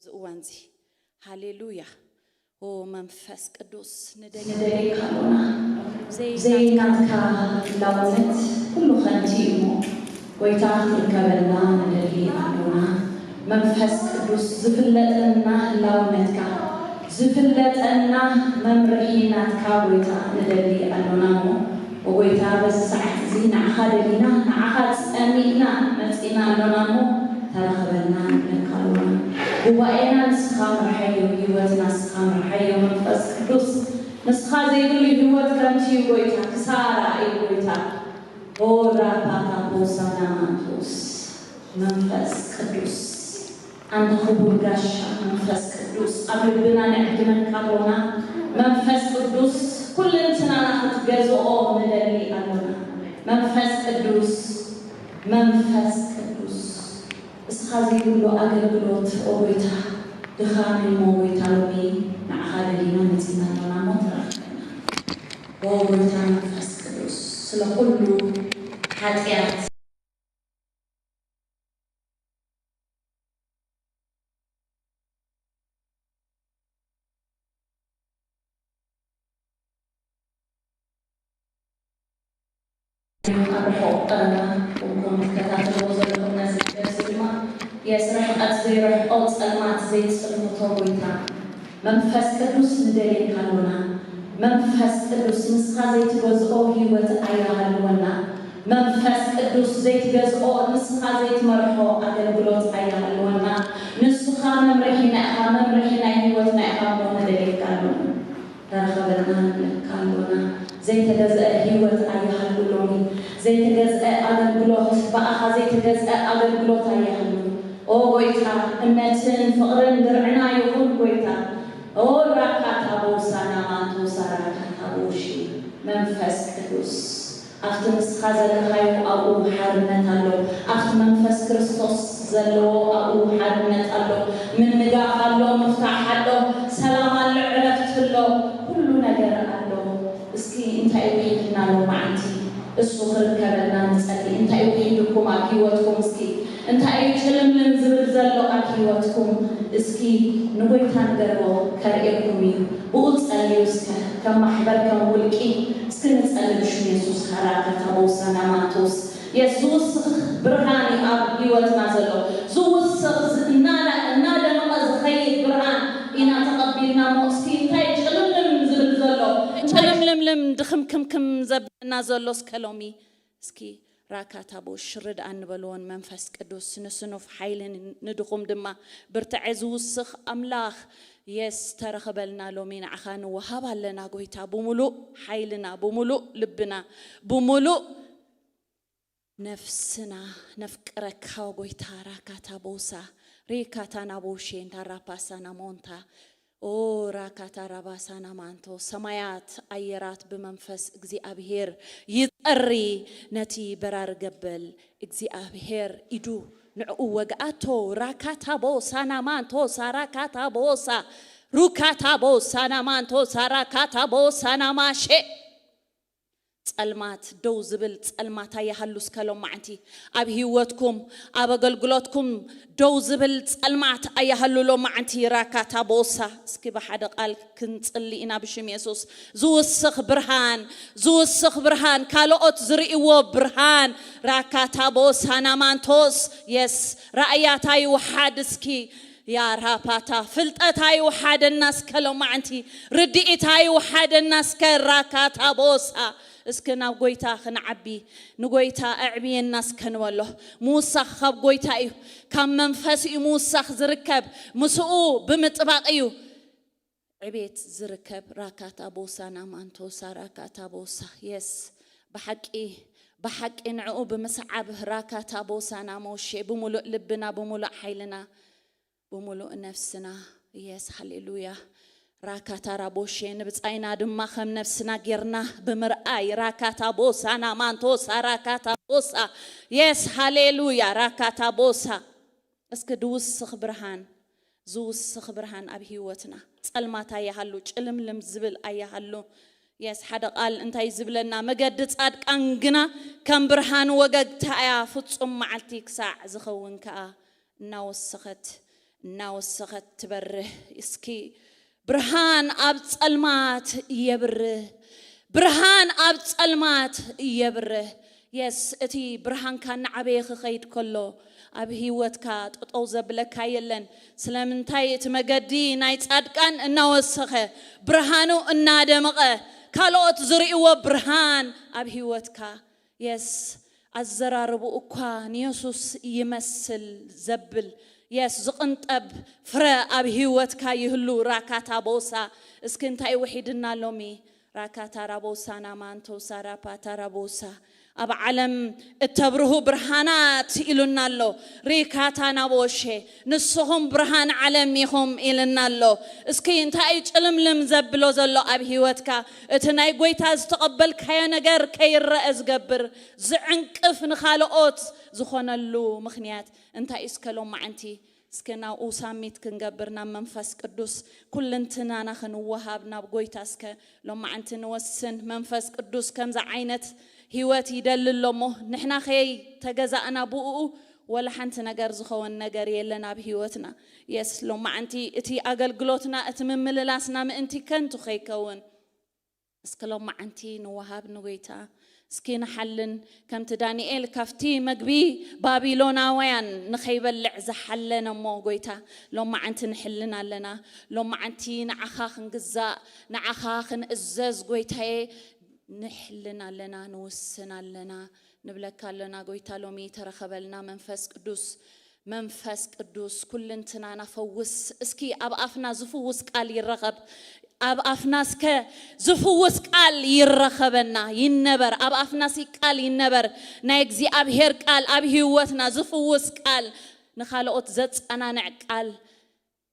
እዚ እዋን እዚ። ሃሌሉያ። ኦ መንፈስ ቅዱስ ንደልየካ ኣሎና። ዘይናትካ ህላውነት ኩሉ ከንቲ እዩ እሞ፣ ጎይታ ክትርከበልና ንደሊ ኣሎና። መንፈስ ቅዱስ ዝፍለጠና ህላውነትካ፣ ዝፍለጠና መምርሒ ናትካ ጎይታ ንደሊ ኣሎና እሞ፣ ኦ ጎይታ በዚ ሰዓት እዚ ንዓኻ ደሊና፣ ንዓኻ ጸሚእና መጺእና ኣሎና እሞ፣ ተረኸበልና ንብለካ ኣሎና። ጉባኤና ንስኻ ምርሓዮ፣ ህይወትና ንስኻ ምርሓዮ መንፈስ ቅዱስ። ንስኻ ዘይብሉ ህይወት ከንቱ እዩ ጎይታ፣ ክሳራ እዩ ጎይታ። ኦ ራፓታ ፖሳና ማንቶስ መንፈስ ቅዱስ፣ ኣንታ ክቡር ጋሻ መንፈስ ቅዱስ፣ ኣብ ልብና ንዕድመካ ኣሎና። መንፈስ ቅዱስ፣ ኩልንትናና ክትገዝኦ ንደሊ ኣሎና። መንፈስ ቅዱስ፣ መንፈስ ቅዱስ፣ እስኻ ዘይብሉ ኣገልግሎት ኦ ጎይታ፣ ድኻም እዩ እሞ ጎይታ፣ ሎሚ ንዓኻ ደሊና መጺና ኣሎና እሞ ተረኽበና። ኦ ጎይታ መንፈስ ቅዱስ፣ ስለ ኩሉ ሓጢኣት፣ ኣብ ርሑቕ ቀረባ ኩንኩም ትከታተልዎ ዘለኹም ነዚ ደርሲ ድማ፣ የስ ርሕቀት ዘይርሕቆ፣ ጸልማት ዘይጽልምቶ ጎይታ መንፈስ ቅዱስ ንደልየካ ኣሎና። መንፈስ ቅዱስ ንስኻ ዘይትገዝኦ ህይወት ኣይሃልወና። መንፈስ ቅዱስ ዘይትገዝኦ ንስኻ ዘይትመርሖ ኣገልግሎት ኣይሃልወና። ንስኻ መምርሒና ኢኻ፣ መምርሒ ናይ ህይወትና ኢኻ እሞ ንደልየካ ኣሎና። ተረኸበልና ንብለካ ኣሎና። ዘይተገዝአ ህይወት ኣይሃሉ ሎሚ። ዘይተገዝአ ኣገልግሎት፣ ብኣኻ ዘይተገዝአ ኣገልግሎት ኣይሃሉ። ኦ ጎይታ፣ እምነትን ፍቕርን ድርዕና ይኹን ጎይታ። ኦ ራካታ ቦሳና ማንቶሳ ራካታ ቦሺ መንፈስ ቅዱስ፣ ኣብቲ ንስኻ ዘለኻዮ ኣብኡ ሓርነት ኣሎ። ኣብቲ መንፈስ ክርስቶስ ዘለዎ ኣብኡ ሓርነት ኣሎ። ምንጋፍ ኣሎ፣ ምፍታሕ ኣሎ፣ ሰላም ኣሎ፣ ዕረፍቲ ኣሎ፣ ኩሉ ነገር ኣሎ። እስኪ እንታይ እዩ ሒድና ሎማዓንቲ? እሱ ክርከበልና ንጸሊ። እንታይ እዩ ሒድኩም ኣብ ህይወትኩም? እስኪ እንታይ እዩ ጭልምልም ዝብል ዘሎ ኣብ ህይወትኩም? እስኪ ንጎይታ ንገርዎ፣ ከርእየኩም እዩ። ብኡ ጸልዩ እስከ፣ ከም ማሕበር፣ ከም ውልቂ፣ እስኪ ንጸሊ ብሽም የሱስ። ሃራካታ ቦሳና ማንቶስ። የስ ዝውስኽ ብርሃን እዩ ኣብ ህይወትና ዘሎ። ዝውስኽ፣ ዝ-፣ እናዳ-፣ እናደመቐ ዝኸይድ ብርሃን ኢና ተቐቢልና እሞ፣ እስኪ እንታይ ጭልምልም ዝብል ዘሎ? እንታይ ጭልምልምልም ድኽምክምክም ዘብለና ዘሎ እስከ ሎሚ? እስኪ ራካታቦ ሽርድ ኣንበልዎን መንፈስ ቅዱስ ንስኑፍ ሓይልን ንድኹም ድማ ብርትዐ ዝውስኽ ኣምላኽ። የስ ተረኸበልና ሎሚ ንዓኻ ንወሃብ ኣለና ጎይታ፣ ብምሉእ ሓይልና፣ ብምሉእ ልብና፣ ብምሉእ ነፍስና ነፍቅረካ ጎይታ። ራካታ ቦሳ ሪካታ ናቦሼ እንዳ ራፓሳ ናሞንታ ኦ ራካታ ራባሳ ናማንቶ። ሰማያት ኣየራት ብመንፈስ እግዚኣብሔር ይጸሪ፣ ነቲ በራሪ ገበል እግዚኣብሔር ኢዱ ንዕኡ ወግኣቶ። ራካታ ቦሳ ናማንቶ ሳራካታ ቦሳ ሩካታ ቦሳ ናማንቶ ሳራካታ ቦሳ ናማሼ። ጸልማት ደው ዝብል ጸልማት ኣይሃሉ እስከ ሎማዓንቲ ኣብ ህይወትኩም ኣብ ኣገልግሎትኩም ደው ዝብል ጸልማት ኣይሃሉ ሎማዓንቲ። ራካታ ቦሳ እስኪ ብሓደ ቃል ክንጽሊ ኢና ብሽም የሱስ። ዝውስኽ ብርሃን፣ ዝውስኽ ብርሃን፣ ካልኦት ዝርእይዎ ብርሃን። ራካታ ቦሳ ናማንቶስ የስ ራእያታ ይውሓድ እስኪ። ያ ራፓታ ፍልጠት ኣይውሓደና እስከ ሎማዓንቲ፣ ርድኢት ኣይውሓደና እስከ። ራካታ ቦሳ እስኪ ናብ ጎይታ ክንዓቢ፣ ንጎይታ ኣዕብየና እስከ ንበሎ። ምውሳኽ ካብ ጎይታ እዩ፣ ካብ መንፈስ እዩ ምውሳኽ ዝርከብ፣ ምስኡ ብምጥባቕ እዩ ዕቤት ዝርከብ። ራካታ ቦሳ ናማንቶሳ ራካታ ቦሳ የስ ብሓቂ ብሓቂ ንዕኡ ብምስዓብ ራካታ ቦሳ ናሞሼ ብምሉእ ልብና ብምሉእ ሓይልና ብምሉእ ነፍስና። የስ ሃሌሉያ። ራካታ ራቦሼ ንብጻይና ድማ ከም ነፍስና ጌርና ብምርኣይ ራካታ ቦሳ ናማንቶሳ ራካታ ቦሳ የስ ሃሌሉያ ራካታ ቦሳ። እስኪ ድውስኽ ብርሃን ዝውስኽ ብርሃን ኣብ ህይወትና። ጸልማት ኣይሃሉ፣ ጭልምልም ዝብል ኣይሃሉ። የስ ሓደ ቃል እንታይ ዝብለና? መገዲ ጻድቃን ግና ከም ብርሃን ወገግታ እያ፣ ፍጹም መዓልቲ ክሳዕ ዝኸውን ከኣ እናወሰኸት እናወሰኸት ትበርህ። እስኪ ብርሃን ኣብ ጸልማት የብርህ፣ ብርሃን ኣብ ጸልማት የብርህ። የስ፣ እቲ ብርሃንካ እናዓበየ ክኸይድ ከሎ ኣብ ህይወትካ ጠጠው ዘብለካ የለን። ስለምንታይ? እቲ መገዲ ናይ ጻድቃን እናወሰኸ፣ ብርሃኑ እናደመቐ፣ ካልኦት ዝርእይዎ ብርሃን ኣብ ህይወትካ። የስ፣ ኣዘራርብኡ እኳ ንየሱስ ይመስል ዘብል። የስ፣ ዝቕንጠብ ፍረ ኣብ ህይወትካ ይህሉ። ራካታ ቦሳ። እስኪ እንታይ ውሒድና ሎሚ? ራካታ ራቦሳ ናማንቶሳ ራፓታ ራቦሳ። ኣብ ዓለም እተብርሁ ብርሃናት ኢሉና ኣሎ። ሪካታ ናቦሼ፣ ንስኹም ብርሃን ዓለም ኢኹም ኢልና ኣሎ። እስኪ እንታይ እዩ ጭልምልም ዘብሎ ዘሎ ኣብ ህይወትካ? እቲ ናይ ጎይታ ዝተቐበልካዮ ነገር ከይረአ ዝገብር፣ ዝዕንቅፍ፣ ንኻልኦት ዝኾነሉ ምኽንያት እንታይ እዩ? እስከ ሎማዓንቲ እስከ ናብኡ ሳሚት ክንገብር ናብ መንፈስ ቅዱስ ኩልንትናና ክንወሃብ ናብ ጎይታ እስከ ሎማዓንቲ ንወስን። መንፈስ ቅዱስ ከምዚ ዓይነት ህይወት ይደሊ ኣሎ እሞ ንሕና ከይ ተገዛእና ብኡ ወላ ሓንቲ ነገር ዝኸውን ነገር የለን ኣብ ህይወትና። የስ፣ ሎማዓንቲ እቲ ኣገልግሎትና፣ እቲ ምምልላስና ምእንቲ ከንቱ ከይከውን እስኪ ሎማዓንቲ ንወሃብ ንጎይታ። እስኪ ንሓልን ከምቲ ዳንኤል ካብቲ መግቢ ባቢሎናውያን ንኸይበልዕ ዝሓለነ እሞ ጎይታ፣ ሎማዓንቲ ንሕልን ኣለና። ሎማዓንቲ ንዓኻ ክንግዛእ፣ ንዓኻ ክንእዘዝ ጎይታዬ፣ ንሕልን ኣለና፣ ንውስን ኣለና፣ ንብለካ ኣለና። ጎይታ ሎሚ ተረኸበልና መንፈስ ቅዱስ። መንፈስ ቅዱስ ኩልንትናና ፈውስ። እስኪ ኣብ ኣፍና ዝፍውስ ቃል ይረኸብ። ኣብ ኣፍና እስከ ዝፍውስ ቃል ይረኸበና፣ ይነበር። ኣብ ኣፍና ሲ ቃል ይነበር። ናይ እግዚኣብሔር ቃል ኣብ ህይወትና ዝፍውስ ቃል፣ ንኻልኦት ዘጸናንዕ ቃል።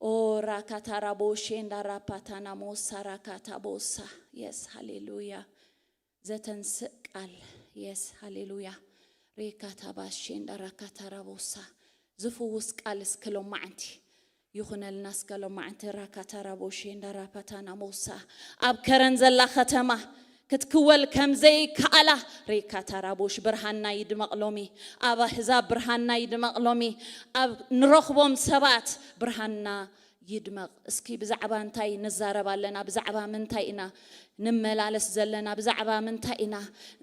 ኦ ራካታ ራቦሼ እንዳ ራፓታና ሞሳ ራካታ ቦሳ። የስ፣ ሃሌሉያ። ዘተንስእ ቃል። የስ፣ ሃሌሉያ። ሬካታ ባሼ እንዳ ራካታ ራቦሳ። ዝፍውስ ቃል እስከ ሎማዓንቲ ይኹነልና። እስከ ሎማዓንቲ ራካታ ራቦሼ እንዳ ራፓታና ሞሳ። ኣብ ከረን ዘላ ከተማ ክትክወል ከም ዘይከኣላ ሬካታ ራቦሽ ብርሃንና ይድመቕ ሎሚ። ኣብ ኣህዛብ ብርሃንና ይድመቕ ሎሚ። ኣብ ንረኽቦም ሰባት ብርሃንና ይድመቕ። እስኪ ብዛዕባ እንታይ ንዛረብ ኣለና? ብዛዕባ ምንታይ ኢና ንመላለስ ዘለና? ብዛዕባ ምንታይ ኢና፣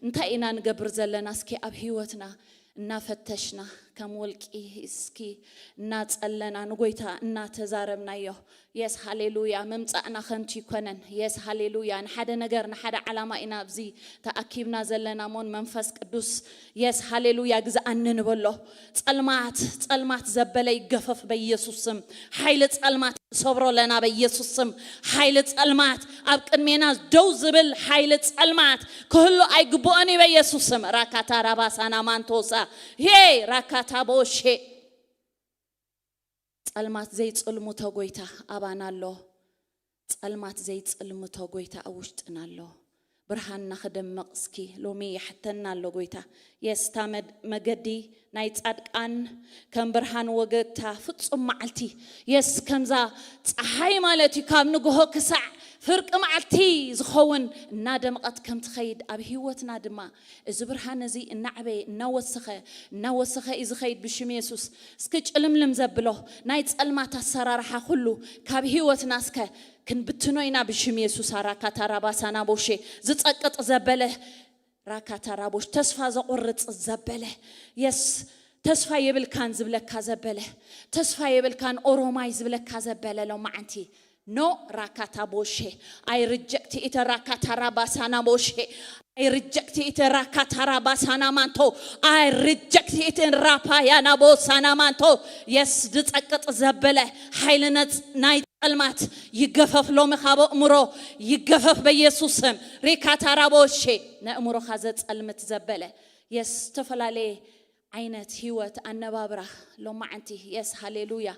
እንታይ ኢና ንገብር ዘለና? እስኪ ኣብ ህይወትና እናፈተሽና፣ ከም ወልቂ እስኪ እናጸለና፣ ንጎይታ እናተዛረብናዮ። የስ፣ ሃሌሉያ። ምምጻእና ከንቱ ይኮነን። የስ፣ ሃሌሉያ። ንሓደ ነገር፣ ንሓደ ዓላማ ኢና ኣብዚ ተኣኪብና ዘለና እሞን መንፈስ ቅዱስ፣ የስ፣ ሃሌሉያ፣ ግዝኣኒ ንበሎ። ጸልማት፣ ጸልማት ዘበለ ይገፈፍ በኢየሱስ ስም። ሓይሊ ጸልማት ንሰብሮ ኣለና በኢየሱስ ስም። ሓይሊ ጸልማት፣ ኣብ ቅድሜና ደው ዝብል ሓይሊ ጸልማት ክህሉ ኣይግብኦን እዩ በኢየሱስ ስም። ራካታ ራባሳና ማንቶሳ። ሄ ራካታ ቦሼ። ጸልማት ዘይጽልምቶ ጎይታ ኣባና ኣሎ። ጸልማት ዘይጽልምቶ ጎይታ ኣብ ውሽጥና ኣሎ። ብርሃንና ክደምቕ እስኪ ሎሚ ይሓተና ኣሎ ጎይታ። የስ፣ እታ መድ-፣ መገዲ ናይ ጻድቃን ከም ብርሃን ወገግታ ፍጹም መዓልቲ። የስ፣ ከምዛ ጸሓይ ማለት እዩ፣ ካብ ንግሆ ክሳዕ ፍርቂ መዓልቲ ዝኸውን እናደምቐት ከም ትኸይድ ኣብ ህይወትና ድማ እዚ ብርሃን እዚ እናዓበየ እናወሰኸ እናወሰኸ እዩ ዝኸይድ ብሽም የሱስ። እስኪ ጭልምልም ዘብሎ ናይ ጸልማት ኣሰራርሓ ኩሉ ካብ ህይወትና እስከ ክንብትኖ ኢና ብሽም የሱስ። ኣራካታ ራባሳና ቦሼ ዝጸቅጥ ዘበለ ራካታ ራቦሽ ተስፋ ዘቆርጽ ዘበለ የስ ተስፋ የብልካን ዝብለካ ዘበለ ተስፋ የብልካን ኦሮማይ ዝብለካ ዘበለ ሎማዓንቲ ኖ ራካታ ቦሼ I reject it ራካታ ራባሳና ቦሼ I reject it ራካታ ራባሳና ማንቶ I reject it ራፓያና ቦሳና ማንቶ የስ ዝጸቅጥ ዘበለ ሓይሊ ነጽ ናይ ጸልማት ይገፈፍ ሎሚ ካብ ኣእምሮ ይገፈፍ በኢየሱስ ስም ሪካታ ራቦሼ ነእምሮኻ ዘጸልምት ዘበለ የስ ዝተፈላለየ ዓይነት ህይወት ኣነባብራ ሎማዓንቲ የስ ሃሌሉያ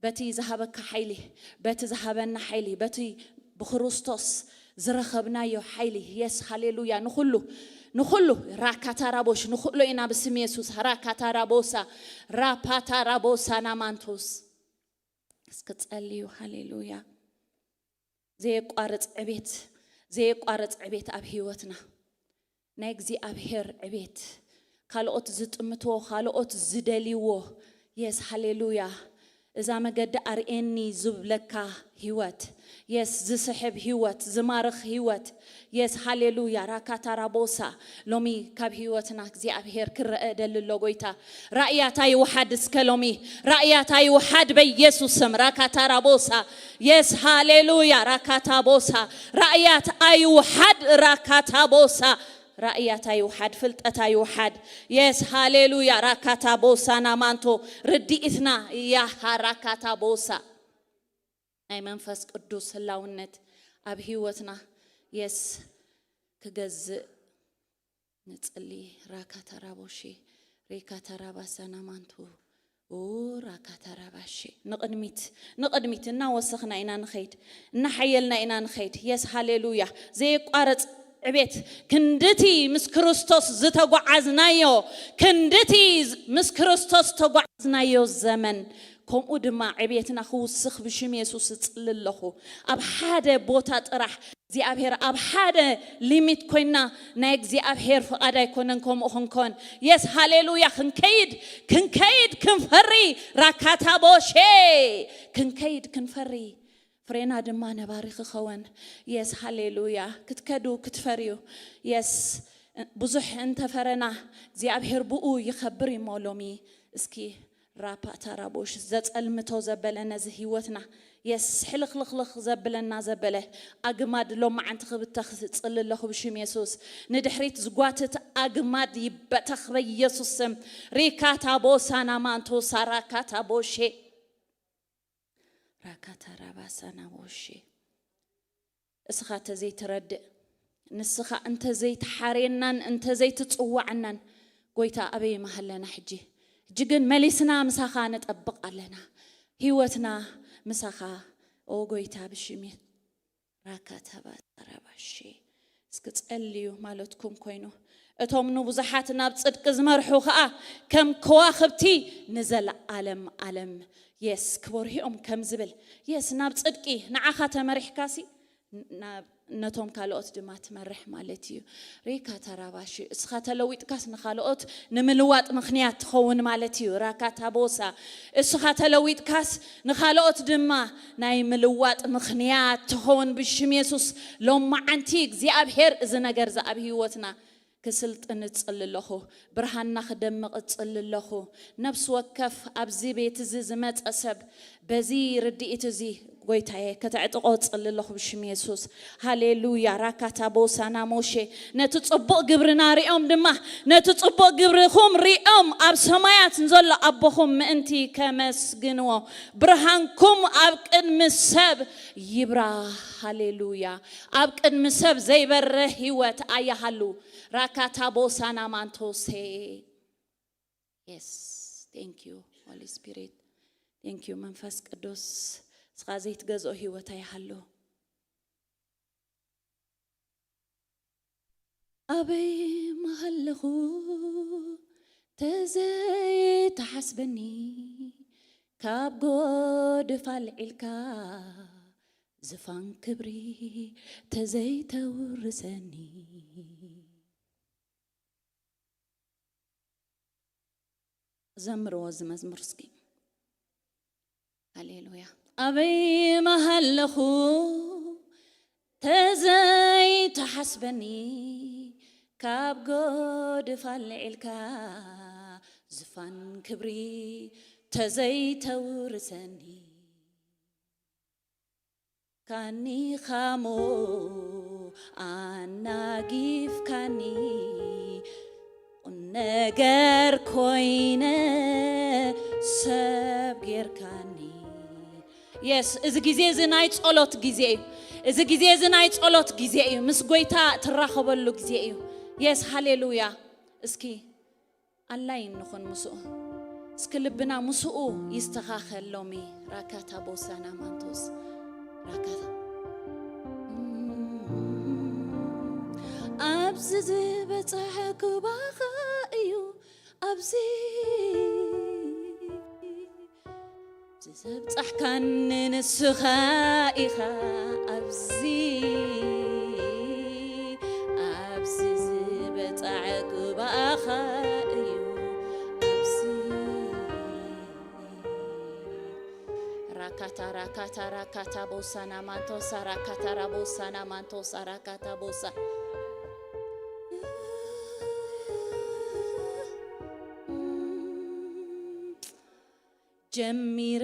በቲ ዝሃበካ ሓይሊ በቲ ዝሃበና ሓይሊ በቲ ብክርስቶስ ዝረኸብናዮ ሓይሊ የስ ሃሌሉያ ንኹሉ ንኹሉ ራካታራቦሽ ንኹሎ ኢና ብስም የሱስ ራካታራቦሳ ራፓታራቦሳ ናማንቶስ እስኪ ጸልዩ ሃሌሉያ ዘየቋርጽ ዕቤት ዘየቋርጽ ዕቤት ኣብ ህይወትና ናይ እግዚኣብሔር ዕቤት ካልኦት ዝጥምትዎ ካልኦት ዝደልይዎ የስ ሃሌሉያ እዛ መገዲ ኣርእየኒ ዝብለካ ህይወት፣ የስ፣ ዝስሕብ ህይወት፣ ዝማርኽ ህይወት፣ የስ፣ ሃሌሉያ። ራካታራቦሳ፣ ሎሚ ካብ ህይወትና እግዚኣብሔር ክረአ ደሊ ኣሎ ጎይታ። ራእያታ ይውሓድ እስከ ሎሚ፣ ራእያታ ይውሓድ በኢየሱስ ስም። ራካታራቦሳ፣ የስ፣ ሃሌሉያ። ራካታቦሳ፣ ራእያት ኣይውሓድ። ራካታቦሳ፣ ራእያት ኣይውሓድ፣ ፍልጠት ኣይውሓድ። የስ፣ ሃሌሉያ። ራካታቦሳ ናማንቶ፣ ርድኢትና ያሃ። ራካታቦሳ፣ ናይ መንፈስ ቅዱስ ህላውነት ኣብ ህይወትና፣ የስ፣ ክገዝእ ንጽሊ። ራካታራቦሺ፣ ሬካታራባሳ ናማንቶ፣ ራካታራባሺ። ንቕድሚት፣ ንቕድሚት እናወሰኽና ኢና ንኸይድ፣ እናሓየልና ኢና ንኸይድ። የስ፣ ሃሌሉያ። ዘየቋረጽ ዕቤት፣ ክንድቲ ምስ ክርስቶስ ዝተጓዓዝናዮ፣ ክንድቲ ምስ ክርስቶስ ተጓዓዝናዮ ዘመን፣ ከምኡ ድማ ዕቤትና ክውስኽ ብሽም የሱስ እጽሊ ኣለኹ። ኣብ ሓደ ቦታ ጥራሕ እግዚኣብሔር፣ ኣብ ሓደ ሊሚት ኮይና ናይ እግዚኣብሔር ፍቓድ ኣይኮነን ከምኡ ክንኮን። የስ፣ ሃሌሉያ። ክንከይድ፣ ክንከይድ፣ ክንፈሪ፣ ራካታቦሼ፣ ክንከይድ፣ ክንፈሪ፣ ፍሬና ድማ ነባሪ ክኸውን። የስ፣ ሃሌሉያ። ክትከዱ፣ ክትፈርዩ። የስ፣ ብዙሕ እንተፈረና እግዚኣብሔር ብኡ ይኸብር እሞ ሎሚ እስኪ ራፓታራቦሽ ዘጸልምቶ ዘበለ ነዚ ህይወትና፣ የስ፣ ሕልኽልኽልኽ ዘብለና ዘበለ ኣግማድ ሎማዓንቲ ክብተኽ እጽሊ ኣለኹ ብሽም የሱስ። ንድሕሪት ዝጓትት ኣግማድ ይበተኽ በኢየሱስ ስም። ሪካታቦሳ ናማንቶሳ ራካታቦሼ፣ ራካታራባሳ ናቦሼ። እስኻ እንተዘይትረድእ፣ ንስኻ እንተዘይትሓርየናን እንተዘይትጽዋዓናን፣ ጎይታ፣ ኣበይ ምሃለና ሕጂ? ሕጂ ግን መሊስና ምሳኻ ንጠብቕ ኣለና። ህይወትና ምሳኻ፣ ኦ ጎይታ፣ ብሽም ራካታባ ተረባሺ። እስኪ ጸልዩ ማለትኩም ኮይኑ፣ እቶም ንብዙሓት ናብ ጽድቂ ዝመርሑ ኸኣ ከም ከዋኽብቲ ንዘለኣለም ኣለም፣ የስ፣ ክበርሁ እዮም ከም ዝብል፣ የስ፣ ናብ ጽድቂ ንዓኻ ተመሪሕካሲ፣ ናብ ነቶም ካልኦት ድማ ትመርሕ ማለት እዩ። ሪካ ተራባሺ፣ እስኻ ተለዊጥካስ ንኻልኦት ንምልዋጥ ምኽንያት ትኸውን ማለት እዩ። ራካ ታቦሳ፣ እስኻ ተለዊጥካስ ንኻልኦት ድማ ናይ ምልዋጥ ምኽንያት ትኸውን ብሽም የሱስ። ሎማዓንቲ እግዚኣብሔር እዚ ነገር እዚ ኣብ ህይወትና ክስልጥን እጽሊ ኣለኹ። ብርሃንና ክደምቕ እጽሊ ኣለኹ። ነፍሲ ወከፍ ኣብዚ ቤት እዚ ዝመጸ ሰብ በዚ ርድኢት እዚ ጎይታየ ከተዕጥቖ እጽሊ ኣለኹ ብሽም የሱስ። ሃሌሉያ። ራካታ ቦሳና ሞሼ፣ ነቲ ጽቡቕ ግብርና ሪኦም ድማ ነቲ ጽቡቕ ግብርኹም ሪኦም ኣብ ሰማያት ንዘሎ ኣቦኹም ምእንቲ ከመስግንዎ ብርሃንኩም ኣብ ቅድሚ ሰብ ይብራ። ሃሌሉያ። ኣብ ቅድሚ ሰብ ዘይበርህ ህይወት ኣይሃሉ። ራካታ ቦሳና ማንቶሴ። Yes, thank you, Holy Spirit. Thank you መንፈስ ቅዱስ። እስኻ ዘይትገዝኦ ህይወት ኣይሃሉ። ኣበይ ምሃለኹ ተዘይተሓስበኒ፣ ካብ ጎድፍ ኣልዒልካ ዝፋን ክብሪ ተዘይተውርሰኒ። ዘምርዎ እዚ መዝሙር እስኪ። ሃሌሉያ። ኣበይ ምሃለኹ ተዘይተሓስበኒ፣ ካብ ጎድፍ ኣልዒልካ ዝፋን ክብሪ ተዘይተውርሰኒ። ካኒ ኻሞ ኣናጊፍካኒ፣ ቁም ነገር ኮይነ ሰብ ጌርካኒ። የስ፣ እዚ ግዜ እዚ ናይ ጸሎት ግዜ እዩ። እዚ ግዜ እዚ ናይ ጸሎት ግዜ እዩ። ምስ ጎይታ ትራኸበሉ ግዜ እዩ። የስ፣ ሃሌሉያ። እስኪ ኣላይ ንኹን ምስኡ። እስኪ ልብና ምስኡ ይስተኻኸል ሎሚ። ራካታ ቦሳና ማንቶስ፣ ራካታ። ኣብዚ ዝበጻሐ ክባኻ እዩ፣ ኣብዚ ዘብጻሕካኒ ንስኻ ኢኻ፣ ኣብዚ፣ ኣብዚ ዝበጻሐ ክባኻ እዩ፣ ኣብዚ። ራካታ ራካታ ቦሳ ናማንቶሳ ራካታ ራቦሳ ናማንቶሳ ራካታ ቦሳ። ጀሚረ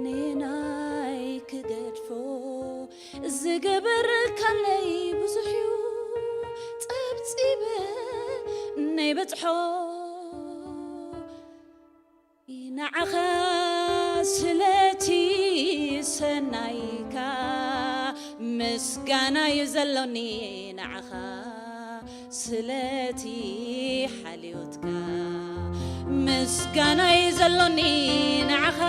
ኔናይ ክገድፎ ዝገበርካለይ ብዙሕ እዩ፣ ጸብጺበ ናይ በጽሖ ንዓኻ ስለቲ ሰናይካ ምስጋና እዩ ዘሎኒ፣ ንዓኻ ስለቲ ሓልዮትካ ምስጋና እዩ ዘሎኒ፣ ንዓኻ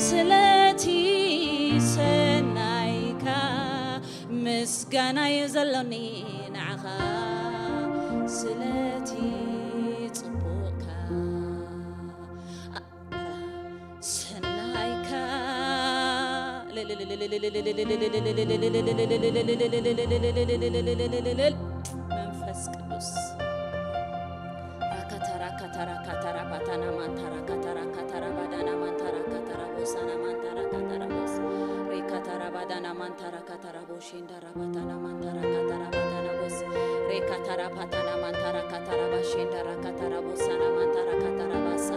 ስለቲ ሰናይካ ምስጋና እዩ ዘሎኒ፣ ንዓኻ ስለቲ ጽቡቕካ። ሰናይካ። መንፈስ ቅዱስ። ራካታራ ካታራ ካታራ ባታና ማንታራ ካታራ ካታራ ባዳና ማንታራ ካታራ ቦሳና ማንታራ ካታራ ቦስ ሬካታራ ባዳና ማንታራ ካታራ ቦሼንዳራ ባታና ማንታራ ካታራ ባታና ቦስ ሬካታራ ፓታና ማንታራ ካታራ ባሼንዳራ ካታራ ቦሳና ማንታራ ካታራ ባሳ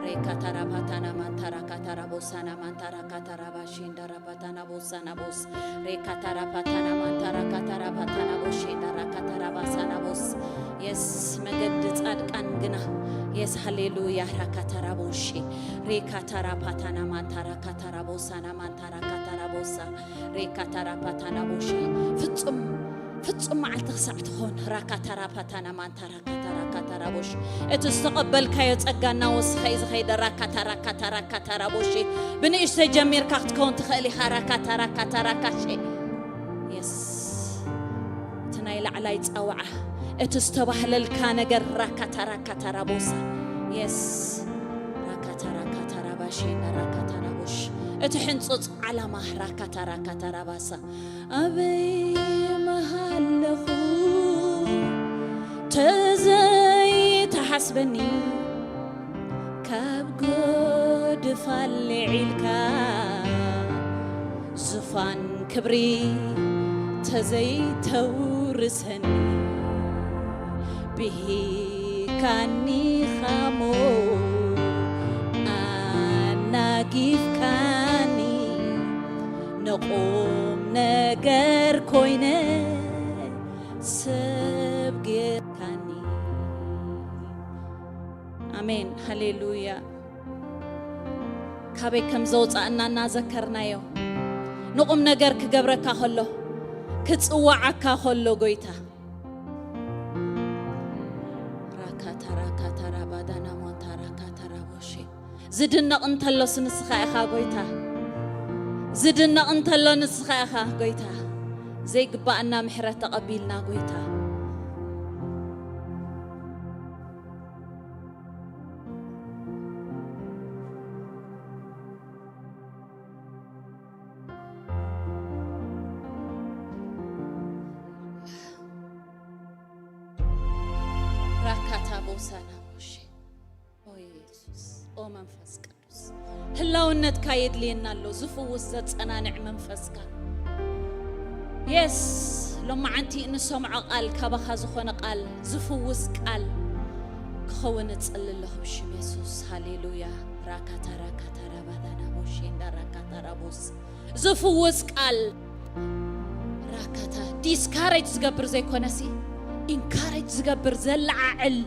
ሬካታራ ፓታና ማንታራ ካታራ ቦሳና ማንታራ ካታራ ባሼንዳራ ፓታና ቦሳና ቦስ ሬካታራ ፓታና ማንታራ ካታራ ፓታና ቦሼንዳራ ካታራ ባሳና ቦስ የስ መገዲ ጻድቃን ግና የስ ሃሌሉያ ራካታራ ቦሼ ሬካታራ ፓታና ማንታራ ካታራ ቦሳና ማንታራ ካታራ ቦሳ ሬካታራ ፓታና ቦሼ ፍጹም ፍጹም መዓልቲ ክሳዕ ትኾን ራካታራ ፓታና ማንታ ራካታ ራካታ ራቦሽ እቲ ዝተቐበልካዮ ጸጋ እናወስኸ እዩ ዝኸይደ ራካታ ራካታ ራካታ ራቦሽ ብንእሽተይ ጀሚርካ ክትከውን ትኽእል ኢኻ ራካታ ራካታ ራካሼ የስ እቲ ናይ ላዕላይ ጸውዓ እቲ ዝተባህለልካ ነገር ራካታ ራካታ ራቦሳ የስ ራካታ ራካታ ራባሼ ራካታ ራቦሽ እቲ ሕንጹጽ ዓላማ ራካታ ራካታ ራባሳ ኣበይ መሃለኹ ተዘይተሓስበኒ ካብ ጎድፋ ልዒልካ ዙፋን ክብሪ ተዘይተውርሰኒ ብሂካኒ ኻሞ ኣናጊፍካኒ ንቑም ነገር ኮይነ ሰብ ጌርካኒ። ኣሜን ሃሌሉያ። ካበይ ከም ዘውፃእና እናዘከርናዮ ንቑም ነገር ክገብረካ ከሎ ክፅዋዓካ ከሎ ጎይታ ራካታ ራካታ ራባዳና ሞንታ ራካታ ራቦሼ ዝድነቕ እንተሎስ ንስኻ ኢኻ ጎይታ። ዝድነቕ እንተሎ ንስኻ ኢኻ ጎይታ። ዘይግባኣና ምሕረት ተቐቢልና ጎይታ። ራካታ ቦሳና ሞሼ ኦ የሱስ ኦ መንፈስ ቅዱስ ህላውነትካ የድልየና ኣሎ ዝፍውስ ዘጸናንዕ መንፈስካ የስ ሎማዓንቲ እንሰምዖ ቃል ካባኻ ዝኾነ ቃል ዝፍውስ ቃል ክኸውን እጽሊ ኣለኹ ብሽም የሱስ ሃሌሉያ ራካታ ራካታ ራባዳና ቦሼ እንዳ ራካታ ራቦስ ዝፍውስ ቃል ራካታ ዲስካሬጅ ዝገብር ዘይኮነሲ ኢንካሬጅ ዝገብር ዘለዓዕል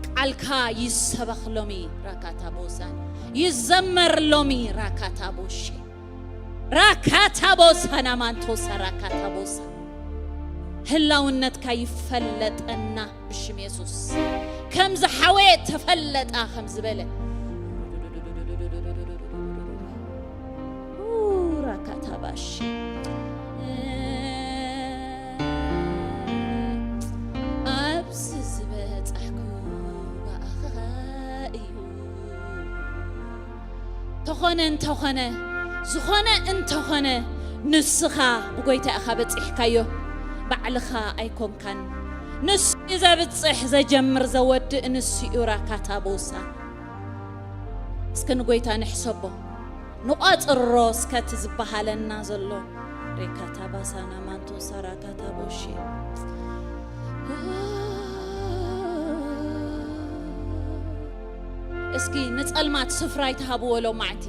ቃልካ ይሰበኽ ሎሚ ራካታ ቦሳን ይዘመር ሎሚ ራካታ ቦሼ ራካታ ቦሳ ናማንቶሳ ራካታ ቦሳ ህላውነትካ ይፈለጠና ብሽም የሱስ ከምዚ ሓወየ ተፈለጣ ከም ዝበለ ራካታ ባሽ ኣብዚ ዝበጻሕኩ ብኣኻ እዩ ተኾነ እንተኾነ ዝኾነ እንተኾነ ንስኻ ብጎይታ ኢኻ በጺሕካዮ ባዕልኻ ኣይኮንካን ንሱ ዘብጽሕ ዘጀምር ዘወድእ ንሱ እዩ ራካታ ቦሳ እስኪ ንጎይታ ንሕሰቦ ንቋጽሮ እስከ እቲ ዝበሃለና ዘሎ ሬካታ ባሳና ማንቶ ሳራካታ ቦሺ። እስኪ ንጸልማት ስፍራ ይትሃብዎ ሎማዕንቲ።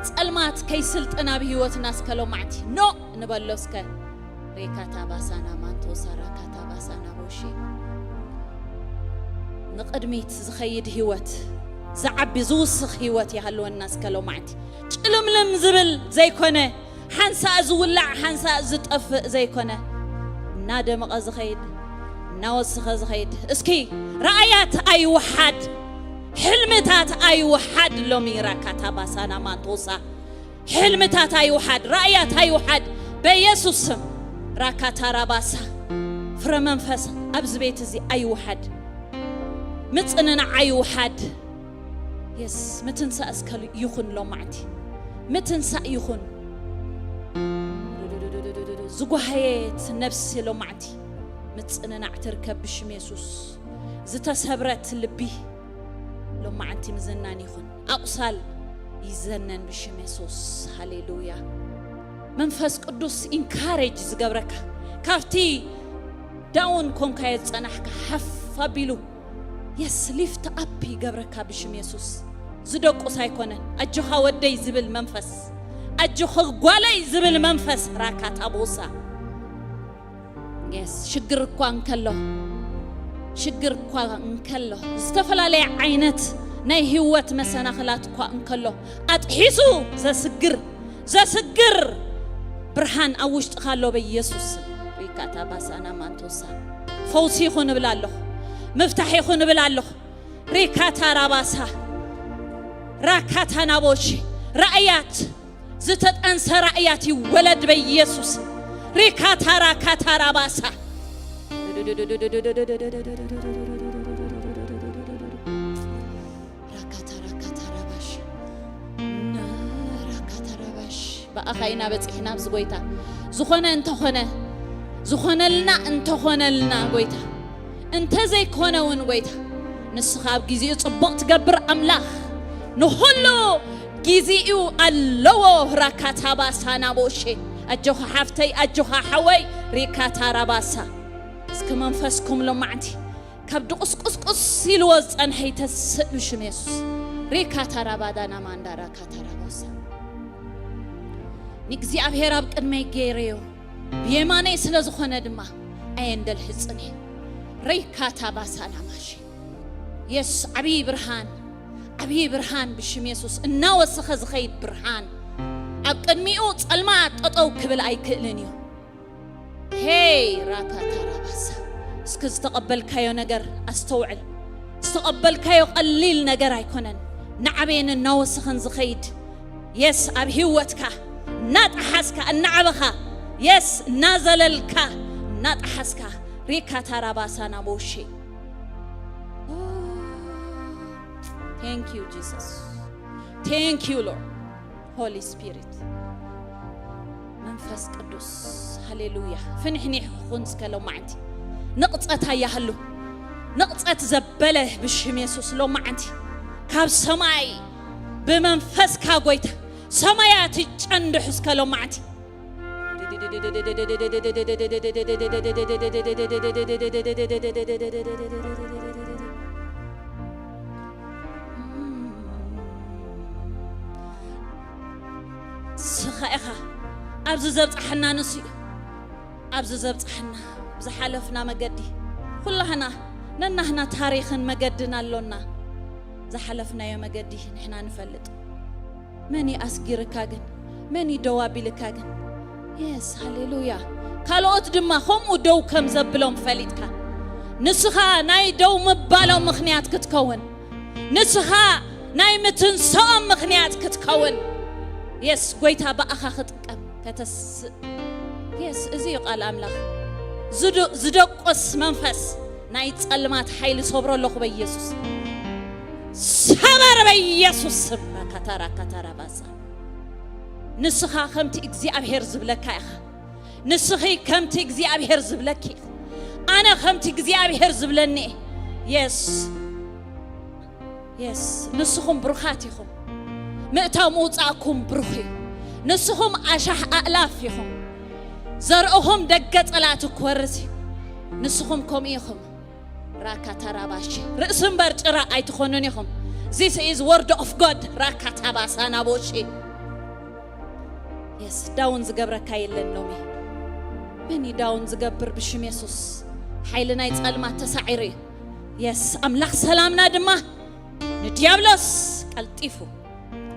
ጸልማት ከይስልጥን ኣብ ህይወትና እስከ ሎማዕንቲ ኖ ንበሎ እስከ። ሬካታ ባሳና ማንቶ ሳራካታ ባሳና ቦሺ። ንቕድሚት ዝኸይድ ህይወት፣ ዝዓቢ ዝውስኽ ህይወት ይሃልወና እስከ ሎማዕንቲ። ጭልምልም ዝብል ዘይኮነ፣ ሓንሳእ ዝውላዕ ሓንሳእ ዝጠፍእ ዘይኮነ፣ እናደመቐ ዝኸይድ፣ እናወስኸ ዝኸይድ። እስኪ ራእያት ኣይውሓድ፣ ሕልምታት ኣይውሓድ። ሎሚ ራካታ ባሳና ማንቶሳ፣ ሕልምታት ኣይውሓድ፣ ራእያት ኣይውሓድ። በኢየሱስ ስም ራካታ ራባሳ፣ ፍረ መንፈስ ኣብዚ ቤት እዚ ኣይውሓድ፣ ምጽንናዕ ኣይውሓድ። የስ፣ ምትንሳእ እስከ ይኹን ሎማዕንቲ፣ ምትንሳእ ይኹን። ዝጓሃየት ነብሲ ሎማዕንቲ ምጽንናዕ ትርከብ ብሽም የሱስ። ዝተሰብረት ልቢ ሎማዕንቲ ምዝናን ይኹን። ኣቑሳል ይዘነን ብሽም የሱስ። ሃሌሉያ። መንፈስ ቅዱስ ኢንካሬጅ ዝገብረካ፣ ካብቲ ዳውን ኮንካዮ ዝጸናሕካ ሓፍ ኣቢሉ፣ የስ፣ ሊፍት ኣፕ ይገብረካ ብሽም የሱስ። ዝደቁስ ኣይኮነን። ኣጆኻ ወደይ ዝብል መንፈስ፣ ኣጆኺ ጓለይ ዝብል መንፈስ ራካታ ቦሳ። የስ፣ ሽግር እኳ እንከሎ፣ ሽግር እኳ እንከሎ፣ ዝተፈላለየ ዓይነት ናይ ህይወት መሰናኽላት እኳ እንከሎ፣ ኣጥሒሱ ዘስግር፣ ዘስግር ብርሃን ኣብ ውሽጥኻ ኣሎ በኢየሱስ ስም። ሪካታ ባሳና ማንቶሳ፣ ፈውሲ ይኹን እብል ኣለኹ፣ ምፍታሕ ይኹን እብል ኣለኹ። ሪካታ ራባሳ፣ ራካታ ናቦሺ፣ ራእያት፣ ዝተጠንሰ ራእያት ይወለድ በኢየሱስ። ሪካታ ራካታ ራባሳ፣ ራካታ ራካታ ራባሽ፣ ራካታ ራባሽ። ብኣኻ ኢና በጺሕና ኣብዚ ጎይታ። ዝኾነ እንተኾነ፣ ዝኾነልና እንተኾነልና ጎይታ፣ እንተዘይኮነ እውን ጎይታ፣ ንስኻ ኣብ ግዜኡ ጽቡቕ ትገብር ኣምላኽ፣ ንኹሉ ግዜኡ ኣለዎ። ራካታ ባሳ ናቦሼ፣ ኣጆኻ ሓፍተይ፣ ኣጆኻ ሓወይ። ሪካታ ራባሳ፣ እስኪ መንፈስኩም ሎማዕንቲ ካብ ድቁስቁስቁስ ኢልዎ ዝጸንሐ ይተስእ ብሽም የሱስ። ሪካታ ራባዳና ማንዳ ራካታ ራባሳ፣ ንእግዚኣብሔር ኣብ ቅድመይ ገይረዮ፣ ብየማነይ ስለ ዝኾነ ድማ ኣየንደልሕጽን እየ። ሪካታ ባሳና ማሺ፣ የሱስ ዓብዪ ብርሃን፣ ዓብዪ ብርሃን ብሽም የሱስ እናወሰኸ ዝኸይድ ብርሃን፣ ኣብ ቅድሚኡ ጸልማት ጠጠው ክብል ኣይክእልን እዩ። ሄይ ራካታ ራባሳ፣ እስኪ ዝተቐበልካዮ ነገር ኣስተውዕል። ዝተቐበልካዮ ቀሊል ነገር ኣይኮነን። ናዕቤን እናወሰኸን ዝኸይድ፣ የስ፣ ኣብ ህይወትካ እናጠሓስካ እናዓበኻ፣ የስ፣ እናዘለልካ እናጠሓስካ። ሪካታ ራባሳ ናቦሼ። Thank you Jesus, thank you Lord, Holy Spirit፣ መንፈስ ቅዱስ። ሃሌሉያ። ፍንሕኒሕ ኩን እስከ ሎማዕንቲ። ንቕጸት ኣያህሉ፣ ንቕጸት ዘበለ ብሽም የሱስ ሎማዕንቲ። ካብ ሰማይ ብመንፈስካ ጎይታ ሰማያት ይጨንድሑ እስከ ሎማዕንቲ። ንስኻ ኢኻ ኣብዚ ዘብጽሓና፣ ንሱ እዩ ኣብዚ ዘብጽሓና። ብዝሓለፍና መገዲ፣ ኩላህና ነናህና ታሪኽን መገድን ኣሎና። ዝሓለፍናዮ መገዲ ንሕና ንፈልጥ። መን እዩ ኣስጊርካ ግን? መን እዩ ደው ኣቢልካ ግን? የስ፣ ሃሌሉያ። ካልኦት ድማ ከምኡ ደው ከም ዘብሎም ፈሊጥካ፣ ንስኻ ናይ ደው ምባሎም ምኽንያት ክትከውን፣ ንስኻ ናይ ምትንስኦም ምኽንያት ክትከውን። የስ፣ ጎይታ ብኣኻ ክጥቀም ከተስእ። የስ፣ እዚ እዩ ቃል ኣምላኽ። ዝድ-፣ ዝደቁስ መንፈስ ናይ ጸልማት ሓይሊ ሰብሮ ኣለኹ በኢየሱስ። ሰበር በኢየሱስ ስም። ራካታ ራካታ ራባሳ። ንስኻ ከምቲ እግዚኣብሔር ዝብለካ ኢኻ። ንስኺ ከምቲ እግዚኣብሔር ዝብለኪ ኢኺ። ኣነ ከምቲ እግዚኣብሔር ዝብለኒ እየ። የስ፣ የስ፣ ንስኹም ብሩኻት ኢኹም። ምእታው ምውጻእኩም ብሩኽ እዩ። ንስኹም ኣሻሕ ኣእላፍ ኢኹም። ዘርእኹም ደገ ጸላእቲ ክወርስ እዩ። ንስኹም ከምኡ ኢኹም። ራካታራባሺ፣ ርእሲ እምበር ጭራ ኣይትኾኑን ኢኹም። This is word of God። ራካታባሳ ናቦሺ። የስ፣ ዳውን ዝገብረካ የለን ሎሚ። መን እዩ ዳውን ዝገብር? ብሽም የሱስ ሓይሊ ናይ ጸልማት ተሳዒሩ እዩ። የስ፣ ኣምላኽ ሰላምና ድማ ንዲያብሎስ ቀልጢፉ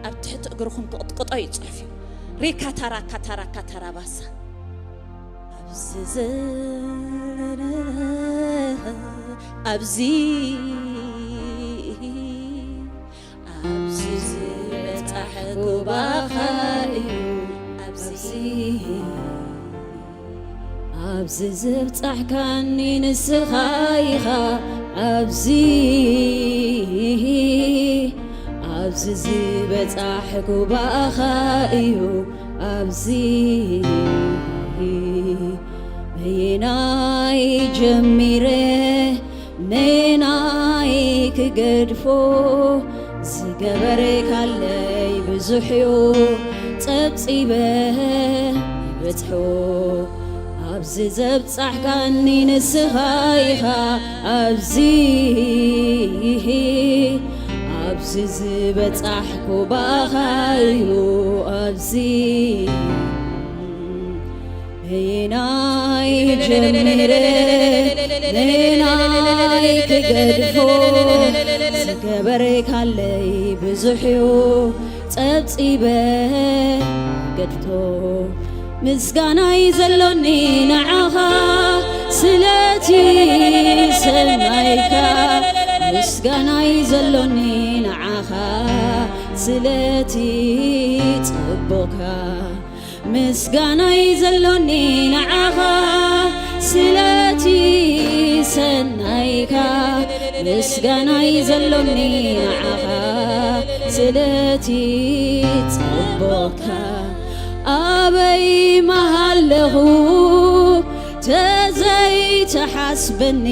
ኣብ ትሕቲ እግርኹም ክቕጥቅጦ እዩ ጽሑፍ እዩ። ሪካታራ ካታራ ካታራ ባሳ። ኣብዚ ዘ-፣ ኣብዚ ኣብዚ ዝበጻሕኩ ባኻ እዩ። ኣብዚ ኣብዚ ዘብጻሕካኒ ንስኻ ኢኻ። ኣብዚ ኣብዚ ዝበጻሕኩ ባኻ እዩ። ኣብዚ በየናይ ጀሚረ ነናይ ክገድፎ ዝገበርካለይ ብዙሕ እዩ። ጸብጺበ ይበጽሖ ኣብዚ ዘብጻሕካኒ ንስኻ ኢኻ። ኣብዚ ኣብዚ ዝበጻሕኩ ባኻ እዩ። ኣብዚ በየናይ ጀሚረ ነናይ ክገድፎ ዝገበርካለይ ብዙሕ እዩ። ጸብጺበ ገድፎ ምስጋናይ ዘሎኒ ንዓኻ ስለቲ ሰናይካ። ምስጋናይ ዘሎኒ ንዓኻ ስለቲ ጽቡቕካ። ምስጋናይ ዘሎኒ ንዓኻ ስለቲ ሰናይካ። ምስጋናይ ዘሎኒ ንዓኻ ስለቲ ጽቡቕካ። ኣበይ መሃለኹ ተዘይትሓስበኒ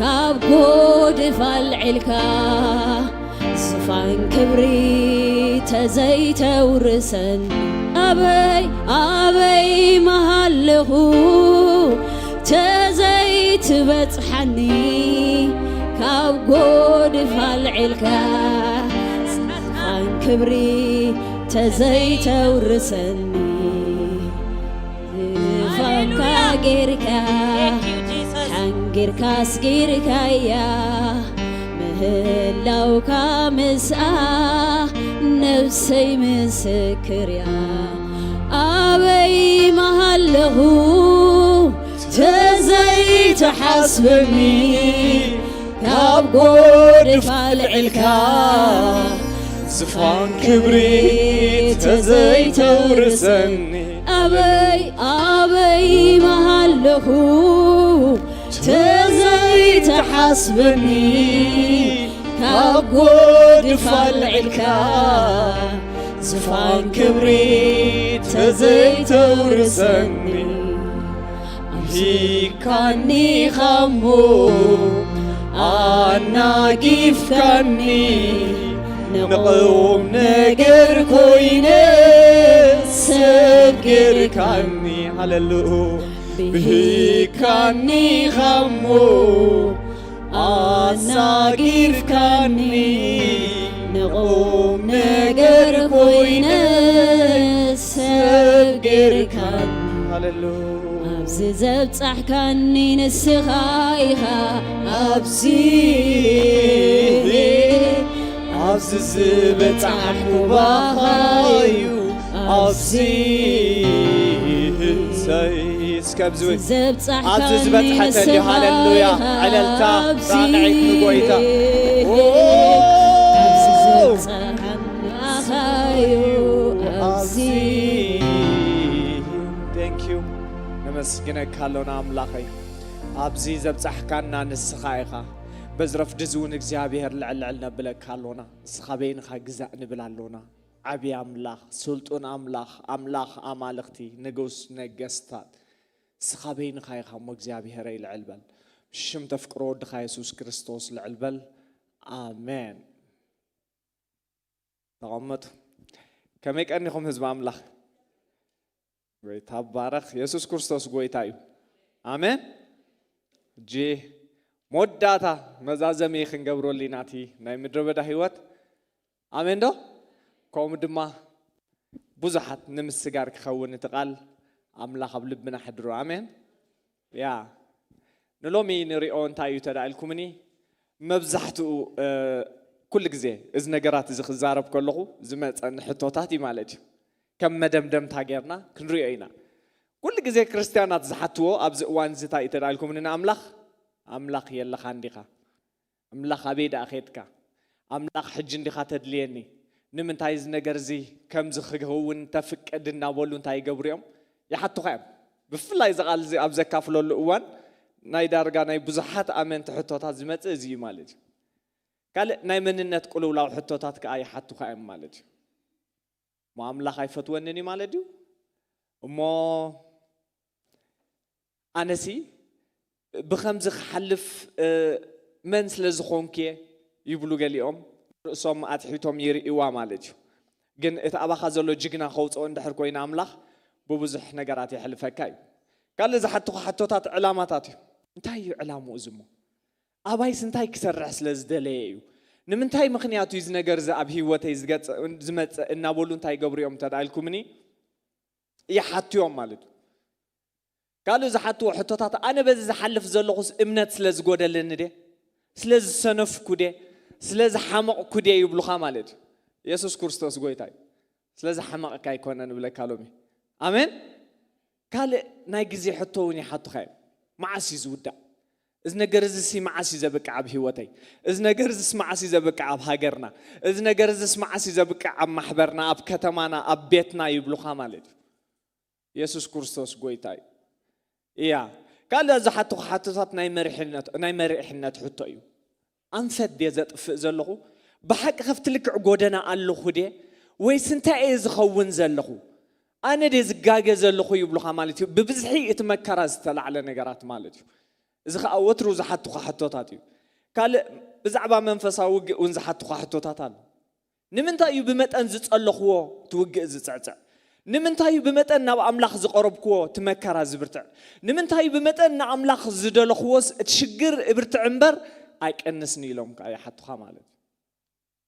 ካብ ጎድፍ ኣልዒልካ ዝፋን ክብሪ ተዘይተውርሰኒ። ኣበይ ኣበይ መሃለኹ ተዘይትበጽሓኒ ካብ ጎድፍ ኣልዒልካ ዝፋን ክብሪ ተዘይተውርሰኒ። ዝፋንካ ጌርካ ሓንጊርካ ኣስጊርካያ ምህላውካ ምስኣ ነብሰይ ምስክር እያ። ኣበይ መሃለኹ ተዘይትሓስበኒ ካብ ጎድፍ ኣልዒልካ ዝፋን ክብሪ ተዘይተውርሰኒ። ኣበይ ኣበይ መሃለኹ ተዘይትሓስበኒ ካብ ጎድፍ ኣልዒልካ ዝፋን ክብሪ ተዘይተውርሰኒ። ሂካኒ ኻሞ ኣናጊፍካኒ ንቑም ነገር ኮይነ ሰብ ጌርካኒ። ሃለሉ ብሂካኒ ኻሞ ኣናጊፍካኒ ንቑም ነገር ኮይነ ሰብ ጌርካኒ። ሃለሉ ኣብዚ ዘብጻሕካኒ ንስኻ ኢኻ። ኣብዚ ኣብዚ ዝበጻሕኩ ባኻ እዩ። ኣብዚ ሰይ እስከ ኣብዚ ዘብጻሕካኒ ኣብዚ ዝበጽሐ ንስኻ ተልዩ። ሃለሉያ። ኢኻ። ዕለልታ ኣብዚ ራንዒት ንጎይታ። ኦ! ኣብዚ ዘብጻሕካኒ ንስኻ እዩ። ኣብዚ Thank you። ነመስግነካ ኣሎና ኣምላኸይ። ኣብዚ ዘብጻሕካና ንስኻ ኢኻ። በዚ ረፍዲ እዚ እውን እግዚኣብሔር ልዕል ልዕል ነብለካ ኣሎና። ንስኻ በይንኻ ግዛእ ንብል ኣሎና። ዓቢ ኣምላኽ፣ ስልጡን ኣምላኽ፣ ኣምላኽ ኣማልኽቲ፣ ንጉስ ነገስታት፣ ንስኻ በይንኻ ኢኻ እሞ እግዚኣብሄረይ ልዕል በል። ብሽም ተፍቅሮ ወድኻ የሱስ ክርስቶስ ልዕል በል። ኣሜን። ተቐመጡ። ከመይ ቀኒኹም ህዝቢ ኣምላኽ? ጎይታ ባረኽ። የሱስ ክርስቶስ ጎይታ እዩ። ኣሜን። እጂ መወዳእታ መዛዘሚ ክንገብረሉ ኢና እቲ ናይ ምድረ በዳ ህይወት። ኣሜን ዶ? ከምኡ ድማ ብዙሓት ንምስጋር ክኸውን እቲ ቃል ኣምላኽ ኣብ ልብና ሕድሮ። ኣሜን። ያ ንሎሚ ንሪኦ እንታይ እዩ ተዳ ኢልኩምኒ? መብዛሕትኡ ኩሉ ግዜ እዚ ነገራት እዚ ክዛረብ ከለኹ ዝመፀኒ ሕቶታት እዩ ማለት እዩ። ከም መደምደምታ ጌርና ክንሪኦ ኢና። ኩሉ ግዜ ክርስትያናት ዝሓትዎ ኣብዚ እዋን እዚ እንታይ እዩ ተዳ ኢልኩምኒ ንኣምላኽ? ኣምላኽ የለኻን ዲኻ? ኣምላኽ ኣበይ ደኣ ኸድካ? ኣምላኽ ሕጂ እንዲኻ ተድልየኒ? ንምንታይ እዚ ነገር እዚ ከምዚ ክኸውን ተፍቅድ እናበሉ እንታይ ይገብሩ እዮም? ይሓቱኻ እዮም። ብፍላይ እዚ ቃል እዚ ኣብ ዘካፍለሉ እዋን ናይ ዳርጋ ናይ ብዙሓት ኣመንቲ ሕቶታት ዝመጽእ እዚ እዩ ማለት እዩ። ካልእ ናይ መንነት ቅልውላው ሕቶታት ከኣ ይሓቱኻ እዮም ማለት እዩ። እሞ ኣምላኽ ኣይፈትወንን እዩ ማለት ድዩ? እሞ ኣነሲ ብኸምዚ ክሓልፍ መን ስለ ዝኾንኩ እየ ይብሉ ገሊኦም። ርእሶም ኣትሒቶም ይርእይዋ ማለት እዩ። ግን እቲ ኣባኻ ዘሎ ጅግና ከውፅኦ እንድሕር ኮይኑ ኣምላኽ ብብዙሕ ነገራት የሕልፈካ እዩ። ካልእ ዝሓትኹ ሕቶታት ዕላማታት እዩ። እንታይ እዩ ዕላምኡ እዚ እሞ? ኣባይስ እንታይ ክሰርሕ ስለ ዝደለየ እዩ? ንምንታይ ምኽንያቱ እዚ ነገር እዚ ኣብ ህይወተይ ዝመፅእ እናበሉ እንታይ ይገብሩ እዮም እንተ ኢልኩምኒ ይሓቱ እዮም ማለት እዩ። ካልእ ዝሓትዎ ሕቶታት ኣነ በዚ ዝሓልፍ ዘለኹስ እምነት ስለ ዝጎደለኒ ደ ስለ ዝሰነፍኩ ደ ስለ ዝሓመቕኩ ደ ይብሉኻ ማለት እዩ። የሱስ ክርስቶስ ጎይታ እዩ። ስለ ዝሓመቕካ ኣይኮነን እብለካ ሎሚ። ኣሜን። ካልእ ናይ ግዜ ሕቶ እውን ይሓቱኻ እዮም። መዓስ እዩ ዝውዳእ? እዚ ነገር እዚ ሲ መዓስ እዩ ዘብቅዕ ኣብ ህይወተይ? እዚ ነገር እዚ ሲ መዓስ እዩ ዘብቅዕ ኣብ ሃገርና? እዚ ነገር እዚ ሲ መዓስ እዩ ዘብቅዕ ኣብ ማሕበርና፣ ኣብ ከተማና፣ ኣብ ቤትና ይብሉኻ ማለት እዩ። የሱስ ክርስቶስ ጎይታ እዩ። እያ ካልእ ዝሓትኹ ሓቶታት ናይ መሪሕነት ናይ መሪሕነት ሕቶ እዩ። ኣንፈት ድየ ዘጥፍእ ዘለኹ? ብሓቂ ከፍቲ ልክዕ ጎደና ኣለኹ ድየ? ወይስ እንታይ እየ ዝኸውን ዘለኹ? ኣነ ድየ ዝጋገ ዘለኹ ይብሉኻ ማለት እዩ። ብብዝሒ እቲ መከራ ዝተላዕለ ነገራት ማለት እዩ። እዚ ኸዓ ወትሩ ዝሓትኹ ሕቶታት እዩ። ካልእ ብዛዕባ መንፈሳዊ ውግእ እውን ዝሓትኹ ሕቶታት ኣሎ። ንምንታይ እዩ ብመጠን ዝጸለኽዎ እቲ ውግእ ዝጽዕጽዕ? ንምንታይ እዩ ብመጠን ናብ ኣምላኽ ዝቐረብክዎ እቲ መከራ ዝብርትዕ? ንምንታይ እዩ ብመጠን ንኣምላኽ ዝደለኽዎስ እቲ ሽግር እብርትዕ እምበር ኣይቀንስን ኢሎም ከኣ ይሓቱኻ ማለት እዩ።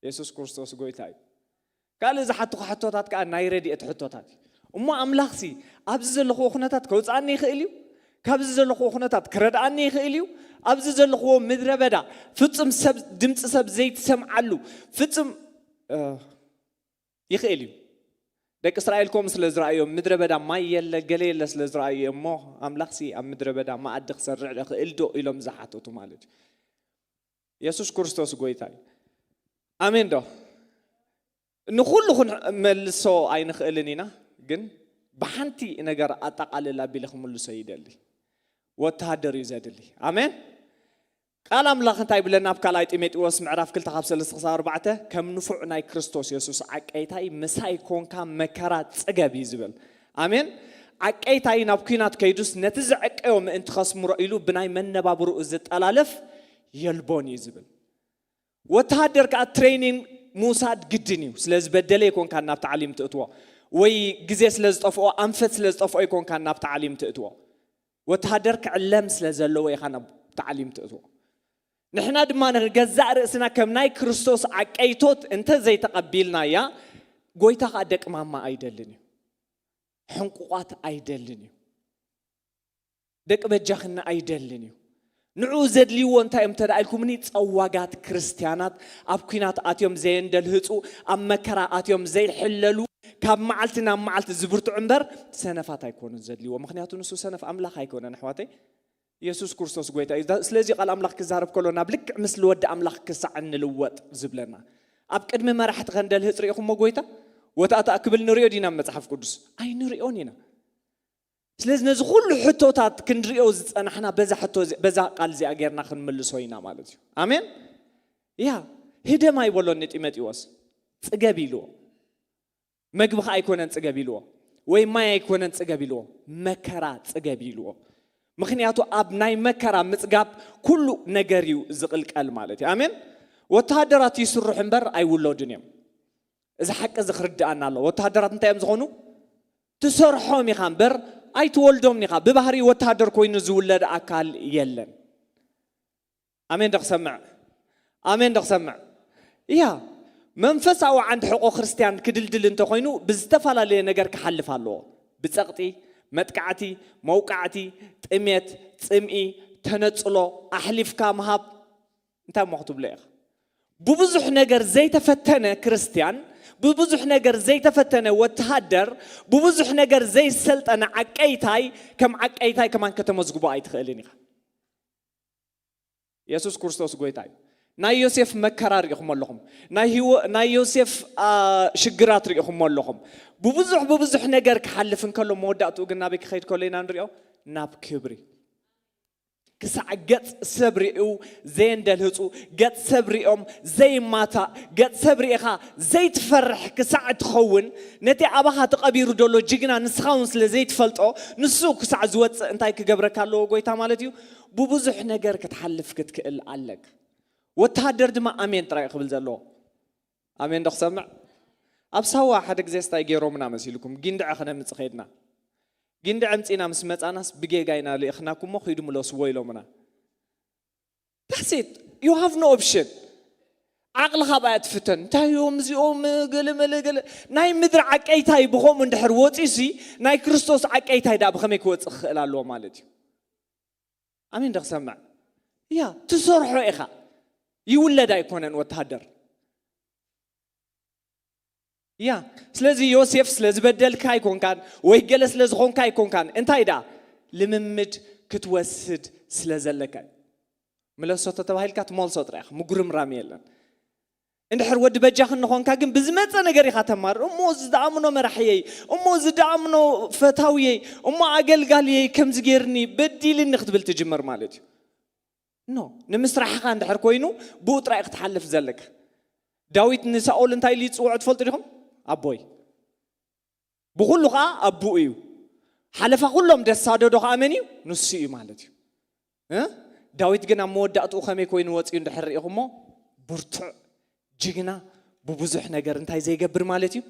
የሱስ ክርስቶስ ጎይታ እዩ። ካልእ ዝሓትኹ ሕቶታት ከኣ ናይ ረድኤት ሕቶታት እዩ። እሞ ኣምላኽሲ ኣብዚ ዘለኽዎ ኩነታት ከውፅኣኒ ይኽእል እዩ? ካብዚ ዘለኽዎ ኩነታት ክረድኣኒ ይኽእል እዩ? ኣብዚ ዘለኽዎ ምድረ በዳ ፍጹም ሰብ ድምፂ ሰብ ዘይትሰምዓሉ ፍጹም እ፣ ይኽእል እዩ። ደቂ እስራኤል ከምኡ ስለ ዝረኣዮም ምድረ በዳ ማይ የለ ገለ የለ ስለ ዝረኣዩ እዮም እሞ ኣምላኽሲ ኣብ ምድረ በዳ መኣዲ ክሰርዕ ይኽእል ዶ ኢሎም ዝሓተቱ ማለት እዩ። የሱስ ክርስቶስ ጎይታ እዩ። ኣሜን ዶ? ንኹሉ ክንመልሶ ኣይንኽእልን ኢና፣ ግን ብሓንቲ ነገር ኣጠቓልል ኣቢለ ክምልሶ ይደሊ። ወተሃደር እዩ ዘድሊ። ኣሜን። ቃል ኣምላኽ እንታይ ይብለና? ኣብ ካልኣይ ጢሞቴዎስ ምዕራፍ ክልተ ካብ ሰለስተ ክሳብ ኣርባዕተ ከም ንፉዕ ናይ ክርስቶስ የሱስ ዓቀይታይ ምሳይ ኮንካ መከራ ጽገብ እዩ ዝብል። ኣሜን። ዓቀይታይ ናብ ኲናት ከይዱስ ነቲ ዘዕቀዮ ምእንቲ ከስምሮ ኢሉ ብናይ መነባብርኡ ዝጠላለፍ የልቦን እዩ ዝብል። ወተሃደር ከኣ ትሬኒንግ ምውሳድ ግድን እዩ። ስለ ዝበደለ ኣይኮንካን ናብ ታዕሊም ትእትዎ፣ ወይ ግዜ ስለ ዝጠፍኦ ኣንፈት ስለ ዝጠፍኦ ኣይኮንካን ናብ ታዕሊም ትእትዎ። ወተሃደር ክዕለም ስለ ዘለዎ ኢኻ ናብ ታዕሊም ትእትዎ። ንሕና ድማ ንገዛእ ርእስና ከም ናይ ክርስቶስ ዓቀይቶት እንተ ዘይተቐቢልናያ፣ ጎይታ ኸኣ ደቂ ማማ ኣይደልን እዩ፣ ሕንቁቋት ኣይደልን እዩ፣ ደቂ በጃኽና ኣይደልን እዩ። ንዕኡ ዘድልይዎ እንታይ እዮም እንተ ኢልኩምኒ፣ ጸዋጋት ክርስትያናት፣ ኣብ ኲናት ኣትዮም ዘየንደልህጹ፣ ኣብ መከራ ኣትዮም ዘይሕለሉ፣ ካብ መዓልቲ ናብ መዓልቲ ዝብርትዑ እምበር ሰነፋት ኣይኮኑን ዘድልይዎ። ምኽንያቱ ንሱ ሰነፍ ኣምላኽ ኣይኮነን ኣሕዋተይ፣ የሱስ ክርስቶስ ጎይታ እዩ። ስለዚ ቃል ኣምላኽ ክዛረብ ከሎ ናብ ልክዕ ምስሊ ወዲ ኣምላኽ ክሳዕ እንልወጥ ዝብለና። ኣብ ቅድሚ መራሕቲ ከንደልህጽ ርኢኹሞ ጎይታ ወታእታእ ክብል ንሪኦ ዲና ኣብ መጽሓፍ ቅዱስ? ኣይንሪኦን ኢና። ስለዚ ነዚ ኩሉ ሕቶታት ክንሪኦ ዝጸናሕና በዛ ሕቶ እዚ- በዛ ቃል እዚኣ ጌርና ክንምልሶ ኢና ማለት እዩ። ኣሜን። ያ ህደም ኣይበሎን ንጢሞቴዎስ፣ ጽገብ ኢልዎ። መግቢ ኸኣ ኣይኮነን ጽገብ ኢልዎ፣ ወይ ማይ ኣይኮነን ጽገብ ኢልዎ፣ መከራ ጽገብ ኢልዎ። ምኽንያቱ ኣብ ናይ መከራ ምጽጋብ ኩሉ ነገር እዩ ዝቕልቀል ማለት እዩ። ኣሜን። ወተሃደራት ይስርሑ እምበር ኣይውለዱን እዮም። እዚ ሓቂ እዚ ክርድኣና ኣለዎ። ወተሃደራት እንታይ እዮም ዝኾኑ? ትሰርሖም ኢኻ እምበር ኣይትወልዶምን ኢኻ። ብባህሪ ወተሃደር ኮይኑ ዝውለድ ኣካል የለን። ኣሜን ዶ ክሰምዕ? ኣሜን ዶ ክሰምዕ? እያ። መንፈሳዊ ዓንዲ ሕቆ ክርስትያን ክድልድል እንተኾይኑ ብዝተፈላለየ ነገር ክሓልፍ ኣለዎ። ብጸቕጢ፣ መጥቃዕቲ፣ መውቃዕቲ፣ ጥሜት፣ ጽምኢ፣ ተነጽሎ፣ ኣሕሊፍካ ምሃብ፣ እንታይ እሞ ክትብሎ ኢኻ? ብብዙሕ ነገር ዘይተፈተነ ክርስትያን፣ ብብዙሕ ነገር ዘይተፈተነ ወተሃደር፣ ብብዙሕ ነገር ዘይሰልጠነ ዓቀይታይ ከም ዓቀይታይ ከማን ከተመዝግቦ ኣይትኽእልን ኢኻ። የሱስ ክርስቶስ ጎይታ እዩ። ናይ ዮሴፍ መከራ ርኢኹም ኣለኹም። ናይ ህይወ- ናይ ዮሴፍ አ፣ ሽግራት ርኢኹም ኣለኹም። ብብዙሕ ብብዙሕ ነገር ክሓልፍ እንከሎ መወዳእትኡ ግን ናበይ ክኸይድ ከሎ ኢና ንሪኦ? ናብ ክብሪ። ክሳዕ ገጽ ሰብ ርእዩ ዘየንደልህጹ፣ ገጽ ሰብ ርእዮም ዘይማታእ፣ ገጽ ሰብ ርእኻ ዘይትፈርሕ ክሳዕ ትኸውን፣ ነቲ ኣባኻ ተቐቢሩ ዘሎ ጅግና ንስኻ እውን ስለ ዘይትፈልጦ፣ ንሱ ክሳዕ ዝወጽእ እንታይ ክገብረካ ኣለዎ ጎይታ ማለት እዩ? ብብዙሕ ነገር ክትሓልፍ ክትክእል ኣለካ። ወተሃደር ድማ ኣሜን ጥራይ ክብል ዘለዎ። ኣሜን ዶ ክሰምዕ? ኣብ ሳዋ ሓደ ግዜ ስታይ ገይሮምና መሲልኩም፣ ጊንድዐ ክነምጽእ ከይድና። ጊንድዐ ኣምጺእና ምስ መጻናስ ብጌጋ ኢና ልኢኽናኩሞ፣ ኺዱ ምለስዎ ኢሎምና። That's it. You have no option. ዓቕልኻ ብኣ ትፍተን። እንታይ እዮም እዚኦም ገለ መለ ገለ? ናይ ምድሪ ዓቀይታይ ብኸምኡ እንድሕር ወጺኡሲ፣ ናይ ክርስቶስ ዓቀይታይ ደኣ ብኸመይ ክወጽእ ክኽእል ኣለዎ ማለት እዩ? ኣሜን ዶ ክሰምዕ? እያ፣ ትሰርሖ ኢኻ። ይውለድ ኣይኮነን ወተሃደር። እያ፣ ስለዚ ዮሴፍ ስለ ዝበደልካ ኣይኮንካን፣ ወይ ገለ ስለ ዝኾንካ ኣይኮንካን። እንታይ ደኣ? ልምምድ ክትወስድ ስለ ዘለካ እዩ። ምለሶ ተተባሂልካ ትመልሶ ጥራይ ኢኻ፣ ምጉርምራም የለን። እንድሕር ወዲ በጃ ክንኾንካ ግን ብዝመጸ ነገር ኢኻ ተማርር። እሞ ዝደኣምኖ መራሕየይ፣ እሞ ዝደኣምኖ ፈታውየይ፣ እሞ ኣገልጋልየይ ከምዚ ገይርኒ፣ በዲልኒ ክትብል ትጅምር ማለት እዩ። ኖ፣ ንምስራሕኻ እንድሕር ኮይኑ ብኡ ጥራይ ክትሓልፍ ዘለካ። ዳዊት ንሳኦል እንታይ ኢሉ ይጽውዖ ትፈልጡ ዲኹም? ኣቦይ። ብኹሉ ኸዓ ኣቦኡ እዩ። ሓለፋ ኩሎም ደሳደዶ ኸዓ መን እዩ? ንሱ እዩ ማለት እዩ። እ? ዳዊት ግን ኣብ መወዳእትኡ ከመይ ኮይኑ ወፂኡ እንድሕር ርኢኹሞ? ብርቱዕ፣ ጅግና፣ ብብዙሕ ነገር እንታይ ዘይገብር ማለት እዩ?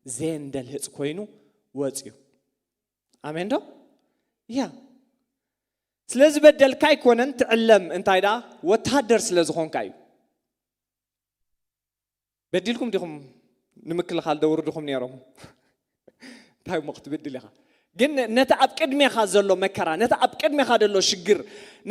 ዘየንደልህፅ ኮይኑ ወፂኡ። ኣሜን ዶ? እያ። ስለ ዝበደልካ ኣይኮነን ትዕለም፣ እንታይ ደኣ? ወተሃደር ስለ ዝኾንካ እዩ። በዲልኩም ዲኹም ንምክልኻል ደውርድኹም ነይሮም? እንታይ እሞ ክትብድል ኢኻ? ግን ነቲ ኣብ ቅድሜኻ ዘሎ መከራ፣ ነቲ ኣብ ቅድሜኻ ዘሎ ሽግር፣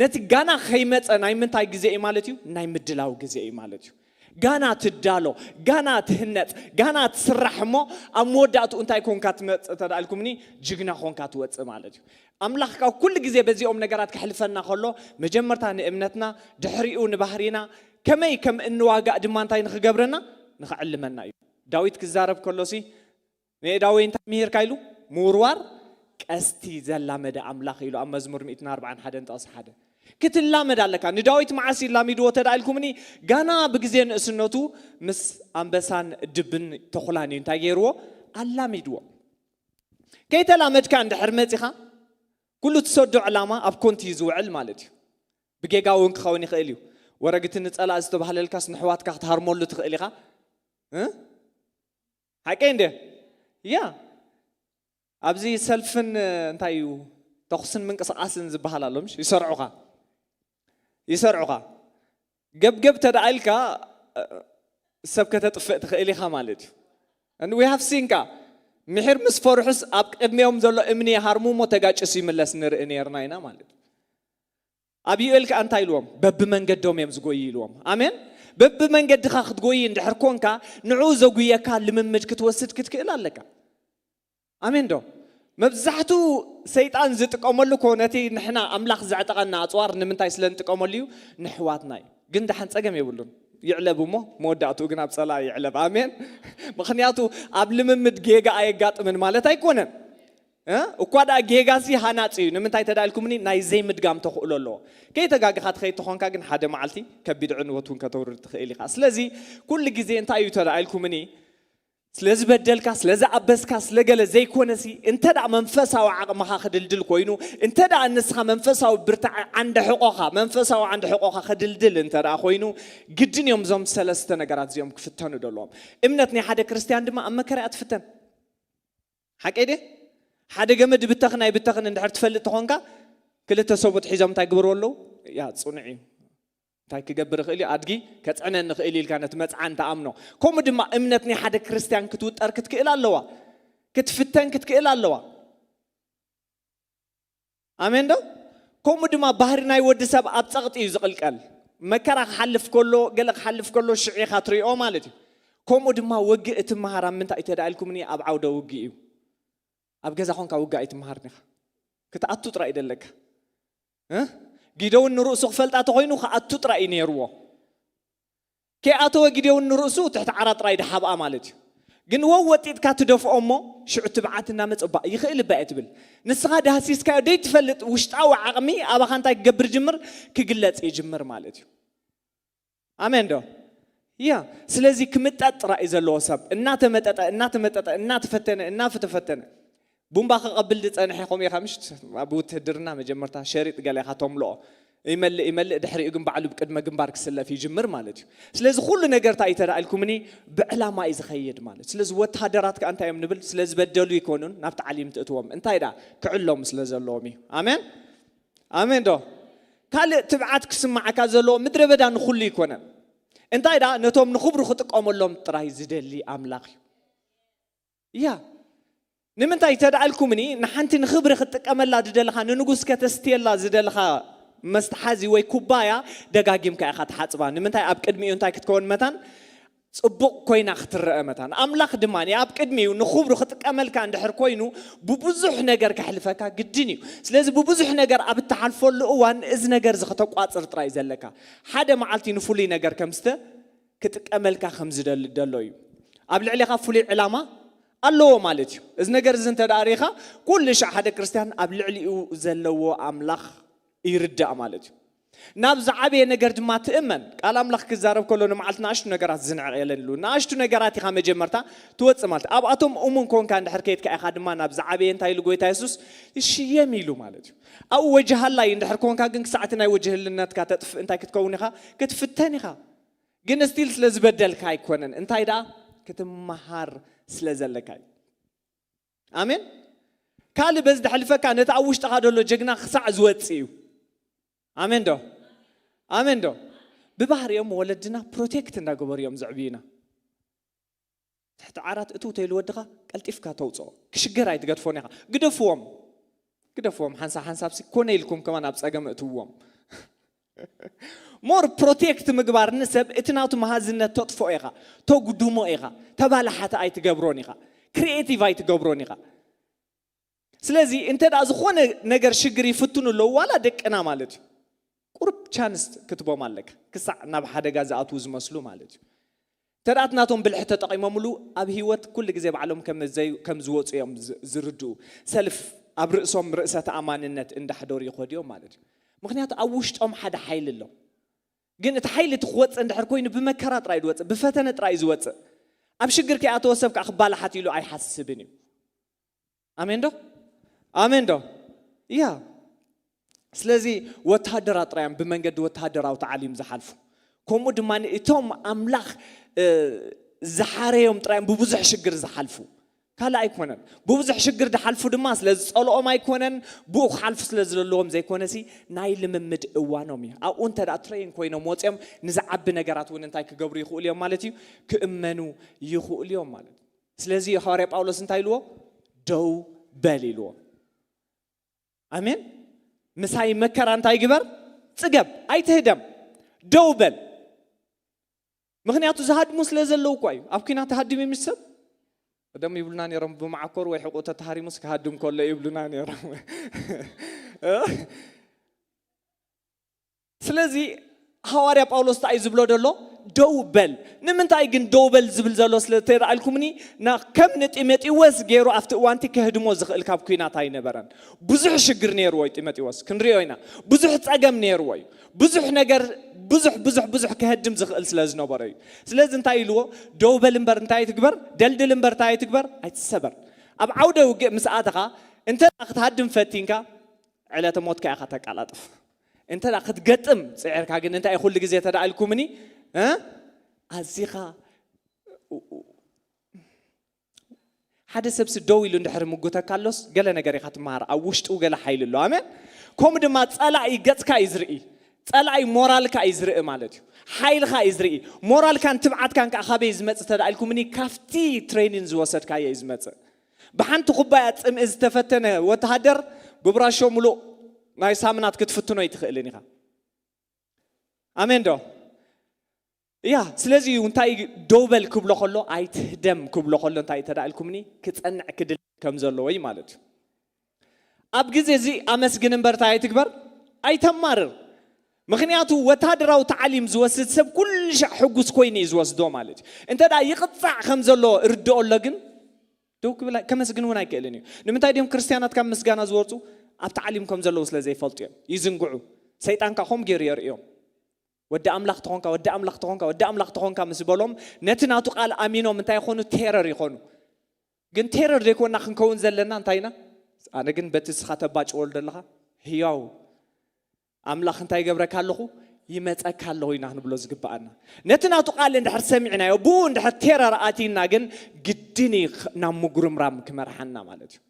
ነቲ ጋና ከይመጸ ናይ ምንታይ ግዜ እዩ ማለት እዩ? ናይ ምድላው ግዜ እዩ ማለት እዩ። ጋና ትዳሎ፣ ጋና ትህነጽ፣ ጋና ትስራሕ እሞ ኣብ መወዳእትኡ እንታይ ኮንካ ትመጽእ ተዳልኩምኒ? ጅግና ኮንካ ትወጽእ ማለት እዩ። ኣምላኽ ካብ ኩሉ ግዜ በዚኦም ነገራት ከሕልፈና ከሎ መጀመርታ ንእምነትና፣ ድሕሪኡ ንባህሪና፣ ከመይ ከም እንዋጋእ ድማ እንታይ ንኽገብረና? ንኽዕልመና እዩ። ዳዊት ክዛረብ ከሎሲ ንኤዳወይ እንታይ ምሂርካ ኢሉ? ምውርዋር ቀስቲ ዘላመደ ኣምላኽ ኢሉ ኣብ መዝሙር ሚእትን ኣርባዓን ሓደን ጥቕሲ ሓደ። ክትላመድ ኣለካ። ንዳዊት መዓስ ይላሚድዎ ተዳኢልኩምኒ? ጋና ብግዜ ንእስነቱ ምስ ኣንበሳን ድብን ተኹላን እዩ እንታይ ገይርዎ? ኣላሚድዎ። ከይተላመድካ እንድሕር መጺኻ ኩሉ ትሰዶ ዕላማ ኣብ ኮንቲ እዩ ዝውዕል ማለት እዩ። ብጌጋ እውን ክኸውን ይኽእል እዩ። ወረግቲ ንጸላእ ዝተባህለልካስ ንሕዋትካ ክትሃርመሉ ትኽእል ኢኻ። እ? ሓቀይ እንደ? ያ። ኣብዚ ሰልፍን እንታይ እዩ ተኹስን ምንቅስቃስን ዝበሃል ኣሎ ምሽ? ይሰርዑኻ። ይሰርዑኻ። ገብገብ ተደኣ ኢልካ ሰብ ከተጥፍእ ትኽእል ኢኻ ማለት እዩ። And we have seen ካ ምሒር ምስ ፈርሑስ ኣብ ቅድሚኦም ዘሎ እምኒ ይሃርሙ እሞ ተጋጭስ ይምለስ ንርኢ ነርና ኢና ማለት እዩ። ኣብ ዩኤል ከኣ እንታይ ኢልዎም? በብመንገዶም እዮም ዝጎዩ ኢልዎም። ኣሜን። በብመንገድኻ ክትጎይ እንድሕር ኮንካ ንዕኡ ዘጉየካ ልምምድ ክትወስድ ክትክእል ኣለካ። ኣሜን ዶ? መብዛሕቱ ሰይጣን ዝጥቀመሉ እኮ ነቲ ንሕና ኣምላኽ ዘዕጠቐና ኣጽዋር ንምንታይ ስለ እንጥቀመሉ እዩ? ንሕዋትና እዩ። ግን ደሓን ጸገም የብሉን። ይዕለብ እሞ መወዳእትኡ ግን ኣብ ጸላኢ ይዕለብ። ኣሜን። ምኽንያቱ ኣብ ልምምድ ጌጋ ኣየጋጥምን ማለት ኣይኮነን። እ? እኳ ደኣ ጌጋሲ ሃናጺ እዩ። ንምንታይ ተዳልኩምኒ? ናይ ዘይምድጋም ተኽእሎ ኣለዎ። ከይተጋግኻ ትኸይድ ተኾንካ ግን ሓደ መዓልቲ ከቢድ ዕንወት እውን ከተውርድ ትኽእል ኢኻ። ስለዚ ኩሉ ግዜ እንታይ እዩ ተዳልኩምኒ? ስለ ዝበደልካ፣ ስለ ዝኣበስካ፣ ስለ ገለ ዘይኮነሲ፣ እንተ ደኣ መንፈሳዊ ዓቕምኻ ክድልድል ኮይኑ፣ እንተ ደኣ ንስኻ መንፈሳዊ ብርታዐ ዓንዲ ሕቖኻ፣ መንፈሳዊ ዓንዲ ሕቖኻ ክድልድል እንተ ደኣ ኮይኑ፣ ግድን እዮም እዞም ሰለስተ ነገራት እዚኦም ክፍተኑ ዘለዎም። እምነት ናይ ሓደ ክርስትያን ድማ ኣብ መከራ እያ ትፍተን። ሓቀይ ድየ? ሓደ ገመድ ብተኽን ኣይብተኽን እንድሕር ትፈልጥ ተኾንካ፣ ክልተ ሰብኡት ሒዞም እንታይ ግበሩ ኣለዉ? ያ፣ ጽኑዕ እዩ። እንታይ ክገብር ይኽእል እዩ? ኣድጊ ከጽዕነኒ ይኽእል ኢልካ ነቲ መጽዓን ተኣምኖ። ከምኡ ድማ እምነት ናይ ሓደ ክርስትያን ክትውጠር ክትክእል ኣለዋ። ክትፍተን ክትክእል ኣለዋ። ኣሜን ዶ? ከምኡ ድማ ባህሪ ናይ ወዲ ሰብ ኣብ ጸቕጢ እዩ ዝቕልቀል። መከራ ክሓልፍ ከሎ፣ ገለ ክሓልፍ ከሎ ሽዑ ኢኻ ትሪኦ ማለት እዩ። ከምኡ ድማ ውግእ እትመሃር ኣብ ምንታይ እዩ ተዳኢልኩምኒ? ኣብ ዓውደ ውግእ እዩ። ኣብ ገዛ ኾንካ ውግእ ኣይትመሃርን ኢኻ። ክትኣቱ ጥራይ እዩ ደለካ። እ? ጊደውን ንርእሱ ክፈልጣ ተኾይኑ ክኣቱ ጥራይ እዩ ነይርዎ። ከይኣተወ ጊደውን ንርእሱ ትሕቲ ዓራት ጥራይ ድሓብኣ ማለት እዩ። ግን ወው ወጢጥካ ትደፍኦ እሞ ሽዑ ትብዓት እናመጸ፣ "እባ ይኽእል እባ እየ" ትብል። ንስኻ ዳህሲስካዮ ደይትፈልጥ ውሽጣዊ ዓቕሚ ኣባኻ እንታይ ክገብር ይጅምር? ክግለጽ ይጅምር ማለት እዩ። ኣሜን ዶ? ያ፣ ስለዚ ክምጠጥ ጥራይ እዩ ዘለዎ ሰብ። እናተመጠጠ፣ እናተመጠጠ፣ እናተፈተነ፣ እናተፈተነ። ቡምባ ክቐብል ዝጸንሐ ከምኡ ኢኻ ምሽ ኣብ ውትህድርና መጀመርታ ሸሪጥ ገለ ኢኻ ተምልኦ። ይመልእ፣ ይመልእ፣ ድሕሪኡ ግን ባዕሉ ብቅድመ ግንባር ክስለፍ ይጅምር ማለት እዩ። ስለዚ ኩሉ ነገር እንታይ እዩ ተዳኢልኩምኒ? ብዕላማ እዩ ዝኸይድ ማለት። ስለዚ ወተሃደራት ከኣ እንታይ እዮም ንብል? ስለ ዝበደሉ ይኮኑን ናብቲ ዓሊም ትእትዎም። እንታይ ደኣ? ክዕለሙ ስለ ዘለዎም እዩ። ኣሜን? ኣሜን ዶ? ካልእ ትብዓት ክስማዓካ ዘለዎ ምድረ በዳ ንኹሉ ይኮነን። እንታይ ደኣ? ነቶም ንኽብሩ ክጥቀመሎም ጥራይ ዝደሊ ኣምላኽ እዩ። እያ። ንምንታይ ተዳኣልኩምኒ? ንሓንቲ ንኽብሪ ክትጥቀመላ ዝደለኻ፣ ንንጉስ ከተስትየላ ዝደለኻ መስትሓዚ ወይ ኩባያ ደጋጊምካ ኢኻ ትሓጽባ። ንምንታይ? ኣብ ቅድሚኡ እንታይ ክትከውን መታን? ጽቡቕ ኮይና ክትረአ መታን። ኣምላኽ ድማ ኣብ ቅድሚኡ ንኽብሩ ክጥቀመልካ እንድሕር ኮይኑ፣ ብብዙሕ ነገር ከሕልፈካ ግድን እዩ። ስለዚ ብብዙሕ ነገር ኣብ እትሓልፈሉ እዋን እዚ ነገር እዚ ከተቋጽር ጥራይ እዩ ዘለካ። ሓደ መዓልቲ ንፍሉይ ነገር ከም ዝተ-፣ ክጥቀመልካ ከም ዝደሊ ደሎ እዩ። ኣብ ልዕሌኻ ፍሉይ ዕላማ ኣለዎ ማለት እዩ። እዚ ነገር እዚ እንተ ደኣ ርኢኻ፣ ኩሉ ሻዕ ሓደ ክርስትያን ኣብ ልዕሊኡ ዘለዎ ኣምላኽ ይርዳእ ማለት እዩ። ናብ ዝዓበየ ነገር ድማ ትእመን። ቃል ኣምላኽ ክዛረብ ከሎ ንመዓልቲ ንኣሽቱ ነገራት ዝንዕቕ የለን ኢሉ። ንኣሽቱ ነገራት ኢኻ መጀመርታ ትወጽእ ማለት እዩ። ኣብኣቶም እሙን ኮንካ እንድሕር ከይድካ ኢኻ ድማ ናብ ዝዓበየ እንታይ ኢሉ ጎይታ የሱስ? ይሽየም ኢሉ ማለት እዩ። ኣብኡ ወጅሃላይ እንድሕር ኮንካ ግን ክሳዕቲ ናይ ወጅህልነትካ ተጥፍእ እንታይ ክትከውን ኢኻ? ክትፍተን ኢኻ። ግን ስቲል ስለ ዝበደልካ ኣይኮነን። እንታይ ደኣ? ክትመሃር ስለ ዘለካ እዩ። ኣሜን። ካልእ በዚ ደሕልፈካ ነቲ ኣብ ውሽጥኻ ዘሎ ጀግና ክሳዕ ዝወጽእ እዩ። ኣሜን ዶ? ኣሜን ዶ? ብባህሪኦም ወለድና ፕሮቴክት እንዳገበሩ እዮም ዘዕብዩና። ትሕቲ ዓራት እትው ተይሉ ወድኻ ቀልጢፍካ ተውፅኦ። ክሽገር ኣይትገድፎን ኢኻ። ግደፍዎም። ግደፍዎም። ሓንሳብ ሓንሳብ ሲ ኮነ ኢልኩም ከማን ኣብ ጸገም እትውዎም። ሞር ፕሮቴክት ምግባር ንሰብ እቲ ናቱ መሃዝነት ተጥፍኦ ኢኻ። ተጉድሞ ኢኻ። ተባላሓቲ ኣይትገብሮን ኢኻ። ክሪኤቲቭ ኣይትገብሮን ኢኻ። ስለዚ እንተ ደኣ ዝኾነ ነገር ሽግር ይፍትኑ ኣለዉ፣ ዋላ ደቅና ማለት እዩ። ቁሩብ ቻንስ ክትቦም ኣለካ። ክሳዕ ናብ ሓደጋ ዝኣትዉ ዝመስሉ ማለት እዩ። እንተ ደኣ እቲ ናቶም ብልሒ ተጠቒሞምሉ፣ ኣብ ህይወት ኩሉ ግዜ ባዕሎም ከም ዘይ-፣ ከም ዝወፁ እዮም ዝ-፣ ዝርድኡ። ሰልፍ ኣብ ርእሶም ርእሰ ተኣማንነት እንዳሕደሩ ይኸዱ እዮም ማለት እዩ። ምኽንያቱ ኣብ ውሽጦም ሓደ ሓይሊ ኣሎ። ግን እቲ ሓይሊ እቲ ክወፅእ እንድሕር ኮይኑ ብመከራ ጥራይ ዝወፅእ፣ ብፈተነ ጥራይ ዝወፅእ። ኣብ ሽግር ከይኣተወ ሰብ ከዓ ክባላሓት ኢሉ ኣይሓስብን እዩ። ኣሜን ዶ? ኣሜን ዶ? ያ። ስለዚ ወተሃደራት ጥራይ እዮም ብመንገዲ ወተሃደራዊ ተዓሊም ዝሓልፉ። ከምኡ ድማ እቶም ኣምላኽ፣ እ፣ ዝሓረዮም ጥራይ እዮም ብብዙሕ ሽግር ዝሓልፉ። ካልእ ኣይኮነን። ብብዙሕ ሽግር ዝሓልፉ ድማ ስለ ዝጸልኦም ኣይኮነን፣ ብኡ ክሓልፉ ስለ ዝደለዎም ዘይኮነሲ ናይ ልምምድ እዋኖም እዩ። ኣብኡ እንተ ደኣ ትሬን ኮይኖም ወጺኦም ንዝዓቢ ነገራት እውን እንታይ ክገብሩ ይኽእሉ እዮም ማለት እዩ? ክእመኑ ይኽእሉ እዮም ማለት እዩ። ስለዚ ሃዋርያ ጳውሎስ እንታይ ኢልዎ? ደው በል ኢልዎ። ኣሜን። ምሳይ መከራ እንታይ ግበር? ጽገብ፣ ኣይትህደም፣ ደው በል። ምኽንያቱ ዝሃድሙ ስለ ዘለዉ እኳ እዩ። ኣብ ኲናት ተሃዲሙ ምስ ሰብ ቀደም ይብሉና ነይሮም፣ ብመዓኮር ወይ ሕቁ ተተሃሪሙስ ክሃድም ከሎ ይብሉና ነይሮም። ስለዚ ሃዋርያ ጳውሎስ እንታይ እዩ ዝብሎ ዘሎ? ደው በል። ንምንታይ ግን ደው በል ዝብል ዘሎ ስለ ተረኣልኩምኒ፣ ና ከም ንጢሞቴዎስ ገይሩ ኣብቲ እዋንቲ ከህድሞ ዝኽእል ካብ ኲናት ኣይነበረን። ብዙሕ ሽግር ነይርዎ እዩ ጢሞቴዎስ፣ ክንሪኦ ኢና። ብዙሕ ጸገም ነይርዎ እዩ። ብዙሕ ነገር፣ ብዙሕ ብዙሕ ብዙሕ ከህድም ዝኽእል ስለ ዝነበረ እዩ። ስለዚ እንታይ ኢልዎ? ደው በል እምበር እንታይ ኣይትግበር፣ ደልድል እምበር እንታይ ኣይትግበር፣ ኣይትሰበር። ኣብ ዓውደ ውግእ ምስ ኣተኻ እንተ ክትሃድም ፈቲንካ ዕለተ ሞትካ ኢኻ ተቃላጥፍ። እንተ ክትገጥም ጽዕርካ ግን እንታይ ኩሉ ግዜ ተዳእልኩምኒ እ ኣዚኻ ሓደ ሰብሲ ደው ኢሉ እንድሕር ምጉተካ ኣሎስ ገለ ነገር ኢኻ ትመሃር። ኣብ ውሽጡ ገለ ሓይሊ ኣሎ። ኣሜን። ከምኡ ድማ ጸላኢ ገጽካ እዩ ዝርኢ። ጸላኢ ሞራልካ እዩ ዝርኢ ማለት እዩ። ሓይልካ እዩ ዝርኢ። ሞራልካን ትብዓትካን ከዓ ካበይ ዝመጽእ ተዳእልኩምኒ ካብቲ ትሬኒን ዝወሰድካዮ እዩ ዝመጽእ። ብሓንቲ ኩባያ ጽምኢ ዝተፈተነ ወተሃደር ብብራሾ ሙሉእ ናይ ሳምናት ክትፍትኖ ኣይትኽእልን ኢኻ። ኣሜን ዶ? እያ። ስለዚ እዩ እንታይ ደው በል ክብሎ ከሎ ኣይትህደም ክብሎ ከሎ እንታይ ተዳእልኩምኒ ክጸንዕ ክድል ከም ዘለዎ እዩ ማለት እዩ። ኣብ ግዜ እዚ ኣመስግን እምበር እንታይ ኣይትግበር፣ ኣይተማርር። ምክንያቱ ወታደራዊ ታዕሊም ዝወስድ ሰብ ኩሉ ሻዕ ሕጉስ ኮይኑ እዩ ዝወስዶ ማለት እዩ። እንተ ደኣ ይቕጻዕ ከም ዘሎ ርድኦ ኣሎ ግን ደው ክብል ኣይ- ከመስግን እውን ኣይክእልን እዩ። ንምንታይ ድዮም ክርስትያናት ካብ ምስጋና ዝወርፁ? ኣብ ታዕሊም ከም ዘለዉ ስለ ዘይፈልጡ እዮም። ይዝንግዑ። ሰይጣን ከዓ ከምኡ ገይሩ የርእዮም። ወዲ ኣምላኽ ተኾንካ፣ ወዲ ኣምላኽ ተኾንካ፣ ወዲ ኣምላኽ ተኾንካ ምስ በሎም ነቲ ናቱ ቃል ኣሚኖም እንታይ ይኾኑ? ቴረር ይኾኑ። ግን ቴረር ዘይኮንና ክንከውን ዘለና እንታይ ኢና? ኣነ ግን በቲ ንስኻ ተባጭወሉ ዘለኻ ህያው ኣምላኽ እንታይ ይገብረካ ኣለኹ? ይመጸካ ኣለኹ ኢና ክንብሎ ዝግብኣና። ነቲ ናቱ ቃል እንድሕር ሰሚዕናዮ፣ ብኡ እንድሕር ቴረር ኣቲና ግን ግድን እዩ ናብ ምጉርምራም ክመርሓና ማለት እዩ።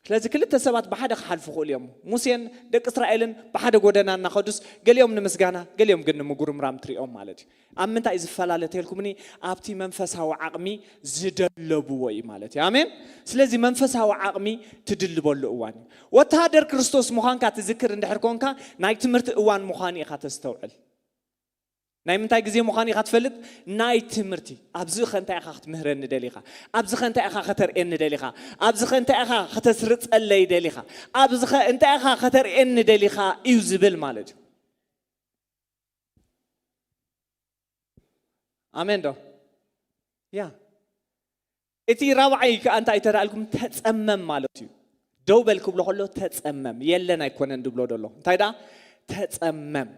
ስለዚ ክልተ ሰባት ብሓደ ክሓልፉ ክእሉ እዮም። ሙሴን ደቂ እስራኤልን ብሓደ ጎደና እናኸዱስ ገሊኦም ንምስጋና ገሊኦም ግን ንምጉርምራም ትሪኦም ማለት እዩ። ኣብ ምንታይ እዩ ዝፈላለ ተልኩምኒ? ኣብቲ መንፈሳዊ ዓቕሚ ዝደለብዎ እዩ ማለት እዩ። ኣሜን። ስለዚ መንፈሳዊ ዓቕሚ ትድልበሉ እዋን እዩ። ወተሃደር ክርስቶስ ምዃንካ ትዝክር እንድሕር ኮንካ ናይ ትምህርቲ እዋን ምዃኑ ኢኻ ተስተውዕል። ናይ ምንታይ ግዜ ምዃኑ ኢኻ ትፈልጥ? ናይ ትምህርቲ። ኣብዚ ኸ እንታይ ኢኻ ክትምህረኒ ደሊኻ? ኣብዚ ኸ እንታይ ኢኻ ከተርእየኒ ደሊኻ? ኣብዚ ኸ እንታይ ኢኻ ከተስርጸለይ ደሊኻ? ኣብዚ ኸ እንታይ ኢኻ ከተርእየኒ ደሊኻ እዩ ዝብል ማለት እዩ። ኣሜን ዶ? ያ። እቲ ራብዓይ ከኣ እንታይ ተዳልኩም? ተጸመም ማለት እዩ። ደው በል ክብሎ ከሎ ተጸመም። የለን ኣይኮነን ድብሎ ደሎ። እንታይ ደኣ? ተጸመም።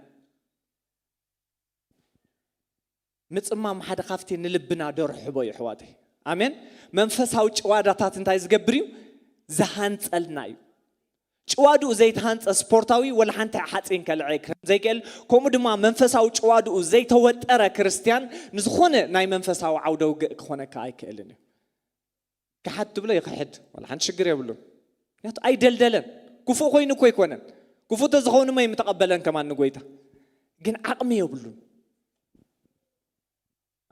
ምጽማም ሓደ ካብቲ ንልብና ደርሕቦ እዩ ኣሕዋተይ። ኣሜን። መንፈሳዊ ጭዋዳታት እንታይ ዝገብር እዩ? ዝሃንጸልና እዩ። ጭዋድኡ ዘይተሃንጸ ስፖርታዊ ወላ ሓንቲ ሓጺን ከልዕል ከም ዘይክእል፣ ከምኡ ድማ መንፈሳዊ ጭዋድኡ ዘይተወጠረ ክርስትያን ንዝኾነ ናይ መንፈሳዊ ዓውደ ውግእ ክኾነካ ኣይክእልን እዩ። ክሓድ ትብሎ ይኽሕድ፣ ዋላ ሓንቲ ሽግር የብሉን። ምክንያቱ ኣይደልደለን። ክፉእ ኮይኑ እኮ ኣይኮነን። ክፉእ ተዝኸውን እሞ ኣይምተቐበለን ከማን ንጎይታ። ግን ዓቕሚ የብሉን።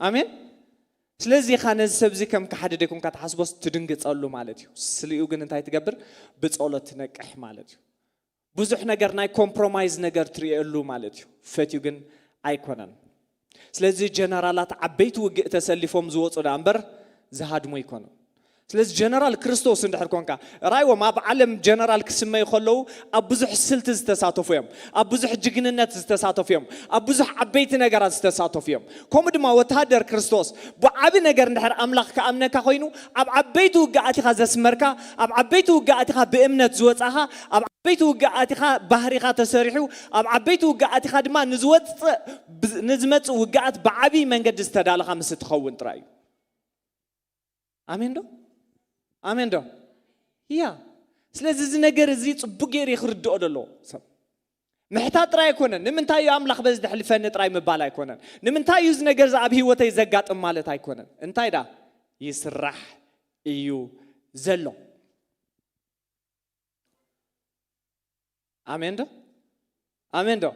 ኣሜን። ስለዚ ኢኻ ነዚ ሰብ እዚ ከም ክሓድድ ኣይኮንካ ትሓስቦስ ትድንግጸሉ ማለት እዩ። ስሊኡ ግን እንታይ ትገብር? ብጸሎት ትነቅሕ ማለት እዩ። ብዙሕ ነገር ናይ ኮምፕሮማይዝ ነገር ትርእየሉ ማለት እዩ። ፈትዩ ግን ኣይኮነን። ስለዚ ጀነራላት ዓበይቲ ውግእ ተሰሊፎም ዝወፁ ደኣ እምበር ዝሃድሙ ኣይኮኑን። ስለዚ ጀነራል ክርስቶስ እንድሕር ኮንካ ራይዎም ኣብ ዓለም ጀነራል ክስመዩ ከለዉ ኣብ ብዙሕ ስልቲ ዝተሳተፉ እዮም። ኣብ ብዙሕ ጅግንነት ዝተሳተፉ እዮም። ኣብ ብዙሕ ዓበይቲ ነገራት ዝተሳተፉ እዮም። ከምኡ ድማ ወተሃደር ክርስቶስ ብዓቢ ነገር እንድሕር ኣምላኽ ክኣምነካ ኮይኑ ኣብ ዓበይቲ ውግኣት ኢኻ ዘስመርካ፣ ኣብ ዓበይቲ ውግኣት ኢኻ ብእምነት ዝወጻኻ፣ ኣብ ዓበይቲ ውግኣት ኢኻ ባህሪኻ ተሰሪሑ፣ ኣብ ዓበይቲ ውግኣት ኢኻ ድማ ንዝወጽእ ንዝመጽእ ውግኣት ብዓቢ መንገዲ ዝተዳለኻ ምስ እትኸውን ጥራይ እዩ። ኣሜን ዶ? ኣሜን ዶ? ያ። ስለዚ እዚ ነገር እዚ ጽቡቅ ገይሩ ክርድኦ ደሎ ሰብ ምሕታት ጥራይ ኣይኮነን። ንምንታይ እዩ ኣምላኽ በዚ ደሕልፈኒ ጥራይ ምባል ኣይኮነን። ንምንታይ እዩ እዚ ነገር እዚ ኣብ ህይወተይ ዘጋጥም ማለት ኣይኮነን። እንታይ ዳ ይስራሕ እዩ ዘሎ። ኣሜን ዶ? ኣሜን ዶ?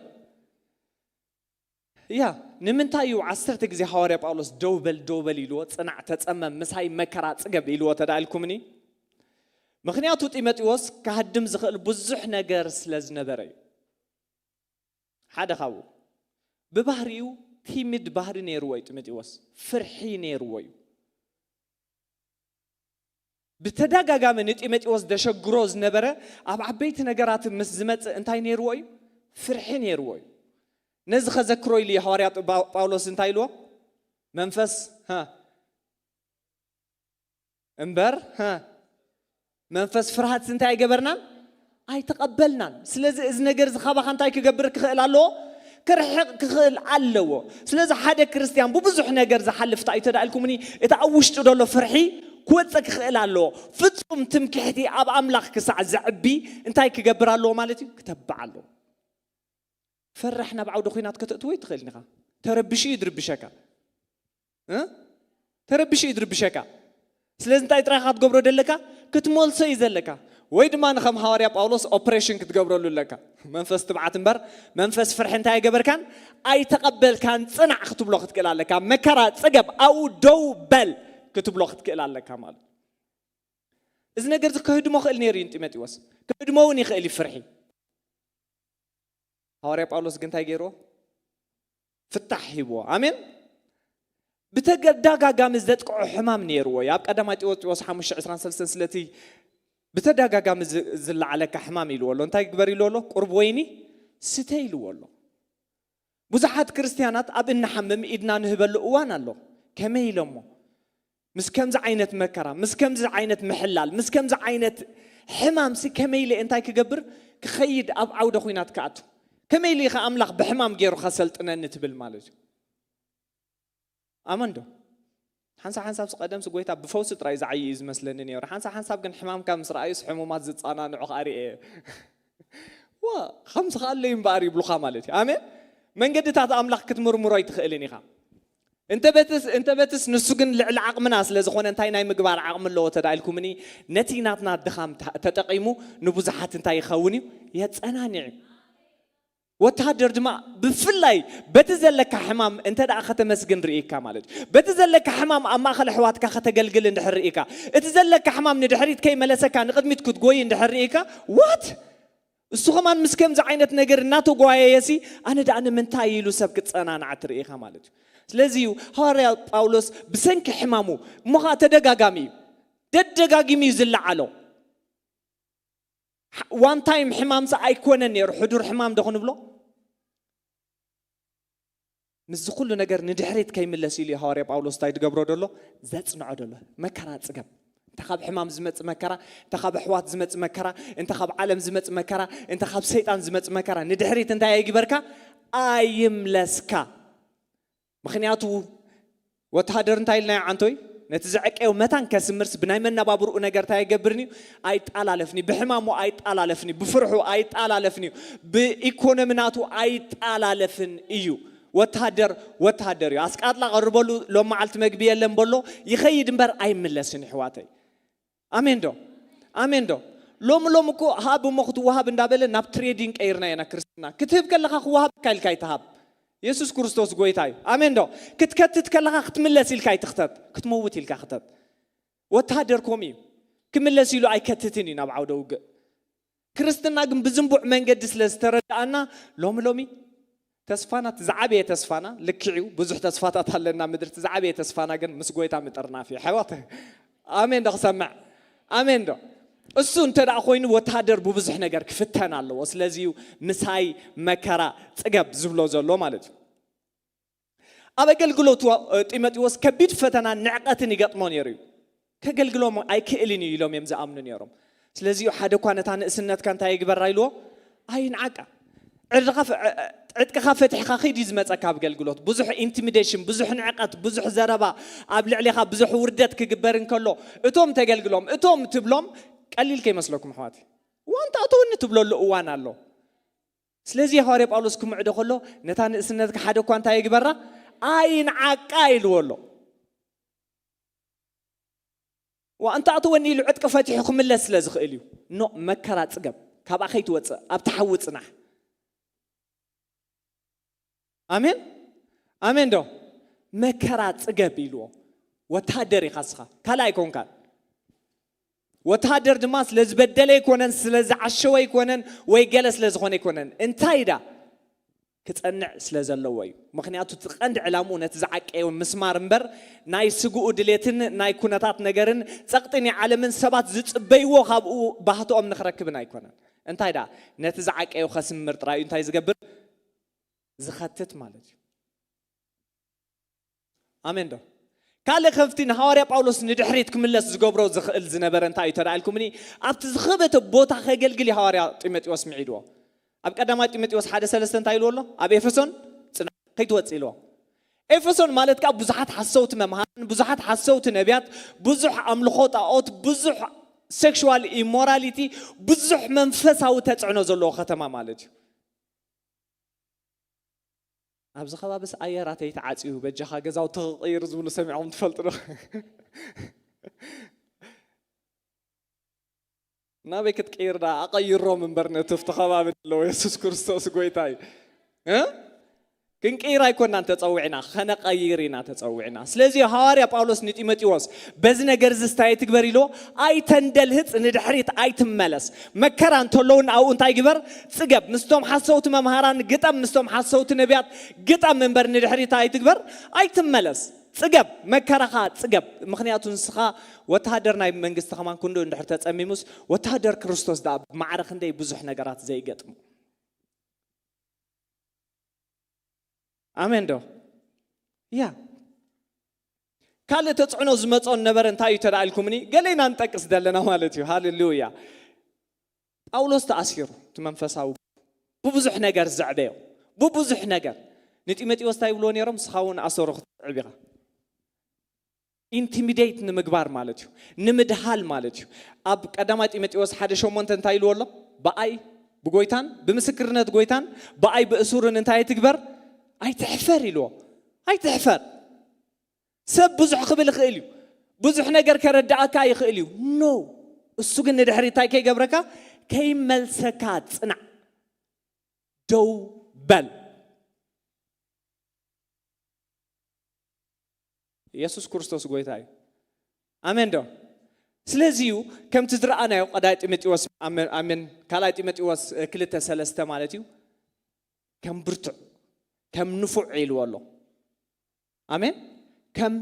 ያ። ንምንታይ እዩ ዓሰርተ ግዜ ሃዋርያ ጳውሎስ ደው በል ደው በል ኢልዎ፣ ጽናዕ፣ ተጸመም፣ ምሳይ መከራ ጽገብ ኢልዎ ተዳኢልኩምኒ? ምኽንያቱ ጢሞቴዎስ ክሃድም ዝኽእል ብዙሕ ነገር ስለ ዝነበረ እዩ። ሓደ ካብኡ ብባህሪኡ ቲሚድ ባህሪ ነይርዎ እዩ። ጢሞቴዎስ ፍርሒ ነይርዎ እዩ። ብተደጋጋሚ ንጢሞቴዎስ ዘሸግሮ ዝነበረ ኣብ ዓበይቲ ነገራት ምስ ዝመጽእ እንታይ ነይርዎ እዩ? ፍርሒ ነይርዎ እዩ። ነዚ ከዘክሮ ኢሉ እዩ ሃዋርያ ጳ- ጳውሎስ እንታይ ኢልዎ? መንፈስ፣ ሃ፣ እምበር፣ ሃ፣ መንፈስ ፍርሃት እንታይ ኣይገበርናን? ኣይተቐበልናን። ስለዚ እዚ ነገር እዚ ካባኻ እንታይ ክገብር ክኽእል ኣለዎ? ክርሕቕ ክኽእል ኣለዎ። ስለዚ ሓደ ክርስትያን ብብዙሕ ነገር ዝሓልፍ እንታይ እዩ ተዳእልኩምኒ? እቲ ኣብ ውሽጡ ዘሎ ፍርሒ ክወፅእ ክኽእል ኣለዎ። ፍጹም ትምክሕቲ ኣብ ኣምላኽ ክሳዕ ዘዕቢ እንታይ ክገብር ኣለዎ ማለት እዩ? ክተብዕ ኣለዎ። ፈራሕ ናብ ዓውደ ኲናት ከተእትዎ ይትኽእል ኢኻ። ተረቢሹ እዩ ድርብሸካ። እ? ተረቢሹ እዩ ድርብሸካ። ስለዚ እንታይ ጥራይ ኢኻ ክትገብሮ ደለካ? ክትመልሶ እዩ ዘለካ። ወይ ድማ ንኸም ሃዋርያ ጳውሎስ ኦፕሬሽን ክትገብረሉ ኣለካ። መንፈስ ትብዓት እምበር መንፈስ ፍርሒ እንታይ ኣይገበርካን? ኣይተቐበልካን። ጽናዕ ክትብሎ ክትክእል ኣለካ። መከራ ጽገብ፣ ኣብኡ ደው በል ክትብሎ ክትክእል ኣለካ ማለት እዩ። እዚ ነገር እዚ ክህድሞ ክእል ነይሩ እዩ ንጢሞቴዎስ። ክህድሞ እውን ይኽእል እዩ ፍርሒ። ሃዋርያ ጳውሎስ ግን እንታይ ገይርዎ? ፍታሕ ሂብዎ። ኣሜን። ብተደጋጋሚ ዘጥቅዖ ሕማም ነይርዎ እዩ። ኣብ ቀዳማይ ጢሞቴዎስ ሓሙሽተ ዕስራን ሰለስተን ስለቲ ብተደጋጋሚ ዝ- ዝለዓለካ ሕማም ኢልዎ ኣሎ። እንታይ ግበር ኢልዎ ኣሎ? ቁርብ ወይኒ ስተ ኢልዎ ኣሎ። ብዙሓት ክርስትያናት ኣብ እንሓምም ኢድና ንህበሉ እዋን ኣሎ። ከመይ ኢሎሞ? ምስ ከምዚ ዓይነት መከራ፣ ምስ ከምዚ ዓይነት ምሕላል፣ ምስ ከምዚ ዓይነት ሕማምሲ ከመይ ኢለ እንታይ ክገብር ክኸይድ ኣብ ዓውደ ኹናት ክኣቱ? ከመይ ኢለ ኢኻ ኣምላኽ ብሕማም ገይሩ ከሰልጥነኒ ትብል ማለት እዩ? ኣመን ዶ? ሓንሳብ ሓንሳብ ቀደምሲ ጎይታ ብፈውሲ ጥራይ ዝዓይ እዩ ዝመስለኒ ነይሩ። ሓንሳብ ሓንሳብ ግን ሕማምካ ምስ ረኣዩስ ሕሙማት ዝጸናንዑ ከኣ ርእየ። ዋ፣ ከምዚ ከኣለዩ እምበኣር ይብሉኻ ማለት እዩ። ኣሜን። መንገድታት ኣምላኽ ክትምርምሮ ኣይትኽእልን ኢኻ። እንተ በትስ እንተ በትስ ንሱ ግን ልዕሊ ዓቕምና ስለ ዝኾነ እንታይ ናይ ምግባር ዓቕሚ ኣለዎ ተዳኢልኩምኒ? ነቲ ናትና ድኻም ተ- ተጠቒሙ ንብዙሓት እንታይ ይኸውን እዩ? የጸናንዕ እዩ። ወተሃደር ድማ ብፍላይ በቲ ዘለካ ሕማም እንተ ደኣ ከተመስግን ርኢካ ማለት እዩ። በቲ ዘለካ ሕማም ኣብ ማእኸል ኣሕዋትካ ከተገልግል እንድሕር ርኢካ፣ እቲ ዘለካ ሕማም ንድሕሪት ከይመለሰካ ንቕድሚት ክትጎይ እንድሕር ርኢካ፣ ዋት እሱ ከማን ምስ ከምዚ ዓይነት ነገር እናተጓየየሲ ኣነ ደኣ ንምንታይ ኢሉ ሰብ ክጸናናዕ ትርኢ ኢኻ ማለት እዩ። ስለዚ እዩ ሃዋርያ ጳውሎስ ብሰንኪ ሕማሙ እሞ ኸዓ ተደጋጋሚ እዩ ደደጋጊሙ እዩ ዝለዓሎ። ዋን ታይም ሕማምሲ ኣይኮነን ነይሩ፣ ሕዱር ሕማም ዶ ክንብሎ? ምስዚ ኩሉ ነገር ንድሕሪት ከይምለስ ኢሉ እዩ ሃዋርያ ጳውሎስ እንታይ ዝገብሮ ደሎ? ዘጽንዖ ደሎ። መከራ ጽገብ። እንተ ካብ ሕማም ዝመጽእ መከራ፣ እንተ ካብ ኣሕዋት ዝመጽእ መከራ፣ እንተ ካብ ዓለም ዝመጽእ መከራ፣ እንተ ካብ ሰይጣን ዝመጽእ መከራ ንድሕሪት እንታይ ኣይግበርካ? ኣይምለስካ። ምኽንያቱ ወተሃደር እንታይ ኢልና ይዓንቶይ? ነቲ ዘዕቀዮ መታን ከስምርስ ብናይ መነባብርኡ ነገር እንታይ ኣይገብርን እዩ? ኣይጣላለፍን እዩ። ብሕማሙ ኣይጣላለፍን እዩ። ብፍርሑ ኣይጣላለፍን እዩ። ብኢኮኖሚ ናቱ ኣይጣላለፍን እዩ። ወተሃደር ወተሃደር እዩ። ኣስቃጥላ ቀርበሉ፣ ሎም መዓልቲ መግቢ የለን በሎ፣ ይኸይድ እምበር ኣይምለስን ይሕዋተይ። ኣሜን ዶ? ኣሜን ዶ? ሎም ሎም እኮ ሃብ እሞ ክትወሃብ እንዳበለ ናብ ትሬዲንግ ቀይርና ኢና ክርስትና። ክትህብ ከለኻ ክወሃብ ኢልካ ኢልካ ይትሃብ። የሱስ ክርስቶስ ጎይታ እዩ። ኣሜን ዶ? ክትከትት ከለኻ ክትምለስ ኢልካ ይትኽተት፣ ክትመውት ኢልካ ክተት። ወተሃደር ከምኡ እዩ። ክምለስ ኢሉ ኣይከትትን እዩ ናብ ዓውደ ውግእ። ክርስትና ግን ብዝንቡዕ መንገዲ ስለ ዝተረዳኣና ሎሚ ሎሚ ተስፋና እቲ ዝዓበየ ተስፋና ልክዕ እዩ። ብዙሕ ተስፋታት ኣለና ምድሪ። እቲ ዝዓበየ ተስፋና ግን ምስ ጎይታ ምጥርናፍ እዩ። ኣሕዋት ኣሜን ዶ ክሰምዕ? ኣሜን ዶ? እሱ እንተ ደኣ ኮይኑ ወተሃደር ብብዙሕ ነገር ክፍተን ኣለዎ። ስለዚ እዩ ምሳይ መከራ ጽገብ ዝብሎ ዘሎ ማለት እዩ። ኣብ ኣገልግሎቱ ጢሞቴዎስ ከቢድ ፈተናን ንዕቀትን ይገጥሞ ነይሩ እዩ። ከገልግሎም ኣይክእልን እዩ ኢሎም እዮም ዝኣምኑ ነይሮም። ስለዚ እዩ ሓደ እኳ ነታ ንእስነትካ እንታይ ይግበራ ኢልዎ? ኣይንዓቃ። ዕድኻ ፈ- ዕጥቅኻ ፈቲሕካ ኺድ እዩ ዝመፀካ ኣብ ኣገልግሎት። ብዙሕ ኢንቲሚዴሽን፣ ብዙሕ ንዕቀት፣ ብዙሕ ዘረባ፣ ኣብ ልዕሊኻ ብዙሕ ውርደት ክግበር እንከሎ እቶም ተገልግሎም እቶም ትብሎም ቀሊል ከይመስለኩም ኣሕዋት። ዋንታ እተወኒ ትብለሉ እዋን ኣሎ። ስለዚ ሃዋርያ ጳውሎስ ክምዕዶ ከሎ ነታ ንእስነትካ ሓደ እኳ እንታይ ይግበራ? ኣይንዓቃ ኢልዎ ኣሎ። ዋንታ እተወኒ ኢሉ ዕጥቂ ፈቲሑ ክምለስ ስለ ዝኽእል እዩ። ኖ መከራ ጽገብ፣ ካብኣ ከይትወጽእ ኣብቲ ሓዊ ጽናሕ። ኣሜን ኣሜን ዶ? መከራ ጽገብ ኢልዎ። ወተሃደር ኢኻ እስኻ፣ ካልእ ኣይኮንካን። ወተሃደር ድማ ስለ ዝበደለ ኣይኮነን፣ ስለ ዝዓሸወ ኣይኮነን፣ ወይ ገለ ስለ ዝኾነ ኣይኮነን። እንታይ ዳ ክጸንዕ ስለ ዘለዎ እዩ። ምኽንያቱ እቲ ቀንዲ ዕላምኡ ነቲ ዝዓቀዮ ምስማር እምበር ናይ ስግኡ ድሌትን ናይ ኩነታት ነገርን ጸቕጢ ናይ ዓለምን ሰባት ዝጽበይዎ ካብኡ ባህትኦም ንኽረክብን ኣይኮነን። እንታይ ደኣ ነቲ ዝዓቀዮ ከስምር ጥራይ እዩ እንታይ ዝገብር? ዝኸትት ማለት እዩ። ኣሜን ዶ? ካልእ ከፍቲ ንሃዋርያ ጳውሎስ ንድሕሪት ክምለስ ዝገብሮ ዝኽእል ዝነበረ እንታይ እዩ ተዳልኩምኒ? ኣብቲ ዝኸበተ ቦታ ከገልግል እዩ ሃዋርያ ጢሞቴዎስ ምዒድዎ። ኣብ ቀዳማይ ጢሞቴዎስ ሓደ ሰለስተ እንታይ ኢልዎ ኣሎ? ኣብ ኤፌሶን ጽናዕ ከይትወጽእ ኢልዎ። ኤፌሶን ማለት ከዓ ብዙሓት ሓሰውቲ መምሃራን፣ ብዙሓት ሓሰውቲ ነቢያት፣ ብዙሕ ኣምልኾ ጣዖት፣ ብዙሕ ሴክሹዋል ኢሞራሊቲ፣ ብዙሕ መንፈሳዊ ተጽዕኖ ዘለዎ ከተማ ማለት እዩ። ኣብዚ ከባቢስ ኣየራተይ ተዓፅዩ በጃኻ ገዛውቲ ክቕይር ዝብሉ ሰሚዖም ትፈልጡ ዶ? ናበይ ክትቅይር ዳ ኣቐይሮም እምበር ነቲ ኣብቲ ከባቢ ዘለዉ የሱስ ክርስቶስ ጎይታ እዩ። እ? ክንቅይር ኣይኮናን ተጸዊዕና፣ ከነቐይር ኢና ተጸዊዕና። ስለዚ ሃዋርያ ጳውሎስ ንጢሞቴዎስ በዚ ነገር እዚ እንታይ ትግበር ኢልዎ? ኣይተንደልህጽ፣ ንድሕሪት ኣይትመለስ። መከራ እንተሎ እውን ኣብኡ እንታይ ግበር? ጽገብ። ምስቶም ሓሰውቲ መምሃራን ግጠም፣ ምስቶም ሓሰውቲ ነቢያት ግጠም እምበር ንድሕሪት ኣይትግበር፣ ኣይትመለስ። ጽገብ፣ መከራኻ ጽገብ። ምኽንያቱ ንስኻ ወተሃደር ናይ መንግስቲ ከማን ክንዱ እንድሕር ተጸሚሙስ ወተሃደር ክርስቶስ ደኣ ብማዕረ ክንደይ ብዙሕ ነገራት ዘይገጥሙ። ኣሜን ዶ? ያ። ካልእ ተጽዕኖ ዝመጾ ነበረ እንታይ እዩ ተዳልኩምኒ? ገሌና ንጠቅስ ዘለና ማለት እዩ። ሃሌሉያ። ጳውሎስ ተኣሲሩ፣ እቲ መንፈሳዊ ብብዙሕ ነገር ዘዕበዮ፣ ብብዙሕ ነገር። ንጢሞቴዎስ እንታይ ይብልዎ ነይሮም? ንስኻ እውን ኣሰሩ ክትስዕብ ኢኻ። ኢንቲሚዴት ንምግባር ማለት እዩ፣ ንምድሃል ማለት እዩ። ኣብ ቀዳማይ ጢሞቴዎስ ሓደ ሸሞንተ እንታይ ኢልዎ ኣሎ? ብኣይ ብጎይታን ብምስክርነት ጎይታን ብኣይ ብእሱርን እንታይ ኣይትግበር? ኣይትሕፈር ኢልዎ። ኣይትሕፈር። ሰብ ብዙሕ ክብል ይኽእል እዩ። ብዙሕ ነገር ከረድኣካ ይኽእል እዩ። ኖ፣ እሱ ግን ንድሕሪ እንታይ ከይገብረካ? ከይመልሰካ ጽናዕ። ደው በል። የሱስ ክርስቶስ ጎይታ እዩ። ኣሜን ዶ? ስለዚ እዩ ከምቲ ዝረኣናዮ ቀዳይ ጢሞቴዎስ ኣሜን፣ ኣሜን፣ ካልኣይ ጢሞቴዎስ ክልተ ሰለስተ ማለት እዩ። ከም ብርቱዕ፣ ከም ንፉዕ ኢልዎ ኣሎ። ኣሜን። ከም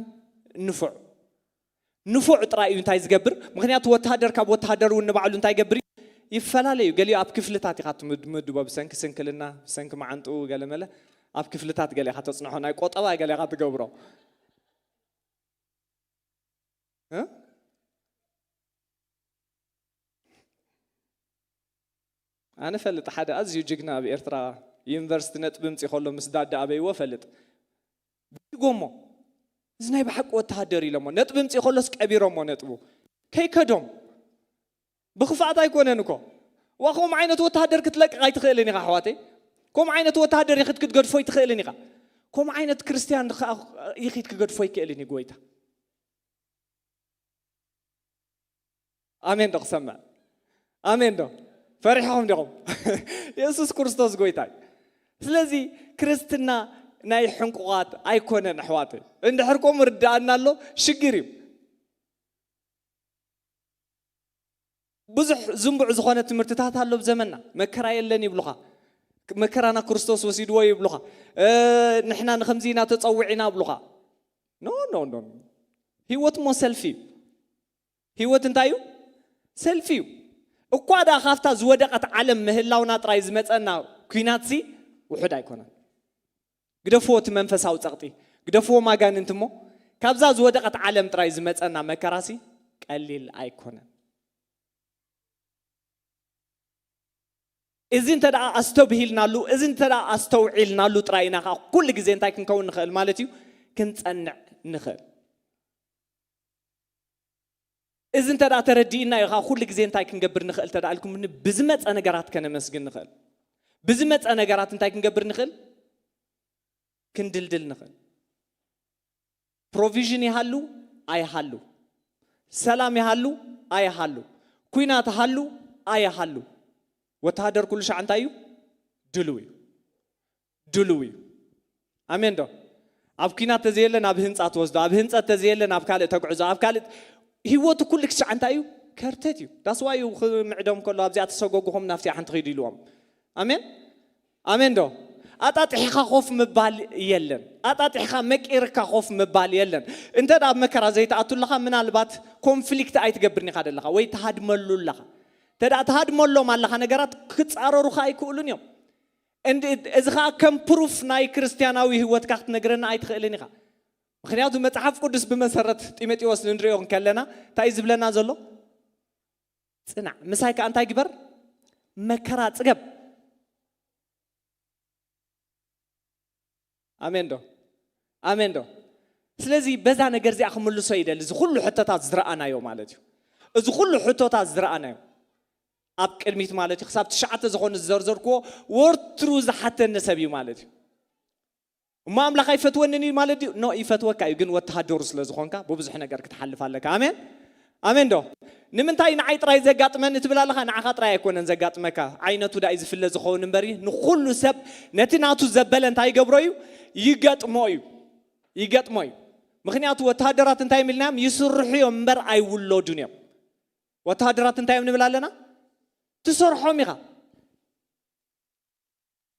ንፉዕ፣ ንፉዕ ጥራይ እዩ እንታይ ዝገብር? ምኽንያቱ ወተሃደር ካብ ወተሃደር እውን ንባዕሉ እንታይ ይገብር እዩ? ይፈላለ እዩ። ገሊኡ ኣብ ክፍልታት ኢኻ ትምድ-፣ ትምድቦ፣ ብሰንኪ ስንክልና፣ ብሰንኪ መዓንጥኡ፣ ገለመለ ኣብ ክፍልታት ገለ ኢኻ ተጽንሖ፣ ናይ ቆጠባ ገለ ኢኻ ትገብሮ። እ? ኣነ ፈልጥ ሓደ ኣዝዩ ጅግና ኣብ ኤርትራ ዩኒቨርሲቲ ነጥቢ ምጽእ ከሎ ምስ ዳዳ ኣበይዎ ፈልጥ። ብድጎሞ፣ እዚ ናይ ብሓቂ ወተሃደር ኢሎሞ፣ ነጥቢ ምጽእ ከሎስ ቀቢሮሞ ነጥቡ። ከይከዶም። ብኽፍኣት ኣይኮነን እኮ። ዋ፣ ከምኡ ዓይነት ወተሃደር ክትለቅቕ ኣይትኽእልን ኢኻ ኣሕዋተይ። ከምኡ ዓይነት ወተሃደር ኢኺ ክትገድፎ ኣይትኽእልን ኢኻ። ከምኡ ዓይነት ክርስትያን ኸኣ ኢኺ ክትገድፎ ኣይክእልን እዩ ጎይታ። ኣሜን ዶ ክሰምዕ? ኣሜን ዶ? ፈሪሕኹም ዲኹም? የሱስ ክርስቶስ ጎይታ እዩ። ስለዚ ክርስትና ናይ ሕንቁቓት ኣይኮነን ኣሕዋተይ። እንድሕር ከምኡ ርድኣና ኣሎ፣ ሽግር እዩ። ብዙሕ ዝንቡዕ ዝኾነ ትምህርትታት ኣሎ ኣብ ዘመንና። መከራ የለን ይብሉኻ። መከራና ክርስቶስ ወሲድዎ ይብሉኻ። እ፣ ንሕና ንኸምዚ ኢና ተጸዊዕና ይብሉኻ። ኖ፣ ኖ፣ ኖ፣ ኖ። ህይወት እሞ ሰልፊ እዩ። ህይወት እንታይ እዩ? ሰልፊ እዩ። እኳ ደኣ ካብታ ዝወደቐት ዓለም ምህላውና ጥራይ ዝመጸና ኲናትሲ ውሑድ ኣይኮነን። ግደፍዎ እቲ መንፈሳዊ ጸቕጢ፣ ግደፍዎም ኣጋንንቲ እሞ፣ ካብዛ ዝወደቐት ዓለም ጥራይ ዝመጸና መከራሲ ቀሊል ኣይኮነን። እዚ እንተ ደኣ ኣስተብሂልናሉ፣ እዚ እንተ ደኣ ኣስተውዒልናሉ ጥራይ ኢና ኸኣ ኩሉ ግዜ እንታይ ክንከውን ንኽእል ማለት እዩ? ክንጸንዕ ንኽእል። እዚ እንተ ደኣ ተረዲእና እዩ ኸኣ ኩሉ ግዜ እንታይ ክንገብር ንኽእል ተዳልኩምኒ? ብዝመጸ ነገራት ከነመስግን ንኽእል። ብዝመጸ ነገራት እንታይ ክንገብር ንኽእል? ክንድልድል ንኽእል። ፕሮቪዥን ይሃሉ ኣይሃሉ፣ ሰላም ይሃሉ ኣይሃሉ፣ ኲናት ሃሉ ኣይሃሉ፣ ወተሃደር ኩሉ ሻዕ እንታይ እዩ? ድሉው እዩ። ድሉው እዩ። ኣሜን ዶ? ኣብ ኲናት ተዘየለ ናብ ህንጻ ትወስዶ፣ ኣብ ህንጸት ተዘየለ ናብ ካልእ ተጉዕዞ፣ ኣብ ካልእ ህይወቱ ኩሉ ክሻዕ እንታይ እዩ? ከርተት እዩ። ዳስዋ እዩ ክምዕዶም ከሎ ኣብዚኣ ተሰጎጉኹም ናብቲኣ ሓንቲ ኺዱ ኢልዎም። ኣሜን። ኣሜን ዶ? ኣጣጢሕኻ ኮፍ ምባል የለን። ኣጣጢሕኻ መቂርካ ኮፍ ምባል የለን። እንተ ደኣ ኣብ መከራ ዘይትኣቱ ኣለኻ፣ ምናልባት ኮንፍሊክት ኣይትገብርን ኢኻ ደለኻ፣ ወይ ትሃድመሉ ኣለኻ። እንተ ደኣ ትሃድመሎም ኣለኻ፣ ነገራት ክጻረሩኻ ኣይክእሉን እዮም። እንድ-፣ እዚ ኸዓ ከም ፕሩፍ ናይ ክርስትያናዊ ህይወትካ ክትነግረና ኣይትኽእልን ኢኻ። ምኽንያቱ መጽሓፍ ቅዱስ ብመሰረት ጢሞቴዎስ ንንሪኦ እንከለና እንታይ እዩ ዝብለና ዘሎ? ጽናዕ፣ ምሳይ ከኣ እንታይ ግበር? መከራ ጽገብ። ኣሜን ዶ? ኣሜን ዶ? ስለዚ በዛ ነገር እዚኣ ክምልሶ ይደሊ። እዚ ኩሉ ሕቶታት ዝረኣናዮ ማለት እዩ። እዚ ኩሉ ሕቶታት ዝረኣናዮ ኣብ ቅድሚት ማለት እዩ። ክሳብ ትሽዓተ ዝኾኑ ዝዘርዘርክዎ ወርትሩ ዝሓተኒ ሰብ እዩ ማለት እዩ። እሞ ኣምላኽ ኣይፈትወንን እዩ ማለት ድዩ? ኖ፣ ይፈትወካ እዩ፣ ግን ወተሃደሩ ስለ ዝኾንካ ብብዙሕ ነገር ክትሓልፍ ኣለካ። ኣሜን? ኣሜን ዶ? ንምንታይ ንዓይ ጥራይ ዘጋጥመኒ ትብል ኣለኻ? ንዓኻ ጥራይ ኣይኮነን ዘጋጥመካ። ዓይነቱ ዳኣ እዩ ዝፍለ ዝኸውን እምበሪ፣ ንኹሉ ሰብ ነቲ ናቱ ዘበለ እንታይ ይገብሮ እዩ? ይገጥሞ እዩ። ይገጥሞ እዩ። ምኽንያቱ ወተሃደራት እንታይ እዮም ኢልናዮም? ይስርሑ እዮም እምበር ኣይውለዱን እዮም። ወተሃደራት እንታይ እዮም ንብል ኣለና? ትሰርሖም ኢኻ።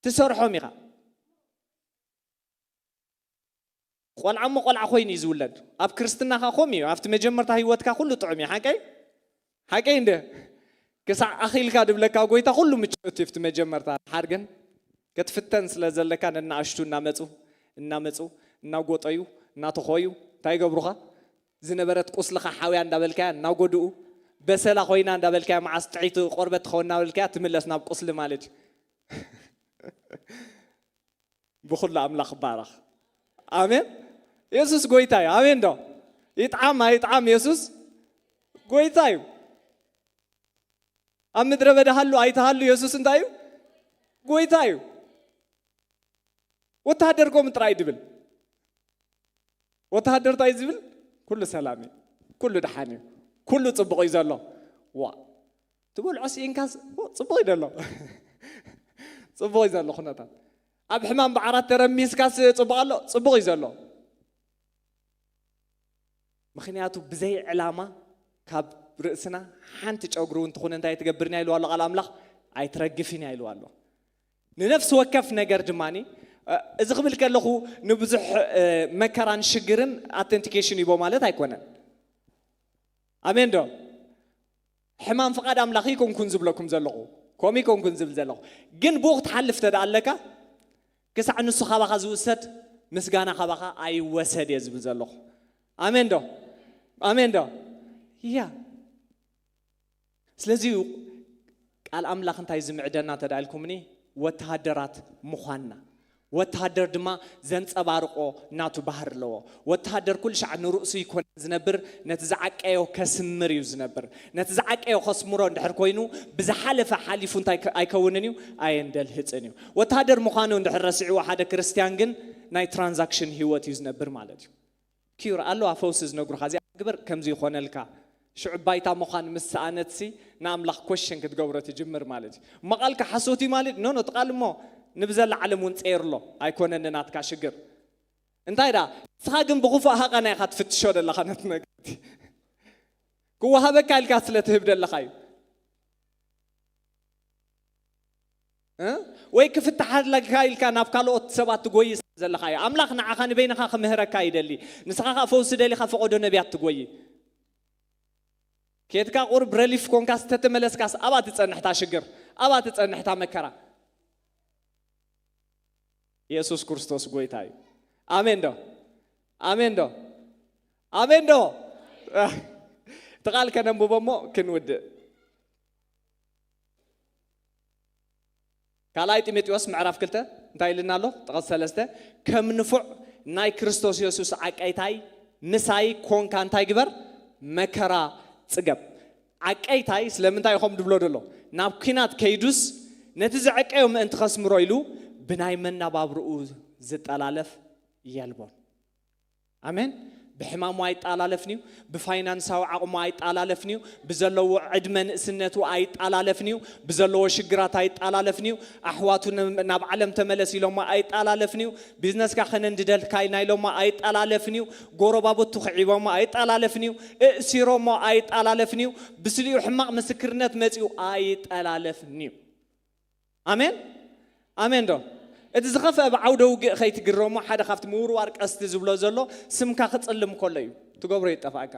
ትሰርሖም ኢኻ። ቆልዓ እሞ ቆልዓ ኮይኑ እዩ ዝውለድ። ኣብ ክርስትና ኸዓ ከምኡ እዩ። ኣብቲ መጀመርታ ህይወትካ ኩሉ ጥዑም እዩ። ሓቀይ? ሓቀይ እንደ? ክሳዕ ኣኺልካ ድብለካ ጎይታ ኩሉ ምችእት እዩ ኣብቲ መጀመርታ። ድሓር ግን ክትፍተን ስለ ዘለካ ነናእሽቱ እናመጹ፣ እናመጹ፣ እናጎጠዩ፣ እናተኾዩ እንታይ ይገብሩኻ? ዝነበረት ቁስልኻ ሓውያ እንዳበልካያ እናጎድኡ፣ በሰላ ኮይና እንዳበልካያ፣ መዓስ ጥዕይቲ ቆርበት ትኸውን እናበልካያ ትምለስ ናብ ቁስሊ ማለት እዩ። ብኹሉ ኣምላኽ ይባረኽ። ኣሜን። የሱስ ጎይታ እዩ። ኣሜን ዶ? ይጥዓም ኣይጥዓም የሱስ ጎይታ እዩ። ኣብ ምድረ በዳ ሃሉ ኣይተሃሉ የሱስ እንታይ እዩ? ጎይታ እዩ። ወተሃደር ከምኡ ጥራይ ድብል። ወተሃደር እንታይ ዝብል? ኩሉ ሰላም እዩ፣ ኩሉ ደሓን እዩ፣ ኩሉ ጽቡቕ እዩ ዘሎ። ዋ፣ ትበልዖ ስኢንካስ፣ ኦ፣ ጽቡቕ እዩ ዘሎ። ጽቡቕ እዩ ዘሎ ኩነታት። ኣብ ሕማም ብዓራት ተረሚስካስ ጽቡቕ ኣሎ? ጽቡቕ እዩ ዘሎ። ምኽንያቱ ብዘይ ዕላማ ካብ ርእስና ሓንቲ ጨጉሪ እውን ትኹን እንታይ ትገብርን እያ ኢልዋ ኣሎ ቃል ኣምላኽ? ኣይትረግፍን እያ ኢልዋ ኣሎ። ንነፍሲ ወከፍ ነገር ድማ፣ እ፣ እዚ ክብል ከለኹ ንብዙሕ፣ እ፣ መከራን ሽግርን ኣተንቲኬሽን ይቦ ማለት ኣይኮነን። ኣሜን ዶ? ሕማም ፍቓድ ኣምላኽ ይኮንኩን ዝብለኩም ዘለኹ፣ ከምኡ ይኮንኩን ዝብል ዘለኹ። ግን ብኡ ክትሓልፍ ተደኣ ኣለካ፣ ክሳዕ ንሱ ካባኻ ዝውሰድ፣ ምስጋና ካባኻ ኣይወሰድ እየ ዝብል ዘለኹ። ኣሜን ዶ? ኣሜን ዶ? እያ። ስለዚ እዩ ቃል ኣምላኽ እንታይ ዝምዕደና ተዳልኩምኒ? ወተሃደራት ምዃንና። ወተሃደር ድማ ዘንጸባርቆ ናቱ ባህሪ ኣለዎ። ወተሃደር ኩሉ ሻዕ ንርእሱ ይኮነ ዝነብር፣ ነቲ ዝዓቀዮ ከስምር እዩ ዝነብር። ነቲ ዝዓቀዮ ከስምሮ እንድሕር ኮይኑ፣ ብዝሓለፈ ሓሊፉ እንታይ ከ-፣ ኣይከውንን እዩ? ኣየንደልህጽን እዩ። ወተሃደር ምዃኑ እንድሕር ረሲዕዎ ሓደ ክርስትያን ግን ናይ ትራንዛክሽን ህይወት እዩ ዝነብር ማለት እዩ። ኪዩር ኣለዋ ፈውሲ ዝነግሩኻ፣ እዚኣ ግበር ከምዚ ይኾነልካ። ሽዑ ባይታ ምዃን ምስ ሰኣነትሲ ንኣምላኽ ኮሽን ክትገብሮ ትጅምር ማለት እዩ። እሞ ቃልካ ሓሶት እዩ ማለት? ኖ፣ ኖ፣ እቲ ቃል እሞ ንብዘላ ዓለም እውን ጸይርሎ ኣይኮነን ንናትካ ሽግር። እንታይ ደኣ? ንስኻ ግን ብኽፉእ ሃቐና ኢኻ ትፍትሾ ዘለኻ ነቲ ነገር እቲ። ክወሃበካ ኢልካ ስለ ትህብ ዘለኻ እዩ። እ? ወይ ክፍትሓለካ ኢልካ ናብ ካልኦት ሰባት ትጎይ ስለ ዘለኻ እዩ። ኣምላኽ ንዓኻ ንበይንኻ ክምህረካ ይደሊ። ንስኻ ኸኣ ፈውሲ ደሊኻ ፈቐዶ ነቢያት ትጎይ። ኬድካ ቁሩብ ረሊፍ ኮንካስ ተተመለስካስ ኣብኣ ትጸንሕ እታ ሽግር፣ ኣብኣ ትጸንሕ እታ መከራ። የሱስ ክርስቶስ ጎይታ እዩ። ኣሜን ዶ? ኣሜን ዶ? ኣሜን ዶ? እቲ ቃል ከነንብቦ እሞ ክንውድእ። ካልኣይ ጢሞቴዎስ ምዕራፍ ክልተ እንታይ ኢልና ኣሎ? ጥቕስ ሰለስተ፣ ከም ንፉዕ ናይ ክርስቶስ የሱስ ዓቀይታይ ምሳይ ኮንካ እንታይ ግበር? መከራ ጽገብ። ዓቀይታይ ስለምንታይ ኢኹም ድብሎ ደሎ? ናብ ኲናት ከይዱስ ነቲ ዘዕቀዮ ምእንቲ ከስምሮ ኢሉ ብናይ መናባብርኡ ዝጠላለፍ የልቦን። ኣሜን። ብሕማሙ ኣይጠላለፍን እዩ። ብፋይናንሳዊ ዓቕሙ ኣይጠላለፍን እዩ። ብዘለዎ ዕድመ ንእስነቱ ኣይጠላለፍን እዩ። ብዘለዎ ሽግራት ኣይጠላለፍን እዩ። ኣሕዋቱ ን-፣ ናብ ዓለም ተመለስ ኢሎሞ ኣይጠላለፍን እዩ። ቢዝነስካ ከነንድደልካ ኢና ኢሎሞ ኣይጠላለፍን እዩ። ጎረባብቱ ክዒቦሞ ኣይጠላለፍን እዩ። እእሲሮሞ ኣይጠላለፍን እዩ። ብስሊኡ ሕማቕ ምስክርነት መጺኡ ኣይጠላለፍን እዩ። ኣሜን? ኣሜን ዶ? እቲ ዝኸፍአ ብዓውደ ውግእ ከይትግረሞ ሓደ ካብቲ ምውርዋር ቀስቲ ዝብሎ ዘሎ ስምካ ክጽልም ከሎ እዩ። ትገብሮ ይጠፍኣካ።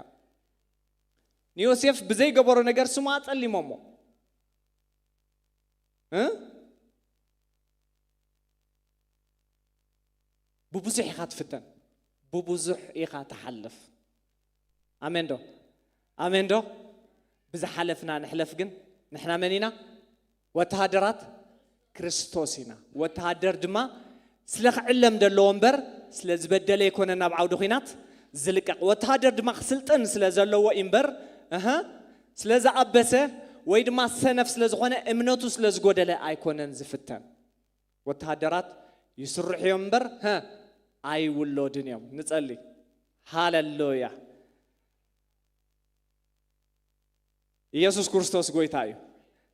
ንዮሴፍ ብዘይገበሮ ነገር ስሙ ኣጸሊሞሞ። እ? ብብዙሕ ኢኻ ትፍተን፣ ብብዙሕ ኢኻ ትሓልፍ። ኣሜን ዶ? ኣሜን ዶ? ብዝሓለፍና ንሕለፍ፣ ግን ንሕና መን ኢና? ወተሃደራት ክርስቶስ ኢና። ወተሃደር ድማ ስለ ክዕለም ዘለዎ እምበር ስለ ዝበደለ ኣይኮነን ናብ ዓውዲ ኲናት ዝልቀቕ። ወተሃደር ድማ ክስልጥን ስለ ዘለዎ እዩ እምበር፣ እህ፣ ስለ ዝኣበሰ ወይ ድማ ሰነፍ ስለ ዝኾነ፣ እምነቱ ስለ ዝጎደለ ኣይኮነን ዝፍተን። ወተሃደራት ይስርሑ እዮም እምበር፣ ሀ፣ ኣይውለዱን እዮም። ንጸሊ። ሃሌሉያ። ኢየሱስ ክርስቶስ ጎይታ እዩ።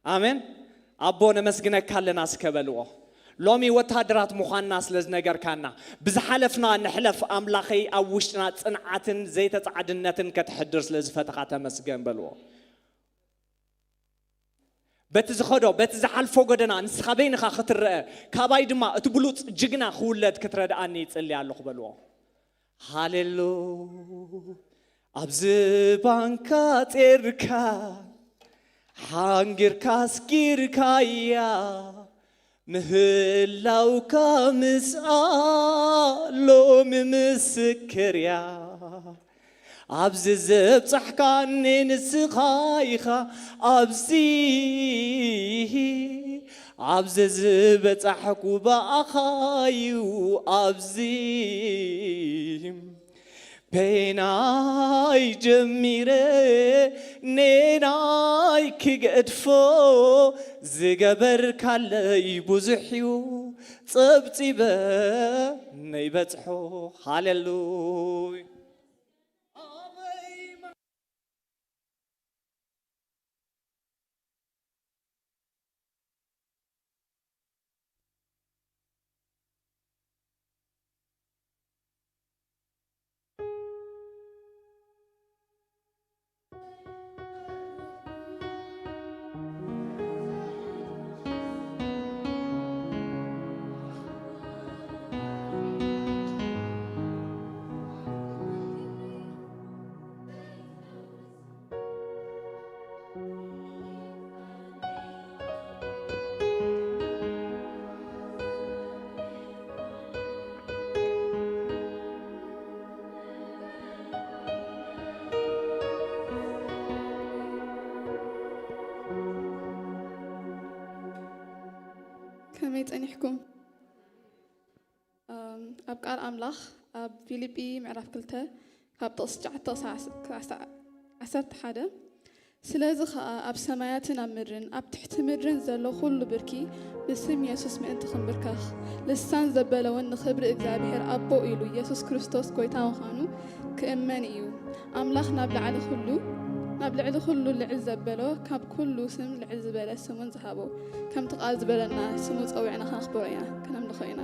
ኣሜን። ኣቦ፣ ነመስግነካ ኣለና እስከ በልዎ። ሎሚ ወታደራት ምዃንና ስለ ዝነገርካና፣ ብዝሓለፍና ንሕለፍ፣ ኣምላኸይ፣ ኣብ ውሽጥና ጽንዓትን ዘይተጻዕድነትን ከተሕድር ስለ ዝፈተኻ ተመስገን በልዎ። በቲ ዝኸዶ፣ በቲ ዝሓልፎ ጎደና ንስኻ በይንኻ ክትረአ፣ ካባይ ድማ እቲ ብሉጽ ጅግና ክውለድ ክትረድኣኒ ይጽሊ ኣለኹ በልዎ። ሃሌሉ። ኣብዚ ባንካ ጼርካ፣ ሓንጊርካ ኣስጊርካያ፣ ምህላውካ ምስኣ ሎሚ ምስክር እያ። ኣብዚ ዘብጻሕካኒ ንስኻ ኢኻ፣ ኣብዚ፣ ኣብዚ ዝበጻሕኩ ብኣኻ እዩ፣ ኣብዚ በይናይ ጀሚረ ኔናይ ክገድፎ ዝገበርካለይ ብዙሕ እዩ፣ ጸብጺበ ነይበጽሖ። ሃሌሉይ። ከመይ ጸኒሕኩም? እም፣ ኣብ ቃል ኣምላኽ ኣብ ፊልጲ ምዕራፍ ክልተ ካብ ጥቕሲ ትሽዓተ ክሳዕ፣ ክሳዕ ዓሰርተ ሓደ፣ ስለዚ ኸኣ ኣብ ሰማያትን ኣብ ምድርን ኣብ ትሕቲ ምድርን ዘሎ ኹሉ ብርኪ ብስም የሱስ ምእንቲ ኽንብርከኽ፣ ልሳን ዘበለ እውን ንኽብሪ እግዚኣብሔር ኣቦ ኢሉ የሱስ ክርስቶስ ጐይታ ምዃኑ ክእመን እዩ። ኣምላኽ ናብ ላዕሊ ኹሉ፣ ናብ ልዕሊ ኹሉ ልዕል ዘበሎ፣ ካብ ኩሉ ስም ልዕል ዝበለ ስም እውን ዝሃቦ፣ ከምቲ ቃል ዝበለና ስሙ ጸዊዕና ከነኽብሮ ኢና፣ ከነምልኾ ኢና።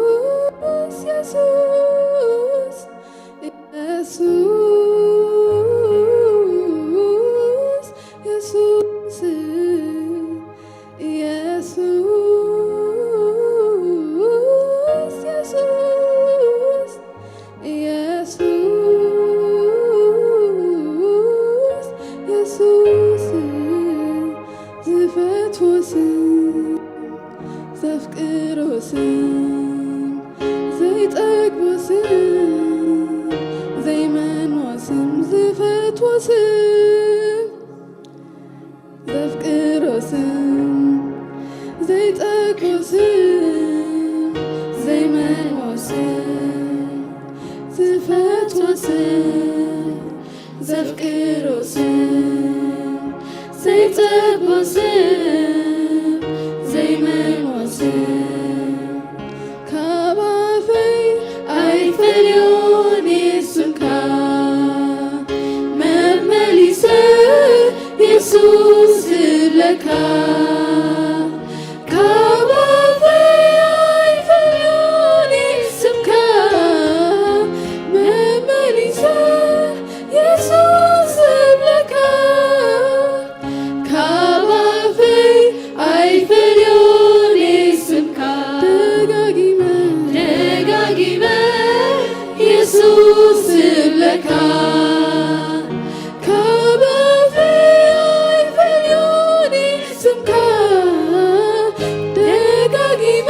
ኢየሱስ፣ ኢየሱስ፣ ኢየሱስ፣ ኢየሱስ፣ ኢየሱስ፣ ኢየሱስ፣ ኢየሱስ፣ ኢየሱስ፣ ዝፈትዎ ስም፣ ዘፍቅሮ ስም፣ ዘይጠግቦ ስም፣ ዘይመኖ ስም፣ ዝፈትዎ ስም፣ ዘፍቅሮ ስም፣ ዘይጠግቦ ስም፣ ዘይመኖ ስም፣ ዝፈትዎ ስም፣ ዘፍቅሮ ስም፣ ዘይጠግቦ ስም፣ ዘይመኖ ስም፣ ካብ ኣፈይ ኣይፈልዮን ስምካ፣ መመሊሰ የሱስ እብለካ። ካብ ኣፈይ ኣይፈልዮን ስምካ፣ ደጋጊመ የሱስ እብለካ፣ ካብ ኣፈይ ኣይፈልዮን ስምካ። ደጋጊመ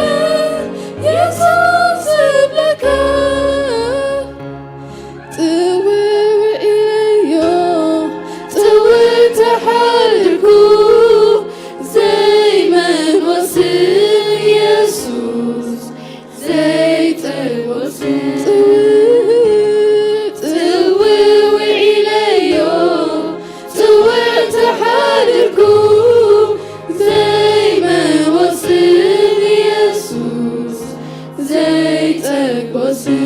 የሱስ እብለካ፣ ጽውውዕ ኢለዮ፣ ጽውዕ ተሓደርኩ፣ ዘይመንወስን የሱስ ዘይጠግቦ ስም። ጽውዕ ኢለዮ፣ ጽውዕ ተሓደርኩ፣ ዘይመንወስን የሱስ ዘይጠግቦ ስም።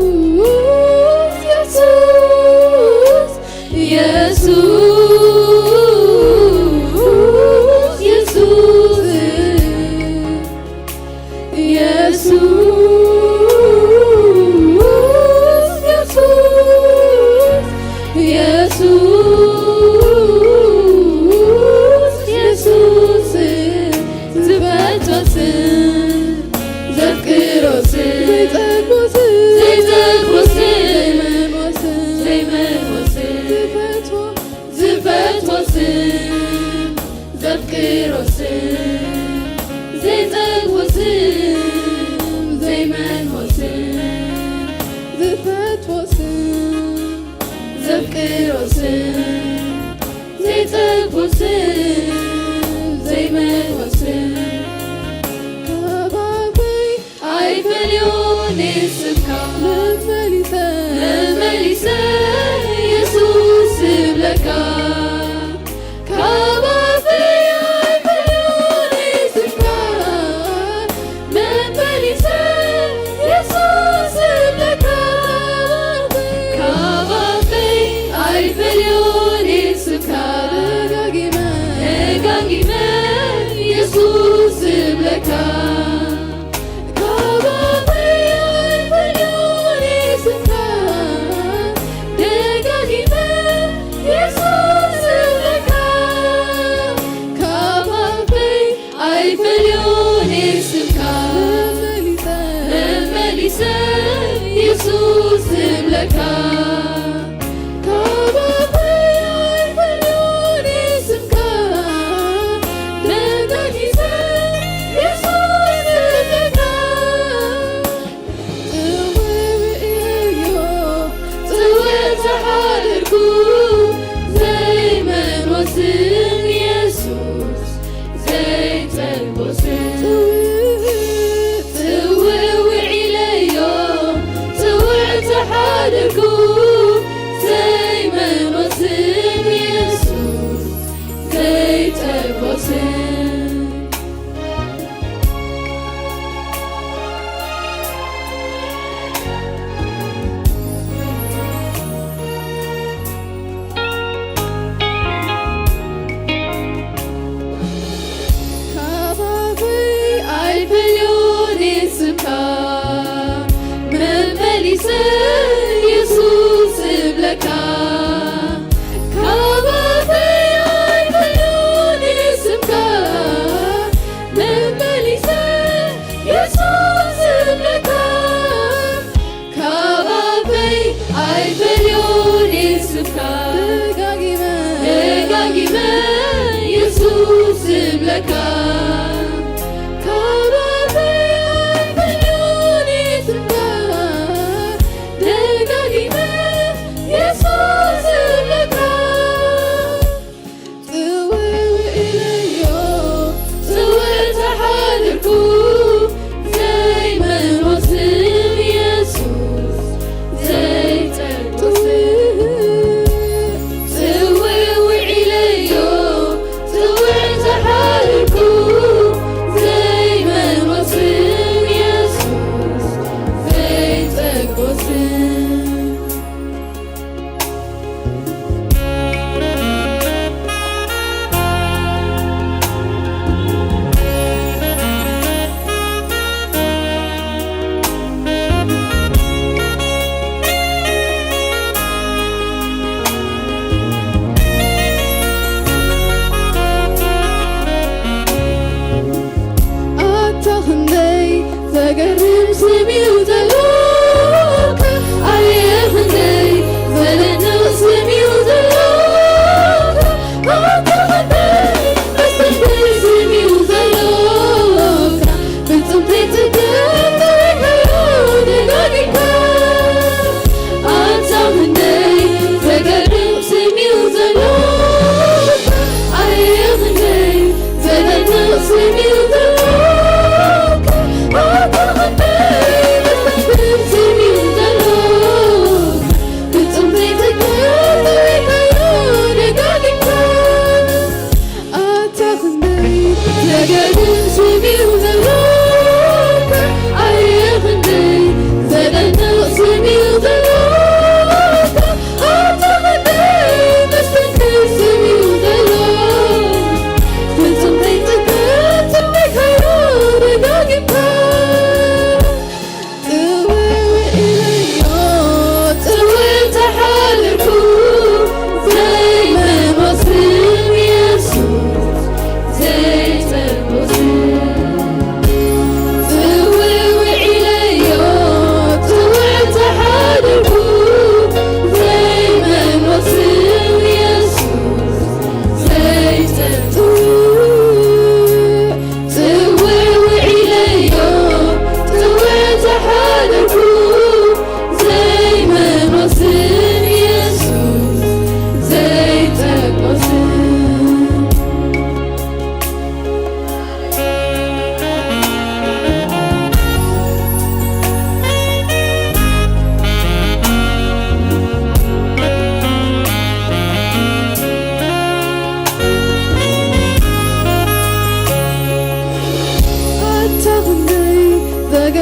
የሱስ፣ የሱስ፣ የሱስ፣ የሱስ፣ የሱስ፣ የሱስ፣ የሱስ፣ የሱስ፣ ዝፈትዎ ስም፣ ዘፍቅሮ ስም፣ ዘይጠግቦ ስም፣ ዘይጠግቦ ስም፣ ዘይመንዎ ስም፣ ዘይመንዎ ስም፣ ዝፈትዎ፣ ዝፈትዎ ስም፣ ዘፍቅሮ ስም፣ ዘይጠግቦ ስም፣ ዘይመንዎ ስም፣ ዝፈትዎ ስም፣ ዘፍቅሮ ስም፣ ዘይጠግቦ ስም፣ ዘይመንዎ ስም፣ ካብ ኣፈይ ኣይፈልዮን ስምካ፣ መመሊሰ፣ መመሊሰ የሱስ እብለካ። ካብ ኣፈይ ኣይፈልዮን ስምካ፣ መመሊሰ የሱስ እብለካ። ካብ ኣፈይ ኣይፈልዮን ስምካ፣ ደጋጊመ፣ ደጋጊመ የሱስ እብለካ። ካብ ኣፈይ ኣይፈልዮን ስምካ፣ ደጋጊመ የሱስ እብለካ። ካብ ኣፈይ ኣይፈልዮን ስምካ፣ መመሊሰ፣ መመሊሰ የሱስ እብለካ። ካብ ኣፈይ ኣይፈልዮን ስምካ፣ ደጋጊመ የሱስ እብለካ። ጽውዕ ኢለዮ፣ ጽውዕ ተሓደርኩ፣ ዘይመንዎ ስም የሱስ፣ ዘይጠግቦ ስም። ጽውዕ ኢለዮ፣ ጽውዕ ተሓደርኩ፣ ዘይመንዎ ስም የሱስ፣ ዘይጠግቦ ስም። ካብ ኣፈይ ኣይፈልዮን ስምካ፣ መመሊሰ የሱስ እብለካ። ካብ ኣፈይ ኣይፈልዮን ስምካ፣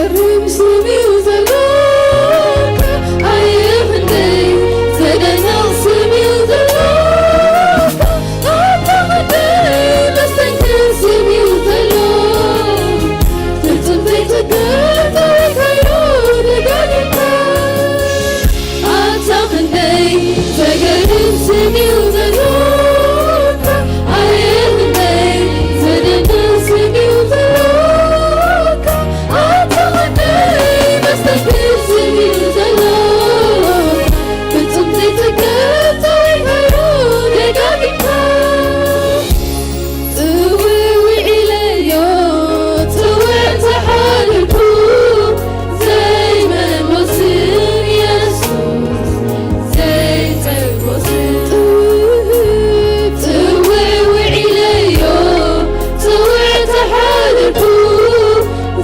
ስም እዩ ዘለካ፣ ኣየ ክንደይ ዘደንቕ ስም እዩ ዘለካ። ኣታ ክንደይ መስተንክር ስም እዩ ዘሎ፣ ፍጹም ዘይትገር ተወካዮ ደጋጊምካ። ኣታ ክንደይ ዘገርም ስም እዩ ዘለካ፣ ኣየ ክንደይ ዘደንቕ ስም እዩ ዘለካ። ኣታ ክንደይ መስተንክር ስም እዩ ዘለካ፣ ፍጹም ዘይትገር ተወካዮ ደጋጊምካ። ጽውዕ ውዒለዮ፣ ጽውዕ ተሓደርኩ፣ ዘይመልኦ ስም የሱስ፣ ዘይጸግቦ ስም። ጽውዕ ውዒለዮ፣ ጽውዕ ተሓደርኩ፣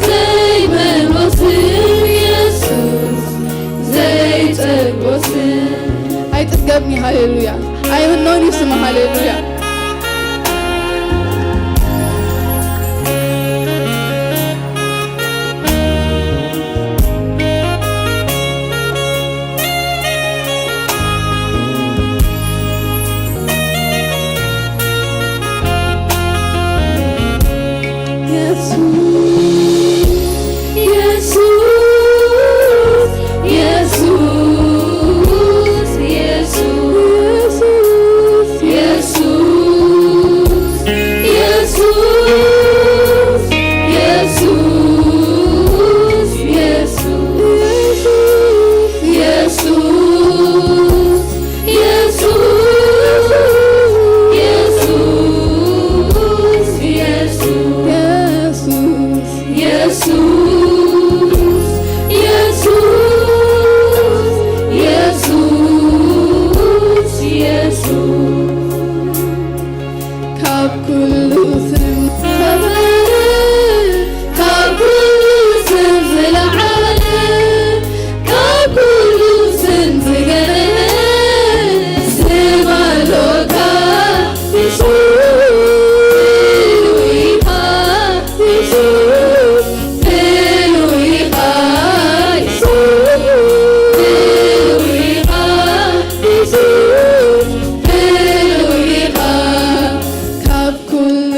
ዘይመልኦ ስም የሱስ፣ ዘይጸግቦ ስም። ኣይጥገብኒ፣ ሃሌሉያ። ኣይህኖን እዩ ስሙ፣ ሃሌሉያ። ኢየሱስ፣ ኢየሱስ፣ ኢየሱስ፣ ኢየሱስ፣ ኢየሱስ፣ ኢየሱስ፣ ኢየሱስ። ካብ ኩሉ ስም ዝኸበረ፣ ካብ ኩሉ ስም ዝለዓለ፣ ካብ ኩሉ ስም ዝገነነ ስም ኣሎካ። ኢየሱስ፣ ኢኻ ኢየሱስ፣ ኢኻ ኢየሱስ፣ ኢኻ ኢየሱስ፣ ኢኻ ካብ ኩሉ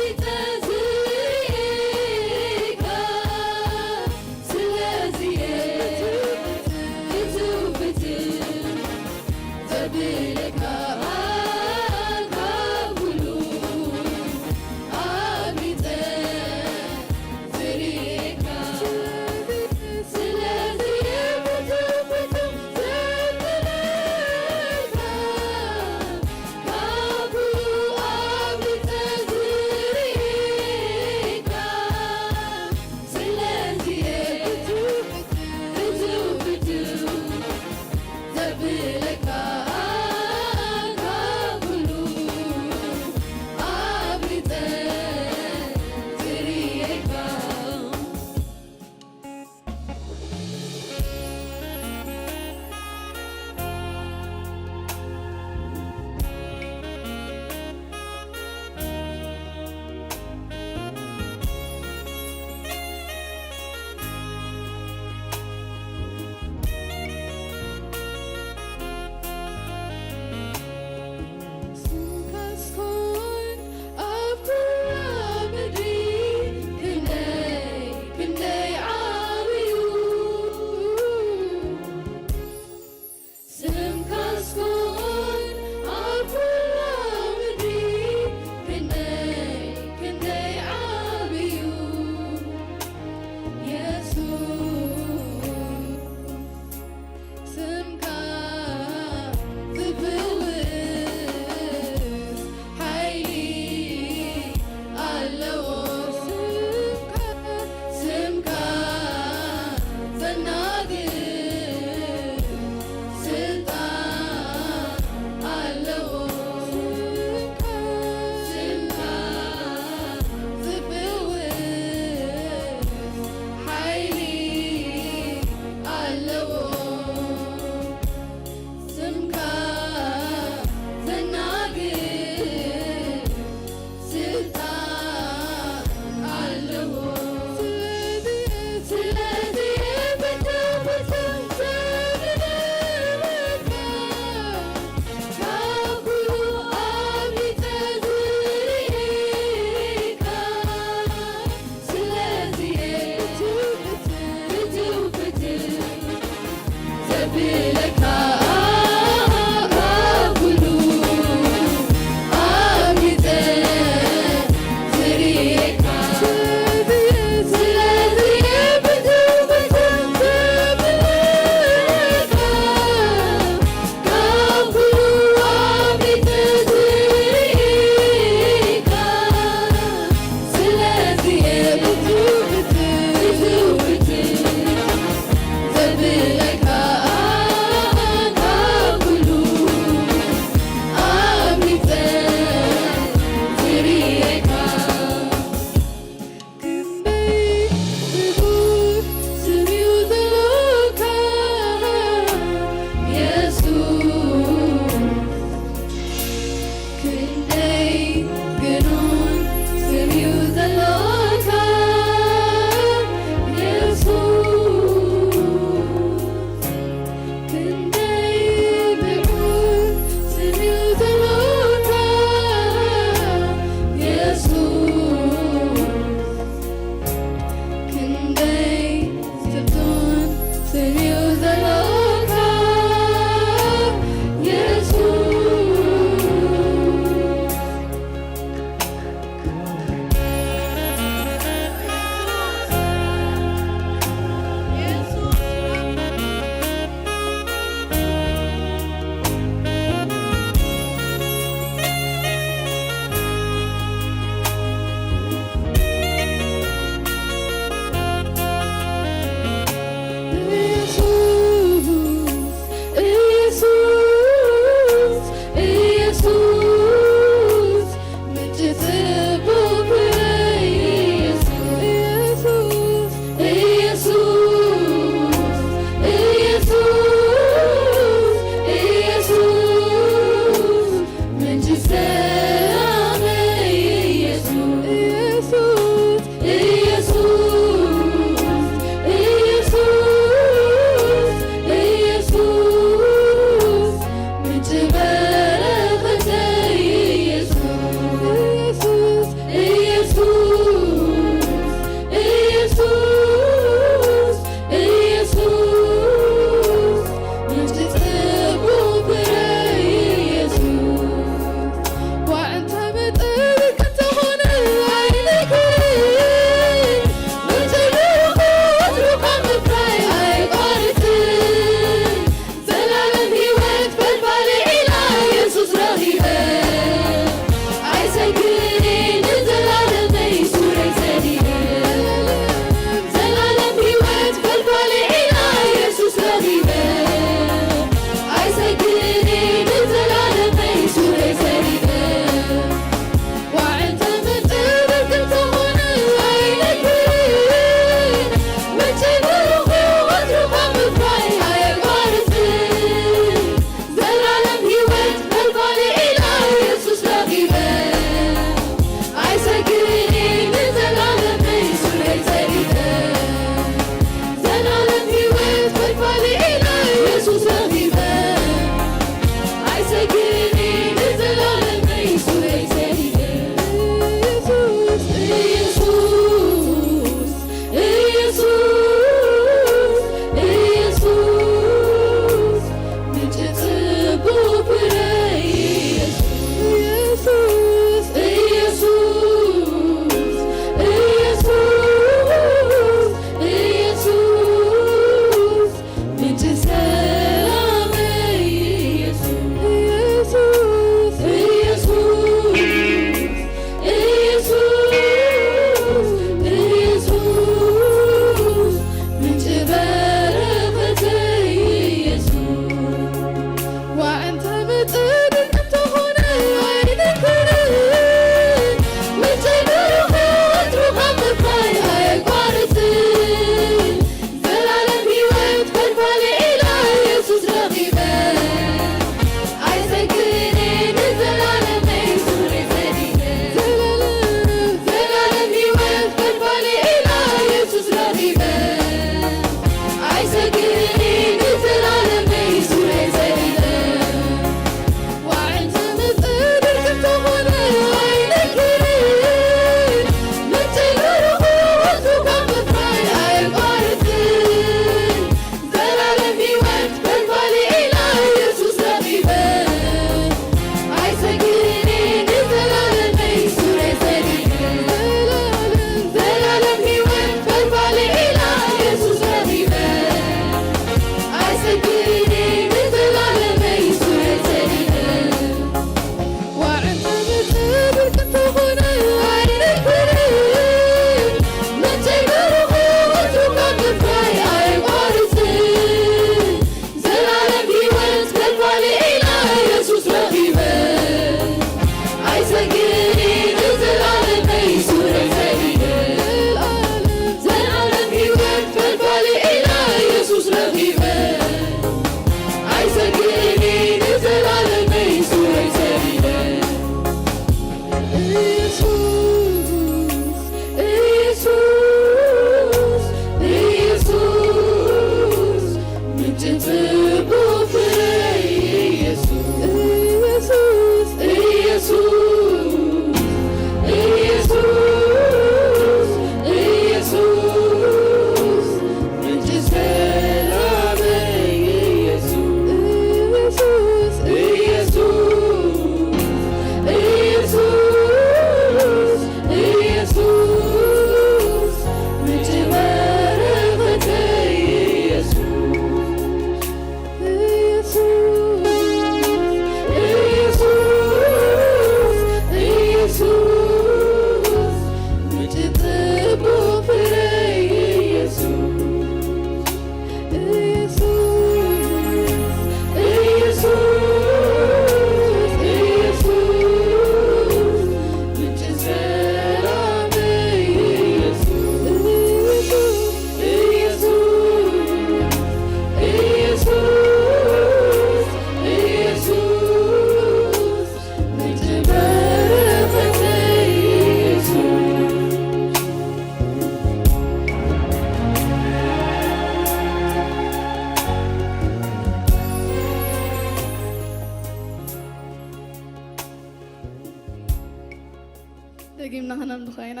ኮይና።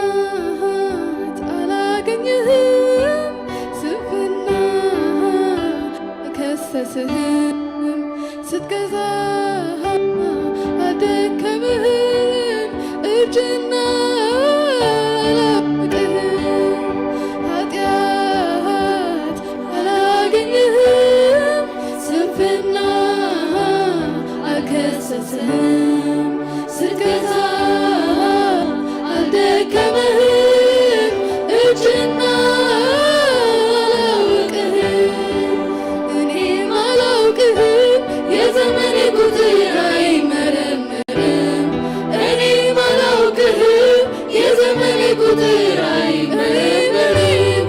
ኃጢአት አላገኘህም፣ ስንፍና አልከሰስህም፣ ስትገዛ አልደከምህም፣ እርጅና አላወቅህም። ኃጢአት አላገኘህም፣ ስንፍና አልከሰስህም፣ ስትገዛ አልደከምህም፣ እርጅና አላወቅህም። እኔም አላውቅህም፣ የዘመኔ ቁጥር አይመረመርም። እኔም አላውቅህም፣ የዘመኔ ቁጥር አይመረመርም።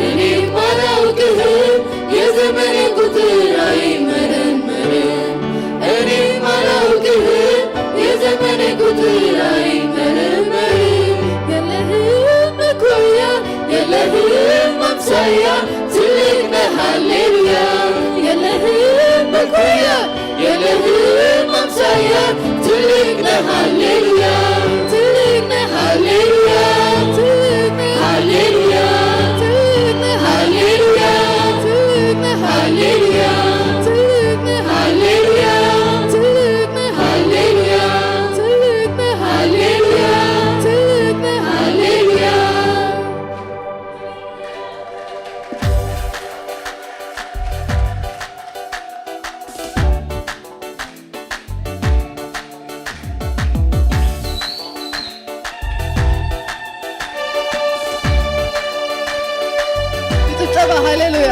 እኔም አላውቅህም፣ የዘመኔ ቁጥር አይመረመርም። እኔም አላውቅህም፣ የዘመኔ ቁጥር አይመረመርም። የለህም እኩያ፣ የለህም አምሳያ፣ ትልቅ ነህ ሃሌሉያ። የለህም እኩያ፣ የለህም አምሳያ፣ ትልቅ ነህ ሃሌሉያ። ትልቅ ነህ ሃሌሉያ። ትልቅ ነህ ሃሌሉያ። ትልቅ ነህ ሃሌሉያ። ትልቅ ነህ ሃሌሉያ። ትልቅ ነህ ሃሌሉያ። ትልቅ ነህ ሃሌሉያ። ትልቅ ነህ ሃሌሉያ። ትልቅ ነህ ሃሌሉያ። ብጭብጨባ ሃሌሉያ።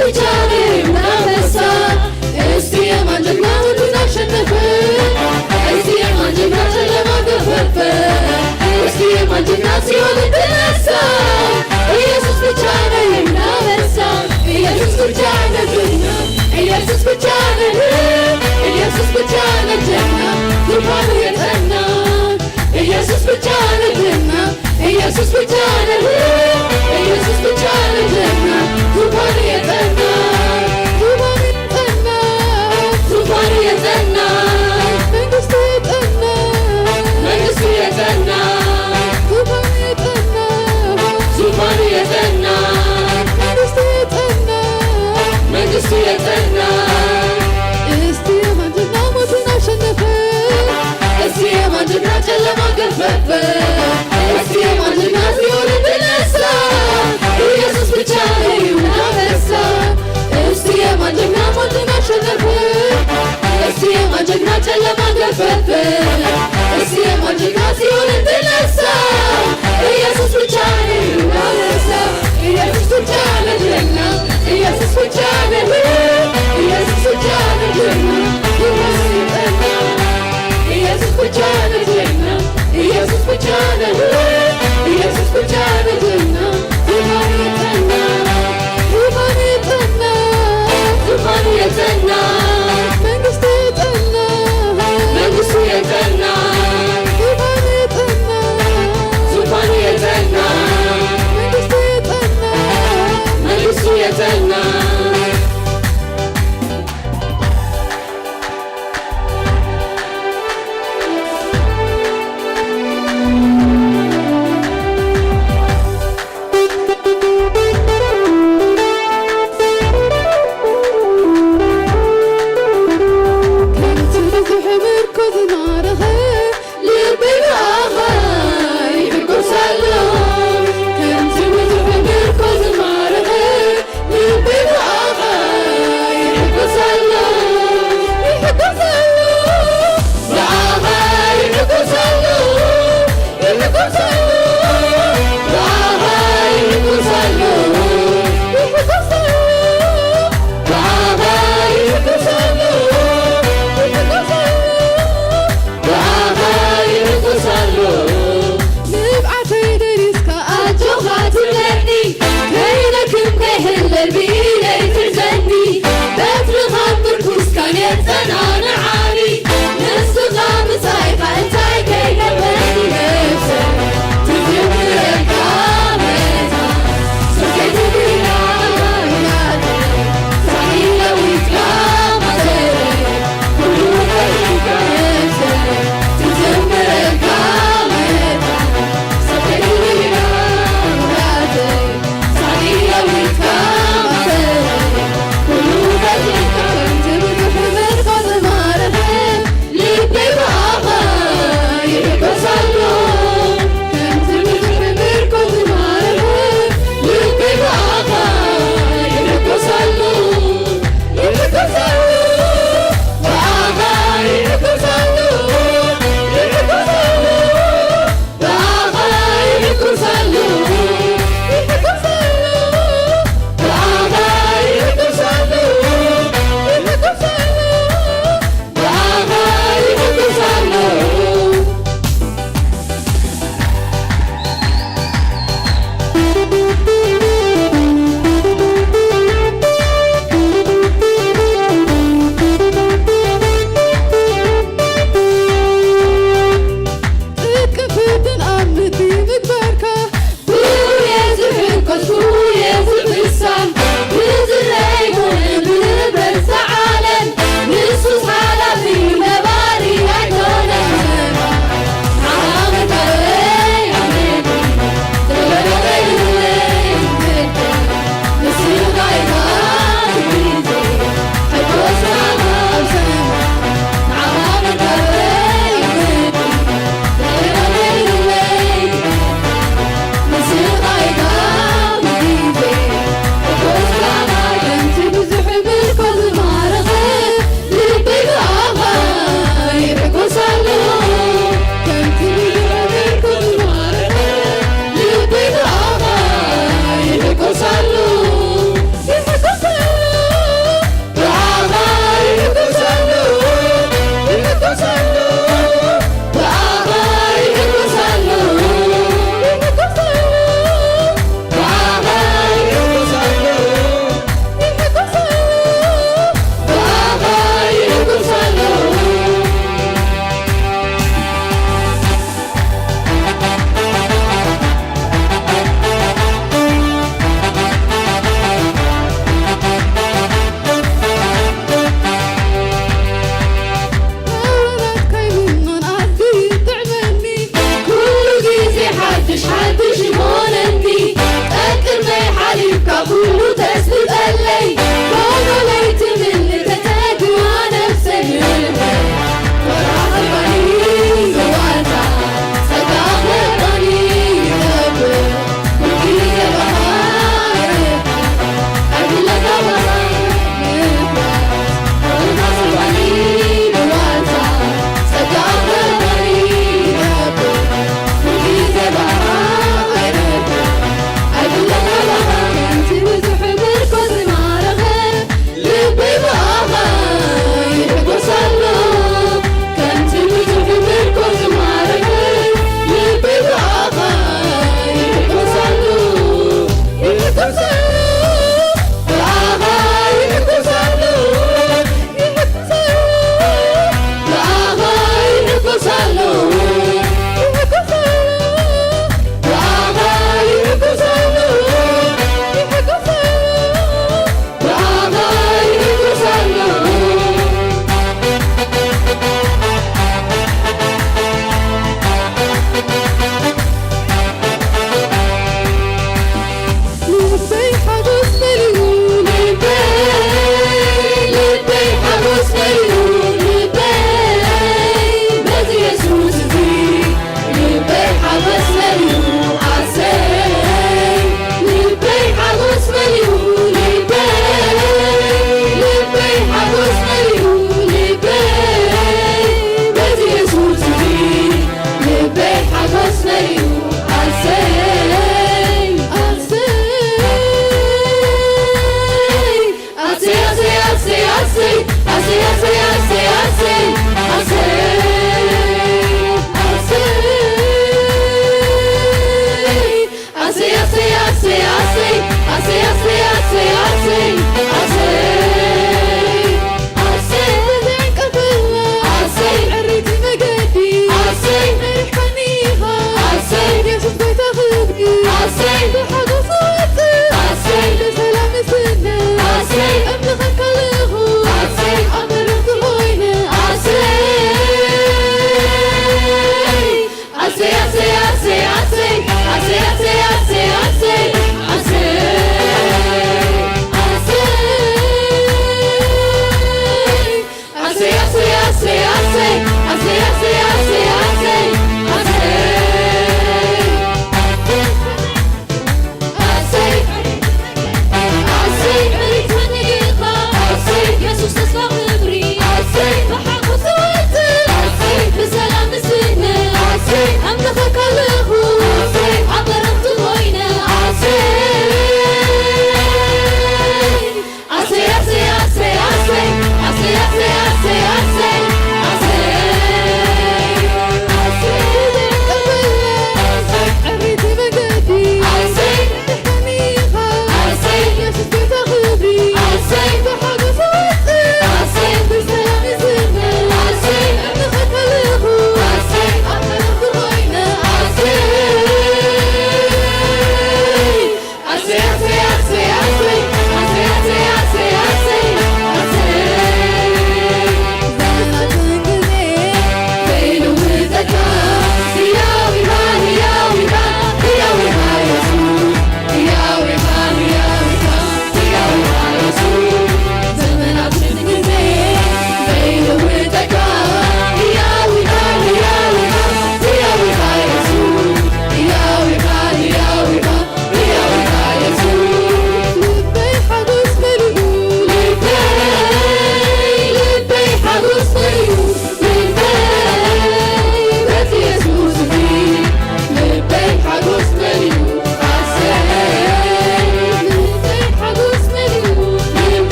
ብቻ ነው የይሁዳ አንበሳ። እስቲ የማን ጀግና ሞትን አሸነፈ? እስቲ የማን ጀግና ጨለማ ገፈፈ? እስቲ የማን ጀግና ሲኦልን ድል ነሳ? ኢየሱስ ብቻ ነው የይሁዳ አንበሳ። ኢየሱስ ብቻ ነው ጀግና። ኢየሱስ ብቻ ነው። ኢየሱስ ብቻ ነው ጀግና። ዙፋኑ የጸና ኢየሱስ ብቻ ነው ጀግና። ኢየሱስ ብቻ ነው። ኢየሱስ ብቻ ነው ጀግና። ዙፋኑ የጸና። ዙፋኑ የጸና። ዙፋኑ የጸና። መንግስቱ የጸና። መንግስቱ የጸና። ዙፋኑ የጸና። ዙፋኑ የጸና። መንግስቱ የጸና። መንግስቱ የጸና። እስቲ የማን ጀግና ሞትን አሸነፈ? እስቲ የማን ጀግና ጨለማ ገፈፈ? እስቲ የማን ጀግና ሲኦልን ድል ነሳ? ኢየሱስ ብቻ ነው የይሁዳ አንበሳ። እስቲ የማን ጀግና ሞትን አሸነፈ? እስቲ የማን ጀግና ጨለማ ገፈፈ? እስቲ የማን ጀግና ሲኦልን ድል ነሳ? ኢየሱስ ብቻ ነው የይሁዳ አንበሳ። ኢየሱስ ብቻ ነው ጀግና። ኢየሱስ ብቻ ነው። ኢየሱስ ብቻ ነው ጀግና። ዙፋኑ የጸና። ኢየሱስ ብቻ ነው ጀግና። ኢየሱስ ብቻ ነው። ኢየሱስ ብቻ ነው ጀግና። ዙፋኑ የጸና። ዙፋኑ የጸና። ዙፋኑ የጸና። መንግስቱ የጸና። መንግስቱ የጸና። ዙፋኑ የጸና።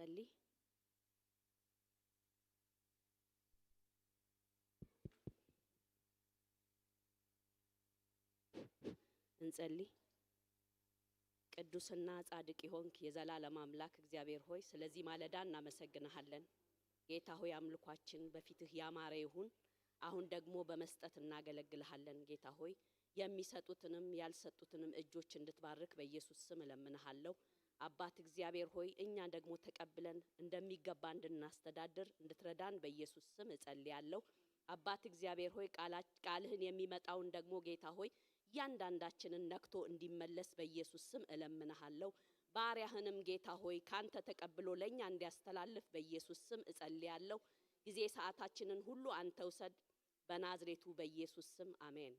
እንጸሊ። እንጸሊ። ቅዱስና ጻድቅ የሆንክ የዘላለም አምላክ እግዚአብሔር ሆይ፣ ስለዚህ ማለዳ እናመሰግንሃለን። ጌታ ሆይ፣ አምልኳችን በፊትህ ያማረ ይሁን። አሁን ደግሞ በመስጠት እናገለግልሃለን። ጌታ ሆይ፣ የሚሰጡትንም ያልሰጡትንም እጆች እንድትባርክ በኢየሱስ ስም እለምንሃለሁ። አባት እግዚአብሔር ሆይ፣ እኛን ደግሞ ተቀብለን እንደሚገባ እንድናስተዳድር እንድትረዳን በኢየሱስ ስም እጸልያለሁ። አባት እግዚአብሔር ሆይ፣ ቃላ-፣ ቃልህን የሚመጣውን ደግሞ ጌታ ሆይ፣ እያንዳንዳችንን ነክቶ እንዲመለስ በኢየሱስ ስም እለምንሃለሁ። ባሪያህንም ጌታ ሆይ፣ ካንተ ተቀብሎ ለእኛ እንዲያስተላልፍ በኢየሱስ ስም እጸልያለሁ። ጊዜ ሰዓታችንን ሁሉ አንተ ውሰድ። በናዝሬቱ በኢየሱስ ስም አሜን።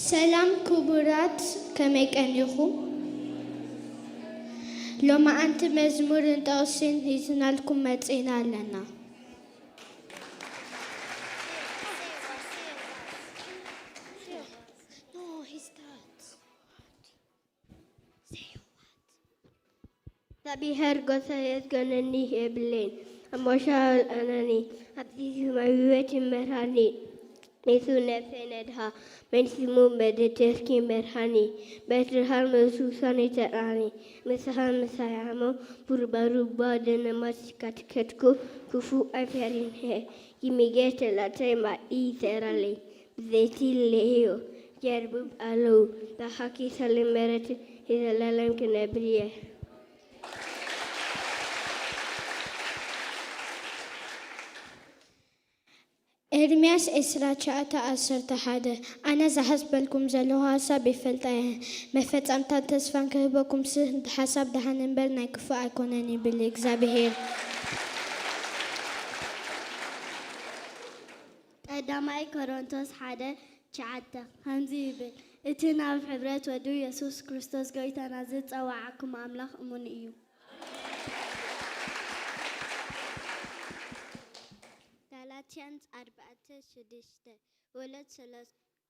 ሰላም ክቡራት፣ ከመይ ቀኒኹም? ሎማዓንቲ መዝሙርን ጥቕስን ሒዝናልኩም መጺና ኣለና። እግዚኣብሔር ጎሳየ ዝገነኒ የብለይን፣ ኣሞሻ ኣልኣናኒ፣ ኣብቲ ሰማይ ህይወት ይመርሃኒ። ንሱ ነፍሰይ ነድሃ፣ መንስሙ መደተስኪ መርሃኒ፣ በትርሃን መሱሳኒ ተራኒ፣ ምሳኻ ምሳያሞ፣ ቡርባሩባ ደነማት ሲካትከትኩ፣ ክፉ ኣይፈሪንሄ፣ ይሚጌ ተላታይ ማኢ ይሰራለይ፣ ብዘይቲ ለዮ፣ ጀርብብ ኣለዉ፣ ብሓቂ ሰለመረት የዘላለም ክነብር እየ። ኤርምያስ ዕስራ ትሽዓተ ዓሰርተ ሓደ። ኣነ ዝሓስበልኩም ዘለኹ ሓሳብ ይፈልጣ እየ፣ መፈጸምታን ተስፋን ክህበኩምሲ ሓሳብ ደሓን እምበር ናይ ክፉእ ኣይኮነን ይብል እግዚኣብሄር። ቀዳማይ ቆሮንቶስ ሓደ ትሽዓተ ከምዚ ይብል፣ እቲ ናብ ሕብረት ወዱ የሱስ ክርስቶስ ጎይታና ዝጸዋዓኩም ኣምላኽ እሙን እዩ። ጋላትያንስ ኣርባዕተ ሽዱሽተ፣ ወለት ስለ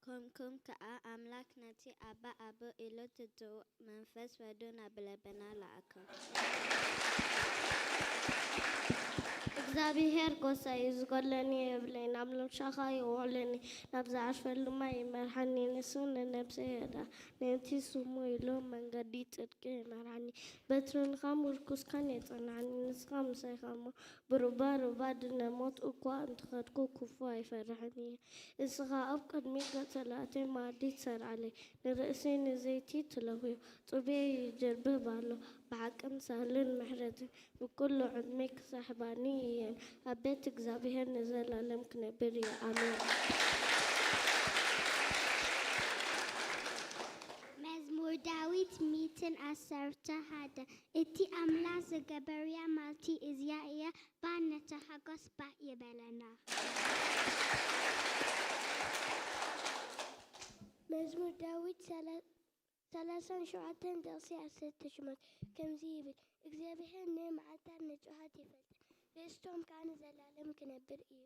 ኮንኩም ከኣ ኣምላኽ ነቲ ኣባ ኣቦ ኢሉ ትጽውዕ መንፈስ ወዱ ናብ ልብና ለኣኾ። እግዚኣብሄር ጎሳይ እዩ፣ ዝጎድለኒ የብለይን። ኣብ ልምሻኻ ይውዕለኒ፣ ናብ ዝዓርፈሉ ማይ ይመርሓኒ። ንሱ ንነብሰይ የድሕና፣ ነቲ ስሙ ኢሉ መንገዲ ጽድቂ ይመርሓኒ። በትርኻ ምርኩስካን የጽንዓኒ፣ ንስኻ ምሳይ እኻ እሞ፣ ብሩባ ሩባ ድነ ሞት እኳ እንተኸድኩ፣ ክፉእ ኣይፈርሕን እየ። ንስኻ ኣብ ቅድሚ ገጸላተይ መኣዲ ትሰርዓለይ፣ ንርእሰይ ንዘይቲ ትለኽዮ፣ ጽቡየይ ይጅርብብ ኣሎ። ብሓቅን ሳህልን ምሕረትን ብኩሉ ዕድመይ ክሰሕባኒ እየን። ኣብ ቤት እግዚኣብሄር ንዘለኣለም ክነብር እየ። ኣሜን። መዝሙር ዳዊት ሚእትን ዓሰርተ ሓደ። እቲ ኣምላኽ ዝገበርያ መዓልቲ እዚኣ እያ፣ ባህ ንተሓጎስ ባህ ይበለና። መዝሙር ዳዊት ሰላ-፣ ሰላሳን ሸውዓተን ጥቕሲ ዓሰርተ ሸሞንተ ከምዚ ይብል፣ እግዚኣብሄር ንመዓልታት ንጹሃት ይፈልጥ፣ ርእስቶም ከኣ ንዘለኣለም ክነብር እዩ።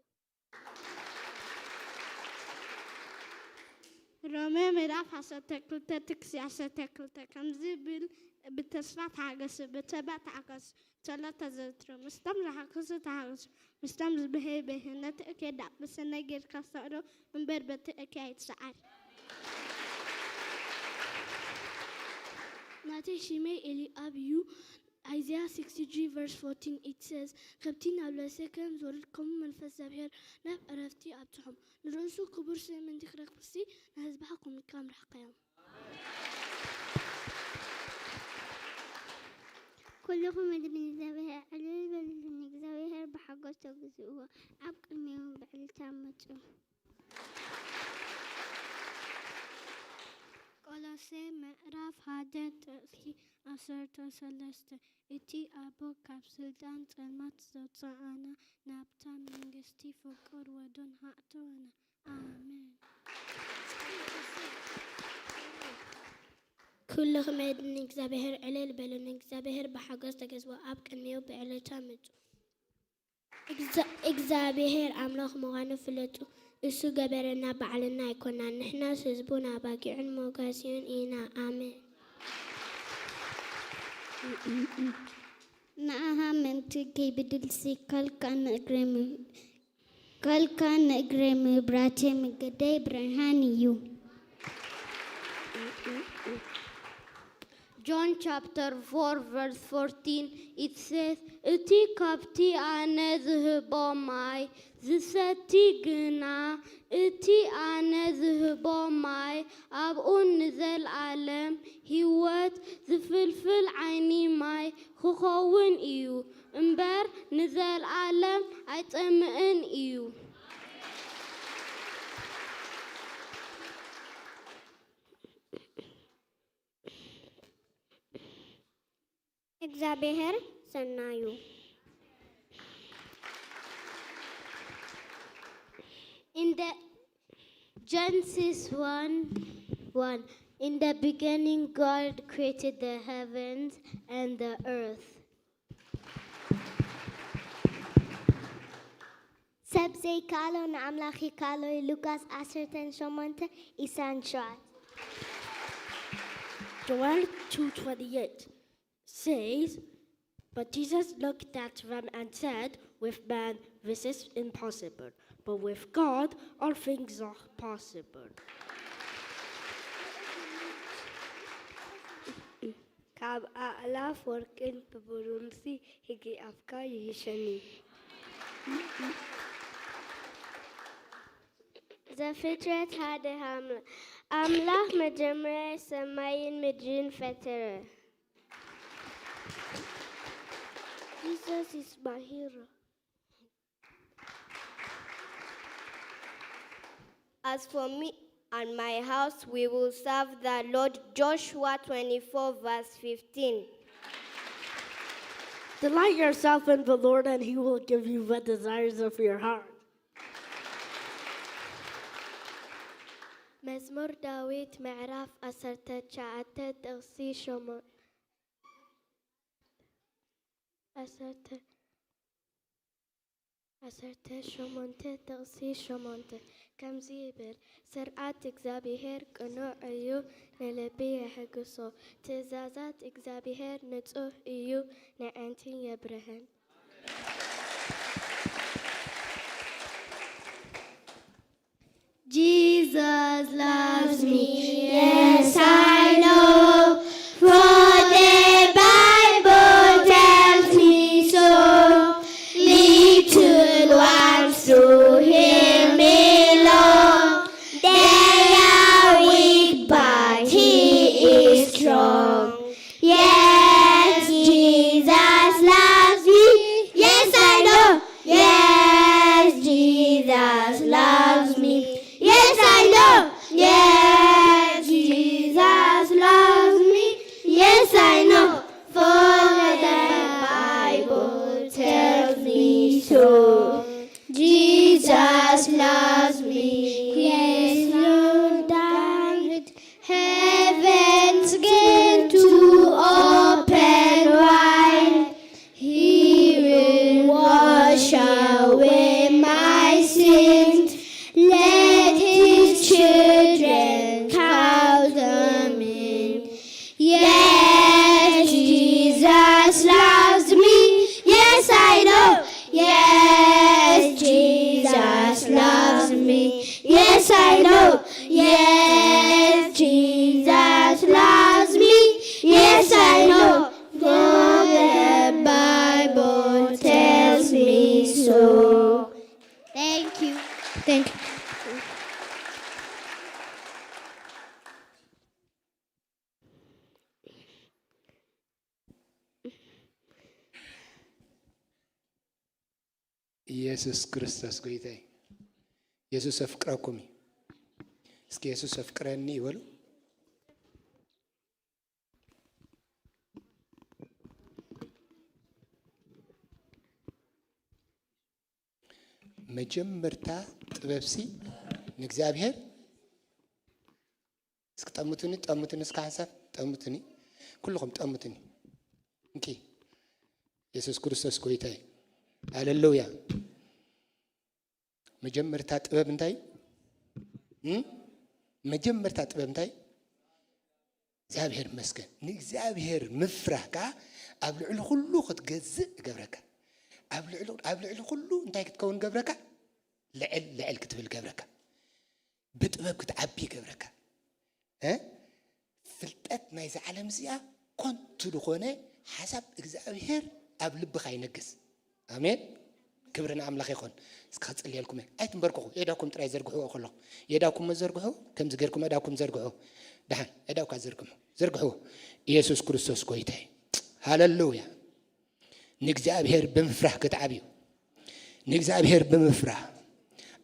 ሮሜ ምዕራፍ ዓሰርተ ክልተ ጥቅሲ ዓሰርተ ክልተ ከምዚ ይብል፣ ብተስፋ ተሓገሱ፣ ብተባ ተሓገሱ፣ ጸሎት ኣዘውትሩ፣ ምስቶም ዝሓገሱ ተሓገሱ፣ ምስቶም ዝበህዩ በህዩ፣ ነቲ እከይ ደኣ ብሰናይ ጌርካ ስዕሮ እምበር በቲ እከይ ኣይትስዓር። ናተይ ሽመይ ኤልኣብ እዩ። Isaiah sixty-three verse fourteen, it says, ከብቲ ናብ ለሰ ከም ዝወርድ ከምኡ መንፈስ እግዚኣብሔር ናብ ዕረፍቲ ኣብጽሖም። ንርእሱ ክቡር ስም እንዲክረክብሲ ንህዝብኻ ኮሚካ ምራሕካዮም። ኩልኹም ምድሪ ንእግዚኣብሔር ዕልል በልሉ፣ ንእግዚኣብሔር ብሓጎስ ተግዝእዎ፣ ኣብ ቅድሚኡ ብዕልልታ ምጹ። ቆሎሴ ምዕራፍ ሓደ ጥቕሲ ዓሰርተ ሰለስተ፣ እቲ ኣቦ ካብ ስልጣን ጸልማት ዘውጽኣና፣ ናብታ መንግስቲ ፍቁር ወዱን ኣእተወና። ኣሜን። ኩልኹም ንእግዚኣብሔር ዕልል በሉ፣ ንእግዚኣብሔር ብሓጎስ ተገዝዎ፣ ኣብ ቅድሚኡ ብዕልልታ ምጹ። እግዛ-፣ እግዚኣብሔር ኣምላኽ ምዃኑ ፍለጡ። እሱ ገበረና፣ ባዕልና ኣይኮናን። ንሕናስ ህዝቡን ኣባጊዑን መጓሲኡን ኢና። ኣሜን። ንኣኻ ምእንቲ ከይብድልሲ፣ ካልካ ንእግረይ ም-፣ ካልካ ንእግረይ ምብራተይ፣ መንገደይ ብርሃን እዩ። John chapter four verse fourteen, it says, እቲ ካብቲ ኣነ ዝህቦ ማይ ዝሰቲ ግና፣ እቲ ኣነ ዝህቦ ማይ ኣብኡ ንዘለኣለም ህይወት ዝፍልፍል ዓይኒ ማይ ክኸውን እዩ እምበር፣ ንዘለኣለም ኣይጸምእን እዩ። እግዚኣብሔር ሰናዩ። In the Genesis one one, in the beginning God created the heavens and the earth. ሰብ ዘይከኣሎ ንኣምላኽ ይከኣሎ እዩ። ሉቃስ ዓሰርተ ሸሞንተ፣ ኢሳን ሸውዓተ። Joel two twenty-eight says, "But Jesus looked at them and said, 'With man this is impossible, but with God all things are possible.'" ካብ ኣእላፍ ወርቅን ብብሩንሲ ህጊ ኣፍካ ይህሸኒ። ዘፍጥረት ሓደ ሃምላ። ኣምላኽ መጀመርያ ሰማይን ምድርን ፈጠረ። Jesus is my hero. As for me and my house, we will serve the Lord. Joshua twenty-four, verse fifteen. Delight yourself in the Lord, and He will give you the desires of your heart. መዝሙር ዳዊት ምዕራፍ ዓሰርተ ትሽዓተ ጥቕሲ ሸሞንተ ዓሰርተ ዓሰርተ ሸሞንተ ጥቕሲ ሸሞንተ ከምዚ ይብል፣ ስርዓት እግዚኣብሄር ቅኑዕ እዩ፣ ንልቢ የሐግሶ። ትእዛዛት እግዚኣብሄር ንጹህ እዩ፣ ንኣዕንቲ የብርህን። Jesus loves me, yes, I know, for the Bible tells me so. Little ones to Him belong, they are weak, but He is strong. Yes, Jesus loves me, yes, I know. Yes, Jesus loves me. Yes, I know. Yes, Jesus loves me. Yes, I know. For the Bible tells me so. Jesus loves me. Yes, Lord, died. Heaven's gate to open wide. He will wash away my sins. Let His children count them in. Yes, Jesus loves me. Yes, I know. Yes, Jesus loves me. Yes, I know. Yes, Jesus loves me. Yes, I know. For the Bible tells me so. Thank you. Thank you. ኢየሱስ ክርስቶስ ጎይታይ። የሱስ ኣፍቅረኩም እዩ። እስኪ የሱስ ኣፍቅረኒ ይበሉ። መጀመርታ ጥበብሲ ንእግዚኣብሔር። እስኪ ጠምቱኒ፣ ጠምቱኒ፣ እስኪ ሓንሳብ ጠምቱኒ። ኩልኹም ጠምቱኒ። እንኪ፣ የሱስ ክርስቶስ ጎይታ እዩ። ሃሌሉያ። መጀመርታ ጥበብ እንታይ እዩ? መጀመርታ ጥበብ እንታይ እዩ? እግዚኣብሔር ይመስገን። ንእግዚኣብሔር ምፍራህ ከኣ ኣብ ልዕሊ ኩሉ ክትገዝእ ይገብረካ። ኣብ ልዕሊ ኩሉ እንታይ ክትከውን ገብረካ? ልዕል ልዕል ክትብል ገብረካ። ብጥበብ ክትዓቢ ይገብረካ። ፍልጠት ናይዚ ዓለም እዚኣ ኮንቱ ዝኾነ ሓሳብ እግዚኣብሔር ኣብ ልብኻ ይነግስ። ኣሜን። ክብሪ ንኣምላኽ ይኹን። እስኪ ክጽልየልኩም እየ። ኣይትንበርክኹ፣ የዳኩም ጥራይ ዘርግሕዎ ከለኹ። የዳኩም መዘርግሑ፣ ከምዚ ጌርኩም የዳኩም ዘርግሑ። ደሓን የዳውካ ዘርግሑ፣ ዘርግሕዎ። ኢየሱስ ክርስቶስ ጎይታ እዩ። ሃሌሉያ። ንእግዚኣብሔር ብምፍራህ ክትዓብዩ። ንእግዚኣብሔር ብምፍራህ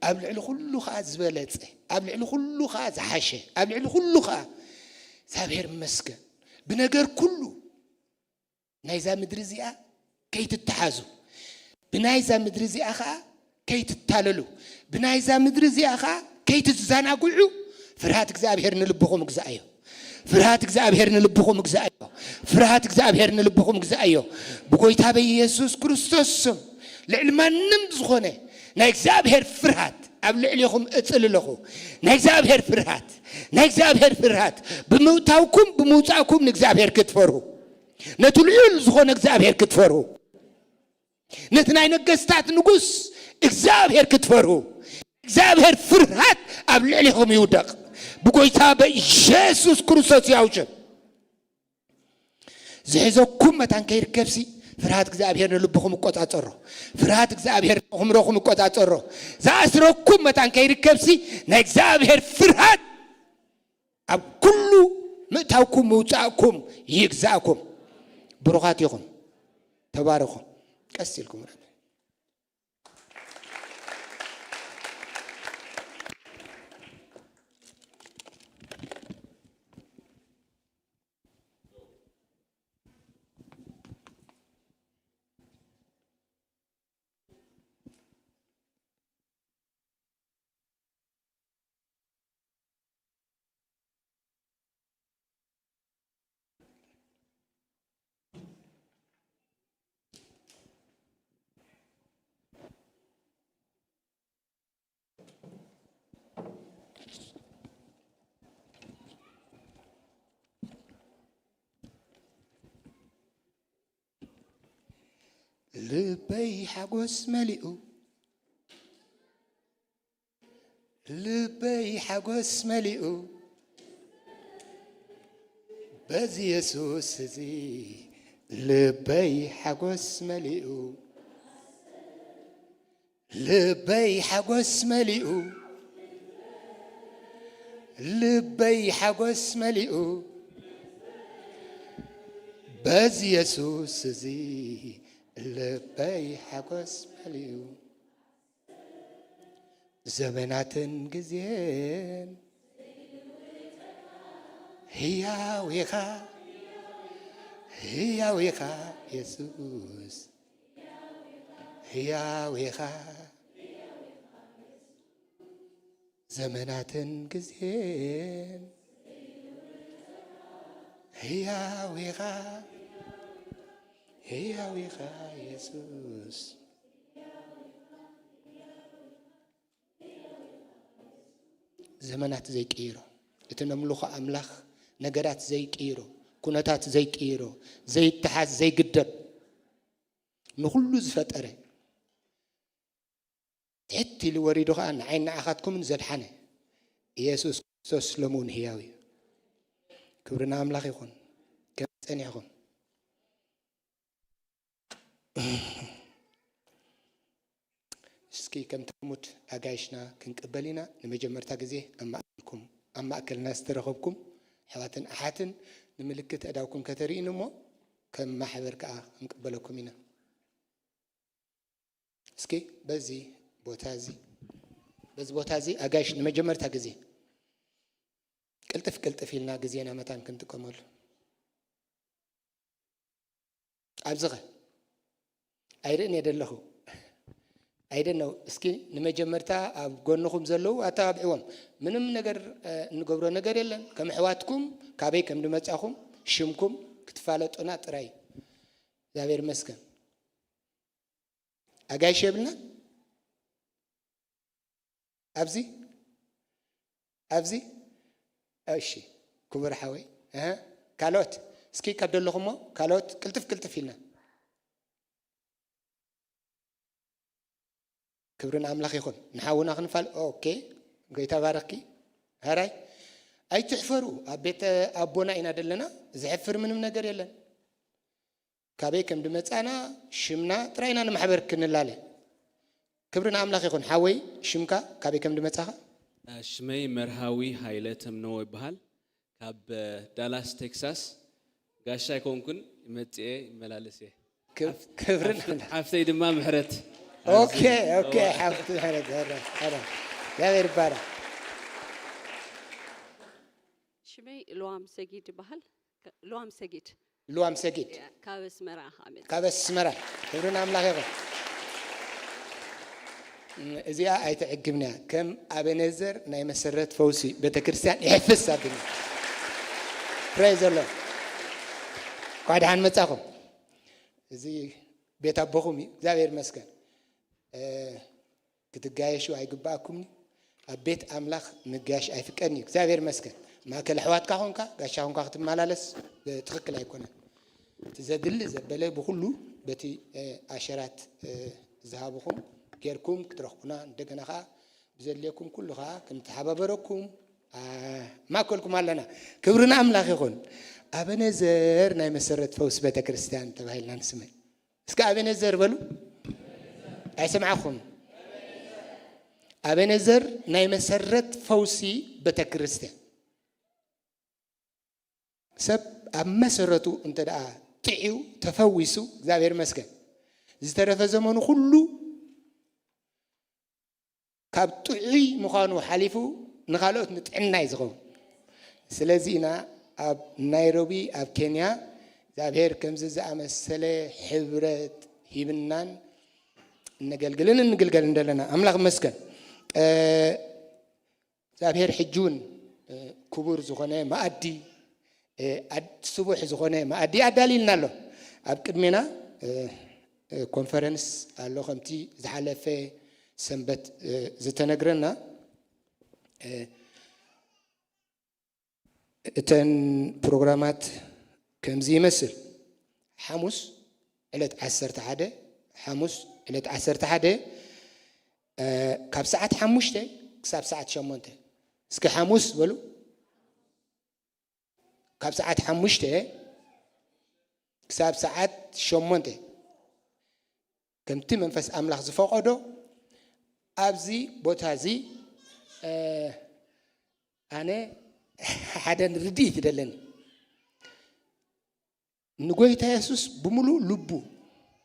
ኣብ ልዕሊ ኩሉ ኸዓ ዝበለጸ፣ ኣብ ልዕሊ ኩሉ ኸዓ ዝሓሸ፣ ኣብ ልዕሊ ኩሉ ኸዓ እግዚኣብሔር ይመስገን። ብነገር ኩሉ ናይዛ ምድሪ እዚኣ ከይትተሓዙ፣ ብናይዛ ምድሪ እዚኣ ኸዓ ከይትታለሉ፣ ብናይዛ ምድሪ እዚኣ ኸዓ ከይትዘናግዑ ፍርሃት እግዚኣብሔር ንልብኹም ግዛእዮ። ፍርሃት እግዚኣብሔር ንልብኹም ግዛእዮ። ፍርሃት እግዚኣብሔር ንልብኹም ግዛእዮ። ብጎይታ በኢየሱስ ክርስቶስ ስም ልዕሊ ማንም ዝኾነ ናይ እግዚኣብሔር ፍርሃት ኣብ ልዕሌኹም እጽል ኣለኹ። ናይ እግዚኣብሔር ፍርሃት፣ ናይ እግዚኣብሔር ፍርሃት ብምእታውኩም ብምውጻእኩም ንእግዚኣብሔር ክትፈርሁ፣ ነቲ ልዑል ዝኾነ እግዚኣብሔር ክትፈርሁ፣ ነቲ ናይ ነገስታት ንጉስ እግዚኣብሔር ክትፈርሁ፣ እግዚኣብሔር ፍርሃት ኣብ ልዕሌኹም ይውደቕ። ብጎይታ በኢየሱስ ክርስቶስ ያውጭን ዝሕዘኩም መታን ከይርከብሲ ፍርሃት እግዚኣብሔር ንልብኹም እቆጻጸሮ። ፍርሃት እግዚኣብሔር ንኣእምሮኹም እቆጻጸሮ። ዝኣስረኩም መታን ከይርከብሲ ናይ እግዚኣብሔር ፍርሃት ኣብ ኩሉ ምእታውኩም ምውጻእኩም ይግዛእኩም። ብሩኻት ኢኹም። ተባረኹ። ቀስ ኢልኩም ረብ ልበይ ሓጎስ መሊኡ፣ ልበይ ሓጎስ መሊኡ፣ በዚ የሱስ እዚ ልበይ ሓጎስ መሊኡ፣ ልበይ ሓጎስ መሊኡ፣ ልበይ ሓጎስ መሊኡ፣ በዚ የሱስ እዚ ልበይ ሓጎስ መሊኡ። ዘመናትን ግዜን ህያው ኢኻ፣ ህያው ኢኻ የሱስ፣ ህያው ኢኻ። ዘመናትን ግዜን ህያው ኢኻ፣ ህያው ኢኻ የሱስ። ዘመናት ዘይቅይሮ፣ እቲ ነምልኾ ኣምላኽ ነገራት ዘይቅይሮ፣ ኩነታት ዘይቅይሮ፣ ዘይተሓዝ ዘይግደብ፣ ንኹሉ ዝፈጠረ፣ ትሕት ኢሉ ወሪዱ ኸኣ ንዓይን ንዓኻትኩምን ዘድሓነ ኢየሱስ ክርስቶስ ሎሚ እውን ህያው እዩ። ክብሪ ንኣምላኽ ይኹን። ከመይ ጸኒሕኩም? እስኪ ከምቲ ልሙድ ኣጋይሽና ክንቅበል ኢና። ንመጀመርታ ግዜ ኣብ ማእከልኩም፣ ኣብ ማእከልና ዝተረኸብኩም ኣሕዋትን ኣሓትን ንምልክት ኣእዳውኩም ከተርእዩኒ እሞ ከም ማሕበር ከኣ ክንቅበለኩም ኢና። እስኪ በዚ ቦታ እዚ፣ በዚ ቦታ እዚ ኣጋይሽ ንመጀመርታ ግዜ ቅልጥፍ ቅልጥፍ ኢልና ግዜና መታን ክንጥቀመሉ። ኣብዚ ኸ ኣይርእን እየ ደለኹ። ኣይደነው። እስኪ ንመጀመርታ ኣብ ጎንኹም ዘለዉ ኣተባብዕዎም። ምንም ነገር፣ እ፣ እንገብሮ ነገር የለን። ከም ኣሕዋትኩም ካበይ ከም ድመጻኹም ሽምኩም ክትፋለጡና ጥራይ እዩ። እግዚኣብሔር ይመስገን። ኣጋይሽ የብልና? ኣብዚ? ኣብዚ? እሺ፣ ክቡር ሓወይ። እህ፣ ካልኦት? እስኪ ካብ ደለኹሞ፣ ካልኦት ቅልጥፍ ቅልጥፍ ኢልና። ክብሪ ንኣምላኽ ይኹን። ንሓውና ክንፋል-፣ ኦኬ፣ ጎይታ ባረኽኪ። ሃራይ፣ ኣይትሕፈሩ፣ ኣብ ቤተ ኣቦና ኢና ደለና፣ ዘሕፍር ምንም ነገር የለን። ካበይ ከም ድመጻና፣ ሽምና ጥራይ ኢና ንማሕበር ክንላለ። ክብሪ ንኣምላኽ ይኹን። ሓወይ፣ ሽምካ ካበይ ከም ድመጻኻ? ሽመይ መርሃዊ ሃይለ ተምነዎ ይበሃል። ካብ ዳላስ ቴክሳስ። ጋሻ ኣይኮንኩን፣ ይመጽእ እየ፣ ይመላለስ እየ። ክብ-፣ ሓፍ-፣ ክብሪ ሓፍ-፣ ንኣምላኽ። ሓፍተይ ድማ ምሕረት። ኦኬ፣ ኦኬ፣ እዋ። ሓፍቲ ምሕረት፣ ኧረ፣ ኧረ። እግዚኣብሔር ይባረክ። ሽመይ ልዋም ሰጊድ ይበሃል። ከ-፣ ልዋም ሰጊድ። ልዋም ሰጊድ። ያ፣ ካብ ኣስመራ እኻ መጺእ። ካብ ኣስመራ። ክብሪ ንኣምላኽ ይኹን። እም፣ እዚኣ ኣይትዕግብንያ። ከም ኣበነዘር ናይ መሰረት ፈውሲ ቤተ ክርስቲያን ይሕፍስ ኣብኒ። ፕሬዝ ሎ። እንኳዕ ደሓን መጻኹም። እዚ ቤት ኣቦኹም እዩ። እግዚኣብሔር ይመስገን። እ፣ ክትጋየሹ ኣይግባኣኩምኒ። ኣብ ቤት ኣምላኽ ምጋያሽ ኣይፍቀድን እዩ። እግዚኣብሔር ይመስገን። ማእከል ኣሕዋትካ ኾንካ፣ ጋሻ ኾንካ ክትመላለስ ትኽክል ኣይኮነን። እቲ ዘድሊ ዘበለ ብኹሉ በቲ፣ እ፣ ኣሸራት፣ እ፣ ዝሃብኹም ጌርኩም ክትረኽቡና፣ እንደገና ኸዓ ብዘድልየኩም ኩሉ ኸዓ ክንተሓባበረኩም፣ ኣ፣ ማእከልኩም ኣለና። ክብሪ ንኣምላኽ ይኹን። ኣበነዘር ናይ መሰረት ፈውስ ቤተ ክርስቲያን ተባሂልና ንስመ። እስከ ኣቤኔዘር በሉ። ኣይሰምዓኹም። ኣቤኔዘር ናይ መሰረት ፈውሲ ቤተ ክርስቲያን። ሰብ ኣብ መሰረቱ እንተ ደኣ ጥዕዩ ተፈዊሱ፣ እግዚኣብሔር ይመስገን። ዝተረፈ ዘመኑ ኩሉ ካብ ጥዑይ ምዃኑ ሓሊፉ ንኻልኦት ንጥዕና እዩ ዝኸውን። ስለዚ ኢና ኣብ ናይሮቢ ኣብ ኬንያ እግዚኣብሔር ከምዚ ዝኣመሰለ ሕብረት ሂብናን እነገልግልን እንግልገልን ዘለና። ኣምላኽ ይመስገን። እ፣ እግዚኣብሔር ሕጂ እውን፣ እ፣ ክቡር ዝኾነ መኣዲ፣ እ፣ ኣድ-፣ ስቡሕ ዝኾነ መኣዲ ኣዳልዩልና ኣሎ። ኣብ ቅድሜና፣ እ፣ እ፣ ኮንፈረንስ ኣሎ፣ ከምቲ ዝሓለፈ ሰንበት፣ እ፣ ዝተነግረና። እ፣ እተን ፕሮግራማት ከምዚ ይመስል። ሓሙስ ዕለት ዓሰርተ ሓደ፣ ሓሙስ ዕለት ዓሰርተ ሓደ፣ እ፣ ካብ ሰዓት ሓሙሽተ ክሳብ ሰዓት ሸሞንተ። እስኪ ሓሙስ በሉ። ካብ ሰዓት ሓሙሽተ ክሳብ ሰዓት ሸሞንተ፣ ከምቲ መንፈስ ኣምላኽ ዝፈቐዶ ኣብዚ ቦታ እዚ፣ እ፣ ኣነ ሓደ ርድኢት ይደለኒ። ንጎይታ የሱስ ብምሉእ ልቡ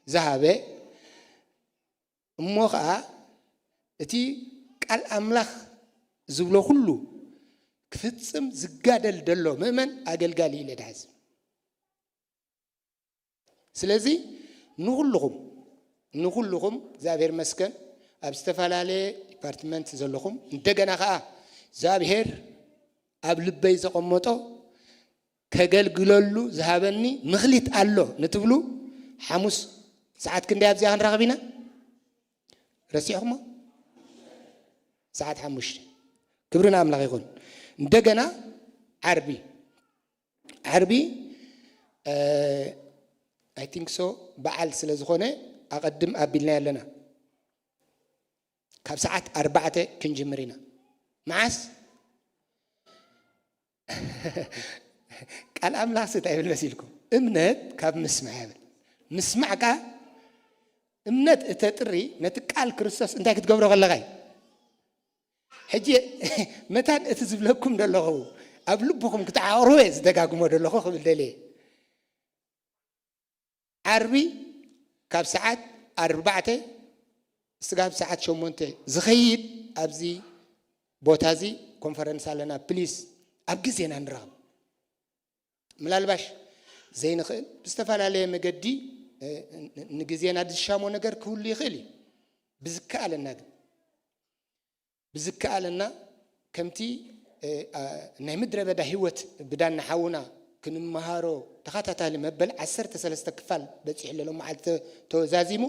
ዝሃበ፣ እሞ ኸዓ እቲ ቃል ኣምላኽ ዝብሎ ኩሉ ክፍጽም ዝጋደል ዘሎ ምእመን ኣገልጋሊ ኢለ ድሓስብ። ስለዚ ንኹልኹም፣ ንኹልኹም እግዚኣብሔር መስገን ኣብ ዝተፈላለየ ዲፓርትመንት ዘለኹም፣ እንደገና ኸዓ እግዚኣብሔር ኣብ ልበይ ዘቐመጦ ከገልግለሉ ዝሃበኒ ምኽሊት ኣሎ ንትብሉ፣ ሓሙስ ሰዓት ክንደይ ኣብዚኣ ክንራኸብ ኢና? ረሲዕኹሞ? ሰዓት ሓሙሽተ። ክብሪ ንኣምላኽ ይኹን። እንደገና ዓርቢ፣ ዓርቢ፣ እ፣ I think so፣ በዓል ስለ ዝኾነ ኣቐድም ኣቢልና ኣለና። ካብ ሰዓት ኣርባዕተ ክንጅምር ኢና። መዓስ? ቃል ኣምላኽስ እንታይ ይብል መሲልኩም? እምነት ካብ ምስማዕ ይብል። ምስማዕ ከኣ፣ እምነት እተጥሪ ነቲ ቃል ክርስቶስ እንታይ ክትገብሮ ከለኻ እዩ? ሕጂ መታን እቲ ዝብለኩም ዘለኹ ኣብ ልብኹም ክትዓቕርዎ እየ ዝደጋግሞ ዘለኹ ክብል ደልየ። ዓርቢ ካብ ሰዓት ኣርባዕተ ስጋብ ሰዓት ሸሞንተ ዝኸይድ ኣብዚ ቦታ እዚ ኮንፈረንስ ኣለና። ፕሊስ ኣብ ግዜና ንራኸብ። ምናልባሽ ዘይንኽእል ብዝተፈላለየ መገዲ፣ እ፣ ንግዜና ዝሻሞ ነገር ክህሉ ይኽእል እዩ። ብዝከኣለና ግን፣ ብዝከኣለና ከምቲ፣ እ፣ ኣ፣ ናይ ምድረ በዳ ህይወት ብዳና ሓውና ክንመሃሮ ተኸታታሊ መበል ዓሰርተ ሰለስተ ክፋል በጺሑ ኣሎ። ሎመዓልቲ ተ-፣ ተወዛዚሙ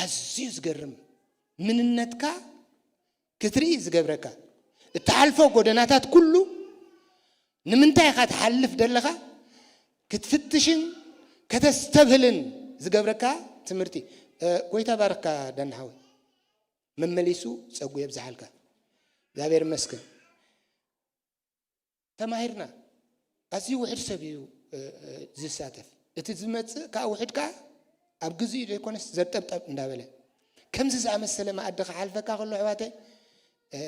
ኣዝዩ ዝገርም ምንነትካ ክትርኢ ዝገብረካ፣ እትሓልፎ ጎደናታት ኩሉ ንምንታይ ኢኻ ትሓልፍ ደለኻ ክትፍትሽን ከተስተብህልን ዝገብረካ ትምህርቲ። እ፣ ጎይታ ባርካ ዳና ሓወይ፣ መመሊሱ ጸጉ የብዝሓልካ። እግዚኣብሔር ይመስገን። ተማሂርና። ኣዝዩ ውሕድ ሰብ እዩ፣ እ፣ እ፣ ዝሳተፍ። እቲ ዝመጽእ ከኣ ውሕድ ከኣ ኣብ ግዜኡ ዘይኮነስ ዘርጠብጠብ እንዳበለ። ከምዚ ዝኣመሰለ መኣዲ ክሓልፈካ ከሎ ኣሕዋተይ፣ እ፣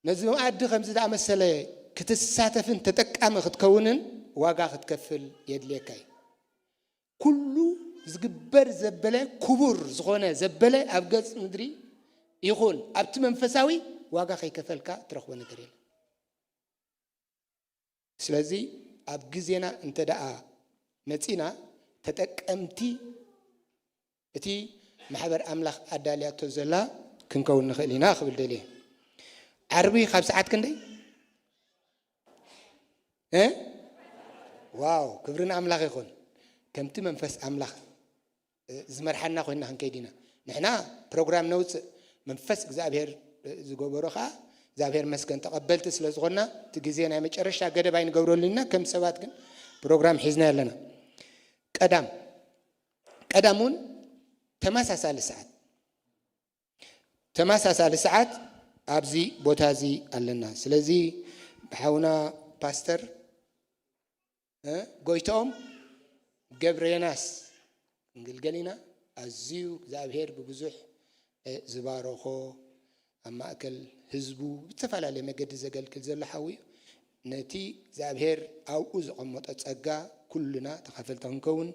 ነዚ መኣዲ ከምዚ ዝኣመሰለ ክትሳተፍን ተጠቃሚ ክትከውንን ዋጋ ክትከፍል የድልየካ እዩ። ኩሉ ዝግበር ዘበለ ክቡር ዝኾነ ዘበለ ኣብ ገጽ ምድሪ ይኹን ኣብቲ መንፈሳዊ ዋጋ ከይከፈልካ ትረኽቦ ነገር የለን። ስለዚ ኣብ ግዜና እንተ ደኣ መጺና ተጠቀምቲ እቲ ማሕበር ኣምላኽ ኣዳልያቶ ዘላ ክንከውን ንኽእል ኢና ክብል ደልየ። ዓርቢ ካብ ሰዓት ክንደይ? እ? ዋው፣ ክብሪ ንኣምላኽ ይኹን። ከምቲ መንፈስ ኣምላኽ፣ እ፣ ዝመርሓና ኮይንና ክንከይድ ኢና። ንሕና ፕሮግራም ነውጽእ፣ መንፈስ እግዚኣብሔር፣ እ፣ ዝገበሮ ኸኣ እግዚኣብሔር መስገን ተቐበልቲ ስለ ዝኾንና፣ እቲ ግዜ ናይ መጨረሻ ገደብ ኣይንገብረሉን ኢና። ከም ሰባት ግን ፕሮግራም ሒዝና ኣለና። ቀዳም፣ ቀዳም እውን ተመሳሳሊ ሰዓት፣ ተመሳሳሊ ሰዓት ኣብዚ ቦታ እዚ ኣለና። ስለዚ ብሓውና ፓስተር፣ እ፣ ጎይትኦም ገብረዮናስ ክንግልገል ኢና። ኣዝዩ እግዚኣብሔር ብብዙሕ፣ እ፣ ዝባረኾ፣ ኣብ ማእከል ህዝቡ ብዝተፈላለየ መገዲ ዘገልግል ዘሎ ሓው እዩ። ነቲ እግዚኣብሔር ኣብኡ ዘቐመጦ ጸጋ ኩልና ተኻፈልቲ ክንከውን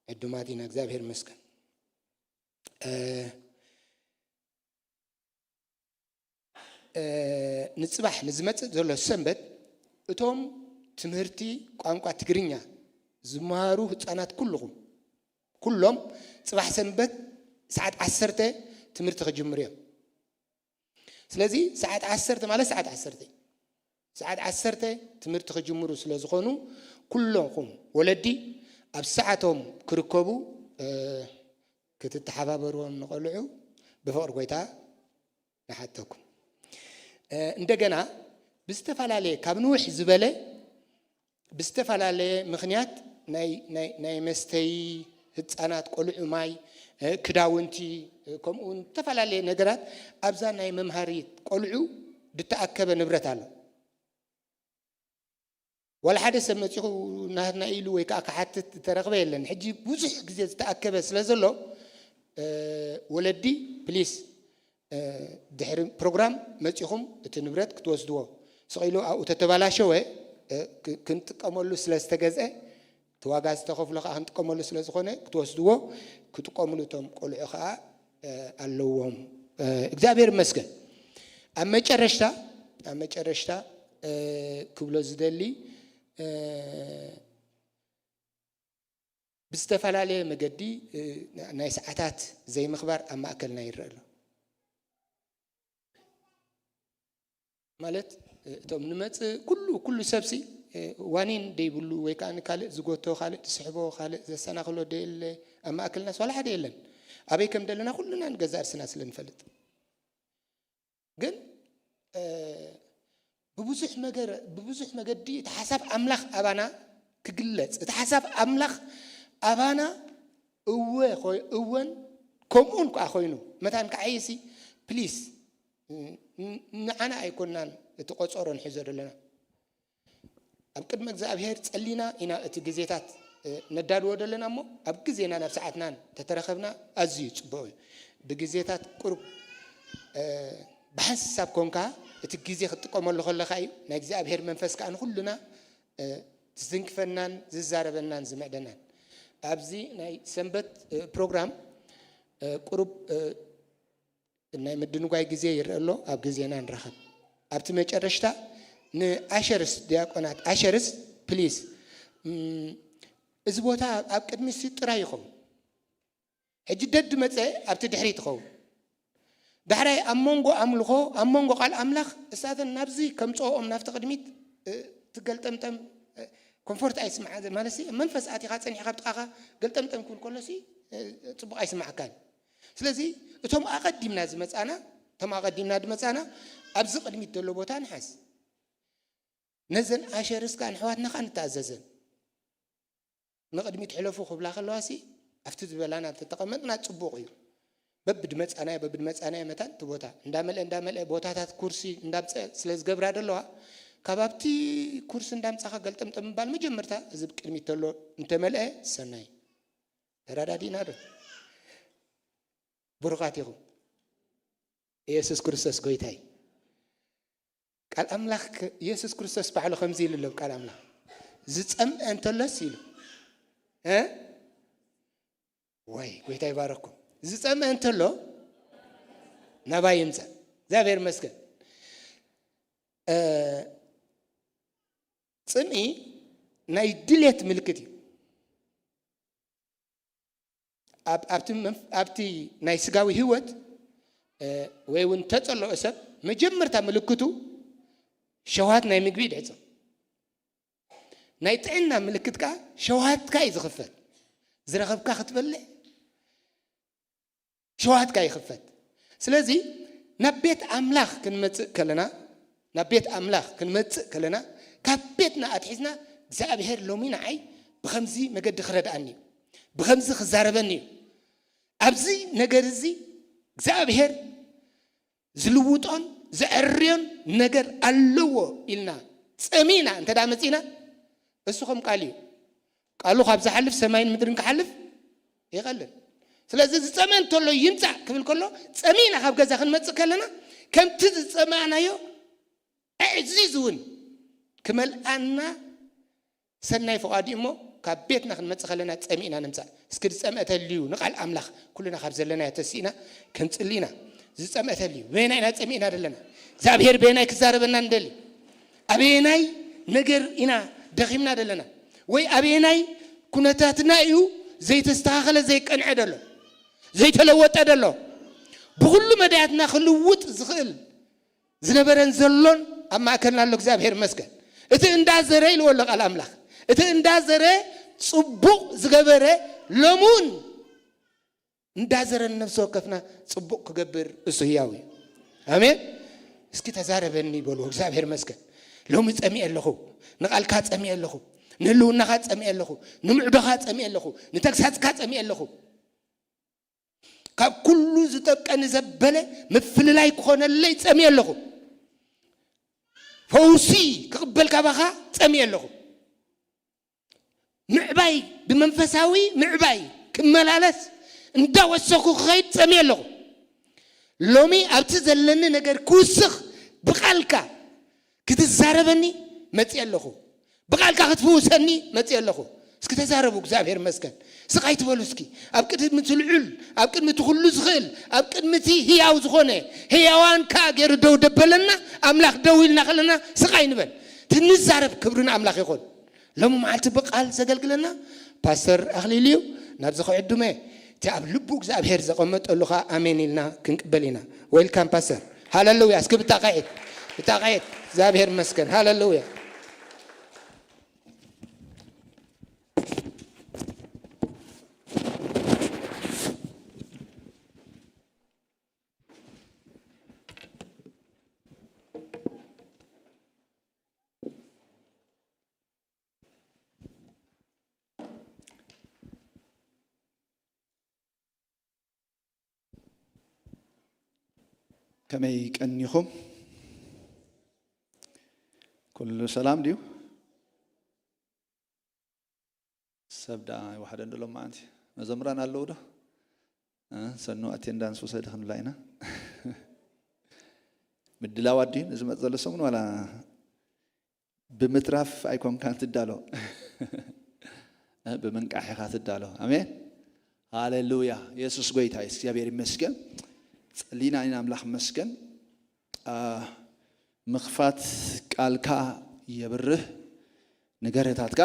ዕዱማት ኢና። እግዚኣብሔር ይመስገን። እ፣ እ፣ ንጽባሕ ንዝመጽእ ዘሎ ሰንበት እቶም ትምህርቲ ቋንቋ ትግርኛ ዝመሃሩ ህጻናት ኩልኹም፣ ኩሎም ጽባሕ ሰንበት ሰዓት ዓሰርተ ትምህርቲ ክጅምሩ እዮም። ስለዚ ሰዓት ዓሰርተ ማለት ሰዓት ዓሰርተ፣ ሰዓት ዓሰርተ ትምህርቲ ክጅምሩ ስለ ዝኾኑ፣ ኩለኹም ወለዲ ኣብ ሰዓቶም ክርከቡ፣ እ፣ ክትተሓባበርዎም ንቖልዑ ብፍቕሪ ጎይታ ንሓተኩም። እ፣ እንደገና ብዝተፈላለየ፣ ካብ ንውሕ ዝበለ ብዝተፈላለየ ምኽንያት ናይ መስተይ ህፃናት ቆልዑ ማይ፣ ክዳውንቲ፣ ከምኡውን ዝተፈላለየ ነገራት ኣብዛ ናይ መምሃሪ ቆልዑ ዝተኣከበ ንብረት ኣሎ። ዋላ ሓደ ሰብ መፂኹ ናህና ኢሉ ወይ ከዓ ክሓትት ዝተረኽበ የለን። ሕጂ ብዙሕ ግዜ ዝተኣከበ ስለ ዘሎ ወለዲ ፕሊስ ድሕሪ ፕሮግራም መፂኹም እቲ ንብረት ክትወስድዎ፣ ስቕ ኢሉ ኣብኡ ተተባላሸወ ክንጥቀመሉ ስለ ዝተገዝአ እቲ ዋጋ ዝተኸፍሎ ከዓ ክንጥቀመሉ ስለ ዝኾነ ክትወስድዎ፣ ክጥቀምሉ እቶም ቆልዑ ከዓ ኣለዎም። እግዚኣብሔር ይመስገን። ኣብ መጨረሽታ ኣብ መጨረሽታ ክብሎ ዝደሊ ብዝተፈላለየ መገዲ ናይ ሰዓታት ዘይምኽባር ኣብ ማእከልና ይረአ ኣሎ። ማለት እቶም ንመጽእ ኩሉ ኩሉ ሰብሲ ዋኒን ደይብሉ ወይ ከዓ ካልእ ዝጎቶ ካልእ ዝስሕቦ ካልእ ዘሰናኽሎ ደየለ ኣብ ማእከልናስ ዋላ ሓደ የለን። ኣበይ ከም ደለና ኩልና ንገዛእ ርስና ስለ ንፈልጥ ግን ብብዙሕ መገዲ እቲ ሓሳብ ኣምላኽ ኣባና ክግለጽ እቲ ሓሳብ ኣምላኽ ኣባና እወ እወን ከምኡን ከዓ ኮይኑ መታን ከዓይሲ ፕሊስ ንዓና ኣይኮናን እቲ ቆፀሮ ንሕዞ ዘለና ኣብ ቅድሚ እግዚኣብሔር ጸሊና ኢና እቲ ግዜታት ነዳልዎ ዘለና እሞ ኣብ ግዜና ናብ ሰዓትናን ተተረኸብና ኣዝዩ ጽቡቕ እዩ። ብግዜታት ቁሩብ ብሓንሳብ ኮንካ እቲ ግዜ ክትጥቀመሉ ከለካ እዩ ናይ እግዚኣብሔር መንፈስ ከዓ ንኩሉና ዝዝንክፈናን ዝዛረበናን ዝምዕደናን። ኣብዚ ናይ ሰንበት ፕሮግራም ቁሩብ ናይ ምድንጓይ ግዜ ይረአ ኣሎ። ኣብ ግዜና ንራኸብ። ኣብቲ መጨረሽታ ንኣሸርስ ዲያቆናት ኣሸርስ ፕሊስ እዚ ቦታ ኣብ ቅድሚ ሲ ጥራይ ይኸውን። ሕጂ ደድ መፀ ኣብቲ ድሕሪ ትኸውን። ዳሕራይ ኣብ መንጎ ኣምልኾ ኣብ መንጎ ቃል ኣምላኽ እሳተን ናብዚ ከምፀኦም ናብቲ ቅድሚት ትገልጠምጠም ኮንፎርት ኣይስምዓ ማለት መንፈስ ኣቲኻ ፀኒሕካ ብጥቃኻ ገልጠምጠም ክብል ከሎ ጽቡቕ ኣይስማዓካን። ስለዚ እቶም ኣቐዲምና ዝመጻና እቶም ኣቐዲምና ዝመጻና ኣብዚ ቅድሚት ዘሎ ቦታ ንሓዝ። ነዘን ኣሸርስ ከዓ ንሕዋትና ከዓ ንተኣዘዘን። ንቕድሚት ሕለፉ ክብላ ከለዋ ሲ ኣብቲ ዝበላና ተተቐመጥና ጽቡቕ እዩ። በብድመጻናዮ በብድመጻናዮ መታን እቲ ቦታ እንዳመልአ እንዳመልአ ቦታታት ኩርሲ እንዳምፀ ስለ ዝገብራ ደለዋ ካብ ኣብቲ ኩርሲ እንዳምጻኻ ገልጠምጠም ምባል መጀመርታ እዚ ቅድሚት ተሎ እንተመልአ ሰናይ። ተረዳዲእና ዶ? ብሩኻት ኢኹም። ኢየሱስ ክርስቶስ ጎይታይ። ቃል ኣምላኽ ኢየሱስ ክርስቶስ ባዕሉ ከምዚ ኢሉ ኣሎ ቃል ኣምላኽ ዝጸምአ እንተሎስ ኢሉ እ ወይ ጎይታ ይባረኩም። ዝጸምአ እንተሎ ናባይ ይምጻእ። እግዚኣብሔር ይመስገን። ጽምኢ ናይ ድሌት ምልክት እዩ። ኣብቲ ናይ ስጋዊ ህይወት ወይ እውን ተፀልኦ ሰብ መጀመርታ ምልክቱ ሸውሃት ናይ ምግቢ ይድዕፅም። ናይ ጥዕና ምልክት ከዓ ሸውሃትካ እዩ ዝኽፈት። ዝረኸብካ ክትበልዕ ሸውሃትካ ይኽፈት። ስለዚ ናብ ቤት ኣምላኽ ክንመፅእ ከለና ናብ ቤት ኣምላኽ ክንመፅእ ከለና ካብ ቤትና ኣትሒዝና እግዚኣብሔር ሎሚ ንዓይ ብኸምዚ መገዲ ክረድኣኒ እዩ፣ ብኸምዚ ክዛረበኒ እዩ። ኣብዚ ነገር እዚ እግዚኣብሔር ዝልውጦን ዘዕርዮን ነገር ኣለዎ ኢልና ጸሚና እንተ ደኣ መጺና እሱ ከም ቃል እዩ። ቃሉ ካብ ዝሓልፍ ሰማይን ምድርን ክሓልፍ ይቐልል። ስለዚ ዝጸመ እንተሎ ይምጻእ ክብል ከሎ ጸሚና ካብ ገዛ ክንመጽእ ከለና ከምቲ ዝጸማእናዮ ኣዕዚዙ እውን ክመልኣና ሰናይ ፍቓዱ እሞ ካብ ቤትና ክንመጽእ ከለና ጸሚእና ንምጻእ። እስኪ ዝጸምአ ተልዩ ንቓል ኣምላኽ ኩልና ካብ ዘለናዮ ተሲእና ክንጽሊ ኢና። ዝጸምአ ተልዩ በየናይ ኢና ጸሚእና ዘለና? እግዚኣብሔር በየናይ ክዛረበና ንደሊ? ኣበየናይ ነገር ኢና ደኺምና ዘለና? ወይ ኣበየናይ ኩነታትና እዩ ዘይተስተኻኸለ ዘይቀንዐ ደሎ ዘይተለወጠ ደሎ? ብኹሉ መዳያትና ክልውጥ ዝኽእል ዝነበረን ዘሎን ኣብ ማእከልና ኣሎ እግዚኣብሔር ይመስገን። እቲ እንዳ ዘረ ኢልዎ ኣሎ ቃል ኣምላኽ። እቲ እንዳ ዘረ ጽቡቕ ዝገበረ ሎሙን እንዳ ዘረ ንነፍሲ ወከፍና ጽቡቕ ክገብር እሱ ህያው እዩ። ኣሜን። እስኪ ተዛረበኒ በልዎ እግዚኣብሔር ይመስገን። ሎሚ ጸሚኤ ኣለኹ፣ ንቓልካ ጸሚኤ ኣለኹ። ንህልውናኻ ጸሚኤ ኣለኹ። ንምዕዶኻ ጸሚኤ ኣለኹ። ንተግሳጽካ ጸሚኤ ኣለኹ። ካብ ኩሉ ዝጠብቀኒ ዘበለ ምፍልላይ ክኾነለይ ጸሚኤ ኣለኹ። ፈውሲ ክቕበል ካባኻ ጸሚኤ ኣለኹ። ምዕባይ፣ ብመንፈሳዊ ምዕባይ ክመላለስ እንዳወሰኹ ክኸይድ ጸሚኤ ኣለኹ። ሎሚ ኣብቲ ዘለኒ ነገር ክውስኽ ብቓልካ ክትዛረበኒ መጺኤ ኣለኹ። ብቓልካ ክትፍውሰኒ መጺኤ ኣለኹ። እስኪ ተዛረቡ። እግዚኣብሔር ይመስገን። ስቕ ኣይትበሉ እስኪ። ኣብ ቅድሚ እቲ ልዑል፣ ኣብ ቅድሚ እቲ ኩሉ ዝኽእል፣ ኣብ ቅድሚ እቲ ህያው ዝኾነ፣ ህያዋን ከኣ ገይሩ ደው ደበለና ኣምላኽ ደው ኢልና ከለና ስቕ ኣይንበል። ትንዛረብ። ክብሪ ንኣምላኽ ይኹን። ሎሚ መዓልቲ ብቓል ዘገልግለና ፓስተር ኣኽሊል እዩ። ናብዚ ክዕድመ እቲ ኣብ ልቡ እግዚኣብሔር ዘቐመጠሉ ኸኣ ኣሜን ኢልና ክንቅበል ኢና። ዌልካም ፓስተር። ሃለሉያ። እስኪ ብጣቕዒት፣ ብጣቕዒት። እግዚኣብሔር ይመስገን። ሃለሉያ። ከመይ ቀኒኹም? ኩሉ ሰላም ድዩ? ሰብ ደኣ ይወሓደ እንዶ ሎም መዓንቲ መዘምራን ኣለዉ ዶ? እ፣ ሰኑ ኣቴንዳንስ ውሰድ ክንብላ ኢና። ምድላዋት ድዩ ንዝመጽእ ዘሎ ሰሙን ዋላ ብምትራፍ ኣይኮንካን ትዳሎ? እ፣ ብምንቃሕ ኢኻ ትዳሎ። ኣሜን። ሃሌሉያ። የሱስ ጎይታ እዩ። እግዚኣብሔር ይመስገን። ጸሊና ኢና ኣምላኽ ይመስገን። አ፣ ምኽፋት ቃልካ የብርህ፣ ንገርህታትካ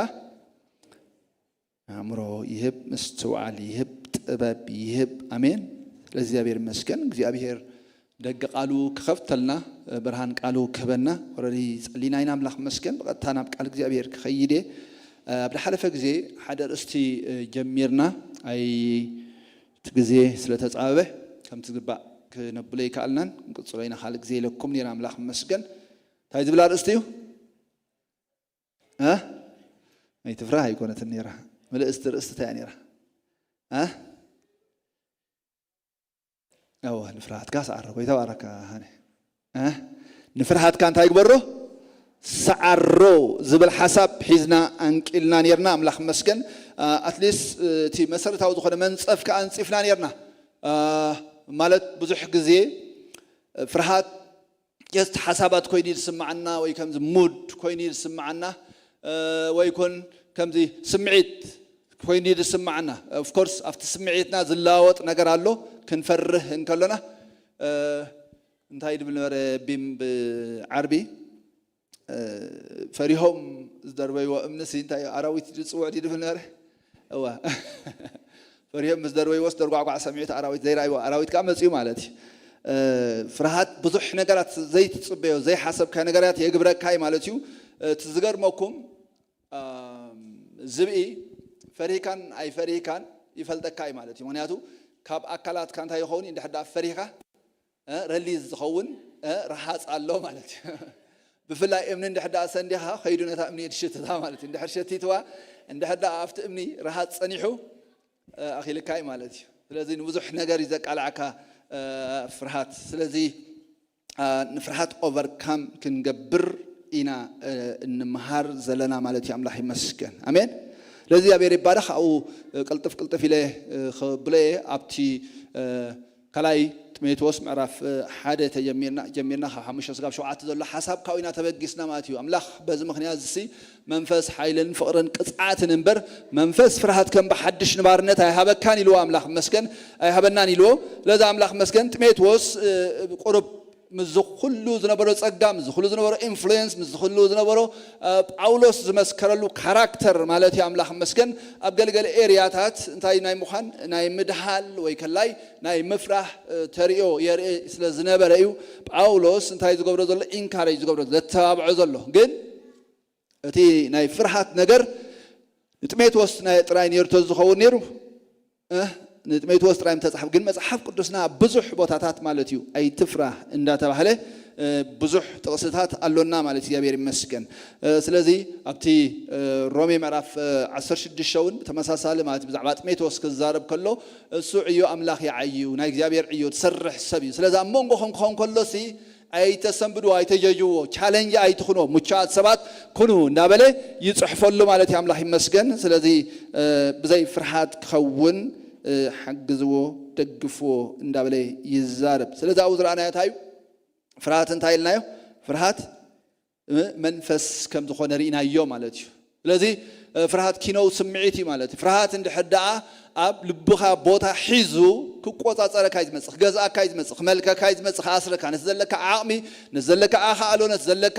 ኣእምሮ ይህብ፣ ምስትውዓል ይህብ፣ ጥበብ ይህብ። ኣሜን። ስለ እግዚኣብሔር ይመስገን። እግዚኣብሔር ደገ ቃሉ ክኸፍተልና፣ ብርሃን ቃሉ ክህበና ወረዲ ጸሊና ኢና። ኣምላኽ ይመስገን። ብቐጥታ ናብ ቃል እግዚኣብሔር ክኸይድ እየ። ኣብ ዝሓለፈ ግዜ ሓደ ኣርእስቲ ጀሚርና፣ ኣይ፣ እቲ ግዜ ስለ ተጻበበ ከምቲ ዝግባእ ክነብሎ ኣይከኣልናን። ክንቅጽሎ ኢና፣ ካልእ ግዜ ኢለኩም ነይረ። ኣምላኽ ይመስገን። እንታይ ዝብል ኣርእስቲ እዩ? እ? ኣይትፍራህ ኣይኮነትን ነይራ። ምልእስቲ ርእስቲ እንታይ እያ ነይራ? እ? እወ፣ ንፍርሃትካ ሰዓሮ። ጎይታ ባረካ ሃኒ። እ? ንፍርሃትካ እንታይ ግበሮ? ሰዓሮ ዝብል ሓሳብ ሒዝና ኣንቂልና ነይርና። ኣምላኽ ይመስገን። እ፣ ኣትሊስት፣ እ፣ እቲ መሰረታዊ ዝኾነ መንጸፍ ከኣ ኣንጺፍና ነይርና። እ፣ ማለት ብዙሕ ግዜ፣ እ፣ ፍርሃት ጀስት ሓሳባት ኮይኑ እዩ ዝስምዓና፣ ወይ ከምዚ ሙድ ኮይኑ እዩ ዝስምዓና፣ እ፣ ወይ ኮን ከምዚ ስምዒት ኮይኑ እዩ ዝስምዓና። ኦፍ ኮርስ ኣብቲ ስምዒትና ዝለዋወጥ ነገር ኣሎ። ክንፈርህ እንከሎና፣ እ፣ እንታይ ድብል ነበረ ቢም ብዓርቢ፣ እ፣ ፈሪሆም ዝደርበይዎ እምኒ ሲ እንታይ እዩ፣ ኣራዊት ድጽውዕ ድዩ ድብል ነበረ? እዋ። ፈሪሆም ምስ ደርበይዎስ ደርጓዕጓዕ ሰሚዑ እቲ ኣራዊት ዘይረኣይዎ ኣራዊት ከኣ መጺኡ ማለት እዩ። እ፣ ፍርሃት ብዙሕ ነገራት ዘይትጽበዮ፣ ዘይሓሰብካዮ ነገራት የግብረካ እዩ ማለት እዩ። እቲ ዝገርመኩም፣ እ፣ ዝብኢ ፈሪህካን ኣይፈሪህካን ይፈልጠካ እዩ ማለት እዩ። ምኽንያቱ ካብ ኣካላትካ እንታይ ይኸውን እዩ፣ እንድሕር ደኣ ፈሪህካ፣ እ፣ ረሊዝ ዝኸውን፣ እ፣ ረሃጽ ኣሎ ማለት እዩ። ብፍላይ እምኒ እንድሕር ደኣ ሰንዲኻ፣ ከይዱ ነታ እምኒ እዩ ዝሽትታ ማለት እዩ። እንድሕር ሸቲትዋ፣ እንድሕር ደኣ ኣብቲ እምኒ ረሃጽ ጸኒሑ፣ እ፣ ኣኺልካ እዩ ማለት እዩ። ስለዚ ንብዙሕ ነገር እዩ ዘቃልዓካ፣ እ፣ ፍርሃት። ስለዚ፣ እ፣ ንፍርሃት ኦቨርካም ክንገብር ኢና፣ እ፣ እንምሃር ዘለና ማለት እዩ። ኣምላኽ ይመስገን። ኣሜን። ስለዚ እግዚኣብሔር ይባረኽ። ኣብኡ፣ እ፣ ቅልጥፍ ቅልጥፍ ኢለ፣ እ፣ ክብሎ እየ። ኣብቲ፣ እ፣ ካልኣይ ጢሞቴዎስ ምዕራፍ፣ እ፣ ሓደ ተጀሚርና፣ ጀሚርና ካብ ሓሙሽተ ስጋብ ሸውዓተ ዘሎ ሓሳብ ካብኡ ኢና ተበጊስና ማለት እዩ። ኣምላኽ በዚ ምኽንያት እዚ መንፈስ ሓይልን ፍቕርን ቅጽዓትን እምበር መንፈስ ፍርሃት ከም ብሓድሽ ንባርነት ኣይሃበካን ኢልዎ ኣምላኽ ይመስገን፣ ኣይሃበናን ኢልዎ። ስለዚ ኣምላኽ ይመስገን ጢሞቴዎስ፣ እ፣ ቁሩብ ምስዚ ኩሉ ዝነበሮ ጸጋ፣ ምስዚ ኩሉ ዝነበሮ ኢንፍሉዌንስ፣ ምስዚ ኩሉ ዝነበሮ፣ እ፣ ጳውሎስ ዝመስከረሉ ካራክተር ማለት እዩ። ኣምላኽ ይመስገን ኣብ ገለገለ ኤርያታት እንታይ ናይ ምዃን ናይ ምድሃል ወይ ከላይ ናይ ምፍራህ፣ እ፣ ተርእዮ የርኢ ስለ ዝነበረ እዩ ጳውሎስ እንታይ ዝገብሮ ዘሎ፣ ኢንካሬጅ ዝገብሮ ዘሎ፣ ዘተባብዖ ዘሎ። ግን እቲ ናይ ፍርሃት ነገር ንጢሞቴዎስ ናይ ጥራይ ነይሩ ተዝኸውን ነይሩ፣ እ፣ ንጢሞቴዎስ ጥራይ ተጻሕፍ፣ ግን መጽሓፍ ቅዱስና ብዙሕ ቦታታት ማለት እዩ ኣይትፍራህ እንዳተባህለ ብዙሕ ጥቕስታት ኣሎና ማለት እግዚኣብሔር ይመስገን። ስለዚ ኣብቲ ሮሜ ምዕራፍ ዓሰርተ ሽዱሽተ እውን ተመሳሳሊ ማለት ብዛዕባ ጢሞቴዎስ ክዛረብ ከሎ እሱ ዕዮ ኣምላኽ ይዓዩ ናይ እግዚኣብሔር ዕዮ ትሰርሕ ሰብ እዩ። ስለዚ ኣብ መንጎኹም ክኸውን ከሎሲ ኣይተሰንብድዎ፣ ኣይተጀጅዎ፣ ቻለንጅ ኣይትኹንዎ፣ ምቹኣት ሰባት ኩኑ እንዳበለ ይፅሕፈሉ ማለት እዩ። ኣምላኽ ይመስገን። ስለዚ ብዘይ ፍርሃት ክኸውን ሓግዝዎ፣ ደግፍዎ እንዳበለ ይዛረብ። ስለዚ ኣብኡ ዝረኣናዮ እንታይ እዩ? ፍርሃት እንታይ ኢልናዮ? ፍርሃት መንፈስ ከም ዝኾነ ርኢናዮ ማለት እዩ። ስለዚ ፍርሃት ኪነው ስምዒት እዩ ማለት እዩ። ፍርሃት እንድሕር ደኣ ኣብ ልብኻ ቦታ ሒዙ ክቆጻጸረካ እዩ ዝመጽእ፣ ክገዝኣካ እዩ ዝመጽእ፣ ክመልከካ እዩ ዝመጽእ፣ ክኣስረካ፣ ነቲ ዘለካ ዓቕሚ፣ ነቲ ዘለካ ኣኻእሎ፣ ነቲ ዘለካ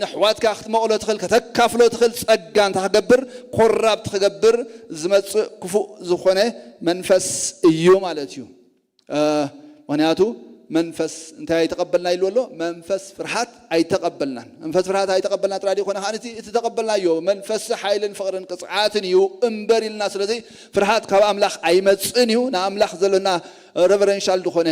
ንሕዋትካ ክትመቕሎ ትኽእል፣ ከተካፍሎ ትኽእል ጸጋ እንተ ክገብር፣ ኮራብት ክገብር ዝመጽእ ክፉእ ዝኾነ መንፈስ እዩ ማለት እዩ። ምክንያቱ መንፈስ እንታይ ኣይተቐበልና ኢሉ ኣሎ? መንፈስ ፍርሃት ኣይተቐበልናን። መንፈስ ፍርሃት ኣይተቐበልና ጥራይ ዘይኮነ ከዓ እቲ ተቐበልናዮ መንፈስ ሓይልን ፍቕርን ቅፅዓትን እዩ እምበር ኢልና። ስለዚ ፍርሃት ካብ ኣምላኽ ኣይመፅእን እዩ። ንኣምላኽ ዘለና ረቨረንሻል ዝኾነ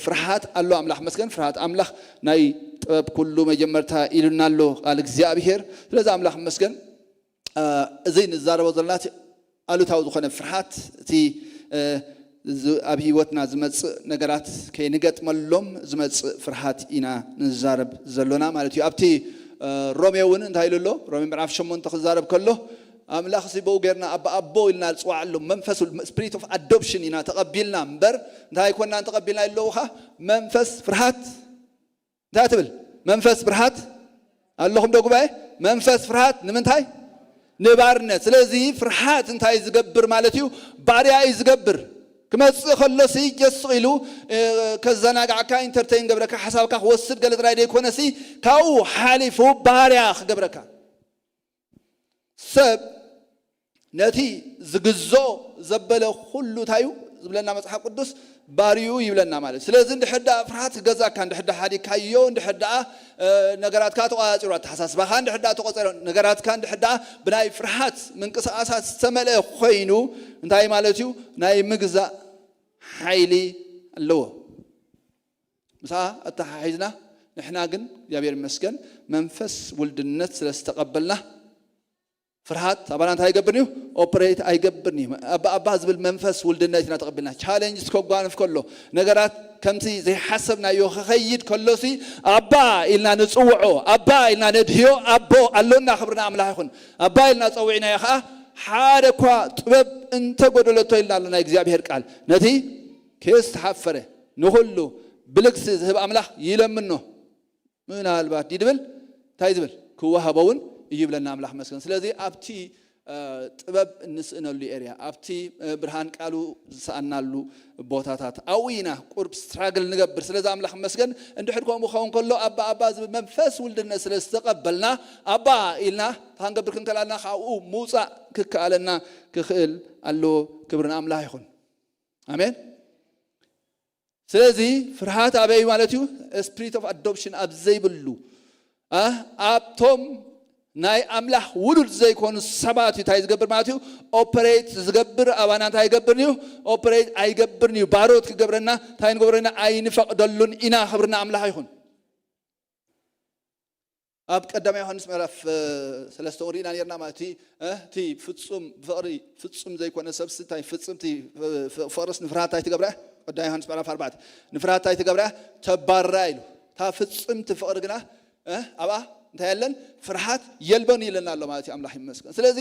ፍርሃት ኣሎ። ኣምላኽ መስገን። ፍርሃት ኣምላኽ ናይ ጥበብ ኩሉ መጀመርታ ኢሉና ኣሎ ቃል እግዚኣብሔር። ስለዚ ኣምላኽ መስገን። እዚ ንዛረቦ ዘለና እቲ ኣሉታዊ ዝኾነ ፍርሃት፣ እቲ ኣብ ህይወትና ዝመፅእ ነገራት ከይንገጥመሎም ዝመፅእ ፍርሃት ኢና ንዛረብ ዘሎና ማለት እዩ። ኣብቲ ሮሜ እውን እንታይ ኢሉ ኣሎ? ሮሜ ምዕራፍ ሸሞንተ ክዛረብ ከሎ ኣምላኽ ሲ በኡ ጌርና ኣባ ኣቦ ኢልና ዝፅዋዓሉ መንፈስ ስፕሪት ኦፍ ኣዶፕሽን ኢና ተቐቢልና እምበር እንታይ ኣይኮንናን ተቐቢልና ኣለውኻ መንፈስ ፍርሃት እንታይ ትብል? መንፈስ ፍርሃት ኣለኹም ዶ ጉባኤ? መንፈስ ፍርሃት ንምንታይ? ንባርነት። ስለዚ ፍርሃት እንታይ ዝገብር ማለት እዩ? ባርያ እዩ ዝገብር። ክመጽእ ከሎሲ ጀስቕ ኢሉ ከዘናጋዕካ ኢንተርተይን ገብረካ ሓሳብካ ክወስድ ገለ ጥራይ ዘይኮነሲ ካብኡ ሓሊፉ ባርያ ክገብረካ ሰብ ነቲ ዝግዞ ዘበለ ኩሉ እንታይ እዩ ዝብለና መፅሓፍ ቅዱስ ባርዩ ይብለና ማለት። ስለዚ እንድሕር ደኣ ፍርሃት ክገዛካ እንድሕር ደኣ ሓዲግካዮ እንድሕር ደኣ ነገራትካ ተቋፂሩ ኣተሓሳስባኻ እንድሕር ደኣ ተቆፀረ ነገራትካ እንድሕር ደኣ ብናይ ፍርሃት ምንቅስቃሳት ዝተመልአ ኮይኑ እንታይ ማለት እዩ? ናይ ምግዛእ ሓይሊ ኣለዎ። ምሳ ኣተሓሒዝና ንሕና ግን እግዚኣብሔር ይመስገን መንፈስ ውልድነት ስለ ዝተቐበልና ፍርሃት ኣባና እንታይ ኣይገብርን እዩ? ኦፕሬት ኣይገብርን እዩ። ኣባ ኣባ ዝብል መንፈስ ውልድነት ኢና ተቐቢልና። ቻሌንጅ እስከጓንፍ ከሎ ነገራት ከምቲ ዘይሓሰብናዮ ክኸይድ ከሎሲ ኣባ ኢልና ንፅውዖ፣ ኣባ ኢልና ነድህዮ ኣቦ ኣሎና። ክብርና ኣምላኽ ይኹን። ኣባ ኢልና ፀዊዕናዮ ከዓ ሓደ እኳ ጥበብ እንተጎደለቶ ኢልና ኣሎ ናይ እግዚኣብሔር ቃል ነቲ ከየስተሓፈረ ንኹሉ ብልግሲ ዝህብ ኣምላኽ ይለምኖ። ምናልባት ድዩ ድብል እንታይ ዝብል ክወሃቦ እውን እዩ ይብለና ኣምላኽ መስገን። ስለዚ ኣብቲ ጥበብ እንስእነሉ ኤርያ ኣብቲ ብርሃን ቃሉ ዝሰኣናሉ ቦታታት ኣብኡ ኢና ቁርብ ስትራግል ንገብር። ስለዚ ኣምላኽ መስገን እንድሕር ከምኡ ክኸውን ከሎ ኣባ ኣባ ዝብል መንፈስ ውልድነት ስለ ዝተቐበልና ኣባ ኢልና ክንገብር ክንከላልና ካብኡ ምውፃእ ክከኣለና ክኽእል ኣለዎ። ክብሪ ንኣምላኽ ይኹን። ኣሜን። ስለዚ ፍርሃት ኣበይ ማለት እዩ? ስፕሪት ኦፍ ኣዶፕሽን ኣብ ዘይብሉ ኣብቶም ናይ ኣምላኽ ውሉድ ዘይኮኑ ሰባት እዩ እንታይ ዝገብር ማለት እዩ? ኦፐሬት ዝገብር ኣባና እንታይ ይገብርን እዩ? ኦፐሬት ኣይገብርን እዩ። ባሮት ክገብረና እንታይ ንገብረና ኣይንፈቕደሉን ኢና። ክብርና ኣምላኽ ይኹን። ኣብ ቀዳማይ ዮሃንስ ምዕራፍ ሰለስተ ሪኢና ነርና ማለት እቲ ፍፁም ብፍቕሪ ፍፁም ዘይኮነ ሰብሲ እንታይ ፍፅምቲ ፍቕርስ ንፍርሃት እንታይ ትገብራ? ቀዳማይ ዮሃንስ ምዕራፍ ኣርባዕተ ንፍርሃት እንታይ ትገብራ? ተባርራ ኢሉ። እታ ፍፅምቲ ፍቕሪ ግና ኣብኣ እንታይ የለን? ፍርሃት የልቦን ይለና ኣሎ ማለት እዩ። ኣምላኽ ይመስገን። ስለዚ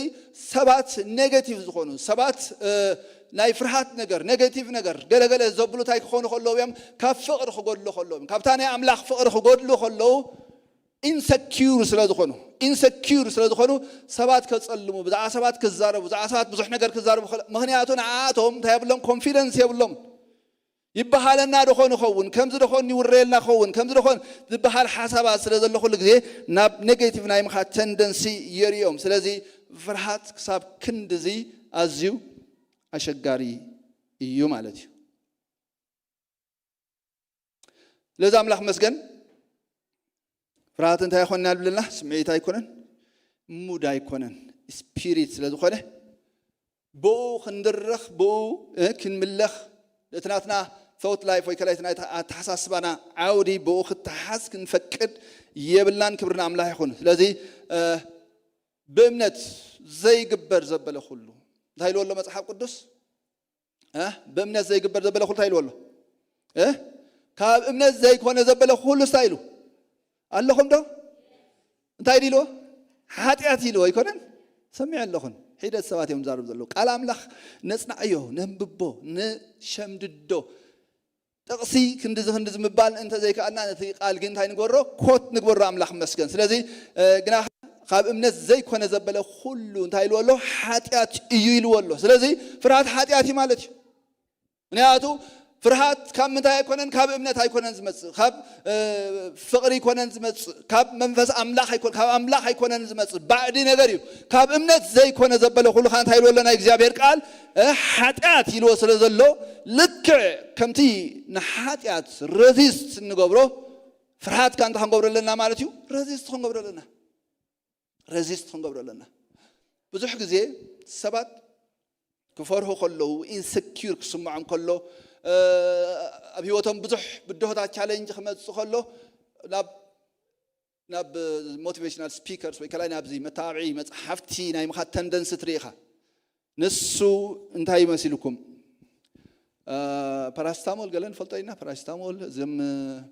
ሰባት ኔጌቲቭ ዝኾኑ ሰባት ናይ ፍርሃት ነገር ኔጌቲቭ ነገር ገለገለ ዘብሉ እንታይ ክኾኑ ከለዉ እዮም? ካብ ፍቕሪ ክጎድሉ ከለዉ እዮም። ካብታ ናይ ኣምላኽ ፍቕሪ ክጎድሉ ከለዉ ኢንሰኪር ስለ ዝኾኑ ኢንሰኪር ስለ ዝኾኑ ሰባት ከፀልሙ ብዛዕባ ሰባት ክዛረቡ ብዛዕባ ሰባት ብዙሕ ነገር ክዛረቡ ምክንያቱ ንዓኣቶም እንታይ የብሎም ኮንፊደንስ የብሎም። ይበሃለና ደኾን ይኸውን ከምዚ ደኾን ይውረየልና ኸውን ከምዚ ደኾን ዝበሃል ሓሳባት ስለ ዘሎ ኩሉ ግዜ ናብ ኔጌቲቭ ናይ ምኻድ ተንደንሲ የርእዮም። ስለዚ ፍርሃት ክሳብ ክንድዚ ኣዝዩ ኣሸጋሪ እዩ ማለት እዩ። ስለዚ ኣምላኽ መስገን ፍርሃት እንታይ ይኮንና ብለና ስምዒት ኣይኮነን ሙድ ኣይኮነን ስፒሪት ስለ ዝኾነ ብኡ ክንድረኽ፣ ብኡ እ፣ ክንምለኽ፣ እቲ ናትና ቶት ላይፍ ወይ ከላይ እቲ ናይ ኣተሓሳስባና ዓውዲ ብኡ ክተሓዝ ክንፈቅድ የብልናን። ክብርና ኣምላኽ ይኹን። ስለዚ እ፣ ብእምነት ዘይግበር ዘበለ ኩሉ እንታይ ኢሉ ኣሎ መጽሓፍ ቅዱስ? እ? ብእምነት ዘይግበር ዘበለ ኩሉ እንታይ ኢሉ ኣሎ? እ? ካብ እምነት ዘይኮነ ዘበለ ኩሉ እንታይ ኢሉ ኣለኹም ዶ? እንታይ ኢልዎ? ሓጢኣት ኢልዎ ኣይኮነን? ሰሚዐ ኣለኹን። ሒደት ሰባት እዮም ዝዛረቡ ዘለዉ። ቃል ኣምላኽ ነጽናዕዮ፣ ነንብቦ፣ ንሸምድዶ። ጥቕሲ ክንድዚ ክንድዚ ምባል እንተ ዘይከኣልና፣ ነቲ ቃል ግን እንታይ ንግበሮ? ኮት ንግበሮ። ኣምላኽ ይመስገን። ስለዚ እ፣ ግና ካብ እምነት ዘይኮነ ዘበለ ኩሉ እንታይ ኢልዎ ኣሎ? ሓጢኣት እዩ ኢልዎ ኣሎ። ስለዚ ፍርሃት ሓጢኣት እዩ ማለት እዩ። ምክንያቱ ፍርሃት ካብ ምንታይ ኣይኮነን? ካብ እምነት ኣይኮነን ዝመጽእ፣ ካብ እ፣ ፍቕሪ ኣይኮነን ዝመጽእ፣ ካብ መንፈስ ኣምላኽ ኣይኮን፣ ካብ ኣምላኽ ኣይኮነን ዝመጽእ፣ ባዕዲ ነገር እዩ። ካብ እምነት ዘይኮነ ዘበለ ኩሉ ከዓ እንታይ ኢልዎ ኣሎ ናይ እግዚኣብሔር ቃል? እ፣ ሓጢኣት ኢልዎ ስለ ዘሎ፣ ልክዕ ከምቲ ንሓጢኣት ረዚስት እንገብሮ፣ ፍርሃት ከዓ እንታይ ክንገብሮ ኣለና ማለት እዩ? ረዚስት ክንገብሮ ኣለና። ረዚስት ክንገብሮ ኣለና። ብዙሕ ግዜ ሰባት ክፈርሁ ከለዉ፣ ኢንሰኪር ክስምዖም ከሎ፣ እ፣ ኣብ ህይወቶም ብዙሕ ብድሆታት፣ ቻሌንጅ ክመጽእ ከሎ፣ ናብ ናብ ሞቲቬሽናል ስፒከርስ ወይ ከላይ ናብዚ መተባብዒ መጽሓፍቲ ናይ ምኻድ ተንደንሲ ትርኢ ኢኻ። ንሱ እንታይ ይመሲልኩም? እ፣ ፓራስታሞል ገለ ንፈልጦ ኢና። ፓራስታሞል፣ እዞም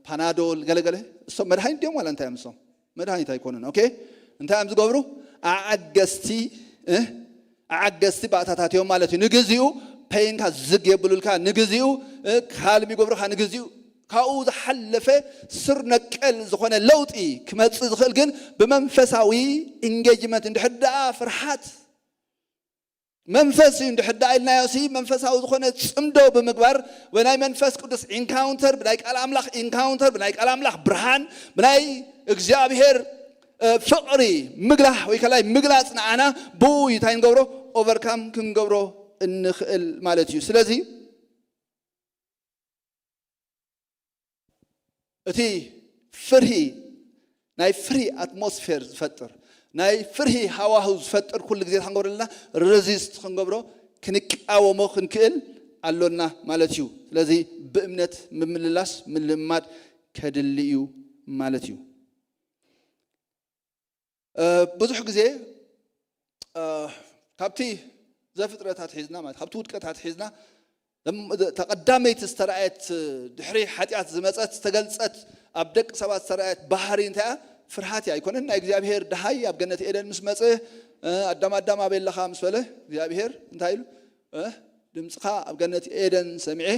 ፓናዶል ገለ ገለ፣ እሶም መድሃኒት ድዮም ዋላ እንታይ እዮም እሶም? መድሃኒት ኣይኮኑን። ኦኬ፣ እንታይ እዮም ዝገብሩ? ኣዓገስቲ እ፣ ኣዓገስቲ ባእታታት እዮም ማለት እዩ። ንግዚኡ ፔይንካ ዝግ የብሉልካ፣ ንግዚኡ እ፣ ካልም ይገብሩኻ፣ ንግዚኡ ካብኡ ዝሓለፈ ስር ነቀል ዝኾነ ለውጢ ክመጽእ ዝኽእል ግን ብመንፈሳዊ ኢንጌጅመንት፣ እንድሕር ደኣ ፍርሓት መንፈስ እዩ፣ እንድሕር ደኣ ኢልናዮ ሲ መንፈሳዊ ዝኾነ ጽምዶ ብምግባር፣ ብናይ መንፈስ ቅዱስ ኢንካውንተር፣ ብናይ ቃል ኣምላኽ ኢንካውንተር፣ ብናይ ቃል ኣምላኽ ብርሃን፣ ብናይ እግዚኣብሔር እ፣ ፍቕሪ ምግላህ ወይ ከላይ ምግላጽ ንዓና ብኡ እዩ እንታይ ንገብሮ? ኦቨርካም ክንገብሮ እንኽእል ማለት እዩ። ስለዚ እቲ ፍርሂ፣ ናይ ፍርሂ ኣትሞስፌር ዝፈጥር፣ ናይ ፍርሂ ሃዋህው ዝፈጥር ኩሉ ግዜ ክንገብሮ ኣለና፣ ረዚስት ክንገብሮ፣ ክንቃወሞ ክንክእል ኣሎና ማለት እዩ። ስለዚ ብእምነት ምምልላስ ምልማድ ከድሊ እዩ ማለት እዩ። እ፣ ብዙሕ ግዜ እ፣ ካብቲ ዘፍጥረታት ሒዝና ማለት ካብቲ ውድቀታት ሒዝና እም፣ እተ ቀዳመይቲ ዝተረኣየት ድሕሪ ሓጢኣት ዝመጸት ዝተገልጸት ኣብ ደቂ ሰባት ዝተረኣየት ባህሪ እንታይ እያ? ፍርሃት እያ ኣይኮነን? ናይ እግዚኣብሔር ደሃይ ኣብ ገነት ኤደን ምስ መጸ እ፣ ኣዳም ኣዳም ኣበይ ኣለኻ ምስ በለ እግዚኣብሔር እንታይ ኢሉ? እ፣ ድምፅኻ ኣብ ገነት ኤደን ሰሚዐ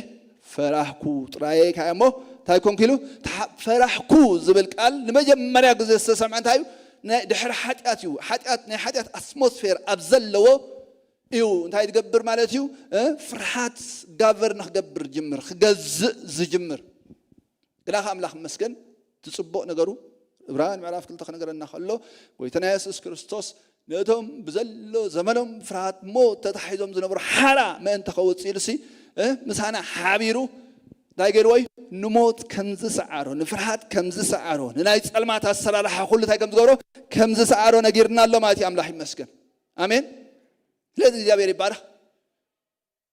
ፈራህኩ ጥራየ ካየ እሞ እንታይ ኮንኩ ኢሉ? ተሓ- ፈራህኩ ዝብል ቃል ንመጀመርያ ግዜ ዝተሰምዐ እንታይ እዩ? ናይ ድሕሪ ሓጢኣት እዩ። ሓጢኣት ናይ ሓጢኣት ኣትሞስፌር ኣብ ዘለዎ እዩ እንታይ ዝገብር ማለት እዩ? እ፣ ፍርሃት ጋቨር ንክገብር ጅምር ክገዝእ ዝጅምር ግና ከ ኣምላኽ መስገን እቲ ጽቡቕ ነገሩ ዕብራውያን ምዕራፍ ክልተ ክነገረና ከሎ ጎይታና የሱስ ክርስቶስ ነቶም ብዘሎ ዘመኖም ፍርሃት ሞት ተታሒዞም ዝነበሩ ሓራ ምእንቲ ከውጽእ ኢሉሲ እ፣ ምሳና ሓቢሩ እንታይ ገይርዎ እዩ? ንሞት ከም ዝሰዓሮ፣ ንፍርሃት ከም ዝሰዓሮ፣ ንናይ ጸልማት ኣሰራርሓ ኩሉ እንታይ ከም ዝገብሮ ከም ዝሰዓሮ ነጊርና ኣሎ ማለት እዩ። ኣምላኽ ይመስገን። ኣሜን። ስለዚ እግዚኣብሔር ይባረኽ።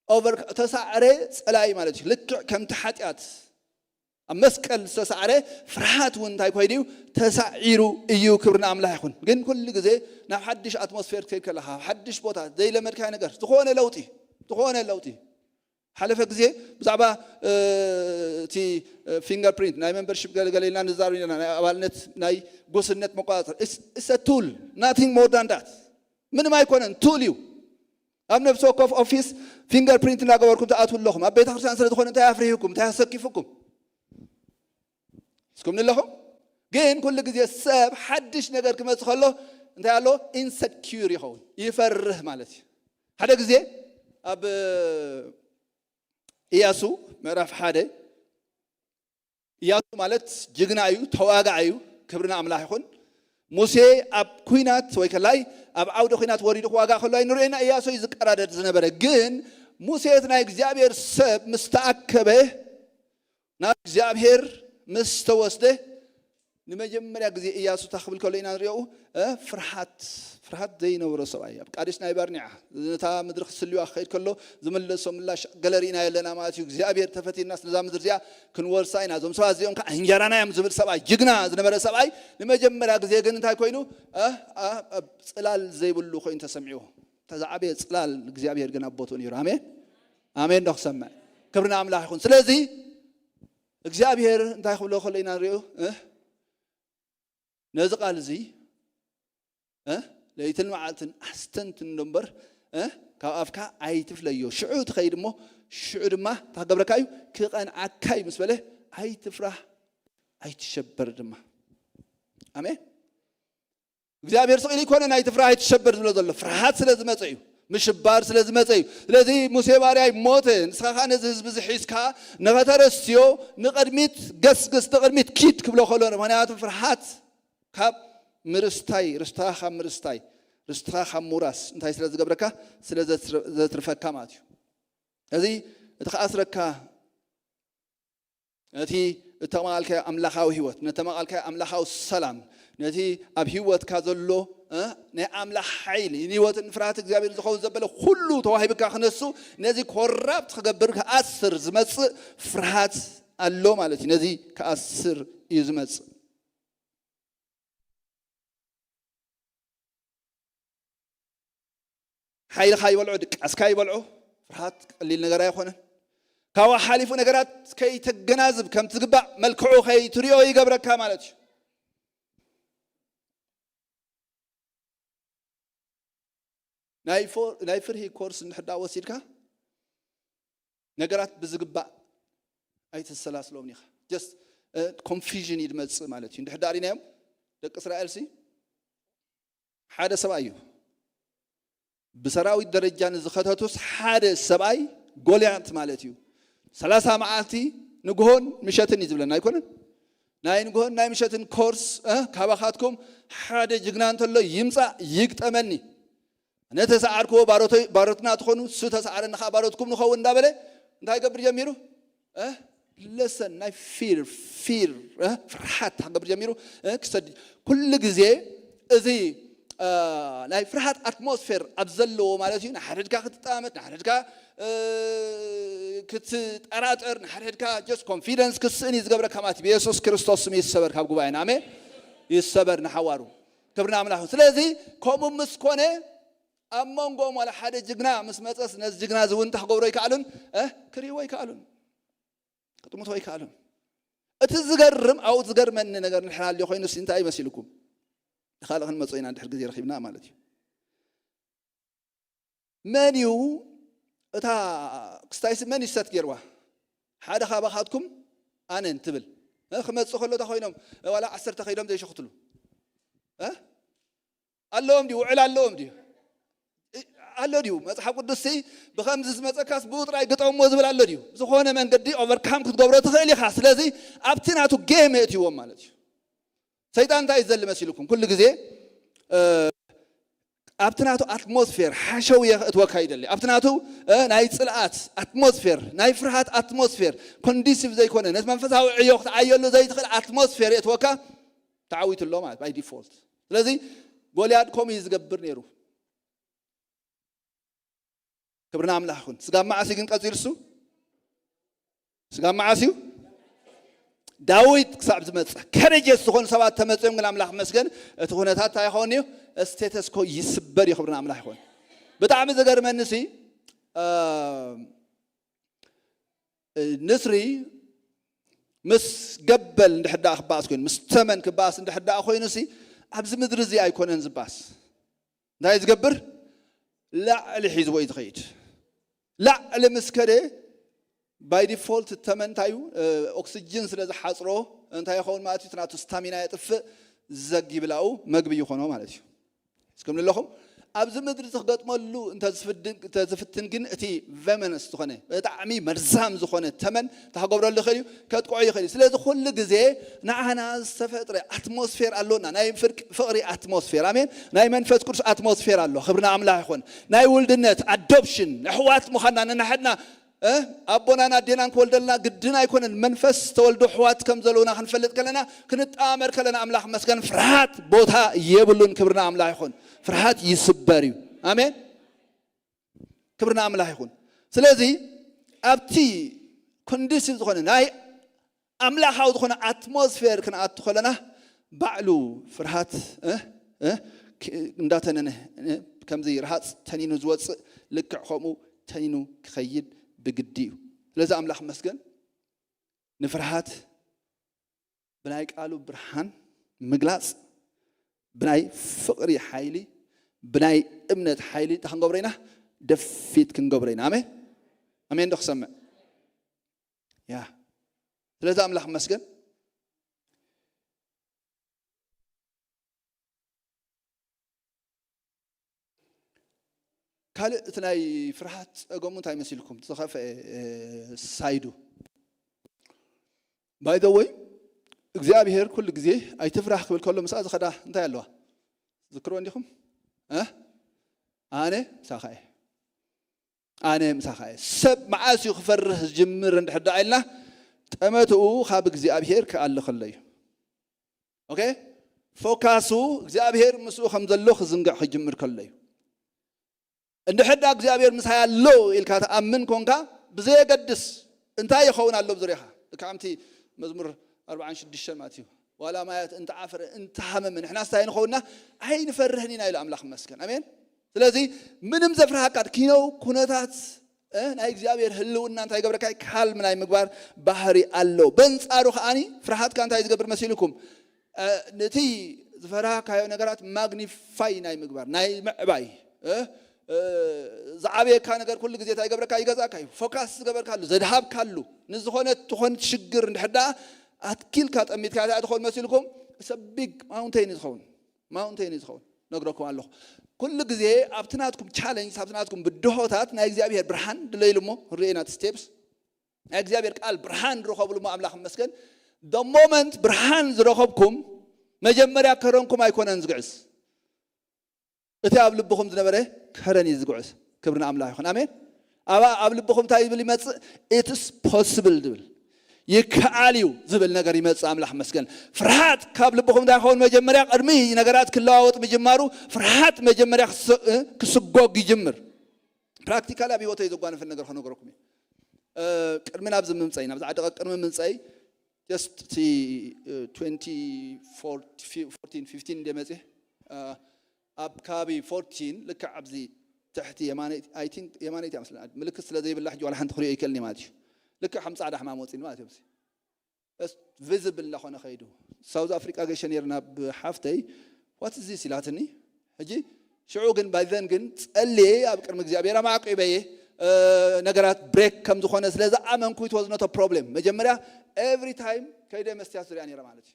ኦቨር ተሳዕረ ጸላኢ ማለት እዩ። ልክዕ ከምቲ ሓጢኣት ኣብ መስቀል ዝተሳዕረ ፍርሃት እውን እንታይ ኮይኑ እዩ? ተሳዒሩ እዩ። ክብሪ ንኣምላኽ ይኹን። ግን ኩሉ ግዜ ናብ ሓድሽ ኣትሞስፌር ክትከይድ ከለኻ፣ ኣብ ሓድሽ ቦታ ዘይለመድካዮ ነገር ዝኾነ ለውጢ፣ ዝኾነ ለውጢ ሓለፈ ግዜ ብዛዕባ እ፣ እቲ ፊንገር ፕሪንት ናይ ሜምበርሺፕ ገለገለ ኢልና ንዛረብ ኢና። ናይ ኣባልነት ናይ ጎስነት መቆጻጸር እሰ ቱል ናቲንግ ሞር ዳን ዳት ምንም ኣይኮነን፣ ቱል እዩ። ኣብ ነፍሲ ወከፍ ኦፊስ ፊንገር ፕሪንት እናገበርኩም ትኣትዉ ኣለኹም። ኣብ ቤተ ክርስቲያን ስለ ዝኾነ እንታይ ኣፍሪህኩም? እንታይ ኣሰኪፉኩም? እስኩም ኣለኹም። ግን ኩሉ ግዜ ሰብ ሓድሽ ነገር ክመጽእ ከሎ እንታይ ኣሎ? ኢንሰኪር ይኸውን፣ ይፈርህ ማለት እዩ። ሓደ ግዜ ኣብ ኢያሱ ምዕራፍ ሓደ፣ ኢያሱ ማለት ጅግና እዩ፣ ተዋጋእ እዩ። ክብሪ ንኣምላኽ ይኹን። ሙሴ ኣብ ኩናት ወይ ከላይ ኣብ ዓውደ ኩናት ወሪዱ ክዋጋእ ከሎ ኣይንርእዮና፣ ኢያሱ እዩ ዝቀዳደድ ዝነበረ። ግን ሙሴ እቲ ናይ እግዚኣብሔር ሰብ ምስ ተኣከበ፣ ናብ እግዚኣብሔር ምስ ተወስደ፣ ንመጀመርያ ግዜ እያሱ እንታይ ክብል ከሎ ኢና ንሪኦ? እ፣ ፍርሃት፣ ፍርሃት ዘይነበሮ ሰብኣይ ኣብ ቃዴስ ናይ ባርኒዓ፣ ነታ ምድሪ ክስልዋ ክኸይድ ከሎ ዝመለሶ ምላሽ ገለ ርኢና የለና ማለት እዩ። እግዚኣብሔር ተፈቲናስ ነዛ ምድሪ እዚኣ ክንወርሳ ኢና፣ እዞም ሰባት እዚኦም ከዓ እንጀራና እዮም ዝብል ሰብኣይ፣ ጅግና ዝነበረ ሰብኣይ፣ ንመጀመርያ ግዜ ግን እንታይ ኮይኑ? እ፣ እ፣ እ፣ ጽላል ዘይብሉ ኮይኑ ተሰሚዕዎ። እታ ዝዓበየ ጽላል እግዚኣብሔር ግን ኣብ ቦትኡ ነይሩ። ኣሜን፣ ኣሜን። ዶ ክሰምዕ? ክብሪ ንኣምላኽ ይኹን። ስለዚ እግዚኣብሔር እንታይ ክብሎ ከሎ ኢና ንሪኦ? እ፣ ነዚ ቃል እዚ፣ እ፣ ለይትን መዓልትን ኣስተንትን ዶ እምበር፣ እ፣ ካብ ኣፍካ ኣይትፍለዮ። ሽዑ ትኸይድ እሞ፣ ሽዑ ድማ እንታይ ክገብረካ እዩ? ክቐንዓካ እዩ ምስ በለ፣ ኣይትፍራህ፣ ኣይትሸበር ድማ። ኣሜን። እግዚኣብሔር ስቕ ኢሉ ኣይኮነን ኣይትፍራህ ኣይትሸበር ዝብሎ ዘሎ። ፍርሃት ስለ ዝመጸ እዩ። ምሽባር ስለ ዝመጸ እዩ። ስለዚ ሙሴ ባርያይ ሞተ፣ ንስኻ ኸኣ ነዚ ህዝቢ እዚ ሒዝካ ንኸተረስትዮ ንቕድሚት ገስግስ፣ ንቕድሚት ኪድ ክብሎ ከሎ፣ ምኽንያቱ ፍርሃት ካብ ምርስታይ፣ ርስትኻ ካብ ምርስታይ፣ ርስትኻ ካብ ምውራስ እንታይ ስለ ዝገብረካ? ስለ ዘትር-፣ ዘትርፈካ ማለት እዩ። እዚ እቲ ክኣስረካ፣ ነቲ እተማቓልካዮ ኣምላኻዊ ህይወት፣ ነተማቓልካዮ ኣምላኻዊ ሰላም፣ ነቲ ኣብ ህይወትካ ዘሎ፣ እ፣ ናይ ኣምላኽ ሓይሊ፣ ንህይወትን ፍርሃት እግዚኣብሔር ዝኸውን ዘበለ ኩሉ ተዋሂብካ ክነሱ፣ ነዚ ኮራፕት ክገብር ክኣስር ዝመጽእ ፍርሃት ኣሎ ማለት እዩ። ነዚ ክኣስር እዩ ዝመጽእ። ሓይልኻ ይበልዖ፣ ድቃስካ ይበልዖ። ፍርሃት ቀሊል ነገር ኣይኮነን። ካብኡ ሓሊፉ ነገራት ከይተገናዝብ፣ ከም ትግባእ መልክዑ ከይትሪኦ ይገብረካ ማለት እዩ። ናይ ፎ-፣ ናይ ፍርሂ ኮርስ እንድሕር ደኣ ወሲድካ፣ ነገራት ብዝግባእ ኣይተሰላስሎም ኢኻ። ጀስት፣ እ፣ ኮንፊዥን እዩ ዝመጽእ ማለት እዩ። እንድሕር ደኣ ሪናዮም፣ ደቂ እስራኤል ሲ ሓደ ሰብኣይ እዩ። ብሰራዊት ደረጃ ንዝኸተቱስ ሓደ ሰብኣይ ጎልያት ማለት እዩ። ሰላሳ መዓልቲ ንግሆን ምሸትን እዩ ዝብለና ኣይኮነን? ናይ ንግሆን ናይ ምሸትን ኮርስ፣ እ፣ ካባኻትኩም ሓደ ጅግና እንተሎ ይምጻእ ይግጠመኒ። ኣነ ተሰዓርክዎ ባሮተይ-፣ ባሮትና ትኾኑ፣ እሱ ተሰዓረኒ ኸዓ ባሮትኩም ንኸውን እንዳበለ እንታይ ይገብር ጀሚሩ? እ? ለሰን ናይ ፊር፣ ፊር፣ እ? ፍርሓት ክገብር ጀሚሩ፣ እ? ክሰድ-፣ ኩሉ ግዜ እዚ፣ እ፣ ናይ ፍርሃት ኣትሞስፌር ኣብ ዘለዎ ማለት እዩ። ንሓድሕድካ ክትጠማመት፣ ንሓድሕድካ፣ እ፣ ክትጠራጠር፣ ንሓድሕድካ ጀስት ኮንፊደንስ ክትስእን እዩ ዝገብረካ ማለት እዩ። ብየሱስ ክርስቶስ ስም ይሰበር ካብ ጉባኤና። ኣሜን። ይሰበር ንሓዋሩ። ክብሪ ንኣምላኽ። ስለዚ ከምኡ ምስ ኮነ ኣብ መንጎኦም ዋላ ሓደ ጅግና ምስ መጸስ ነዚ ጅግና እዚ እውን እንታይ ክገብሮ ኣይከኣሉን? እ? ክርእይዎ ኣይከኣሉን። ክጥምቶ ኣይከኣሉን። እቲ ዝገርም፣ ኣብኡ ዝገርመኒ ነገር እንድሕር ሃልዩ ኮይኑስ እንታይ ይመሲልኩም? ንኻልእ ክንመጾ ኢና እንድሕር ግዜ ረኺብና ማለት እዩ። መን እዩ እታ ክስታይሲ መን እዩ ሰት ገይርዋ? ሓደ ካባኻትኩም ኣነን ትብል። እ? ክመጽእ ከሎ እታ ኮይኖም፣ ዋላ ዓሰርተ ከይዶም ዘይሸኽትሉ። እ? ኣለዎም ድዩ? ውዕል ኣለዎም ድዩ? እ-፣ ኣሎ ድዩ? መጽሓፍ ቅዱስሲ ብኸምዚ ዝመጸካስ ብኡ ጥራይ ግጠሞ ዝብል ኣሎ ድዩ? ዝኾነ መንገዲ ኦቨርካም ክትገብሮ ትኽእል ኢኻ። ስለዚ ኣብቲ ናቱ ጌም የእትይዎም ማለት እዩ። ሰይጣን እንታይ እዩ ዝደሊ መሲልኩም? ኩሉ ግዜ፣ እ፣ ኣብቲ ናቱ ኣትሞስፌር ሓሸውየ ከእትወካ ይደሊ። ኣብቲ ናቱ፣ እ፣ ናይ ጽልኣት ኣትሞስፌር፣ ናይ ፍርሃት ኣትሞስፌር፣ ኮንዲሲቭ ዘይኮነ፣ ነቲ መንፈሳዊ ዕዮ ክትዓየሉ ዘይትኽእል ኣትሞስፌር የእትወካ፣ ተዓዊቱ ኣሎ ማለት ባይ ዲፎልት። ስለዚ ጎልያድ ከምኡ እዩ ዝገብር ነይሩ። ክብሪ ንኣምላኽ ይኹን። ስጋብ መዓስ እዩ ግን ቀጺሉ እሱ? ስጋብ መዓስ እዩ? ዳዊት ክሳብ ዝመጽእ፣ ከረጀስ ዝኾኑ ሰባት ተመጽዮም፣ ግን ኣምላኽ መስገን እቲ ኩነታት እንታይ ይኸውን እዩ? ስቴተስኮ ይስበር እዩ። ክብሪ ንኣምላኽ ይኹን። ብጣዕሚ ዝገርመኒ ሲ፣ እ፣ ንስሪ ምስ ገበል እንድሕር ደኣ ክበኣስ ኮይኑ፣ ምስ ተመን ክበኣስ እንድሕር ደኣ ኮይኑ ሲ፣ ኣብዚ ምድሪ እዚ ኣይኮነን ዝበኣስ። እንታይ ዝገብር? ላዕሊ ሒዝዎ እዩ ዝኸይድ። ላዕሊ ምስ ከደ፣ ባይ ዲፎልት ተመን እንታይ እዩ? እ፣ ኦክስጅን ስለ ዝሓጽሮ እንታይ ይኸውን ማለት እዩ? እቲ ናቱ ስታሚና የጥፍእ፣ ዘግ ይብላኡ፣ መግቢ ይኾኖ ማለት እዩ። እስከም ንለኹም ኣብዚ ምድሪ እዚ ክገጥመሉ እንተ ዝፍድን-፣ እንተ ዝፍትን ግን እቲ ቨመነስ ዝኾነ፣ ብጣዕሚ መርዛም ዝኾነ ተመን እንታይ ክገብረሉ ይኽእል እዩ? ከጥቅዖ ይኽእል እዩ። ስለዚ ኩሉ ግዜ ንዓና ዝተፈጥረ ኣትሞስፌር ኣሎና፣ ናይ ፍርቅ-፣ ፍቕሪ ኣትሞስፌር፣ ኣሜን፣ ናይ መንፈስ ቅዱስ ኣትሞስፌር ኣሎ። ክብሪ ንኣምላኽ ይኹን። ናይ ውልድነት፣ ኣዶፕሽን፣ ኣሕዋት ምዃንና፣ ነንሓድና እ ኣቦናን ኣዴናን ክወልደልና ግድን ኣይኮነን። መንፈስ ተወልዶ ኣሕዋት ከም ዘለውና ክንፈልጥ ከለና፣ ክንጠማመር ከለና፣ ኣምላኽ መስገን፣ ፍርሃት ቦታ የብሉን። ክብርና ኣምላኽ ይኹን። ፍርሃት ይስበር እዩ። ኣሜን። ክብርና ኣምላኽ ይኹን። ስለዚ ኣብቲ ኮንዲሲቭ ዝኾነ ናይ ኣምላኻዊ ዝኾነ ኣትሞስፌር ክንኣቱ ከለና፣ ባዕሉ ፍርሃት እ እ ክ- እንዳተነነ እ ከምዚ ረሃፅ ተኒኑ ዝወፅእ፣ ልክዕ ከምኡ ተኒኑ ክኸይድ ብግዲ እዩ። ስለዚ ኣምላኽ መስገን፣ ንፍርሃት ብናይ ቃሉ ብርሃን ምግላፅ፣ ብናይ ፍቕሪ ሓይሊ፣ ብናይ እምነት ሓይሊ እንታይ ክንገብሮ ኢና? ደፊት ክንገብሮ ኢና። ኣሜን። ኣሜን ዶ ክሰምዕ? ያ ስለዚ ኣምላኽ መስገን። ካልእ እቲ ናይ ፍርሃት ጸገሙ እንታይ መሲልኩም? ዝኸፍአ ሳይዱ ባይ ዘ ወይ እግዚኣብሔር ኩሉ ግዜ ኣይትፍራህ ክብል ከሎ ምስኣ ዝኸዳ እንታይ ኣለዋ? ዝክርዎ እንዲኹም እ ኣነ ምሳኻ እየ። ኣነ ምሳኻ እየ። ሰብ መዓስ እዩ ክፈርህ ዝጅምር እንድሕር ደኣ ኢልና፣ ጠመትኡ ካብ እግዚኣብሔር ክኣሊ ከሎ እዩ። ኦኬ፣ ፎካሱ እግዚኣብሔር ምስኡ ከም ዘሎ ክዝንግዕ ክጅምር ከሎ እዩ። እንድሕር ደኣ እግዚኣብሔር ምሳይ ኣሎ ኢልካ ትኣምን ኮንካ፣ ብዘየገድስ እንታይ ይኸውን ኣሎ ብዙርያኻ? ልክዕ ከምቲ መዝሙር ኣርባዓን ሽዱሽተን ማለት እዩ። ዋላ ማያት እንተዓፈረ እንተሃመመ ንሕና ስታይ ንኸውንና ኣይንፈርህን ኢና ኢሉ ኣምላኽ መስገን። ኣሜን። ስለዚ ምንም ዘፍርሃካ ኪነው ኩነታት እ፣ ናይ እግዚኣብሔር ህልውና እንታይ ይገብረካ? ካልም ናይ ምግባር ባህሪ ኣሎ። በንጻሩ ከኣኒ ፍርሃትካ እንታይ ዝገብር መሲልኩም? እ፣ ነቲ ዝፈራህካዮ ነገራት ማግኒፋይ ናይ ምግባር ናይ ምዕባይ እ፣ እ፣ ዝዓበየካ ነገር ኩሉ ግዜ እንታይ ይገብረካ? ይገዛእካ እዩ። ፎካስ ዝገበርካሉ፣ ዘድሃብካሉ ንዝኾነ ትኾን ሽግር እንድሕር ደኣ ኣትኪልካ ጠሚትካ እንታይ ትኾን መሲልኩም? ሰቢግ ማውንቴን እዩ ዝኸውን። ማውንቴን እዩ ዝኸውን። ነግረኩም ኣለኹ። ኩሉ ግዜ ኣብቲ ናትኩም ቻለንጅ፣ ኣብቲ ናትኩም ብድሆታት ናይ እግዚኣብሔር ብርሃን ድለይሉ እሞ ርእና እቲ ስቴፕስ ናይ እግዚኣብሔር ቃል ብርሃን ርኸብሉ እሞ ኣምላኽ መስገን። ደ ሞመንት ብርሃን ዝረኸብኩም መጀመርያ ከረንኩም ኣይኮነን ዝግዕዝ፣ እቲ ኣብ ልብኹም ዝነበረ ከረን እዩ ዝግዕዝ። ክብሪ ንኣምላኽ ይኹን። ኣሜን። ኣብ ኣብ ልብኹም እንታይ ይብል ይመጽእ? ኢትስ ፖስብል ዝብል፣ ይከኣል እዩ ዝብል ነገር ይመጽእ። ኣምላኽ መስገን። ፍርሃት ካብ ልብኹም እንታይ ይኸውን? መጀመርያ ቅድሚ ነገራት ክለዋወጥ ምጅማሩ ፍርሃት መጀመርያ ክስ- እ፣ ክስጎግ ይጅምር። ፕራክቲካሊ ኣብ ህይወተይ ዘጓነፈ ነገር ከነገረኩም እዩ። እ፣ ቅድሚ ናብዚ ምምፀይ ናብዚ ዓዲ ቅድሚ ምምፀይ just እቲ እ፣ ትወንቲ ፎርቲን ፊፍቲን እንደ መፅእ እ፣ ኣብ ከባቢ ፎርቲን ልክዕ ኣብዚ ትሕቲ የማነይቲ ኣይ ቲንክ የማነይቲ እያ መስለኒ፣ ምልክት ስለ ዘይብላ ሕጂ ዋላ ሓንቲ ክሪኦ ይከልኒ ማለት እዩ። ልክዕ ከም ፃዕዳ ሕማም ወፂኒ ማለት እዩ። ቪዝብል እናኾነ ከይዱ። ሳውዝ ኣፍሪቃ ገሸ ነይርና ብሓፍተይ ዋት ዚስ ኢላትኒ። ሕጂ ሽዑ ግን ባይዘን ግን ጸልየ ኣብ ቅድሚ እግዚኣብሔር ኣማዕቂበየ እ፣ ነገራት ብሬክ ከም ዝኾነ ስለ ዝኣመንኩ it was not a problem። መጀመርያ ኤቭሪ ታይም ከይደ መስትያት ዝሪኣ ነይረ ማለት እዩ።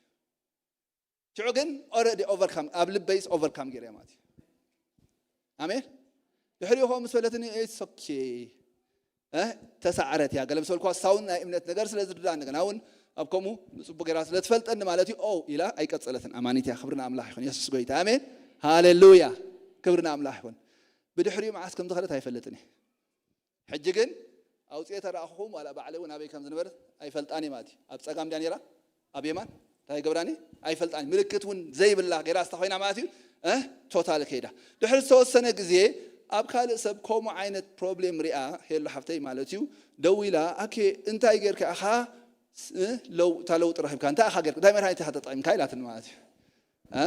ሽዑ ግን ኦረዲ ኦቨርካም ኣብ ልበይስ ኦቨርካም ገይረ ማለት እዩ። ኣሜን። ድሕሪኡ ከምኡ ምስ በለትኒ ኢትስ ኦኬ እ፣ ተሳዕረት እያ ገለ ምስ በልኳ ሳውን ናይ እምነት ነገር ስለ ዝርዳእ እንደገና እውን ኣብ ከምኡ ንጽቡቅ ገይራ ስለ ትፈልጠኒ ማለት እዩ። ኦ ኢላ ኣይቀጸለትን። ኣማኒት እያ። ክብሪ ንኣምላኽ ይኹን። የሱስ ጎይታ። ኣሜን። ሃሌሉያ። ክብሪ ንኣምላኽ ይኹን። ብድሕሪኡ መዓስ ከም ዝኸደት ኣይፈልጥን እየ። ሕጂ ግን ኣውፅኤ ተረኣኹኹም ዋላ ባዕለ እውን ኣበይ ከም ዝነበረት ኣይፈልጣን እየ ማለት እዩ። ኣብ ፀጋም ድያ ነይራ ኣብ የማን እንታይ ገብራኒ ኣይፈልጣን። ምልክት እውን ዘይብላ ገይራ ስታ ኮይና ማለት እዩ። እ፣ ቶታል ከይዳ ድሕሪ ዝተወሰነ ግዜ ኣብ ካልእ ሰብ ከምኡ ዓይነት ፕሮብሌም ሪኣ ሄሉ ሓፍተይ ማለት እዩ። ደዊላ ኣኬ እንታይ ጌርካ ኢኻ? እ፣ ለው እታ ለውጢ ረኺብካ እንታይ ኢኻ ጌርካ እንታይ መድሃኒት ኢኻ ተጠቂምካ ኢላትኒ ማለት እዩ። እ፣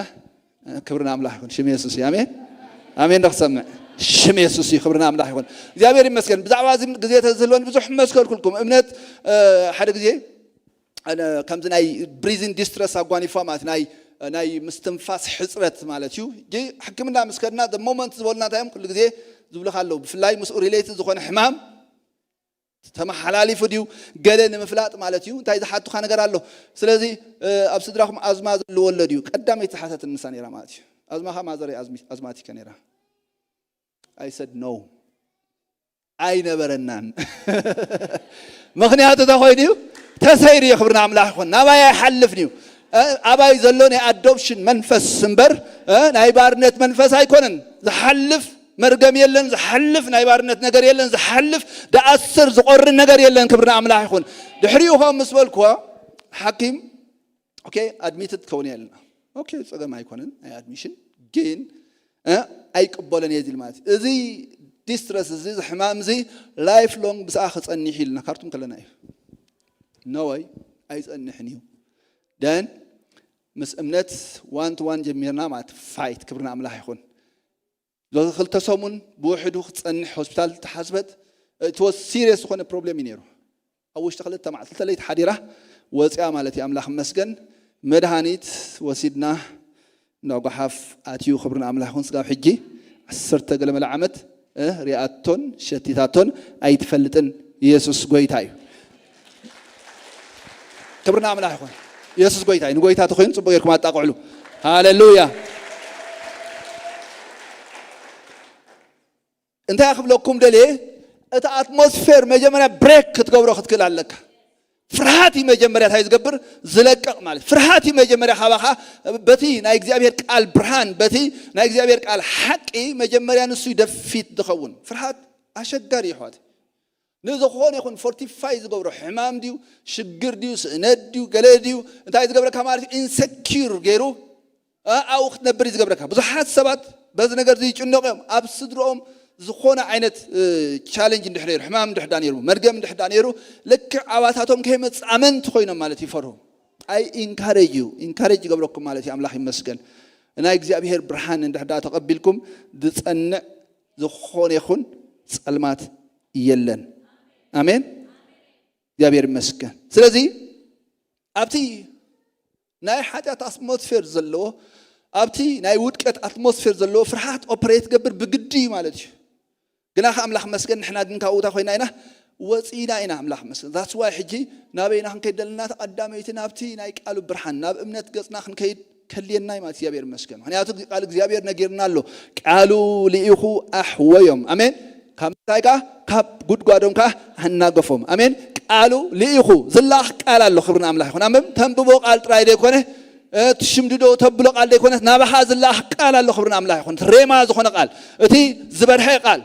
ክብሪ ንኣምላኽ ይኹን። ሽም የሱስ እዩ። ኣሜን። ኣሜን ዶ ክሰምዕ? ሽም የሱስ እዩ። ክብሪ ንኣምላኽ ይኹን። እግዚኣብሔር ይመስገን። ብዛዕባ እዚ ግዜ ተዝህልወኒ ብዙሕ መስከርኩልኩም። እምነት እ፣ ሓደ ግዜ ኣነ ከምዚ ናይ ብሪዝን ዲስትረስ ኣጓኒፋ ማለት ናይ ናይ ምስትንፋስ ሕፅረት ማለት እዩ። ሕጂ ሕክምና ምስ ከድና ሞመንት ዝበሉና እንታይ እዮም ኩሉ ግዜ ዝብሉካ ኣለዉ። ብፍላይ ምስኡ ሪሌትድ ዝኾነ ሕማም ተመሓላሊፉ ድዩ ገለ ንምፍላጥ ማለት እዩ። እንታይ ዝሓቱካ ነገር ኣሎ። ስለዚ እ፣ ኣብ ስድራኹም ኣዝማ ዘለዎ ኣሎ ድዩ? ቀዳመይቲ ዝሓተትን ንሳ ነይራ ማለት እዩ። ኣዝማኻ ማዘረይ ኣዝሚ- ኣዝማቲከ ነይራ። I said no ኣይነበረናን። ምክንያቱ እንታይ ኮይኑ እዩ? ተሰይሩ እዩ። ክብሪ ንኣምላኽ ይኹን። ናባይ ኣይሓልፍን እዩ። እ፣ ኣባይ ዘሎ ናይ ኣዶፕሽን መንፈስ እምበር እ፣ ናይ ባርነት መንፈስ ኣይኮነን። ዝሓልፍ መርገም የለን ዝሓልፍ፣ ናይ ባርነት ነገር የለን ዝሓልፍ፣ ደኣስር ዝቆርን ነገር የለን። ክብርና ኣምላኽ ይኹን። ድሕሪኡ ከም ምስ በልኩዎ ሓኪም ኦኬ ኣድሚትድ ትኸውን እያ ኢልና። ኦኬ ጸገም ኣይኮነን ናይ ኣድሚሽን፣ ግን እ፣ ኣይቅበሎን እየ ዝብል ማለት እዩ። እዚ ዲስትረስ እዚ፣ እዚ ሕማም እዚ ላይፍ ሎንግ ብስኣ ክጸኒሕ ኢልና ካርቱም ከለና እዩ። ኖ ወይ ኣይጸንሕን እዩ። ደን ምስ እምነት ዋን ቱ ዋን ጀሚርና ማለት ፋይት። ክብርና ኣምላኽ ይኹን። ዞዚ ክልተ ሰሙን ብውሕዱ ክትጸንሕ ሆስፒታል ተሓስበት። እቲ ወስ ሲሪየስ ዝኾነ ፕሮብሌም እዩ ነይሩ። ኣብ ውሽጢ ክልተ መዓልቲ፣ ክልተ ለይቲ ሓዲራ ወፂኣ ማለት እዩ። ኣምላኽ ይመስገን። መድሃኒት ወሲድና፣ እንዳ ጓሓፍ ኣትዩ። ክብሪ ንኣምላኽ ይኹን። ስጋብ ሕጂ ዓሰርተ ገለ መለ ዓመት እ፣ ሪኣቶን ሸቲታቶን ኣይትፈልጥን። ኢየሱስ ጎይታ እዩ። ክብሪ ንኣምላኽ ይኹን። ኢየሱስ ጎይታ እዩ። ንጎይታ ተኾይኑ ጽቡቕ ጌርኩም ኣጣቕዕሉ። ሃሌሉያ። እንታይ ክብለኩም ደልየ፣ እቲ ኣትሞስፌር መጀመርያ ብሬክ ክትገብሮ ክትክእል ኣለካ። ፍርሃት እዩ መጀመርያ እንታይ ዝገብር፣ ዝለቅቕ ማለት። ፍርሃት እዩ መጀመርያ ካባኻ በቲ ናይ እግዚኣብሔር ቃል ብርሃን፣ በቲ ናይ እግዚኣብሔር ቃል ሓቂ መጀመርያ ንሱ እዩ ደፊት ዝኸውን። ፍርሃት ኣሸጋሪ እዩ ኣሕዋት። ንዝኾነ ይኹን ፎርቲፋይ ዝገብሮ ሕማም ድዩ፣ ሽግር ድዩ፣ ስእነት ድዩ፣ ገለ ድዩ፣ እንታይ ዝገብረካ ማለት እዩ፣ ኢንሰኪር ገይሩ እ፣ ኣብኡ ክትነብር እዩ ዝገብረካ። ብዙሓት ሰባት በዚ ነገር እዚ ይጭነቑ እዮም። ኣብ ስድርኦም ዝኾነ ዓይነት እ፣ ቻለንጅ እንድሕር ነይሩ፣ ሕማም እንድሕር ዳ ነይሩ፣ መርገም እንድሕር ዳ ነይሩ፣ ልክዕ ኣባታቶም ከይመጽእ ኣመንቲ ኮይኖም ማለት ይፈርሁ። ኣይ ኢንካሬጅ እዩ፣ ኢንካሬጅ ይገብረኩም ማለት እዩ። ኣምላኽ ይመስገን። ናይ እግዚኣብሔር ብርሃን እንድሕር ዳ ተቐቢልኩም ዝጸንዕ ዝኾነ ይኹን ጸልማት የለን። ኣሜን። እግዚኣብሔር ይመስገን። ስለዚ ኣብቲ ናይ ሓጢኣት ኣትሞስፌር ዘለዎ፣ ኣብቲ ናይ ውድቀት ኣትሞስፌር ዘለዎ ፍርሃት ኦፐሬት ገብር ብግዲ እዩ ማለት እዩ። ግና ከ ኣምላኽ መስገን ንሕና ግን ካብኡ እታ ኮይና ኢና ወፂና ኢና። ኣምላኽ መስገን ዛትስ ዋይ ሕጂ ናበይና ክንከይድ ደለና? ተቐዳመይቲ ናብቲ ናይ ቃሉ ብርሃን ናብ እምነት ገፅና ክንከይድ ከልየና እዩ ማለት እግዚኣብሔር መስገን። ምክንያቱ ቃል እግዚኣብሔር ነጊርና ኣሎ፣ ቃሉ ልኢኹ ኣሕወዮም። ኣሜን። ካብ ምንታይ ከኣ? ካብ ጉድጓዶም ከኣ ኣናገፎም። ኣሜን። ቃሉ ልኢኹ ዝለኣኽ ቃል ኣሎ። ክብሪ ንኣምላኽ ይኹን። ኣሜን። ተንብቦ ቃል ጥራይ ዘይኮነ፣ እ፣ ትሽምድዶ ተብሎ ቃል ዘይኮነ፣ ናባኻ ዝለኣኽ ቃል ኣሎ። ክብሪ ንኣምላኽ ይኹን። እቲ ሬማ ዝኾነ ቃል፣ እቲ ዝበርሀ ቃል።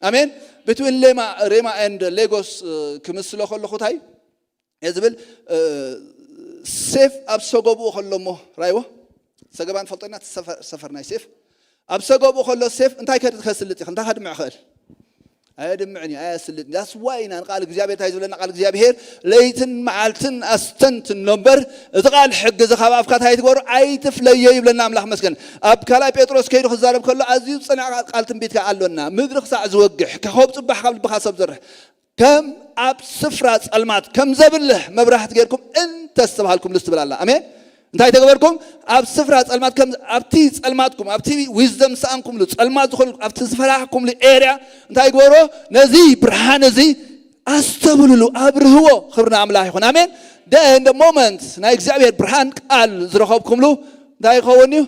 ኣሜን። ብትዊን ሌማ፣ ሬማ ኤንድ ሌጎስ፣ እ፣ ክምስሎ ከለኹ እንታይ እየ ዝብል፣ እ፣ ሴፍ ኣብ ሰገብኡ ከሎ እሞ ራይዎ ሰገባን ፈልጦና ሰፈር፣ ሰፈር ናይ ሴፍ ኣብ ሰገብኡ ከሎ ሴፍ እንታይ ከድ-፣ ከስልጥ ይኽእል? እንታይ ከድምዕ ይኽእል? ኣየድምዕን እዩ፣ ኣየስልጥን። ዳስ ዋይ ኢና ንቃል እግዚኣብሔር እንታይ ዝብለና? ቃል እግዚኣብሔር ለይትን መዓልትን ኣስተንትን ነበር። እዚ ቃል ሕጊ እዚ ካብ ኣፍካ እንታይ ትግበሩ? ኣይትፍለዮ ይብለና ኣምላኽ መስገን። ኣብ ካልኣይ ጴጥሮስ ከይዱ ክዛረብ ከሎ ኣዝዩ ዝጸንዐ ቃል ትንቢት ከኣ ኣሎና። ምድሪ ክሳዕ ዝወግሕ፣ ኮኾብ ጽባሕ ካብ ልብኻ ሰብ ዘርሕ። ከም ኣብ ስፍራ ጸልማት ከም ዘብልህ መብራህቲ ጌርኩም እንተስተብሃልኩም ልስ ትብል ኣላ። ኣሜን። እንታይ ተገበርኩም? ኣብ ስፍራ ጸልማት ከም፣ ኣብቲ ጸልማትኩም፣ ኣብቲ ዊዝደም ሰኣንኩምሉ፣ ጸልማት ዝኾኑ፣ ኣብቲ ዝፈራሕኩምሉ ኤርያ እንታይ ግበሮ? ነዚ ብርሃን እዚ ኣስተብህልሉ፣ ኣብርህዎ። ክብሪ ንኣምላኽ ይኹን። ኣሜን። ደን ደ ሞመንት ናይ እግዚኣብሔር ብርሃን ቃል ዝረኸብኩምሉ እንታይ ይኸውን እዩ?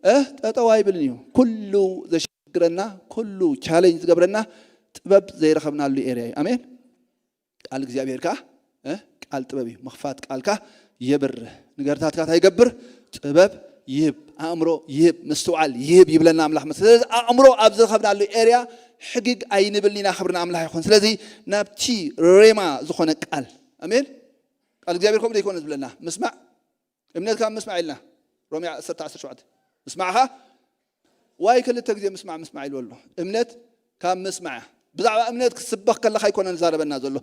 እ፣ ጠጠው ኣይብልን እዩ። ኩሉ ዘሽግረና፣ ኩሉ ቻሌንጅ ዝገብረና ጥበብ ዘይረኸብናሉ ኤርያ እዩ። ኣሜን። ቃል እግዚኣብሔር ከኣ፣ እ፣ ቃል ጥበብ እዩ። ምኽፋት ቃልካ የብርህ። ንገርታትካ እንታይ ይገብር? ጥበብ ይህብ፣ ኣእምሮ ይህብ፣ ምስትውዓል ይህብ ይብለና ኣምላኽ። ስለዚ ኣእምሮ ኣብ ዝረኸብናሉ ኤርያ ሕግግ ኣይንብልን ኢና። ክብሪ ንኣምላኽ ይኹን። ስለዚ ናብቲ ሬማ ዝኾነ ቃል፣ ኣሜን። ቃል እግዚኣብሔር ከምኡ ዘይኮነ ዝብለና ምስማዕ፣ እምነት ካብ ምስማዕ ኢልና ሮሜ ዓሰርተ ዓሰርተ ሸውዓተ ምስማዕኻ ዋይ ክልተ ግዜ ምስማዕ ምስማዕ ኢሉ ኣሎ። እምነት ካብ ምስማዕ እያ። ብዛዕባ እምነት ክስበኽ ከለኻ ኣይኮነን ዝዛረበና ዘሎ።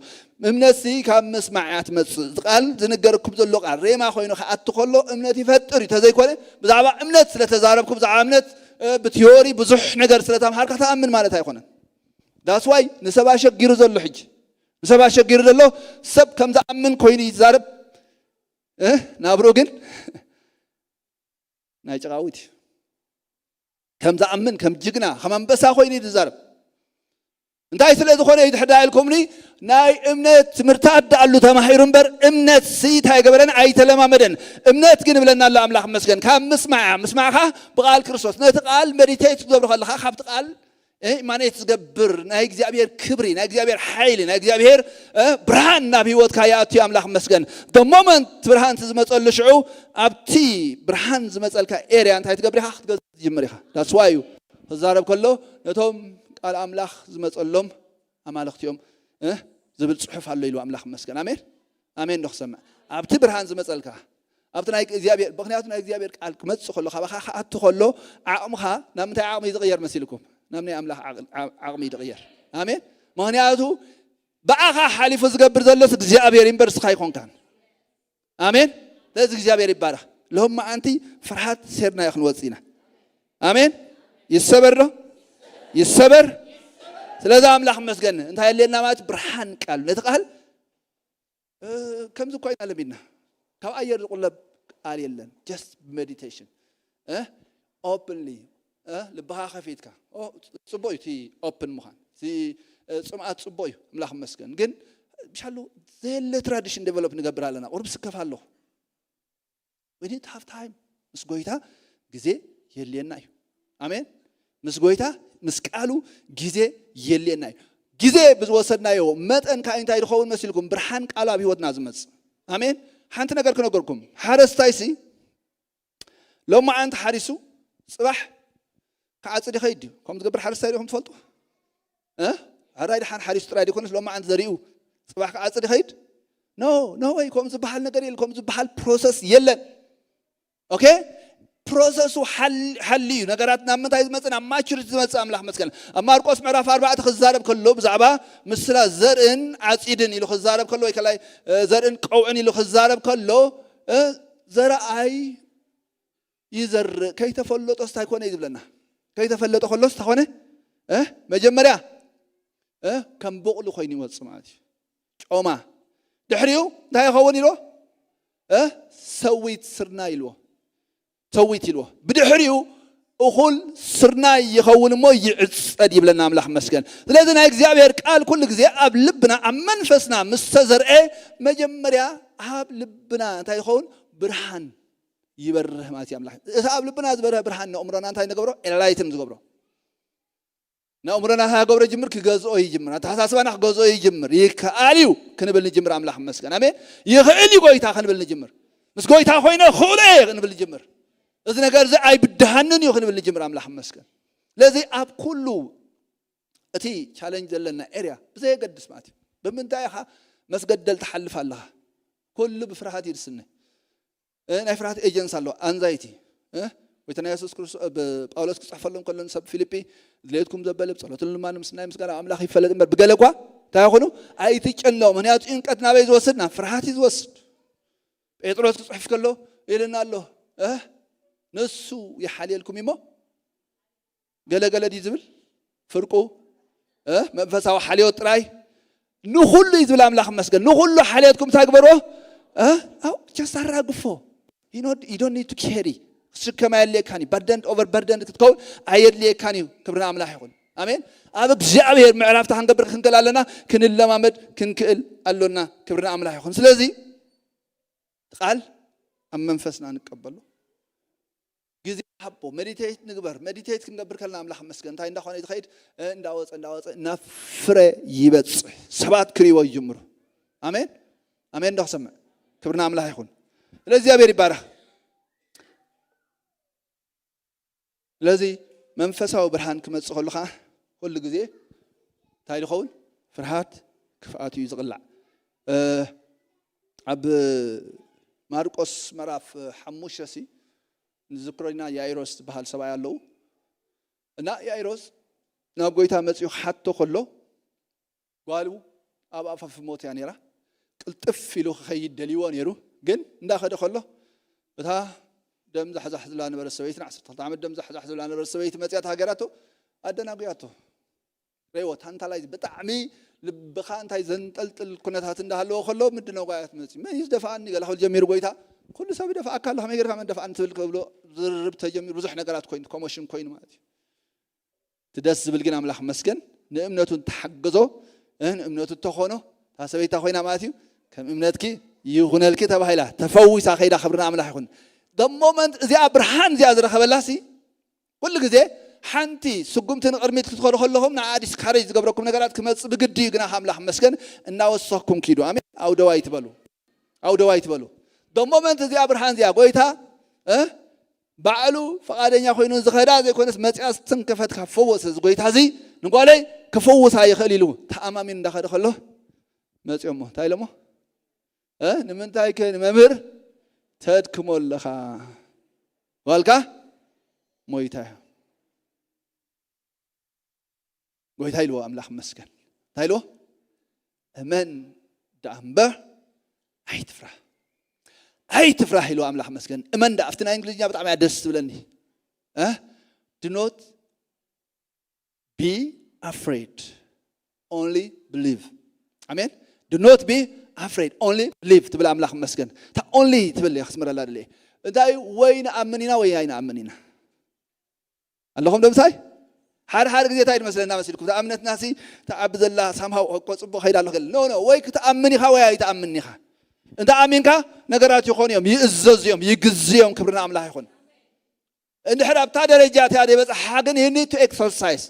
እምነትሲ ካብ ምስማዕ እያ ትመጽእ። እዚ ቃል ዝንገረኩም ዘሎ ቃል ሬማ ኮይኑ ክኣቱ ከሎ እምነት ይፈጥር እዩ። ተዘይኮነ ብዛዕባ እምነት ስለ ተዛረብኩ ብዛዕባ እምነት፣ እ፣ ብቲዮሪ ብዙሕ ነገር ስለ ተምሃርካ ትኣምን ማለት ኣይኮነን። ዳስ ዋይ ንሰብ ኣሸጊሩ ዘሎ ሕጂ። ንሰብ ኣሸጊሩ ዘሎ ሰብ ከም ዝኣምን ኮይኑ እዩ ዝዛረብ። እ፣ ናብርኡ ግን ናይ ጭቓዊት እዩ። ከም ዝኣምን፣ ከም ጅግና፣ ከም ኣንበሳ ኮይኑ እዩ ዝዛረብ። እንታይ ስለ ዝኾነ እዩ ድሕዳ ኢልኩምኒ? ናይ እምነት ትምህርቲ ኣዳኣሉ ተማሂሩ እምበር እምነት ሲ እንታይ ገበረን? ኣይተለማመደን። እምነት ግን እብለና ኣሎ ኣምላኽ መስገን ካብ ምስማዕ እያ። ምስማዕኻ ብቓል ክርስቶስ ነቲ ቃል ሜዲቴት ክትገብሩ ከለኻ ካብቲ ቃል እ፣ ኢማኔት ዝገብር ናይ እግዚኣብሔር ክብሪ፣ ናይ እግዚኣብሔር ሓይሊ፣ ናይ እግዚኣብሔር፣ እ፣ ብርሃን ናብ ህይወትካ ይኣቱ። ኣምላኽ መስገን። ደ ሞመንት ብርሃን እቲ ዝመጸሉ ሽዑ ኣብቲ ብርሃን ዝመጸልካ ኤርያ እንታይ ትገብር ኢኻ? ክትገዝእ ትጅምር ኢኻ። ዳትስ ዋይ እዩ ክዛረብ ከሎ ነቶም ቃል ኣምላኽ ዝመጸሎም ኣማልኽቲኦም እ ዝብል ጽሑፍ ኣሎ ኢሉ ኣምላኽ መስገን። ኣሜን ኣሜን። ዶ ክሰምዕ ኣብቲ ብርሃን ዝመጸልካ ኣብቲ ናይ እግዚኣብሔር፣ ምክንያቱ ናይ እግዚኣብሔር ቃል ክመጽእ ከሎ ካባኻ ክኣቱ ከሎ ዓቕምኻ ናብ ምንታይ ዓቕሚ እዩ ዝቕየር መሲልኩም? ናብ ናይ ኣምላኽ ዓቕ- ዓቕ- ዓቕሚ እዩ ዝቕየር። ኣሜን። ምክንያቱ ብኣኻ ሓሊፉ ዝገብር ዘሎስ እግዚኣብሔር እምበር ንስኻ ኣይኮንካን። ኣሜን። ስለዚ እግዚኣብሔር ይባረኽ። ሎም መዓንቲ ፍርሃት ሴርናዮ ክንወፅእ ኢና። ኣሜን። ይሰበር ዶ? ይሰበር። ስለዚ ኣምላኽ መስገን እንታይ የድልየና ማለት ብርሃን ቃል ነቲ ቃል እ፣ ከምዚ እኳ ኢና ለሚድና ካብ ኣየር ዝቁለብ ቃል የለን። Just meditation ኦፕንሊ ልብኻ ከፊትካ ኦ፣ ጽቡቅ እዩ እቲ ኦፕን ምዃን እቲ እ፣ ጽምኣት ጽቡቅ እዩ። ኣምላኽ መስገን ግን ብሻሉ ዘየለ ትራዲሽን ዴቨሎፕ ንገብር ኣለና። ቁርብ ስከፍ ኣለኹ። We need to have time ምስ ጎይታ ግዜ የድልየና እዩ። ኣሜን። ምስ ጎይታ ምስ ቃሉ ግዜ የድልየና እዩ። ግዜ ብዝወሰድናዮ መጠን ከዓ እንታይ ዝኸውን መሲልኩም? ብርሃን ቃሉ ኣብ ህይወትና ዝመጽእ። ኣሜን። ሓንቲ ነገር ክነገርኩም፣ ሓረስታይ ሲ ሎማዓንቲ ሓሪሱ ጽባሕ ክዓጽድ ይኸይድ ድዩ? ከም ዝገብር ሓረስታይ ዲኹም ትፈልጡ? እ? ሕራይ ድሓን ሓሪሱ ጥራይ ዲኮነስ ሎማዓንቲ ዘሪኡ ጽባሕ ክዓጽድ ይኸይድ? ኖ ኖ ወይ። ከም ዝበሃል ነገር የለ። ከም ዝበሃል ፕሮሰስ የለን። ኦኬ። ፕሮሰሱ ሓል- ሓሊ እዩ። ነገራት ናብ ምንታይ ዝመጽእ? ናብ ማቹሪቲ ዝመጽእ። ኣምላኽ መስገን። ኣብ ማርቆስ ምዕራፍ ኣርባዕተ ክዛረብ ከሎ ብዛዕባ ምስላ ዘርእን ዓጺድን ኢሉ ክዛረብ ከሎ ወይ ከላይ እ፣ ዘርእን ቀውዕን ኢሉ ክዛረብ ከሎ እ፣ ዘረኣይ ይዘርእ ከይተፈለጦ እንታይ ኮነ እዩ ዝብለና? ከይተፈለጠ ከሎስ እንታይ ኮነ? እ፣ መጀመርያ እ፣ ከም ቡቕሊ ኮይኑ ይወፅእ ማለት እዩ። ጮማ። ድሕሪኡ እንታይ ይኸውን ኢልዎ? እ፣ ሰዊት ስርናይ ኢልዎ። ሰዊት ኢልዎ። ብድሕሪኡ እኹል ስርናይ ይኸውን እሞ ይዕጸድ ይብለና ኣምላኽ መስገን። ስለዚ ናይ እግዚኣብሔር ቃል ኩሉ ግዜ ኣብ ልብና ኣብ መንፈስና ምስ ተዘርአ መጀመርያ ኣብ ልብና እንታይ ይኸውን? ብርሃን ይበርህ ማለት እዩ። ኣምላኽ እቲ ኣብ ልብና ዝበርህ ብርሃን ንእምሮና እንታይ ንገብሮ? ኤንላይትን ዝገብሮ። ንእምሮና እንታይ ገብሮ ይጅምር? ክገዝኦ ይጅምር። ኣተሓሳስባና ክገዝኦ ይጅምር። ይከኣል እዩ ክንብል ንጅምር። ኣምላኽ መስገን። ኣሜን። ይኽእል እዩ ጎይታ ክንብል ንጅምር። ምስ ጎይታ ኮይነ ክእሎ እየ ክንብል ንጅምር። እዚ ነገር እዚ ኣይብድሃንን እዩ ክንብል ንጅምር። ኣምላኽ መስገን። ስለዚ ኣብ ኩሉ እቲ ቻለንጅ ዘለና ኤርያ ብዘየገድስ ማለት እዩ። ብምንታይ ኢኻ መስገደል ትሓልፍ ኣለኻ? ኩሉ ብፍርሃት እዩ ዝስነ። እ፣ ናይ ፍርሃት ኤጀንስ ኣሎ፣ ኣንዛይቲ። እ፣ ጎይታና የሱስ ክርስቶስ ብ- ጳውሎስ ክጽሕፈሎም ከሎ ንሰብ ፊልጲ ድሌትኩም ዘበለ ብጸሎትን ልማን ምስናይ ምስጋና ኣምላኽ ይፈለጥ እምበር ብገለ እኳ እንታይ ይኹኑ ኣይትጨነቑ። ምክንያቱ ጭንቀት ናበይ ዝወስድ? ናብ ፍርሃት እዩ ዝወስድ። ጴጥሮስ ክጽሕፍ ከሎ ኢልና ኣሎ እ፣ ንሱ ይሓልየልኩም እሞ ገለ ገለ ድዩ ዝብል? ፍርቁ እ፣ መንፈሳዊ ሓልዮት ጥራይ ንኹሉ እዩ ዝብል ኣምላኽ መስገን። ንኹሉ ሓልዮትኩም እንታይ ግበርዎ? እ፣ ኣው ጀስት ኣራግፎ። You don't need to carry። ክትሽከም ኣየድልየካን እዩ። በርደንድ ኦቨር በርደንድ ክትከውን ኣየድልየካን እዩ። ክብሪ ንኣምላኽ ይኹን። ኣሜን። ኣብ እግዚኣብሔር ምዕራፍታ ክንገብር ክንክእል ኣለና። ክንለማመድ ክንክእል ኣሎና። ክብሪ ንኣምላኽ ይኹን። ስለዚ ቃል ኣብ መንፈስና ንቀበሎ። ግዜ ሃቦ። ሜዲቴት ንግበር። ሜዲቴት ክንገብር ከለና ኣምላኽ መስገን እንታይ እንዳኾነ እዩ ዝኸይድ? እንዳወፀ እንዳወፀ ናብ ፍረ ይበፅሕ። ሰባት ክርእይዎ ይጅምሩ። ኣሜን ኣሜን። ዶ ክሰምዕ? ክብርና ኣምላኽ ይኹን። ስለ እግዚኣብሔር ይባረኽ። ስለዚ መንፈሳዊ ብርሃን ክመፅእ ከሉ ከዓ ኩሉ ግዜ እንታይ ዝኸውን? ፍርሃት ክፍኣቱ እዩ ዝቕላዕ። ኣብ ማርቆስ ምዕራፍ ሓሙሽተ ሲ ንዝክሮ ኢና። ያይሮስ ዝበሃል ሰብኣይ ኣለዉ እና ያይሮስ ናብ ጎይታ መፂኡ ክሓቶ ከሎ ጓሉ ኣብ ኣፋፍ ሞት እያ ነይራ። ቅልጥፍ ኢሉ ክኸይድ ደልይዎ ነይሩ። ግን እንዳኸደ ከሎ እታ ደም ዛሕዛሕ ዝብላ ነበረ ሰበይቲ፣ ዓሰርተ ክልተ ዓመት ደም ዛሕዛሕ ዝብላ ነበረ ሰበይቲ መፅያ ተሃገራቶ ኣደናጉያቶ። ሬዎ ታንታላይዝ ብጣዕሚ ልብኻ እንታይ ዘንጠልጥል ኩነታት እንዳሃለዎ ከሎ ምድነጓያ ትመፅእ። መን እዩ ዝደፍኣኒ ገለ ክብል ጀሚሩ። ጎይታ ኩሉ ሰብ ይደፍኣካ ኣሎ፣ ከመይ ጌርካ መን ደፍኣኒ ትብል ክብሎ ዝርርብ ተጀሚሩ። ብዙሕ ነገራት ኮይኑ ኮሞሽን ኮይኑ ማለት እዩ። እቲ ደስ ዝብል ግን ኣምላኽ መስገን ንእምነቱ እንተሓገዞ እ ንእምነቱ እንተኾኖ እታ ሰበይታ ኮይና ማለት እዩ ከም እምነትኪ ይኹነልኪ ተባሂላ ተፈዊሳ ከይዳ። ክብርና ኣምላኽ ይኹን። ሞመንት እዚኣ ብርሃን እዚኣ ዝረኸበላሲ ኩሉ ግዜ ሓንቲ ስጉምቲ ንቕድሚት ክትኸዱ ከለኹም ንዓ ዲስካሬጅ ዝገብረኩም ነገራት ክመፅእ ብግዲ እዩ። ግና ኣምላኽ መስገን እናወሰኽኩም ኪዱ። ኣሜን። ኣውደዋይ ትበሉ ኣውደዋይ ትበሉ። ሞመንት እዚኣ ብርሃን እዚኣ ጎይታ እ ባዕሉ ፍቓደኛ ኮይኑ ዝኸዳ ዘይኮነስ፣ መጽያ ዝተንከፈት ካብ ፈወሰ፣ እዚ ጎይታ እዚ ንጓለይ ክፈውሳ ይኽእል ኢሉ ተኣማሚን እንዳኸደ ከሎ መጽዮሞ እንታይ ኢሎሞ? "እ፣ ንምንታይ ከ ንመምህር ተድክሞ ኣለኻ? ጓልካ ሞይታ እያ." ጎይታ ኢልዎ ኣምላኽ መስገን። እንታይ ኢልዎ? "እመን ደኣ እምበር ኣይትፍራህ፣ ኣይትፍራህ" ኢልዎ ኣምላኽ መስገን። "እመን ደኣ"፣ ኣብቲ ናይ እንግሊዝኛ ብጣዕሚ እያ ደስ ትብለኒ። እ? "Do not be afraid, only believe." ኣሜን። "Do not be afraid, only believe" ትብል ኣምላኽ መስገን። እታ only ትብል እያ ክስምረላ ድልየ። እንታይ፣ ወይ ንኣምን ኢና ወይ ኣይንኣምን ኢና። ኣለኹም ዶ ምሳይ? ሓደ ሓደ ግዜ እንታይ ዝመስለና መሲልኩም? እታ እምነትና ሲ ትዓቢ ዘላ ሳምሃው እኮ ጽቡቕ ከይዳ ኣሎ። ኖ፣ ኖ፣ ወይ ክትኣምን ኢኻ ወይ ኣይትኣምን ኢኻ። እንተ ኣሚንካ ነገራት ይኾኑ እዮም፣ ይእዘዙ እዮም፣ ይግዙ እዮም። ክብሪ ንኣምላኽ ይኹን። እንድሕር ኣብታ ደረጃ እቲኣ ዘይበጻሕኻ ግን you need to exercise።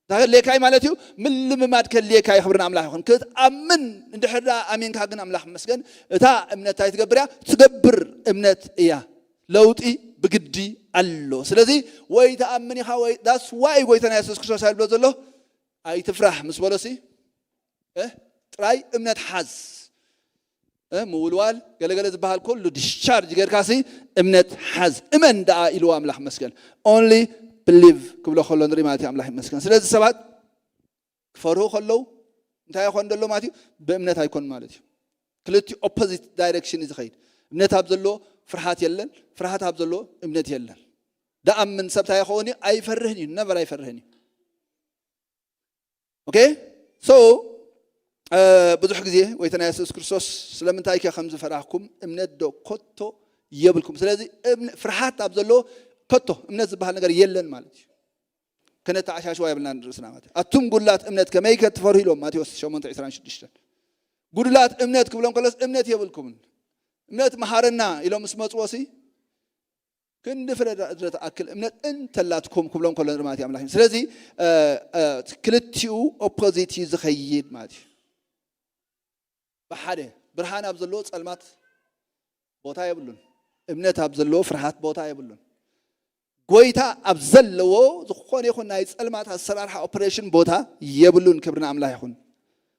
እንታይ ከድልየካ እዩ ማለት እዩ? ምልምማድ ከድልየካ እዩ። ክብሪ ንኣምላኽ ይኹን። ክትኣምን እንድሕር ደኣ ኣሚንካ ግን ኣምላኽ መስገን፣ እታ እምነት እንታይ ትገብር እያ? ትገብር እምነት እያ። ለውጢ ብግዲ ኣሎ። ስለዚ ወይ ትኣምን ኢኻ ወይ፣ that's why ጎይታና የሱስ ክርስቶስ ይብሎ ዘሎ፣ "ኣይትፍራህ" ምስ በሎሲ፣ እ፣ ጥራይ እምነት ሓዝ። እ፣ ምውልዋል ገለገለ ዝበሃል ኩሉ ዲስቻርጅ ጌርካሲ እምነት ሓዝ። እመን ደኣ ኢልዎ ኣምላኽ መስገን። Only believe ክብሎ ከሎ ንርኢ ማለት እዩ። ኣምላኽ ይመስገን። ስለዚ ሰባት ክፈርሁ ከለዉ እንታይ ይኾን ዘሎ ማለት እዩ? ብእምነት ኣይኮን ማለት እዩ። ክልቲኡ ኦፖዚት ዳይሬክሽን እዩ ዝኸይድ። እምነት ኣብ ዘሎ ፍርሃት የለን፣ ፍርሃት ኣብ ዘሎ እምነት የለን። ደኣምን ሰብ እንታይ ይኸውን እዩ? ኣይፈርህን እዩ፣ ነቨር ኣይፈርህን እዩ። ኦኬ? ሶ፣ እ፣ ብዙሕ ግዜ ጎይታና የሱስ ክርስቶስ፣ "ስለምንታይ ከ ከም ዝፈራህኩም? እምነት ዶ ኮቶ የብልኩም?" ስለዚ እምነ-፣ ፍርሃት ኣብ ዘሎ ከቶ እምነት ዝበሃል ነገር የለን ማለት እዩ። ከነተዓሻሽዋ የብልናን ርእስና ማለት እዩ። "ኣቱም ጉድላት እምነት ከመይ ከ ትፈርሁ?" ኢሎም ማቴዎስ ሸሞንተ ዕስራን ሽዱሽተን። ጉድላት እምነት ክብሎም ከሎስ እምነት የብልኩምን። "እምነት መሃረና" ኢሎም ምስ መጽዎሲ፣ ክንዲ ፍረ ድረ ትኣክል እምነት እንተላትኩም ክብሎም ከሎ ንርኢ ማለት እዩ ኣምላኽ። ስለዚ፣ እ፣ እ፣ ክልቲኡ ኦፖዚት እዩ ዝኸይድ ማለት እዩ። ብሓደ ብርሃን ኣብ ዘለዎ ጸልማት ቦታ የብሉን። እምነት ኣብ ዘለዎ ፍርሃት ቦታ የብሉን። ጎይታ ኣብ ዘለዎ ዝኾነ ይኹን ናይ ጸልማት ኣሰራርሓ ኦፕሬሽን ቦታ የብሉን። ክብሪ ንኣምላኽ ይኹን።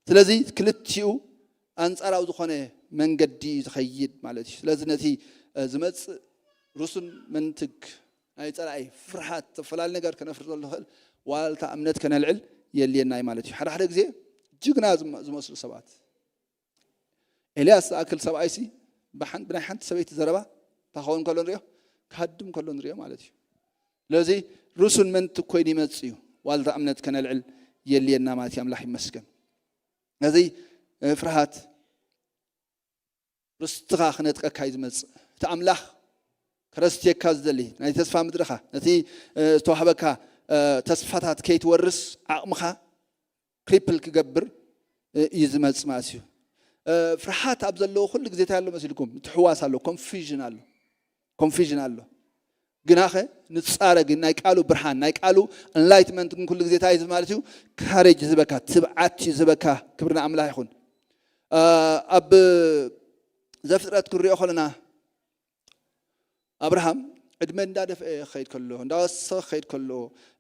ስለዚ ክልቲኡ ኣንጻራዊ ዝኾነ መንገዲ እዩ ዝኸይድ ማለት እዩ። ስለዚ ነቲ፣ እ፣ ዝመጽእ ርሱን መንትግ ናይ ጸላኢ ፍርሃት፣ ዝተፈላለዩ ነገር ከነፍርሰሉ ንኽእል ዋልታ እምነት ከነልዕል የድልየና እዩ ማለት እዩ። ሓደ ሓደ ግዜ ጅግና ዝመ-፣ ዝመስሉ ሰባት፣ ኤልያስ ዝኣክል ሰብኣይሲ ብሓን-፣ ብናይ ሓንቲ ሰበይቲ ዘረባ እንታይ ክኸውን ከሎ ንሪኦ? ክሃድም ከሎ ንሪኦ ማለት እዩ። ስለዚ ርሱን መንትግ ኮይኑ ይመጽእ እዩ። ዋልታ እምነት ከነልዕል የድልየና ማለት እዩ። ኣምላኽ ይመስገን። ነዚ፣ እ፣ ፍርሃት ርስትኻ ክነጥቀካ እዩ ዝመጽእ። እቲ ኣምላኽ ከረስትየካ ዝደሊ፣ ናይ ተስፋ ምድርኻ፣ ነቲ፣ እ፣ ዝተዋህበካ፣ እ፣ ተስፋታት ከይትወርስ ዓቕምኻ ክሪፕል ክገብር፣ እ፣ እዩ ዝመጽእ ማለት እዩ። እ፣ ፍርሃት ኣብ ዘለዎ ኩሉ ግዜ እንታይ ኣሎ መሲልኩም? ምትሕዋስ ኣሎ፣ ኮንፊዥን ኣሎ። ኮንፊዥን ኣሎ። ግናኸ ንጻረ ግን ናይ ቃሉ ብርሃን፣ ናይ ቃሉ ኤንላይትመንት ግን ኩሉ ግዜ እንታይ እዩ ማለት እዩ? ካሬጅ ዝህበካ፣ ትብዓት እዩ ዝህበካ። ክብሪ ንኣምላኽ ይኹን። እ፣ ኣብ ዘፍጥረት ክንሪኦ ከለና ኣብርሃም ዕድመ እንዳደፍአ ክኸይድ ከሎ፣ እንዳወሰኸ ክኸይድ ከሎ፣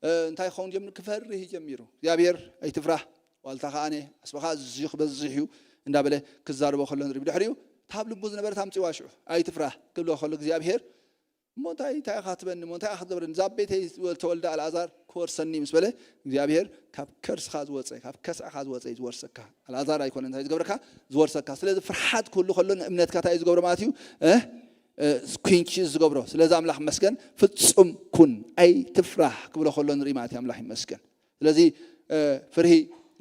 እ፣ እንታይ ክኸውን ጀሚሩ? ክፈርህ እዩ ጀሚሩ። እግዚኣብሔር "ኣይትፍራህ፣ ዋልታ ከኣነ፣ ዓስብኻ ኣዝዩ ክበዝሕ እዩ" እንዳበለ ክዛረቦ ከሎ ንርኢ። ብድሕሪኡ ካብ ልቡ ዝነበረ ኣምጽእዋ ሽዑ። "ኣይትፍራህ" ክብሎ ከሎ እግዚኣብሔር፣ "እሞ እንታይ፣ እንታይ ኢኻ ትበኒ? እሞ እንታይ ኢኻ ትገብረኒ? እዛ ቤተይ ዝተወልደ ኣልኣዛር ክወርሰኒ" ምስ በለ፣ እግዚኣብሔር "ካብ ከርስኻ ዝወፀ፣ ካብ ከስዕኻ ዝወፀ እዩ ዝወርሰካ። ኣልኣዛር ኣይኮነ እንታይ ዝገብረካ፣ ዝወርሰካ። ስለዚ ፍርሓት ክህሉ ከሎ ንእምነትካ እንታይ እዩ ዝገብሮ ማለት እዩ? እ? እ፣ ኩንቺ ዝገብሮ። ስለዚ ኣምላኽ ይመስገን፣ ፍጹም ኩን፣ ኣይትፍራህ" ክብሎ ከሎ ንርኢ ማለት እዩ። ኣምላኽ ይመስገን። ስለዚ፣ እ፣ ፍርሂ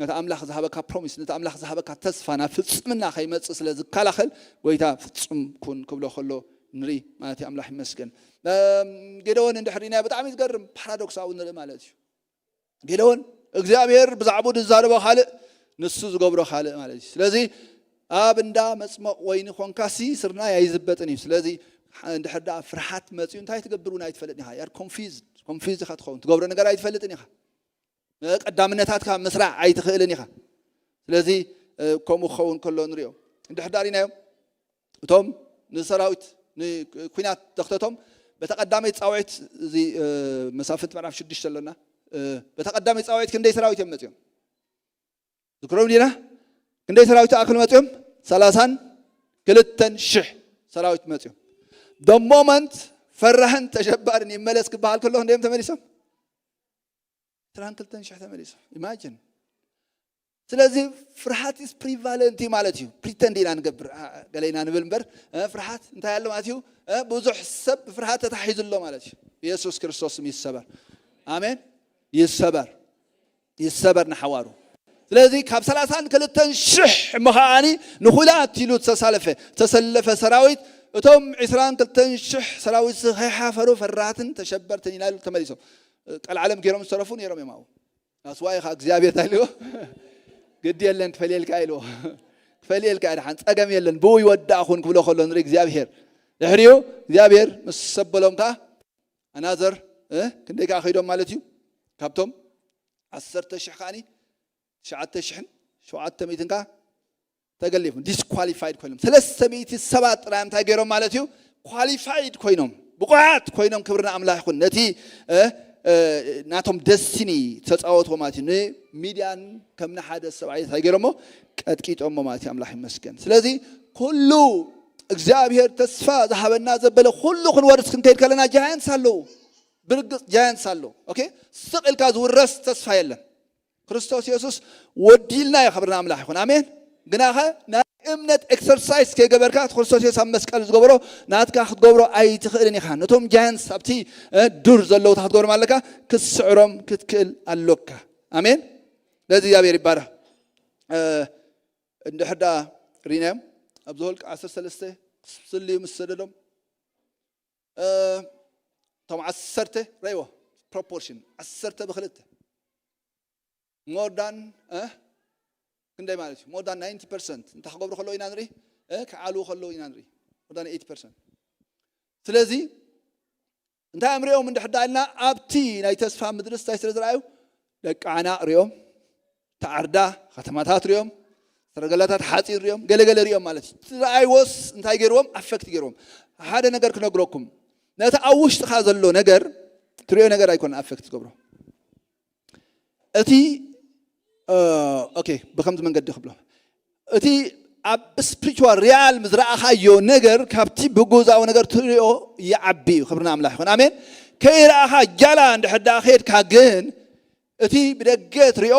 ነቲ ኣምላኽ ዝሃበካ ፕሮሚስ፣ ነቲ ኣምላኽ ዝሃበካ ተስፋ ናብ ፍጽምና ከይመጽእ ስለ ዝከላኸል፣ ጎይታ "ፍጹም ኩን" ክብሎ ከሎ ንርኢ ማለት እዩ። ኣምላኽ ይመስገን። እም፣ ጌደዎን እንድሕር ርኢናዮ ብጣዕሚ ዝገርም ፓራዶክሳዊ ንርኢ ማለት እዩ። ጌደዎን እግዚኣብሔር ብዛዕባኡ ዝዛረቦ ካልእ፣ ንሱ ዝገብሮ ካልእ ማለት እዩ። ስለዚ ኣብ እንዳ መጽመቕ ወይኒ ኾንካሲ ስርናይ ኣይዝበጥን እዩ። ስለዚ እንድሕር ደኣ ፍርሓት መጺኡ እንታይ ትገብር እውን ኣይትፈልጥን ኢኻ። You are confused፣ ኮንፊውዝ ኢኻ ትኸውን። ትገብሮ ነገር ኣይትፈልጥን ኢኻ። ቀዳምነታትካ ምስራዕ ኣይትኽእልን ኢኻ። ስለዚ፣ እ፣ ከምኡ ክኸውን ከሎ ንሪኦ። እንድሕር ደኣ ርኢናዮም፣ እቶም ንሰራዊት፣ ንኲናት ዘኽተቶም በታ ቀዳመይቲ ጻውዒት፣ እዚ መሳፍንት ምዕራፍ ሽዱሽተ ኣለና። በታ ቀዳመይቲ ጻውዒት ክንደይ ሰራዊት እዮም መጺኦም? ዝክሮም ዲና? ክንደይ ሰራዊት ተኣክሉ መጺኦም? ሰላሳን ክልተን ሽሕ ሰራዊት መጺኦም። ደ ሞመንት ፈራህን ተሸባርን ይመለስ ክበሃል ከሎ ክንደዮም ተመሊሶም? ዕስራን ክልተን ሽሕ ተመሊሶም። ኢማጂን። ስለዚ ፍርሃት ስ ፕሪቫለንት እዩ ማለት እዩ። ፕሪተንድ ኢና ንገብር፣ ገለ ኢና ንብል እምበር፣ ፍርሃት እንታይ ኣሎ ማለት እዩ? ብዙሕ ሰብ ፍርሃት ተታሒዙ ኣሎ ማለት እዩ። ኢየሱስ ክርስቶስ ስም ይሰበር። ኣሜን። ይሰበር። ይሰበር ንሓዋሩ። ስለዚ ካብ ሰላሳን ክልተን ሽሕ እሞ ከዓኒ ንኹላት ኢሉ ዝተሳለፈ ዝተሰለፈ ሰራዊት፣ እቶም ዕስራን ክልተን ሽሕ ሰራዊት ከይሓፈሩ ፈራህትን ተሸበርትን ኢና ኢሉ ተመሊሶም። ቀልዓለም ገይሮም ዝተረፉ ነይሮም እዮም ኣብኡ። ኣስዋይ ኻ እግዚኣብሔር እንታይ ኢልዎ? ግዲ የለን ክፈልየልካ ኢልዎ። ክፈልየልካ ድሓን ጸገም የለን ብኡ ይወዳእኹን ክብሎ ከሎ ንርኢ እግዚኣብሔር። ድሕሪኡ እግዚኣብሔር ምስ ሰበሎም ከኣ ኣናዘር ክንደይ ከኣ ከይዶም ማለት እዩ? ካብቶም ዓሰርተ ሽሕ ከኣኒ ትሽዓተ ሽሕን ሸውዓተ ሚእትን ከኣ ተገሊፉ ዲስኳሊፋይድ ኮይኖም ሰለስተ ሚእቲ ሰባት ጥራይ እንታይ ገይሮም ማለት እዩ? ኳሊፋይድ ኮይኖም ብቑዓት ኮይኖም ክብርና ኣምላኽ ይኹን ነቲ ናቶም ደስቲኒ ተፃወትዎ ማለት እዩ። ንሚድያን ከም ንሓደ ሰብኣይ እንታይ ገይሮሞ? ቀጥቂጦሞ ማለት እዩ። ኣምላኽ ይመስገን። ስለዚ ኩሉ እግዚኣብሔር ተስፋ ዝሃበና ዘበለ ኩሉ ክንወርስ ክንከይድ ከለና ጃያንትስ ኣለዉ። ብርግፅ ጃያንትስ ኣለዉ። ኦኬ፣ ስቕ ኢልካ ዝውረስ ተስፋ የለን። ክርስቶስ የሱስ ወዲልና እዩ። ክብርና ኣምላኽ ይኹን። ኣሜን። ግናኸ ናይ እምነት ኤክሰርሳይዝ ከይገበርካ እቲ ክርስቶስ የሱስ ኣብ መስቀል ዝገበሮ ናትካ ክትገብሮ ኣይትኽእልን ኢኻ። ነቶም ጃያንትስ ኣብቲ ዱር ዘለዉ ክትገብሮም ኣለካ፣ ክትስዕሮም ክትክእል ኣሎካ። ኣሜን። ለዚ እግዚኣብሔር ይባረኽ። እንድሕር ዳ ሪናዮም ኣብዚ ሆልቅ ዓሰርተ ሰለስተ ስልዩ ምስ ሰደዶም እቶም ዓሰርተ ረይዎ ፕሮፖርሽን ዓሰርተ ብክልተ ሞርዳን ክንደይ ማለት እዩ? ሞርዳን ናይንቲ ፐርሰንት እንታይ ክገብሩ ከለዉ ኢና ንርኢ? ክዓልዉ ከለዉ ኢና ንርኢ። ሞርዳን ኤይቲ ፐርሰንት። ስለዚ እንታይ እዮም ሪኦም እንድሕር ዳ ኢልና ኣብቲ ናይ ተስፋ ምድርስ እንታይ ስለ ዝረኣዩ? ደቂ ዓናቕ ሪኦም፣ ተዓርዳ ከተማታት ሪኦም፣ ሰረገላታት ሓፂን ሪኦም፣ ገለገለ ሪኦም ማለት እዩ። ዝረኣይዎስ እንታይ ገይርዎም? ኣፈክት ገይርዎም። ሓደ ነገር ክነግረኩም፣ ነቲ ኣብ ውሽጥኻ ዘሎ ነገር ትሪኦ ነገር ኣይኮነ ኣፈክት ዝገብሮ። እቲ ኦኬ፣ ብከምዚ መንገዲ ክብሎ፣ እቲ ኣብ ስፕሪቹዋል ሪያል ዝረኣኻዮ ነገር ካብቲ ብጉዛዊ ነገር ትሪኦ ይዓቢ እዩ። ክብርና ኣምላኽ ይኹን። ኣሜን። ከይረኣኻ ጃላ እንድሕር ደኣ ከየድካ ግን እቲ ብደገ ትሪኦ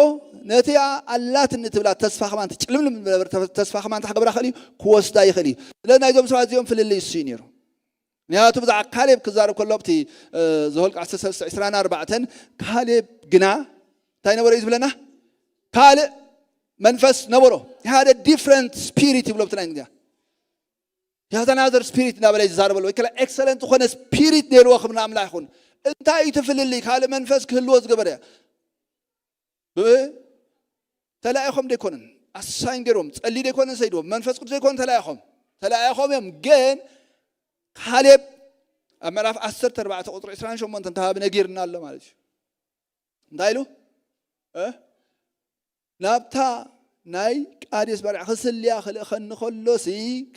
ነቲ ኣላትኒ ትብላ ተስፋ ከማን ትጭልምልም ዝነበረ ተስፋ ከማን እንታይ ክገብራ ይኽእል እዩ? ክወስዳ ይኽእል እዩ። ስለዚ ናይዞም ሰባት እዚኦም ፍልልይ እሱ እዩ ነይሩ። ምክንያቱ ብዛዕባ ካሌብ ክዛረብ ከሎ ኣብቲ ዘኍልቍ ዓሰርተ ሰለስተ ዕስራን ኣርባዕተን ካሌብ ግና እንታይ ነበረ እዩ ዝብለና? ካልእ መንፈስ ነበሮ። ሓደ ዲፍረንት ስፒሪት ይብሎ ብትናይ እንግሊዝኛ። ያዛናዘር ስፒሪት እንዳበለ ይዛረበሉ ወይ ከላ ኤክሰለንት ዝኾነ ስፒሪት ነይርዎ። ክብርና ኣምላኽ ይኹን። እንታይ እዩ እቲ ፍልልይ? ካልእ መንፈስ ክህልዎ ዝገበረ ተላኢኾም ደይኮነን ኣሳይን ገይሮም ጸልዩ ደይኮነን ሰይድዎም መንፈስ ቅዱስ ዘይኮነ ተላኢኾም ተላኢኾም እዮም። ግን ካሌብ ኣብ ምዕራፍ ዓሰርተ ኣርባዕተ ቁፅሪ ዕስራን ሸሞንተን ከባቢ ነጊርና ኣሎ ማለት እዩ። እንታይ ኢሉ? ናብታ ናይ ቃዴስ በርዐ ክስልያ ክልእኸኒ ከሎሲ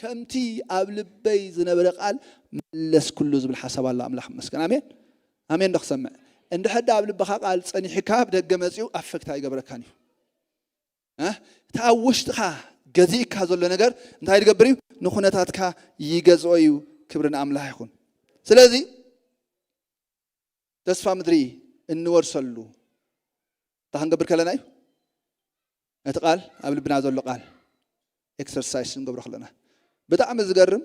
ከምቲ ኣብ ልበይ ዝነበረ ቃል መለስኩሉ ዝብል ሓሳብ ኣሎ። ኣምላኽ ይመስገን። ኣሜን ኣሜን። ዶ ክሰምዕ እንድሕር ዳ ኣብ ልብኻ ቃል ጸኒሕካ ኣብ ደገ መጺኡ ኣፈክት ኣይገብረካን እዩ። እቲ ኣብ ውሽጥኻ ገዚእካ ዘሎ ነገር እንታይ ዝገብር እዩ? ንኹነታትካ ይገዝኦ እዩ። ክብሪ ንኣምላኽ ይኹን። ስለዚ ተስፋ ምድሪ እንወርሰሉ እንታይ ክንገብር ከለና እዩ? ነቲ ቃል ኣብ ልብና ዘሎ ቃል ኤክሰርሳይስ እንገብሮ ከለና። ብጣዕሚ ዝገርም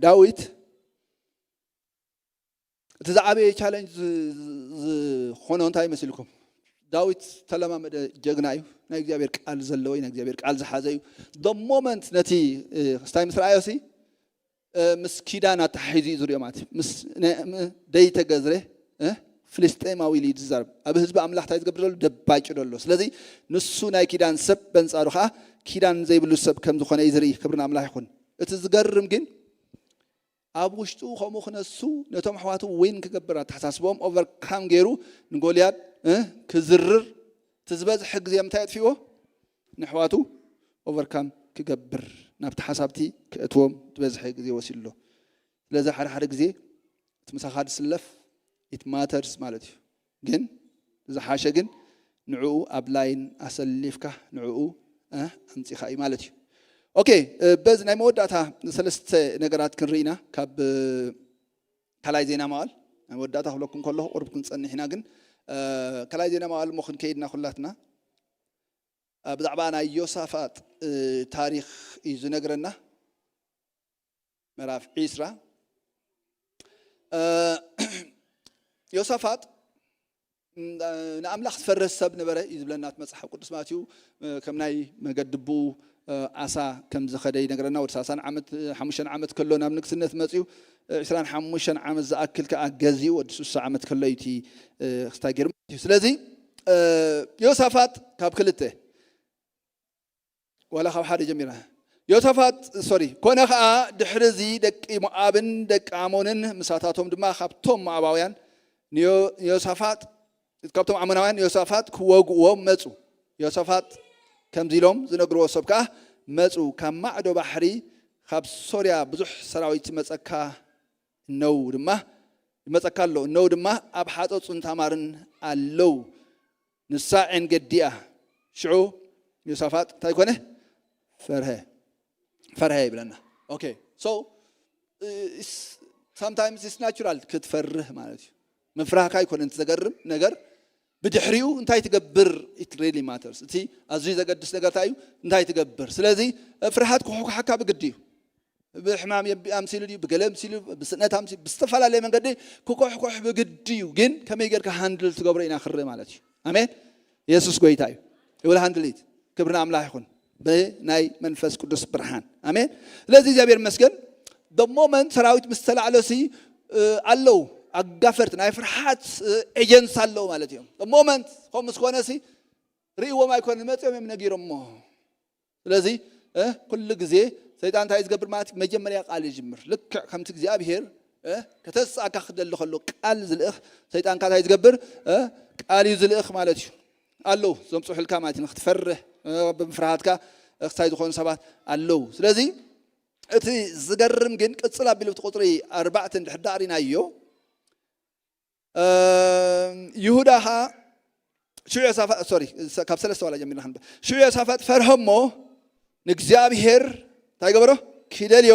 ዳዊት እቲ ዝዓበየ ቻለንጅ ዝኾኖ እንታይ ይመስልኩም? ዳዊት ተለማመደ ጀግና እዩ። ናይ እግዚኣብሔር ቃል ዘለዎ እዩ። ናይ እግዚኣብሔር ቃል ዝሓዘ እዩ። ደ ሞመንት ነቲ ስታይ ምስ ረኣዮ ሲ ምስ ኪዳን ኣተሓሒዙ እዩ ዝሪኦ ማለት እዩ። ምስ ደይተገዝረ ፍልስጤማዊ ኢሉ እዩ ዝዛረብ። ኣብ ህዝቢ ኣምላኽ እንታይ ዝገብር ዘሎ? ደባጭ ዘሎ። ስለዚ ንሱ ናይ ኪዳን ሰብ በንጻሩ ከዓ ኪዳን ዘይብሉ ሰብ ከም ዝኾነ እዩ ዝርኢ። ክብሪ ንኣምላኽ ይኹን። እቲ ዝገርም ግን ኣብ ውሽጡ ከምኡ ክነሱ ነቶም ኣሕዋቱ ዊን ክገብር ኣተሓሳስቦም ኦቨርካም ገይሩ ንጎልያድ ክዝርር እቲ ዝበዝሐ ግዜ ምንታይ ኣጥፊዎ? ንኣሕዋቱ ኦቨርካም ክገብር ናብቲ ሓሳብቲ ክእትዎም ዝበዝሐ ግዜ ወሲድሎ። ስለዚ ሓደ ሓደ ግዜ እቲ ምሳኻ ዝስለፍ it matters ማለት እዩ። ግን ዝሓሸ ግን ንዕኡ ኣብ line ኣሰሊፍካ ንዕኡ ኣምፂኻ እዩ ማለት እዩ። ኦኬ፣ በዚ ናይ መወዳእታ ሰለስተ ነገራት ክንርኢ ኢና። ካብ ካልኣይ ዜና መዋዕል ናይ መወዳእታ ክብለኩም ከለኹ ቁሩብ ክንፀንሕ ኢና። ግን ካልኣይ ዜና መዋዕል እሞ ክንከይድና ኩላትና ብዛዕባ ናይ ዮሳፋጥ ታሪክ እዩ ዝነግረና። ምዕራፍ ዒስራ። ዮሳፋጥ ንኣምላኽ ዝፈርህ ሰብ ነበረ እዩ ዝብለና እቲ መፅሓፍ ቅዱስ ማለት እዩ። ከም ናይ መገዲ ብኡ ዓሳ ከም ዝኸደ ይነግረና። ወዲ ሰላሳን ዓመት ሓሙሽተን ዓመት ከሎ ናብ ንግስነት መፅዩ። ዒስራን ሓሙሽተን ዓመት ዝኣክል ከዓ ገዚኡ ወዲ ስሳ ዓመት ከሎ እዩ እቲ ክስታይ ገይሩ ማለት እዩ። ስለዚ ዮሳፋጥ ካብ ክልተ ዋላ ካብ ሓደ ጀሚራ። ዮሳፋጥ ሶሪ ኮነ ከዓ ድሕሪ እዚ ደቂ ሞኣብን ደቂ ኣሞንን ምሳታቶም ድማ ካብቶም ሞኣባውያን ንዮሳፋጥ ካብቶም ኣሞናውያን ዮሳፋጥ ክወግእዎም መፁ። ዮሳፋጥ ከምዚ ኢሎም ዝነግርዎ ሰብ ከዓ መፁ። ካብ ማዕዶ ባሕሪ ካብ ሶርያ ብዙሕ ሰራዊት መፀካ እነው ድማ ይመፀካ ኣሎ እነው ድማ ኣብ ሓፀፁን ታማርን ኣለው። ንሳ ዒን ገዲኣ። ሽዑ ዮሳፋጥ እንታይ ኮነ? ፈርሀ። ፈርሀ ይብለና። Okay, so sometimes it's natural ክትፈርህ ማለት እዩ። ምፍራህካ ኣይኮነን እቲ ዘገርም ነገር፣ ብድሕሪኡ እንታይ ትገብር? It really matters። እቲ ኣዝዩ ዘገድስ ነገር እንታይ እዩ? እንታይ ትገብር? ስለዚ ፍርሃት ክኹሕኩሓካ ብግዲ እዩ። ብሕማም የቢኣ ምሲሉ ድዩ ብገለ ምሲሉ ብስእነት ምሲሉ ብዝተፈላለየ መንገዲ ክኮሕኮሕ ብግዲ እዩ። ግን ከመይ ጌርካ ሃንድል ትገብሮ ኢና ክርኢ ማለት እዩ። ኣሜን። የሱስ ጎይታ እዩ። ይብል ሃንድሊት ክብሪ ንኣምላኽ ይኹን ብናይ መንፈስ ቅዱስ ብርሃን። ኣሜን። ስለዚ እግዚኣብሔር ይመስገን። ሞመንት ሰራዊት ምስ ተላዕለሲ ኣለው ኣጋፈርቲ ናይ ፍርሓት ኤጀንስ ኣለው ማለት እዮም። ሞመንት ከምኡ ምስ ኮነሲ ርእይዎም ኣይኮነ መፅኦም እዮም ነጊሮሞ። ስለዚ ኩሉ ግዜ ሰይጣን እንታይ ዝገብር ማለት መጀመርያ ቃል ይጅምር። ልክዕ ከምቲ እግዚኣብሔር ከተስኣካ ክደሊ ከሎ ቃል ዝልእኽ ሰይጣንካ እንታይ ዝገብር? ቃል እዩ ዝልእኽ ማለት እዩ። ኣለዉ ዘምፅሑልካ ማለት እዩ። ንክትፈርህ ብምፍርሃትካ ክሳይ ዝኾኑ ሰባት ኣለዉ። ስለዚ እቲ ዝገርም ግን ቅፅል ኣቢሉ እቲ ቁፅሪ ኣርባዕተ እንድሕር ዳእሪናዮ ይሁዳ ኸዓ ሽዑ ዮሳፋጥ ሶሪ ካብ ሰለስተ ዋላ ጀሚርና ክንበ ሽዑ ዮሳፋጥ ፈርሀ እሞ ንእግዚኣብሔር እንታይ ገበሮ? ክደልዮ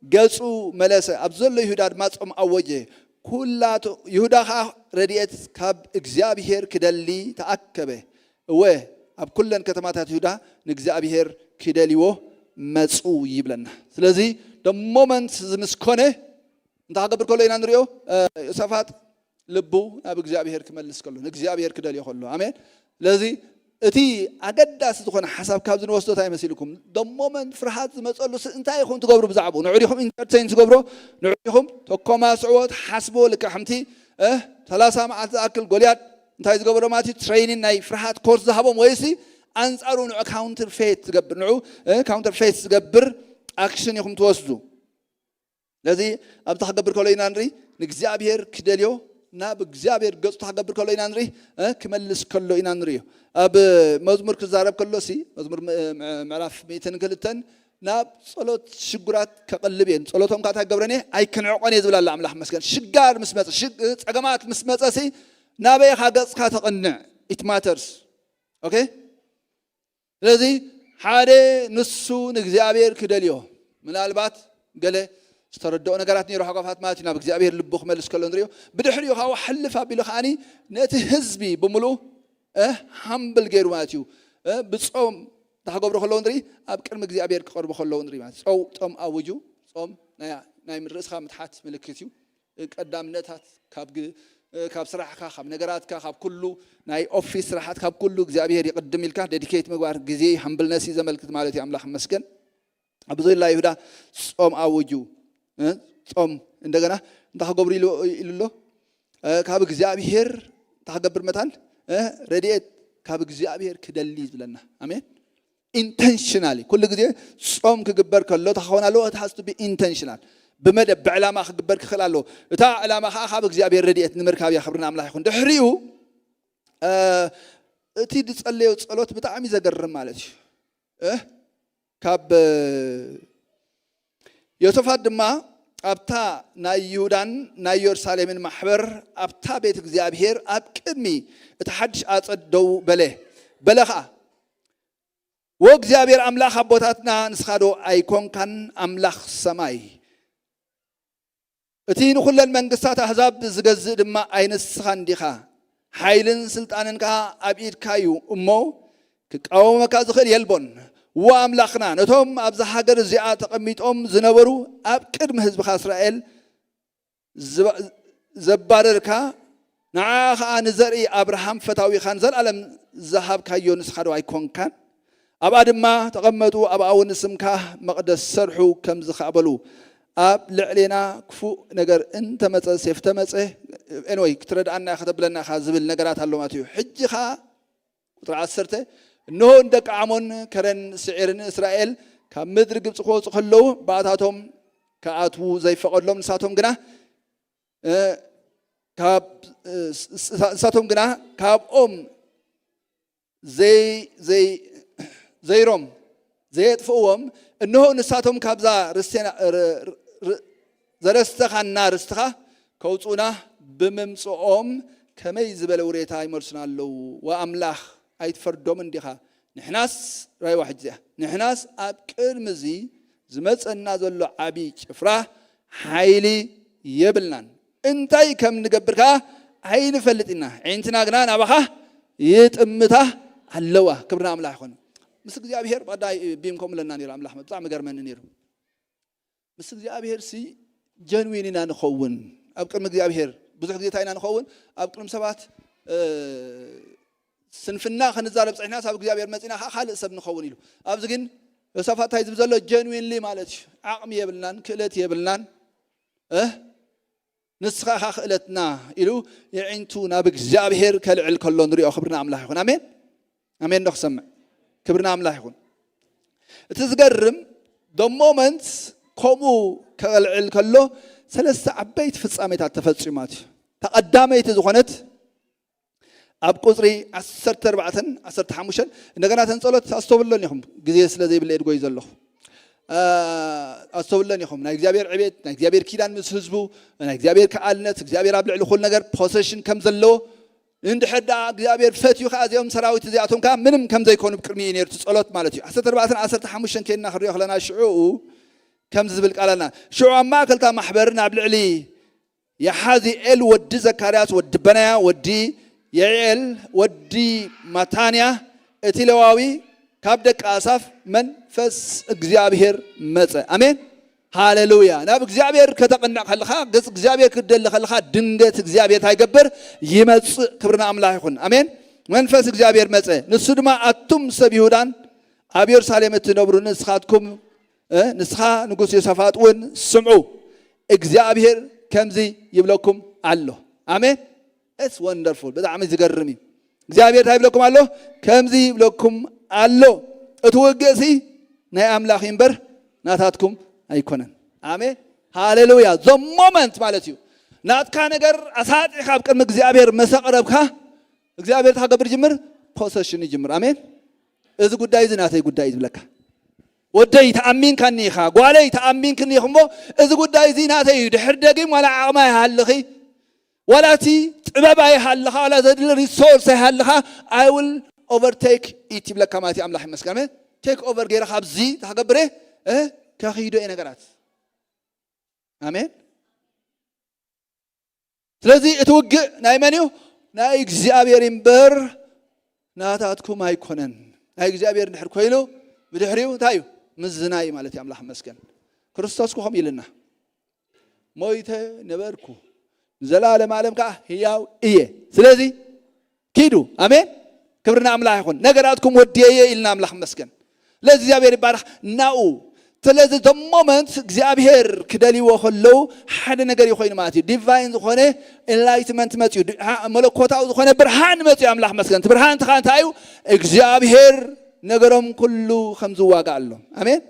ገጹ መለሰ። ኣብ ዘሎ ይሁዳ ድማ ጾም ኣወጀ። ኩላቱ ይሁዳ ኸዓ ረድኤት ካብ እግዚኣብሔር ክደሊ ተኣከበ። እወ ኣብ ኩለን ከተማታት ይሁዳ ንእግዚኣብሔር ክደልዎ መጹ ይብለና። ስለዚ ደ ሞመንት ዝምስኮነ እንታይ ክገብር ከሎ ኢና ንሪኦ? ዮሳፋጥ ልቡ ናብ እግዚኣብሔር ክመልስ ከሎ ንእግዚኣብሔር ክደልዮ ከሎ። ኣሜን። ስለዚ እቲ ኣገዳሲ ዝኾነ ሓሳብ ካብ ዝንወስዶ እንታይ መሲልኩም? ደሞመን ፍርሃት ዝመፀሉ ስ- እንታይ ይኹም ትገብሩ ብዛዕባኡ? ንዑ ዲኹም ኢንተርቴን ትገብሮ? ንዑ ዲኹም ተኮማስዕዎ ትሓስብዎ? ልክዕ ከምቲ እ ሰላሳ መዓልቲ ዝኣክል ጎልያድ እንታይ ዝገበሮ ማለት እዩ? ትሬኒን ናይ ፍርሃት ኮርስ ዝሃቦም ወይሲ ኣንፃሩ ንዑ ካውንተር ፌት ዝገብር ንዑ እ ካውንተር ፌት ዝገብር ኣክሽን ኢኹም ትወስዱ። ስለዚ ኣብታ ክገብር ከሎ ኢና ንርኢ ንእግዚኣብሔር ክደልዮ ናብ እግዚኣብሔር ገፁ ክገብር ከሎ ኢና ንርኢ ክመልስ ከሎ ኢና ንርእዮ። ኣብ መዝሙር ክዛረብ ከሎ ሲ መዝሙር ምዕራፍ ሚእትን ክልተን ናብ ፀሎት ሽጉራት ከቐልብ እየን ፀሎቶም ካታ ገብረን እየ ኣይክንዕቆን እየ ዝብል ኣላ ኣምላኽ መስገን ሽጋር ምስ መፀ ጸገማት ምስ መፀ ሲ ናበይ ኢኻ ገፅካ ተቐንዕ? It matters okay ስለዚ ሓደ ንሱ ንእግዚኣብሔር ክደልዮ ምናልባት ገለ ዝተረድኦ ነገራት ነይሩ ሓጓፋት ማለት እዩ ናብ እግዚኣብሔር ልቡ ክመልስ ከሎ ንሪኦ ብድሕሪኡ ካብኡ ሓልፍ ኣቢሉ ከዓኒ ነቲ ህዝቢ ብምሉእ ሃምብል ገይሩ ማለት እዩ ብፆም እንታይ ክገብሩ ከለዉ ንርኢ ኣብ ቅድሚ እግዚኣብሔር ክቐርቡ ከለዉ ንርኢ ማለት ፆም ኣውጁ ፆም ናይ ርእስኻ ምትሓት ምልክት እዩ ቀዳምነታት ካብ ካብ ስራሕካ ካብ ነገራትካ ካብ ኩሉ ናይ ኦፊስ ስራሓት ካብ ኩሉ እግዚኣብሔር ይቅድም ኢልካ ዴዲኬት ምግባር ግዜ ሃምብልነስ እዩ ዘመልክት ማለት እዩ ኣምላኽ መስገን ኣብዚ ላ ይሁዳ ጾም ኣውጁ ጾም እንደገና እንታይ ክገብሩ ኢሉ ኣሎ ካብ እግዚኣብሔር እንታይ ክገብር መታን ረድኤት ካብ እግዚኣብሔር ክደሊ ዝብለና ኣሜን ኢንተንሽናሊ ኩሉ ግዜ ጾም ክግበር ከሎ ተኸውን ኣለዎ እቲ has to be intentional ብመደብ ብዕላማ ክግበር ክኽእል ኣለዎ እታ ዕላማ ከዓ ካብ እግዚኣብሔር ረድኤት ንምርካብ እያ ክብሪ ንኣምላኽ ይኹን ድሕሪኡ እቲ ዝጸለዮ ጸሎት ብጣዕሚ ዘገርም ማለት እዩ ካብ ዮሰፋት ድማ ኣብታ ናይ ይሁዳን ናይ ኢየሩሳሌምን ማሕበር ኣብታ ቤት እግዚኣብሔር ኣብ ቅድሚ እቲ ሓድሽ ኣጸድ ደው በለ። በለ ኸኣ፣ "ወእግዚኣብሔር ኣምላኽ ኣቦታትና ንስኻ ዶ ኣይኮንካን ኣምላኽ ሰማይ? እቲ ንኹለን መንግስታት ኣህዛብ ዝገዝእ ድማ ኣይንስኻን ዲኻ? ሓይልን ስልጣንን ከኣ ኣብ ኢድካ እዩ እሞ፣ ክቃወመካ ዝኽእል የልቦን። እወ ኣምላኽና፣ ነቶም ኣብዛ ሃገር እዚኣ ተቐሚጦም ዝነበሩ ኣብ ቅድሚ ህዝብኻ እስራኤል ዝባ-፣ ዘባረርካ፣ ንዓ ኸኣ ንዘርኢ ኣብርሃም ፈታዊኻ ንዘለኣለም ዝሃብካዮ ንስኻ ዶ ኣይኮንካን? ኣብኣ ድማ ተቐመጡ፣ ኣብኣ እውን ንስምካ መቕደስ ሰርሑ፣ ከምዚ ኸኣ በሉ፣ ኣብ ልዕሌና ክፉእ ነገር እንተመጸ፣ ሴፍ ተመጸ፣ ኤንወይ፣ ክትረድኣና ኢኻ፣ ከተብለና ኢኻ" ዝብል ነገራት ኣሎ ማለት እዩ። ሕጂ ኸኣ ቁጽሪ ዓሰርተ፣ "እንሆ ንደቂ ዓሞን ከረን ስዒርን እስራኤል ካብ ምድሪ ግብጺ ክወጹ ከለዉ፣ ብኣታቶም ክኣትዉ ዘይፈቐድሎም፣ ንሳቶም ግና፣ እ፣ ካብ፣ እ፣ ስ-፣ ስ-፣ ንሳቶም ግና ካብኦም ዘይ-፣ ዘይ-፣ ዘይሮም ዘየጥፍእዎም፣ እንሆ ንሳቶም ካብዛ ርስቴና-፣ ር-፣ ር-፣ ዘረስተኻና ርስትኻ ከውጽኡና ብምምጽኦም ከመይ ዝበለ ውሬታ ይመልሱና ኣለዉ? ወኣምላኽ ኣይትፈርዶምን ዲኻ? ንሕናስ"፣ ራይዋ ሕጂ እዚኣ፣ "ንሕናስ ኣብ ቅድሚ እዚ ዝመጸና ዘሎ ዓቢ ጭፍራ ሓይሊ የብልናን። እንታይ ከም ንገብር ከኣ ኣይንፈልጥ ኢና። ኣዒንትና ግና ናባኻ ይጥምታ ኣለዋ።" ክብሪ ንኣምላኽ ይኹን። ምስ እግዚኣብሔር ባዳይ ቢም ከምኡ ኣለና ነይሩ ኣምላኽ። ብጣዕሚ ገርመኒ ነይሩ። ምስ እግዚኣብሔር ሲ ጀንዊን ኢና ንኸውን። ኣብ ቅድሚ እግዚኣብሔር ብዙሕ ግዜ እንታይ ኢና ንኸውን? ኣብ ቅድሚ ሰባት፣ እ፣ ስንፍና ክንዛረብ ጸኒሕናስ ኣብ እግዚኣብሔር መጺና ከኣ ካልእ ሰብ ንኸውን ኢሉ። ኣብዚ ግን ዮሳፋት እንታይ ዝብል ዘሎ? ጀንዊንሊ ማለት እዩ። ዓቕሚ የብልናን፣ ክእለት የብልናን። እ? "ንስኻ ኢኻ ክእለትና" ኢሉ የዒንቱ ናብ እግዚኣብሔር ከልዕል ከሎ ንሪኦ። ክብሪ ንኣምላኽ ይኹን። ኣሜን። ኣሜን ዶ ክሰምዕ? ክብሪ ንኣምላኽ ይኹን። እቲ ዝገርም፣ the moment ከምኡ ከልዕል ከሎ ሰለስተ ዓበይቲ ፍጻሜታት ተፈጺማት እዩ። ተቐዳመይቲ ዝኾነት ኣብ ቁጽሪ ዓሰርተ ኣርባዕተን ዓሰርተ ሓሙሽተን፣ እንደገና እተን ጸሎት ኣስተብሎን ኢኹም፣ ግዜ ስለ ዘይብለ እየ ድጎይ ዘለኹ። እ፣ ኣስተብሎን ኢኹም። ናይ እግዚኣብሔር ዕቤት፣ ናይ እግዚኣብሔር ኪዳን ምስ ህዝቡ፣ ናይ እግዚኣብሔር ከኣልነት፣ እግዚኣብሔር ኣብ ልዕሊ ኩሉ ነገር ፖሰሽን ከም ዘለዎ፣ እንድሕር ደኣ እግዚኣብሔር ፈትዩ ከኣ እዚኦም ሰራዊት እዚኣቶም ከኣ ምንም ከም ዘይኮኑ ብቅድሚ እዩ ነይሩ እቲ ጸሎት ማለት እዩ። ዓሰርተ ኣርባዕተን ዓሰርተ ሓሙሽተን ኬድና ክንሪኦ ከለና ሽዑኡ ከምዚ ዝብል ቃል ኣለና። ሽዑ ኣብ ማእከል እታ ማሕበር ናብ ልዕሊ የሓዚኤል ወዲ ዘካርያስ ወዲ በናያ ወዲ የዒኤል ወዲ ማታንያ እቲ ሌዋዊ ካብ ደቂ ኣሳፍ መንፈስ እግዚኣብሔር መጸ። ኣሜን። ሃሌሉያ። ናብ እግዚኣብሔር ከተቕንዕ ከለኻ፣ ገጽ እግዚኣብሔር ክትደሊ ከለኻ፣ ድንገት እግዚኣብሔር እንታይ ይገብር? ይመጽእ። ክብሪ ንኣምላኽ ይኹን። ኣሜን። መንፈስ እግዚኣብሔር መጸ። ንሱ ድማ፣ "ኣቱም ሰብ ይሁዳን ኣብ የሩሳሌም እትነብሩ ንስኻትኩም፣ እ፣ ንስኻ ንጉስ ዮሳፋጥ እውን ስምዑ። እግዚኣብሔር ከምዚ ይብለኩም ኣሎ።" ኣሜን። It's wonderful። ብጣዕሚ ዝገርም እዩ። እግዚኣብሔር እንታይ ይብለኩም ኣሎ? ከምዚ ይብለኩም ኣሎ። እቲ ውግእሲ ናይ ኣምላኽ እዩ እምበር ናታትኩም ኣይኮነን። ኣሜን። ሃሌሉያ። The moment ማለት እዩ። ናትካ ነገር ኣሳጢኻ ኣብ ቅድሚ እግዚኣብሔር መሰ ቀረብካ፣ እግዚኣብሔር እንታይ ክገብር ይጅምር? ፖሰሽን ይጅምር። ኣሜን። "እዚ ጉዳይ እዚ ናተይ ጉዳይ እዩ" ዝብለካ። ወደይ ተኣሚንካኒ ኢኻ፣ ጓለይ ተኣሚንክኒ ኢኹ እሞ፣ "እዚ ጉዳይ እዚ ናተይ እዩ። ድሕር ደጊም ዋላ ዓቕሚ ኣይሃልኺ፣ ዋላ እቲ ጥበብ ኣይሃልኻ፣ ዋላ ዘድሊ ሪሶርስ ኣይሃልኻ፣ I will overtake it" ይብለካ ማለት እዩ። ኣምላኽ ይመስገን። ኣሜን። ቴክ ኦቨር ገይረ ካብዚ እንታይ ክገብር እየ? እ? ከኺዶ እየ ነገራት። ኣሜን። ስለዚ እቲ ውግእ ናይ መን እዩ? ናይ እግዚኣብሔር እምበር ናታትኩም ኣይኮነን። ናይ እግዚኣብሔር እንድሕር ኮይኑ፣ ብድሕሪኡ እንታይ እዩ? ምዝናይ ማለት እዩ። ኣምላኽ ይመስገን። ክርስቶስ እኮ ከምኡ ኢልና፣ "ሞይተ ነበርኩ፣ ንዘላለም ዓለም ከዓ ህያው እየ። ስለዚ ኪዱ።" ኣሜን። ክብሪ ንኣምላኽ ይኹን። "ነገራትኩም ወድየ እየ" ኢልና ኣምላኽ ይመስገን። ስለዚ እግዚኣብሔር ይባረኽ። ናኡ፣ ስለዚ the moment እግዚኣብሔር ክደልይዎ ከለዉ ሓደ ነገር ይኾይኑ ማለት እዩ። ዲቫይን ዝኾነ ኢንላይትመንት መፅዩ፣ ድ-፣ ሃ-፣ መለኮታዊ ዝኾነ ብርሃን መፅዩ። ኣምላኽ ይመስገን። እቲ ብርሃን እቲ ኸዓ እንታይ እዩ? እግዚኣብሔር ነገሮም ኩሉ ከም ዝዋጋኣሎም። ኣሜን።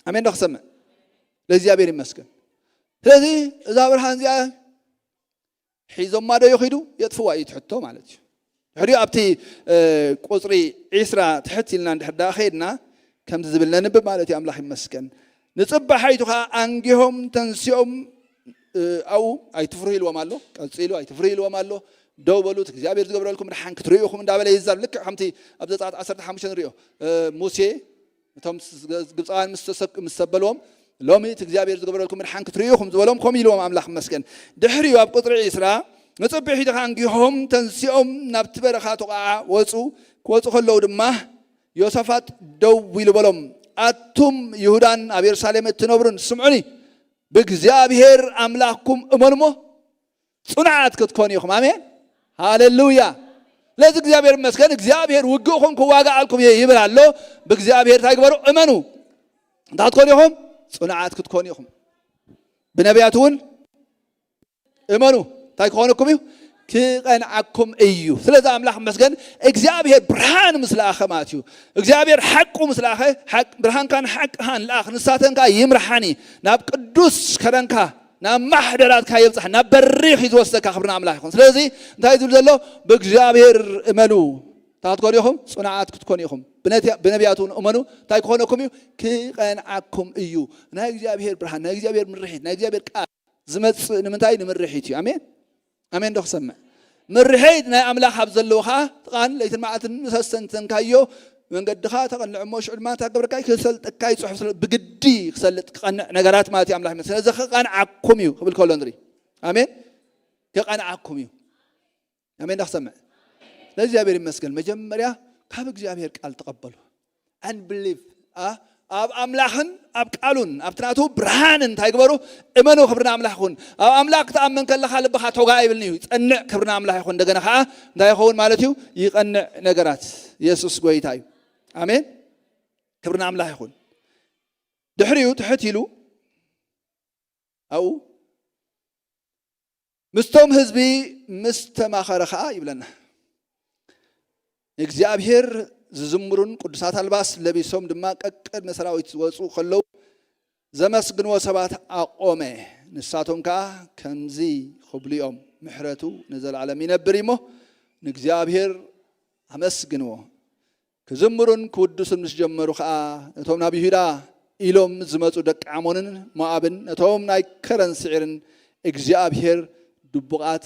ኣሜን ዶ ክሰምዕ? ለእግዚኣብሔር ይመስገን። ስለዚ እዛ ብርሃን እዚኣ ሒዞማ ዶ ይኺዱ? የጥፍዋ እዩ እቲ ሕቶ ማለት እዩ። ድሕሪኡ ኣብቲ፣ እ፣ ቁፅሪ ዒስራ ትሕት ኢልና እንድሕር ደኣ ኸይድና ከምዚ ዝብል ነንብብ ማለት እዩ። ኣምላኽ ይመስገን። ንጽባሓይቱ ኸዓ ኣንጊሆም ተንሲኦም ኣብኡ ኣይትፍርሁ ኢልዎም ኣሎ። ቀጺሉ ኣይትፍርሁ ኢልዎም ኣሎ። ደው በሉ፣ እቲ እግዚኣብሔር ዝገብረልኩም ድሓን ክትርእዩ ኢኹም እንዳበለ ይዛረብ። ልክዕ ከምቲ ኣብ ዘጸኣት ዓሰርተ ሓሙሽተ ንርእዮ፣ ሙሴ እቶም ግብፃውያን ምስ ተሰክ ምስ ሰበልዎም፣ ሎሚ እቲ እግዚኣብሔር ዝገበረልኩም ምድሓን ክትርእዩ ኢኹም ዝበሎም ከምኡ ኢልዎም ኣምላኽ ይመስገን። ድሕሪኡ ኣብ ቁፅሪ ዒስራ ንፅብሒቱ ከኣ እንጊሆም ተንሲኦም ናብቲ በረኻ ተቋዓ ወፁ። ክወፁ ከለዉ ድማ ዮሳፋጥ ደው ኢሉ በሎም፣ ኣቱም ይሁዳን ኣብ የሩሳሌም እትነብሩን ስምዑኒ፣ ብእግዚኣብሔር ኣምላኽኩም እመኑ እሞ ፅኑዓት ክትኮኑ ኢኹም። ኣሜን ሃሌሉያ። ስለዚ እግዚኣብሔር ይመስገን። እግዚኣብሔር ውግእኹም ክዋጋኣልኩም እየ ይብል ኣሎ። ብእግዚኣብሔር እንታይ ግበሩ? እመኑ። እንታይ ክትኮኑ ኢኹም? ፅኑዓት ክትኮኑ ኢኹም። ብነቢያት እውን እመኑ። እንታይ ክኾነኩም እዩ? ክቐንዓኩም እዩ። ስለዚ ኣምላኽ ይመስገን። እግዚኣብሔር ብርሃን ምስ ለኣኸ ማለት እዩ። እግዚኣብሔር ሓቁ ምስ ለኣኸ፣ ሓቅ ብርሃንካን ሓቅኻን ለኣኽ፣ ንሳተንካ ይምርሓኒ፣ ናብ ቅዱስ ከረንካ ናብ ማሕደራትካ የብፅሕ፣ ናብ በሪኽ እዩ ዝወስደካ። ክብሪ ንኣምላኽ ይኹን። ስለዚ እንታይ ዝብል ዘሎ? ብእግዚኣብሔር እመኑ። እንታይ ክትኮኑ ኢኹም? ፅኑዓት ክትኮኑ ኢኹም። ብነትያ- ብነቢያት እውን እመኑ። እንታይ ክኾነኩም እዩ? ክቐንዓኩም እዩ። ናይ እግዚኣብሔር ብርሃን፣ ናይ እግዚኣብሔር ምርሒት፣ ናይ እግዚኣብሔር ቃል ዝመፅእ ንምንታይ? ንምርሒት እዩ። ኣሜን። ኣሜን ዶ ክሰምዕ? ምርሒት ናይ ኣምላኽ ኣብ ዘለዎ ኸዓ ትቓን ለይትን መዓልትን ምስ ኣስተንተንካዮ መንገድኻ ተቐንዕ እሞ ሽዑ ድማ እንታይ ክገብረካ እዩ? ክሰልጠካ እዩ። ጽሑፍ ስለ ብግዲ ክሰልጥ ክቐንዕ ነገራት ማለት እዩ ኣምላኽ ይመስል። ስለዚ ክቐንዓኩም እዩ ክብል ከሎ ንርኢ። ኣሜን። ክቐንዓኩም እዩ። ኣሜን ዶ ክሰምዕ? ለእግዚኣብሔር ይመስገን። መጀመርያ ካብ እግዚኣብሔር ቃል ተቐበሉ። And believe ኣብ ኣምላኽን ኣብ ቃሉን ኣብቲ ናቱ ብርሃንን እንታይ ግበሩ? እመኑ። ክብሪ ንኣምላኽ ይኹን። ኣብ ኣምላኽ ክትኣምን ከለኻ ልብኻ ቶጋ ይብልኒ እዩ፣ ይጸንዕ። ክብሪ ንኣምላኽ ይኹን። እንደገና ከዓ እንታይ ይኸውን ማለት እዩ? ይቐንዕ ነገራት። የሱስ ጎይታ እዩ። ኣሜን። ክብሪ ንኣምላኽ ይኹን። ድሕሪኡ ትሕት ኢሉ ኣብኡ ምስቶም ህዝቢ ምስ ተማኸረ ኸዓ ይብለና፣ ንእግዚኣብሔር ዝዝምሩን ቅዱሳት ኣልባስ ለቢሶም ድማ ቀቅድሚ ሰራዊት ዝወፁ ከለዉ ዘመስግንዎ ሰባት ኣቆመ። ንሳቶም ከዓ ከምዚ ክብሉ እዮም፣ ምሕረቱ ንዘለዓለም ይነብር እሞ ንእግዚኣብሔር ኣመስግንዎ። ክዝምሩን ክውድሱን ምስ ጀመሩ ኸዓ ነቶም ናብ ይሁዳ ኢሎም ዝመፁ ደቂ ዓሞንን ሞኣብን ነቶም ናይ ከረን ስዒርን እግዚኣብሔር ድቡቓት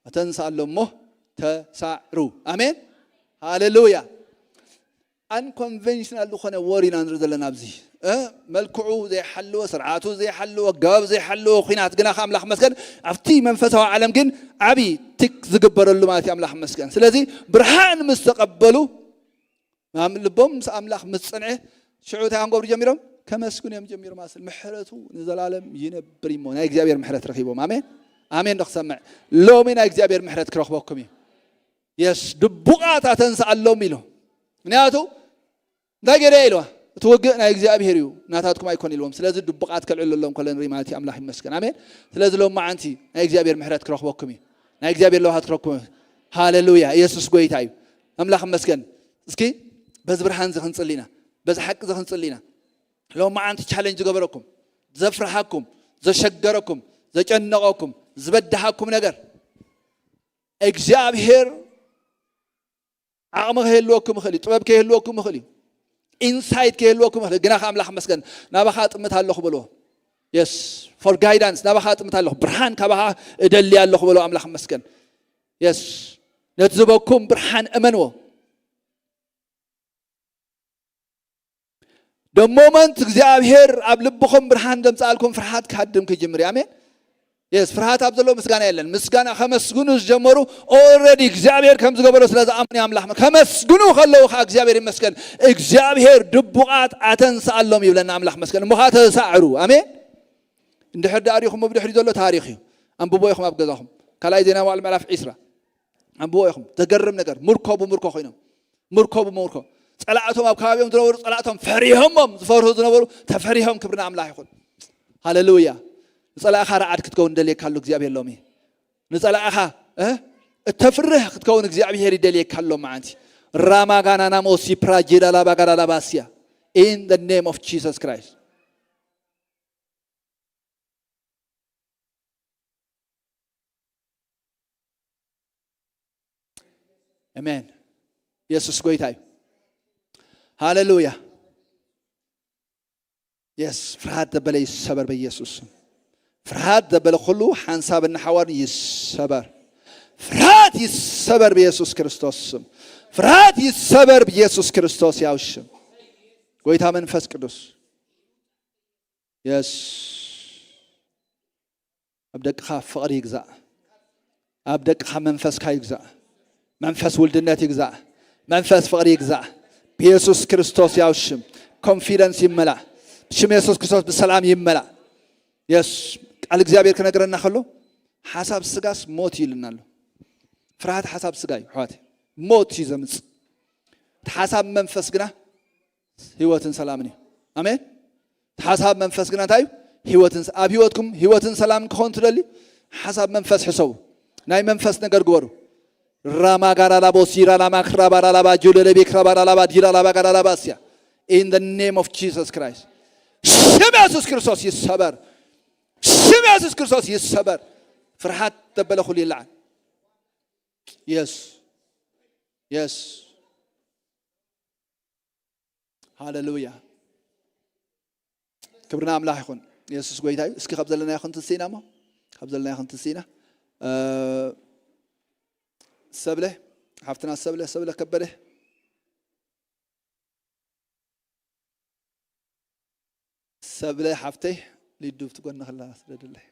ኣተንስኣሎም እሞ ተሳዕሩ። ኣሜን ሃሌሉያ። ኣንኮንቨንሽናል ዝኾነ ወር ኢና ንርኢ ዘለና ኣብዚ። እ፣ መልክዑ ዘይሓለወ፣ ስርዓቱ ዘይሓለወ፣ ኣገባብ ዘይሓለወ ኹናት ግና ከ ኣምላኽ መስገን ኣብቲ መንፈሳዊ ዓለም ግን ዓብዪ ቲክ ዝግበረሉ ማለት እዩ። ኣምላኽ መስገን። ስለዚ ብርሃን ምስ ተቐበሉ ማም ልቦም ምስ ኣምላኽ ምስ ጸንዐ ሽዑ እንታይ ክገብሩ ጀሚሮም? ከመስግኑ እዮም ጀሚሮም። ኣስል ምሕረቱ ንዘላለም ይነብር እሞ ናይ እግዚኣብሔር ምሕረት ረኺቦም። ኣሜን ኣሜን። ዶ ክሰምዕ? ሎሚ ናይ እግዚኣብሔር ምሕረት ክረኽበኩም እዩ። የስ ድቡቓት ኣተንስኣሎም ኢሉ። ምክንያቱ እንታይ ገይረ ኢልዋ? እቲ ውግእ ናይ እግዚኣብሔር እዩ፣ ናታትኩም ኣይኮን ኢልዎም። ስለዚ ድቡቓት ከልዕለሎም ከሎ ንርኢ ማለት እዩ። ኣምላኽ ይመስገን። ኣሜን። ስለዚ ሎም መዓንቲ ናይ እግዚኣብሔር ምሕረት ክረኽበኩም እዩ። ናይ እግዚኣብሔር ለውሃት ክረኽበኩም እዩ። ሃሌሉያ። ኢየሱስ ጎይታ እዩ። ኣምላኽ ይመስገን። እስኪ በዚ ብርሃን እዚ ክንጽሊ ኢና፣ በዚ ሓቂ እዚ ክንጽሊ ኢና። ሎም መዓንቲ ቻለንጅ ዝገበረኩም፣ ዘፍርሃኩም፣ ዘሸገረኩም፣ ዘጨነቐኩም፣ ዝበድሃኩም ነገር እግዚኣብሔር ዓቕሚ ከይህልወኩም ይኽእል እዩ፣ ጥበብ ከይህልወኩም ይኽእል እዩ፣ ኢንሳይት ከይህልወኩም ይኽእል እዩ። ግና ከ ኣምላኽ መስገን ናባኻ እጥምት ኣለኹ በልዎ። የስ ፎር ጋይዳንስ ናባኻ እጥምት ኣለኹ፣ ብርሃን ካባኻ እደሊ ኣለኹ በልዎ። ኣምላኽ መስገን። የስ ነቲ ዝበኩም ብርሃን እመንዎ። ደ ሞመንት እግዚኣብሔር ኣብ ልብኹም ብርሃን ዘምፅኣልኩም ፍርሃት ክሃድም ክጅምር እዩ። ኣሜን። የስ ፍርሃት ኣብ ዘለዎ ምስጋና የለን። ምስጋና ከመስግኑ ዝጀመሩ ኦልሬዲ እግዚኣብሔር ከም ዝገበሮ ስለ ዝኣምኑ ኣምላኽ ከመስግኑ ከለዉ ከዓ እግዚኣብሔር ይመስገን። እግዚኣብሔር ድቡቓት ኣተንስኣሎም ይብለና ኣምላኽ መስገን። እሞ ከዓ ተሳዕሩ። ኣሜን። እንድሕር ዳኣ ሪኹሞ ብድሕሪ ዘሎ ታሪኽ እዩ። ኣንብቦ ኢኹም ኣብ ገዛኹም ካልኣይ ዜና መዋዕል ምዕራፍ ዒስራ ኣንብቦ ኢኹም። ዘገርም ነገር። ምርኮ ብምርኮ ኮይኖም ምርኮ ብምርኮ ጸላእቶም ኣብ ከባቢኦም ዝነበሩ ጸላእቶም ፈሪሆሞም ዝፈርሁ ዝነበሩ ተፈሪሆም። ክብሪ ንኣምላኽ ይኹን። ሃሌሉያ። ንጸላእኻ ርዓድ ክትከውን ደልየካ ኣሎ እግዚኣብሔር ሎሚ። ንጸላእኻ እ እተፍርህ ክትከውን እግዚኣብሔር ይደልየካ ኣሎ መዓንቲ። ራማጋናናሞ ሲፕራ ጄዳላ ባጋዳላ ባስያ in the name of Jesus Christ. ኣሜን። የሱስ ጎይታ እዩ። ሃሌሉያ። የስ፣ ፍርሃት ዘበለ ይሰበር በኢየሱስ ስም። ፍርሃት ዘበለ ኩሉ ሓንሳብ እናሓዋር ይሰበር። ፍርሃት ይሰበር በኢየሱስ ክርስቶስ ስም። ፍርሃት ይሰበር በኢየሱስ ክርስቶስ ያው ሽም። ጎይታ መንፈስ ቅዱስ፣ የስ፣ ኣብ ደቅኻ ፍቕሪ ይግዛእ። ኣብ ደቅኻ መንፈስካ ይግዛእ። መንፈስ ውልድነት ይግዛእ። መንፈስ ፍቕሪ ይግዛእ። ብየሱስ ክርስቶስ ያው ሽም ኮንፊደንስ ይመላእ። ብሽም የሱስ ክርስቶስ ብሰላም ይመላእ። የስ፣ ቃል እግዚኣብሔር ክነግረና ከሎ ሓሳብ ስጋስ ሞት እዩ ኢልና ኣሎ። ፍርሃት ሓሳብ ስጋ እዩ ኣሕዋት፣ ሞት እዩ ዘምጽእ። እቲ ሓሳብ መንፈስ ግና ህይወትን ሰላምን እዩ። ኣሜን። እቲ ሓሳብ መንፈስ ግና እንታይ እዩ? ህይወትን፣ ኣብ ህይወትኩም ህይወትን ሰላምን ክኾን ትደሊ? ሓሳብ መንፈስ ሕሰቡ። ናይ መንፈስ ነገር ግበሩ። ራማ ጋራ ላቦ ሲራ ላማ ክራባራ ላባ ጁለለ ቤክራባራ ላባ ዲራ ላባ ጋራ ላባ ሲያ። In the name of Jesus Christ። ሽም የሱስ ክርስቶስ ይሰበር። ሽም የሱስ ክርስቶስ ይሰበር። ፍርሃት ዘበለ ኩሉ ይለዓል። የስ፣ የስ። ሃሌሉያ። ክብሪ ንኣምላኽ ይኹን። የሱስ ጎይታ እዩ። እስኪ ካብ ዘለና ይኹን ትንስኢና እሞ፣ ካብ ዘለና ይኹን ትንስኢና። እ፣ ሰብለ፣ ሓፍትና ሰብለ፣ ሰብለ ከበደ። ሰብለ ሓፍተይ፣ ሊዱ ብቲ ጎኒ ከላ ስደድለይ።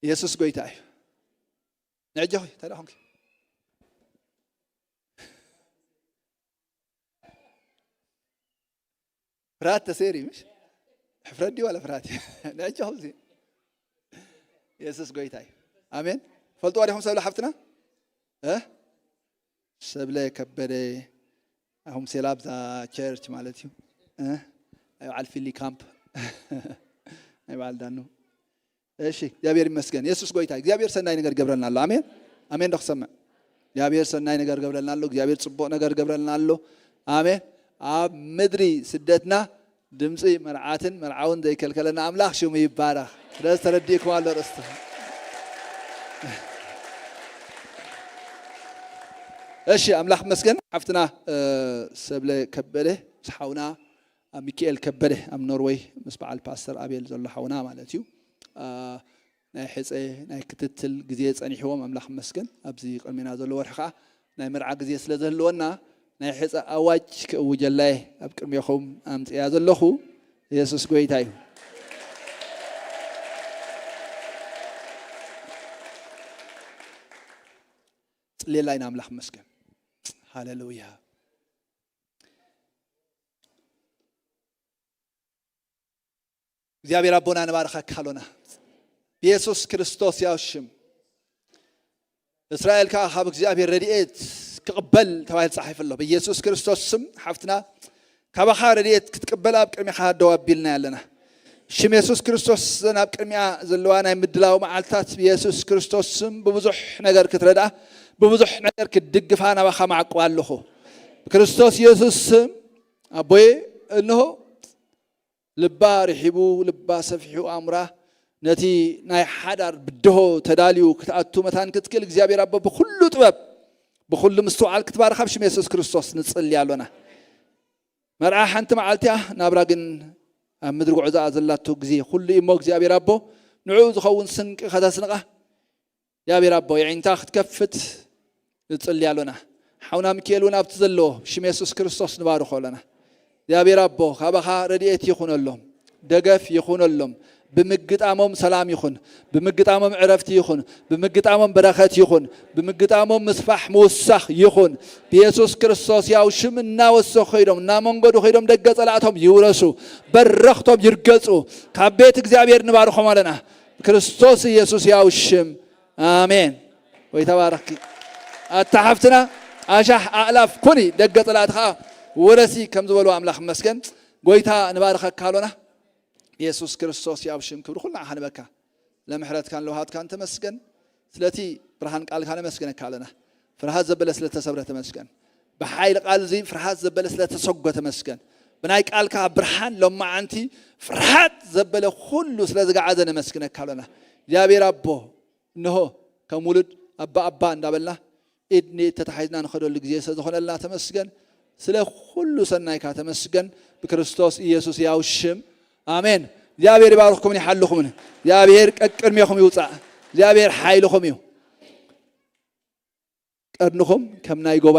የሱስ ጎይታ እዩ። ንዕጀኹ እንታይ ደኣ ኾንኪ? ፍርሃት ተሰይሩ እዩ፣ ምሽ? ሕፍረት ድዩ ዋላ ፍርሃት እዩ? ንዕጀኹ እዚ። የሱስ ጎይታ እዩ። ኣሜን። ፈልጥዋ ዲኹም ሰብለ ሓፍትና? እ? ሰብለ ከበደ፣ ኣሁም ሴላብ እዛ ቸርች ማለት እዩ። እ? ናይ በዓል ፊሊ ካምፕ። ናይ በዓል ዳኑ። እሺ፣ እግዚኣብሔር ይመስገን። የሱስ ጎይታ። እግዚኣብሔር ሰናይ ነገር ገብረልና ኣሎ። ኣሜን። ኣሜን ዶ ክሰምዕ? እግዚኣብሔር ሰናይ ነገር ገብረልና ኣሎ። እግዚኣብሔር ጽቡቕ ነገር ገብረልና ኣሎ። ኣሜን። ኣብ ምድሪ ስደትና ድምፂ መርዓትን መርዓውን ዘይከልከለና ኣምላኽ ሽሙ ይባረኽ። ስለዚ ተረዲእኩም ኣሎ ርእስቲ። እሺ፣ ኣምላኽ መስገን። ሓፍትና፣ እ፣ ሰብለ ከበደ ምስ ሓውና ኣብ ሚካኤል ከበደ ኣብ ኖርወይ ምስ በዓል ፓስተር ኣቤል ዘሎ ሓውና ማለት እዩ። እ፣ ናይ ሕፀ ናይ ክትትል ግዜ ጸኒሕዎም ኣምላኽ መስገን። ኣብዚ ቅድሜና ዘሎ ወርሒ ኸዓ ናይ መርዓ ግዜ ስለ ዘህልወና ናይ ሕፀ ኣዋጅ ክእውጀላ እየ ኣብ ቅድሜኹም ኣምፅያ ዘለኹ። የሱስ ጎይታ እዩ። ጽሌላ ኢና ኣምላኽ መስገን። ሃሌሉያ። እግዚኣብሔር ኣቦና ንባርኸካ ኣሎና። ብየሱስ ክርስቶስ ያው ሽም እስራኤል ከዓ ካብ እግዚኣብሔር ረድኤት ክቕበል ተባሂሉ ተጻሒፉ ኣሎ። ብየሱስ ክርስቶስ ስም ሓፍትና ካባኻ ረድኤት ክትቅበል ኣብ ቅድሚኻ ደው ኣቢልና ኣለና። ሽም የሱስ ክርስቶስ ዘን ኣብ ቅድሚኣ ዘለዋ ናይ ምድላው መዓልታት ብየሱስ ክርስቶስ ስም ብብዙሕ ነገር ክትረድኣ፣ ብብዙሕ ነገር ክትድግፋ ናባኻ ማዕቁባ ኣለኹ። ብክርስቶስ የሱስ ስም ኣቦዬ እንሆ ልባ ርሒቡ፣ ልባ ሰፊሑ፣ ኣእምራ ነቲ ናይ ሓዳር ብድሆ ተዳልዩ ክትኣቱ መታን ክትክእል እግዚኣብሔር ኣቦ ብኹሉ ጥበብ ብኹሉ ምስትውዓል ክትባርኻ ኣብ ሽም የሱስ ክርስቶስ ንጽሊ ኣሎና። መርዓ ሓንቲ መዓልቲ እያ፣ ናብራ ግን ኣብ ምድሪ ጉዕዞኣ ዘላቶ ግዜ ኩሉ እዩ እሞ እግዚኣብሔር ኣቦ ንዕኡ ዝኸውን ስንቂ ከተስንቓ እግዚኣብሔር ኣቦ የዒንታ ክትከፍት ንጽሊ ኣሎና። ሓውና ሚካኤል እውን ኣብቲ ዘለዎ ሽም የሱስ ክርስቶስ ንባርኾ ኣለና። እግዚኣብሔር ኣቦ ካባኻ ረድኤት ይኹነሎም፣ ደገፍ ይኹነሎም። ብምግጣሞም ሰላም ይኹን፣ ብምግጣሞም ዕረፍቲ ይኹን፣ ብምግጣሞም በረኸት ይኹን፣ ብምግጣሞም ምስፋሕ ምውሳኽ ይኹን። ብየሱስ ክርስቶስ ያው ሽም እናወሰኹ ከይዶም፣ እናመንገዱ ከይዶም ደገ ጸላእቶም ይውረሱ፣ በረኽቶም ይርገጹ። ካብ ቤት እግዚኣብሔር ንባርኾም ኣለና። ብክርስቶስ ኢየሱስ ያው ሽም ኣሜን። ወይ ተባረኽኪ። ኣታ ሓፍትና ኣሻሕ ኣእላፍ ኩኒ ደገ ጸላእቲ ኸዓ ውረሲ ከም ዝበሉ ኣምላኽ መስገን። ጎይታ ንባርኸካ ኣሎና። የሱስ ክርስቶስ ያው ሽም ክብሪ ኩሉ ንዓኻ ንበካ። ለምሕረትካን ለውሃትካን ተመስገን። ስለቲ ብርሃን ቃልካ ነመስግነካ ኣለና። ፍርሃት ዘበለ ስለ ተሰብረ ተመስገን። ብሓይሊ ቃል እዚ ፍርሃት ዘበለ ስለ ተሰጎ ተመስገን። ብናይ ቃልካ ብርሃን ሎማዓንቲ ፍርሃት ዘበለ ኩሉ ስለ ዝገዓዘ ነመስግነካ ኣለና። እግዚኣብሔር ኣቦ እንሆ ከም ውሉድ ኣባ ኣባ እንዳበልና ኢድ ንኢድ ተታሒዝና ንኸደሉ ግዜ ስለ ዝኾነልና ተመስገን። ስለ ኩሉ ሰናይካ ተመስገን። ብክርስቶስ ኢየሱስ ያው ሽም ኣሜን። እግዚኣብሔር ይባርኽኩምን ይሓልኹምን። እግዚኣብሔር ቀቅድሜኹም ይውፃእ። እግዚኣብሔር ሓይልኹም እዩ። ቀድንኹም ከም ናይ ጎባ